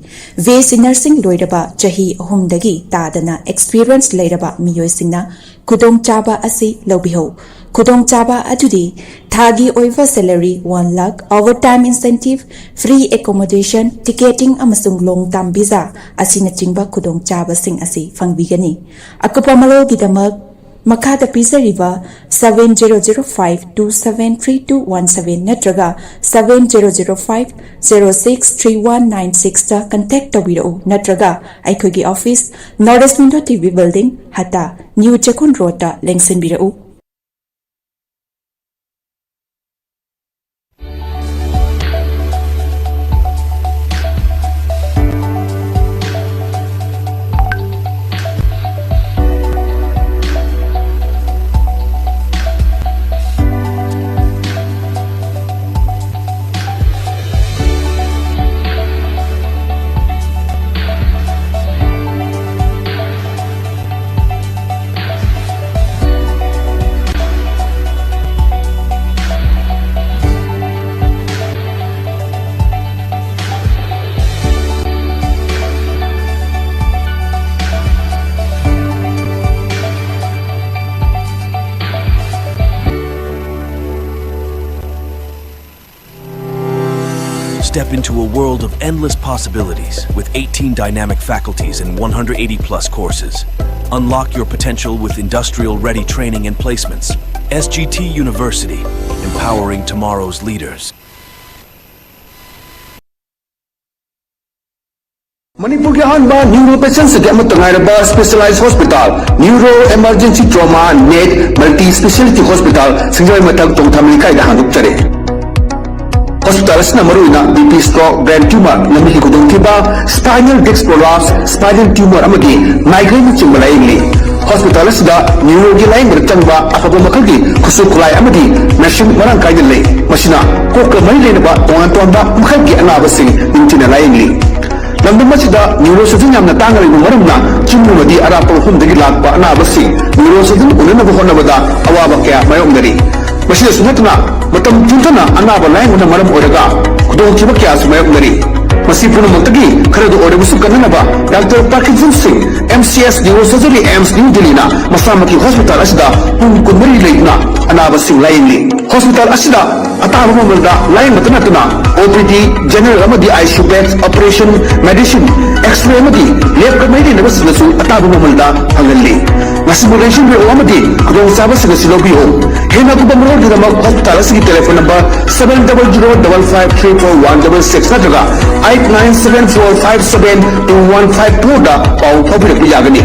ꯕꯤ ꯑꯦꯁ ꯁꯤ ꯅꯔꯁꯤꯡ ꯂꯣꯏꯔꯕ ꯆꯍꯤ ꯑꯍꯨꯝꯗꯒꯤ ꯇꯥꯗꯅ experience ꯂꯩꯔꯕ ꯃꯤꯑꯣꯏꯁꯤꯡꯅ ꯈꯨꯗꯣꯡꯆꯥꯕ ꯑꯁꯤ ꯂꯧꯕꯤꯍꯧ꯫ ꯈꯨꯗꯣꯡꯆꯥꯕ ꯑꯗꯨꯗꯤ ꯊꯥꯒꯤ ꯑꯣꯏꯕ salary one lakh, overtime incentive, free accommodation, ticketing ꯑꯃꯁꯨꯡ long term visa ꯑꯁꯤꯅꯆꯤꯡꯕ ꯈꯨꯗꯣꯡꯆꯥꯕꯁꯤꯡ ꯑꯁꯤ ꯐꯪꯕꯤꯒꯅꯤ꯫ ꯑꯀꯨꯞꯄ ꯃꯔꯣꯜꯒꯤꯗꯃꯛ ꯃꯈꯥꯗ ꯄꯤꯖꯔꯤꯕ seven zero zero five two seven three two one seven ꯅꯠꯇ꯭ꯔꯒ seven zero zero five zero six three one nine sixꯇ contact ꯇꯧꯕꯤꯔꯛꯎ, ꯅꯠꯇ꯭ꯔꯒ ꯑꯩꯈꯣꯏꯒꯤ office North East Window T V Building, ꯍꯇꯥ, New Chekkon ꯔꯣꯗꯇ ꯂꯦꯡꯁꯤꯟꯕꯤꯔꯛꯎ꯫ Step into a world of endless possibilities with eighteen dynamic faculties and one hundred eighty plus courses. Unlock your potential with industrial ready training and placements. S G T University, empowering tomorrow's leaders. ꯃꯅꯤꯄꯨꯔꯒꯤ ꯑꯍꯥꯟꯕ neuro ꯄꯦꯁꯦꯟꯁꯤꯡꯒꯤ ꯑꯃꯠꯇ ꯉꯥꯏꯔꯕ specialise hospital, neuro emergency trauma net multi speciality hospital, ꯁꯤꯡꯖꯃꯩ ꯃꯊꯛ ꯇꯣꯡꯊꯥꯃ ꯂꯩꯀꯥꯏꯗ ꯍꯥꯡꯗꯣꯛꯆꯔꯦ꯫ ꯍꯣꯁꯄꯤꯇꯥꯜ ꯑꯁꯤꯅ ꯃꯔꯨꯑꯣꯏꯅ B P stroke, brain tumour, ꯂꯝꯕꯤꯒꯤ ꯈꯨꯗꯣꯡꯊꯤꯕ, spinal disc prolapse, spinal tumour ꯑꯃꯗꯤ ꯃꯥꯏꯒ꯭ꯔꯦꯟꯅꯆꯤꯡꯕ ꯂꯥꯌꯦꯡꯂꯤ꯫ ꯍꯣꯁꯄꯤꯇꯥꯜ ꯑꯁꯤꯗ ꯅ꯭ꯌꯨꯔꯣꯒꯤ ꯂꯥꯌꯦꯡꯕꯗ ꯆꯪꯕ ꯑꯐꯕ ꯃꯈꯜꯒꯤ ꯈꯨꯠꯁꯨ ꯈꯨꯠꯂꯥꯏ ꯑꯃꯗꯤ ꯃꯦꯁꯤꯟ ꯃꯔꯥꯡ ꯀꯥꯏꯅ ꯂꯩ꯫ ꯃꯁꯤꯅ ꯀꯣꯛꯀ ꯃꯔꯤ ꯂꯩꯅꯕ ꯇꯣꯉꯥꯟ ꯇꯣꯉꯥꯟꯕ ꯃꯈꯜꯒꯤ ꯑꯅꯥꯕꯁꯤꯡ ꯅꯤꯡꯊꯤꯅ ꯂꯥꯌꯦꯡꯂꯤ꯫ ꯂꯝꯗꯝ ꯑꯁꯤꯗ ꯅ꯭ꯌꯨꯔꯣ ꯁꯔꯖꯟ ꯌꯥꯝꯅ ꯇꯥꯡꯅ ꯂꯩꯕ ꯃꯔꯝꯅ ꯆꯤꯡ ꯑꯃꯗꯤ ꯑꯔꯥꯞꯄ ꯃꯐꯝꯗꯒꯤ ꯂꯥꯛꯄ ꯑꯅꯥꯕꯁꯤꯡ ꯅ꯭ꯌꯨꯔꯣ ꯁꯔꯖꯟ ꯎꯅꯅꯕ ꯍꯣꯠꯅꯕꯗ ꯑꯋꯥꯕ ꯀꯌꯥ ꯃꯥꯌꯣꯛꯅꯔꯤ꯫ ꯃꯁꯤꯗꯁꯨ ꯅꯠꯇꯅ ꯃꯇꯝ ꯄꯨꯝꯊꯅ ꯑꯅꯥꯕ ꯂꯥꯌꯦꯡꯕꯅ ꯃꯔꯝ ꯑꯣꯏꯔꯒ ꯈꯨꯗꯣꯡꯊꯤꯕ ꯀꯌꯥꯁꯨ ꯃꯥꯌꯣꯛꯅꯔꯤ꯫ ꯃꯁꯤ ꯄꯨꯝꯅꯃꯛꯇꯒꯤ ꯈꯔꯗ ꯑꯣꯏꯔꯕꯁꯨ ꯀꯟꯅꯅꯕ ꯗꯥꯛꯇꯔ ꯄꯥꯔꯀꯤꯟꯁꯟ ꯁꯤꯡ, M C S neuro surgery, AIIMS new ꯗꯤꯜꯂꯤꯅ ꯃꯁꯥꯃꯛꯀꯤ ꯍꯣꯁꯄꯤꯇꯥꯜ ꯑꯁꯤꯗ ꯄꯨꯡ ꯀꯨꯟꯃꯔꯤ ꯂꯩꯗꯨꯅ ꯑꯅꯥꯕꯁꯤꯡ ꯂꯥꯌꯦꯡꯂꯤ꯫ ꯍꯣꯁꯄꯤꯇꯥꯜ ꯑꯁꯤꯗ ꯑꯇꯥꯕ ꯃꯃꯜꯗ ꯂꯥꯌꯦꯡꯕꯇ ꯅꯠꯇꯅ ꯑꯣ ꯄꯤ ꯗꯤ, ꯖꯦꯅꯔꯦꯜ ꯑꯃꯗꯤ I C U bed, operation, medicine, X-ray ꯑꯃꯗꯤ ꯂꯦꯕꯀ ꯃꯔꯤ ꯂꯩꯅꯕꯁꯤꯡꯗꯁꯨ ꯑꯇꯥꯕ ꯃꯃꯜꯗ ꯐꯪꯍꯜꯂꯤ꯫ ꯉꯁꯤꯃꯛ ꯂꯦꯡꯁꯤꯟꯕꯤꯔꯛꯎ ꯑꯃꯗꯤ ꯈꯨꯗꯣꯡꯆꯥꯕꯁꯤꯡ ꯑꯁꯤ ꯂꯧꯕꯤꯌꯨ꯫ ꯍꯦꯟꯅ ꯑꯀꯨꯞꯄ ꯃꯔꯣꯜꯒꯤꯗꯃꯛ ꯍꯣꯁꯄꯤꯇꯥꯜ ꯑꯁꯤꯒꯤ telephone number seven double zero double five three four one double six ꯅꯠꯇ꯭ꯔꯒ eight nine seven four five seven two one five four ꯗ ꯄꯥꯎ ꯐꯥꯎꯕꯤꯔꯛꯄ ꯌꯥꯒꯅꯤ꯫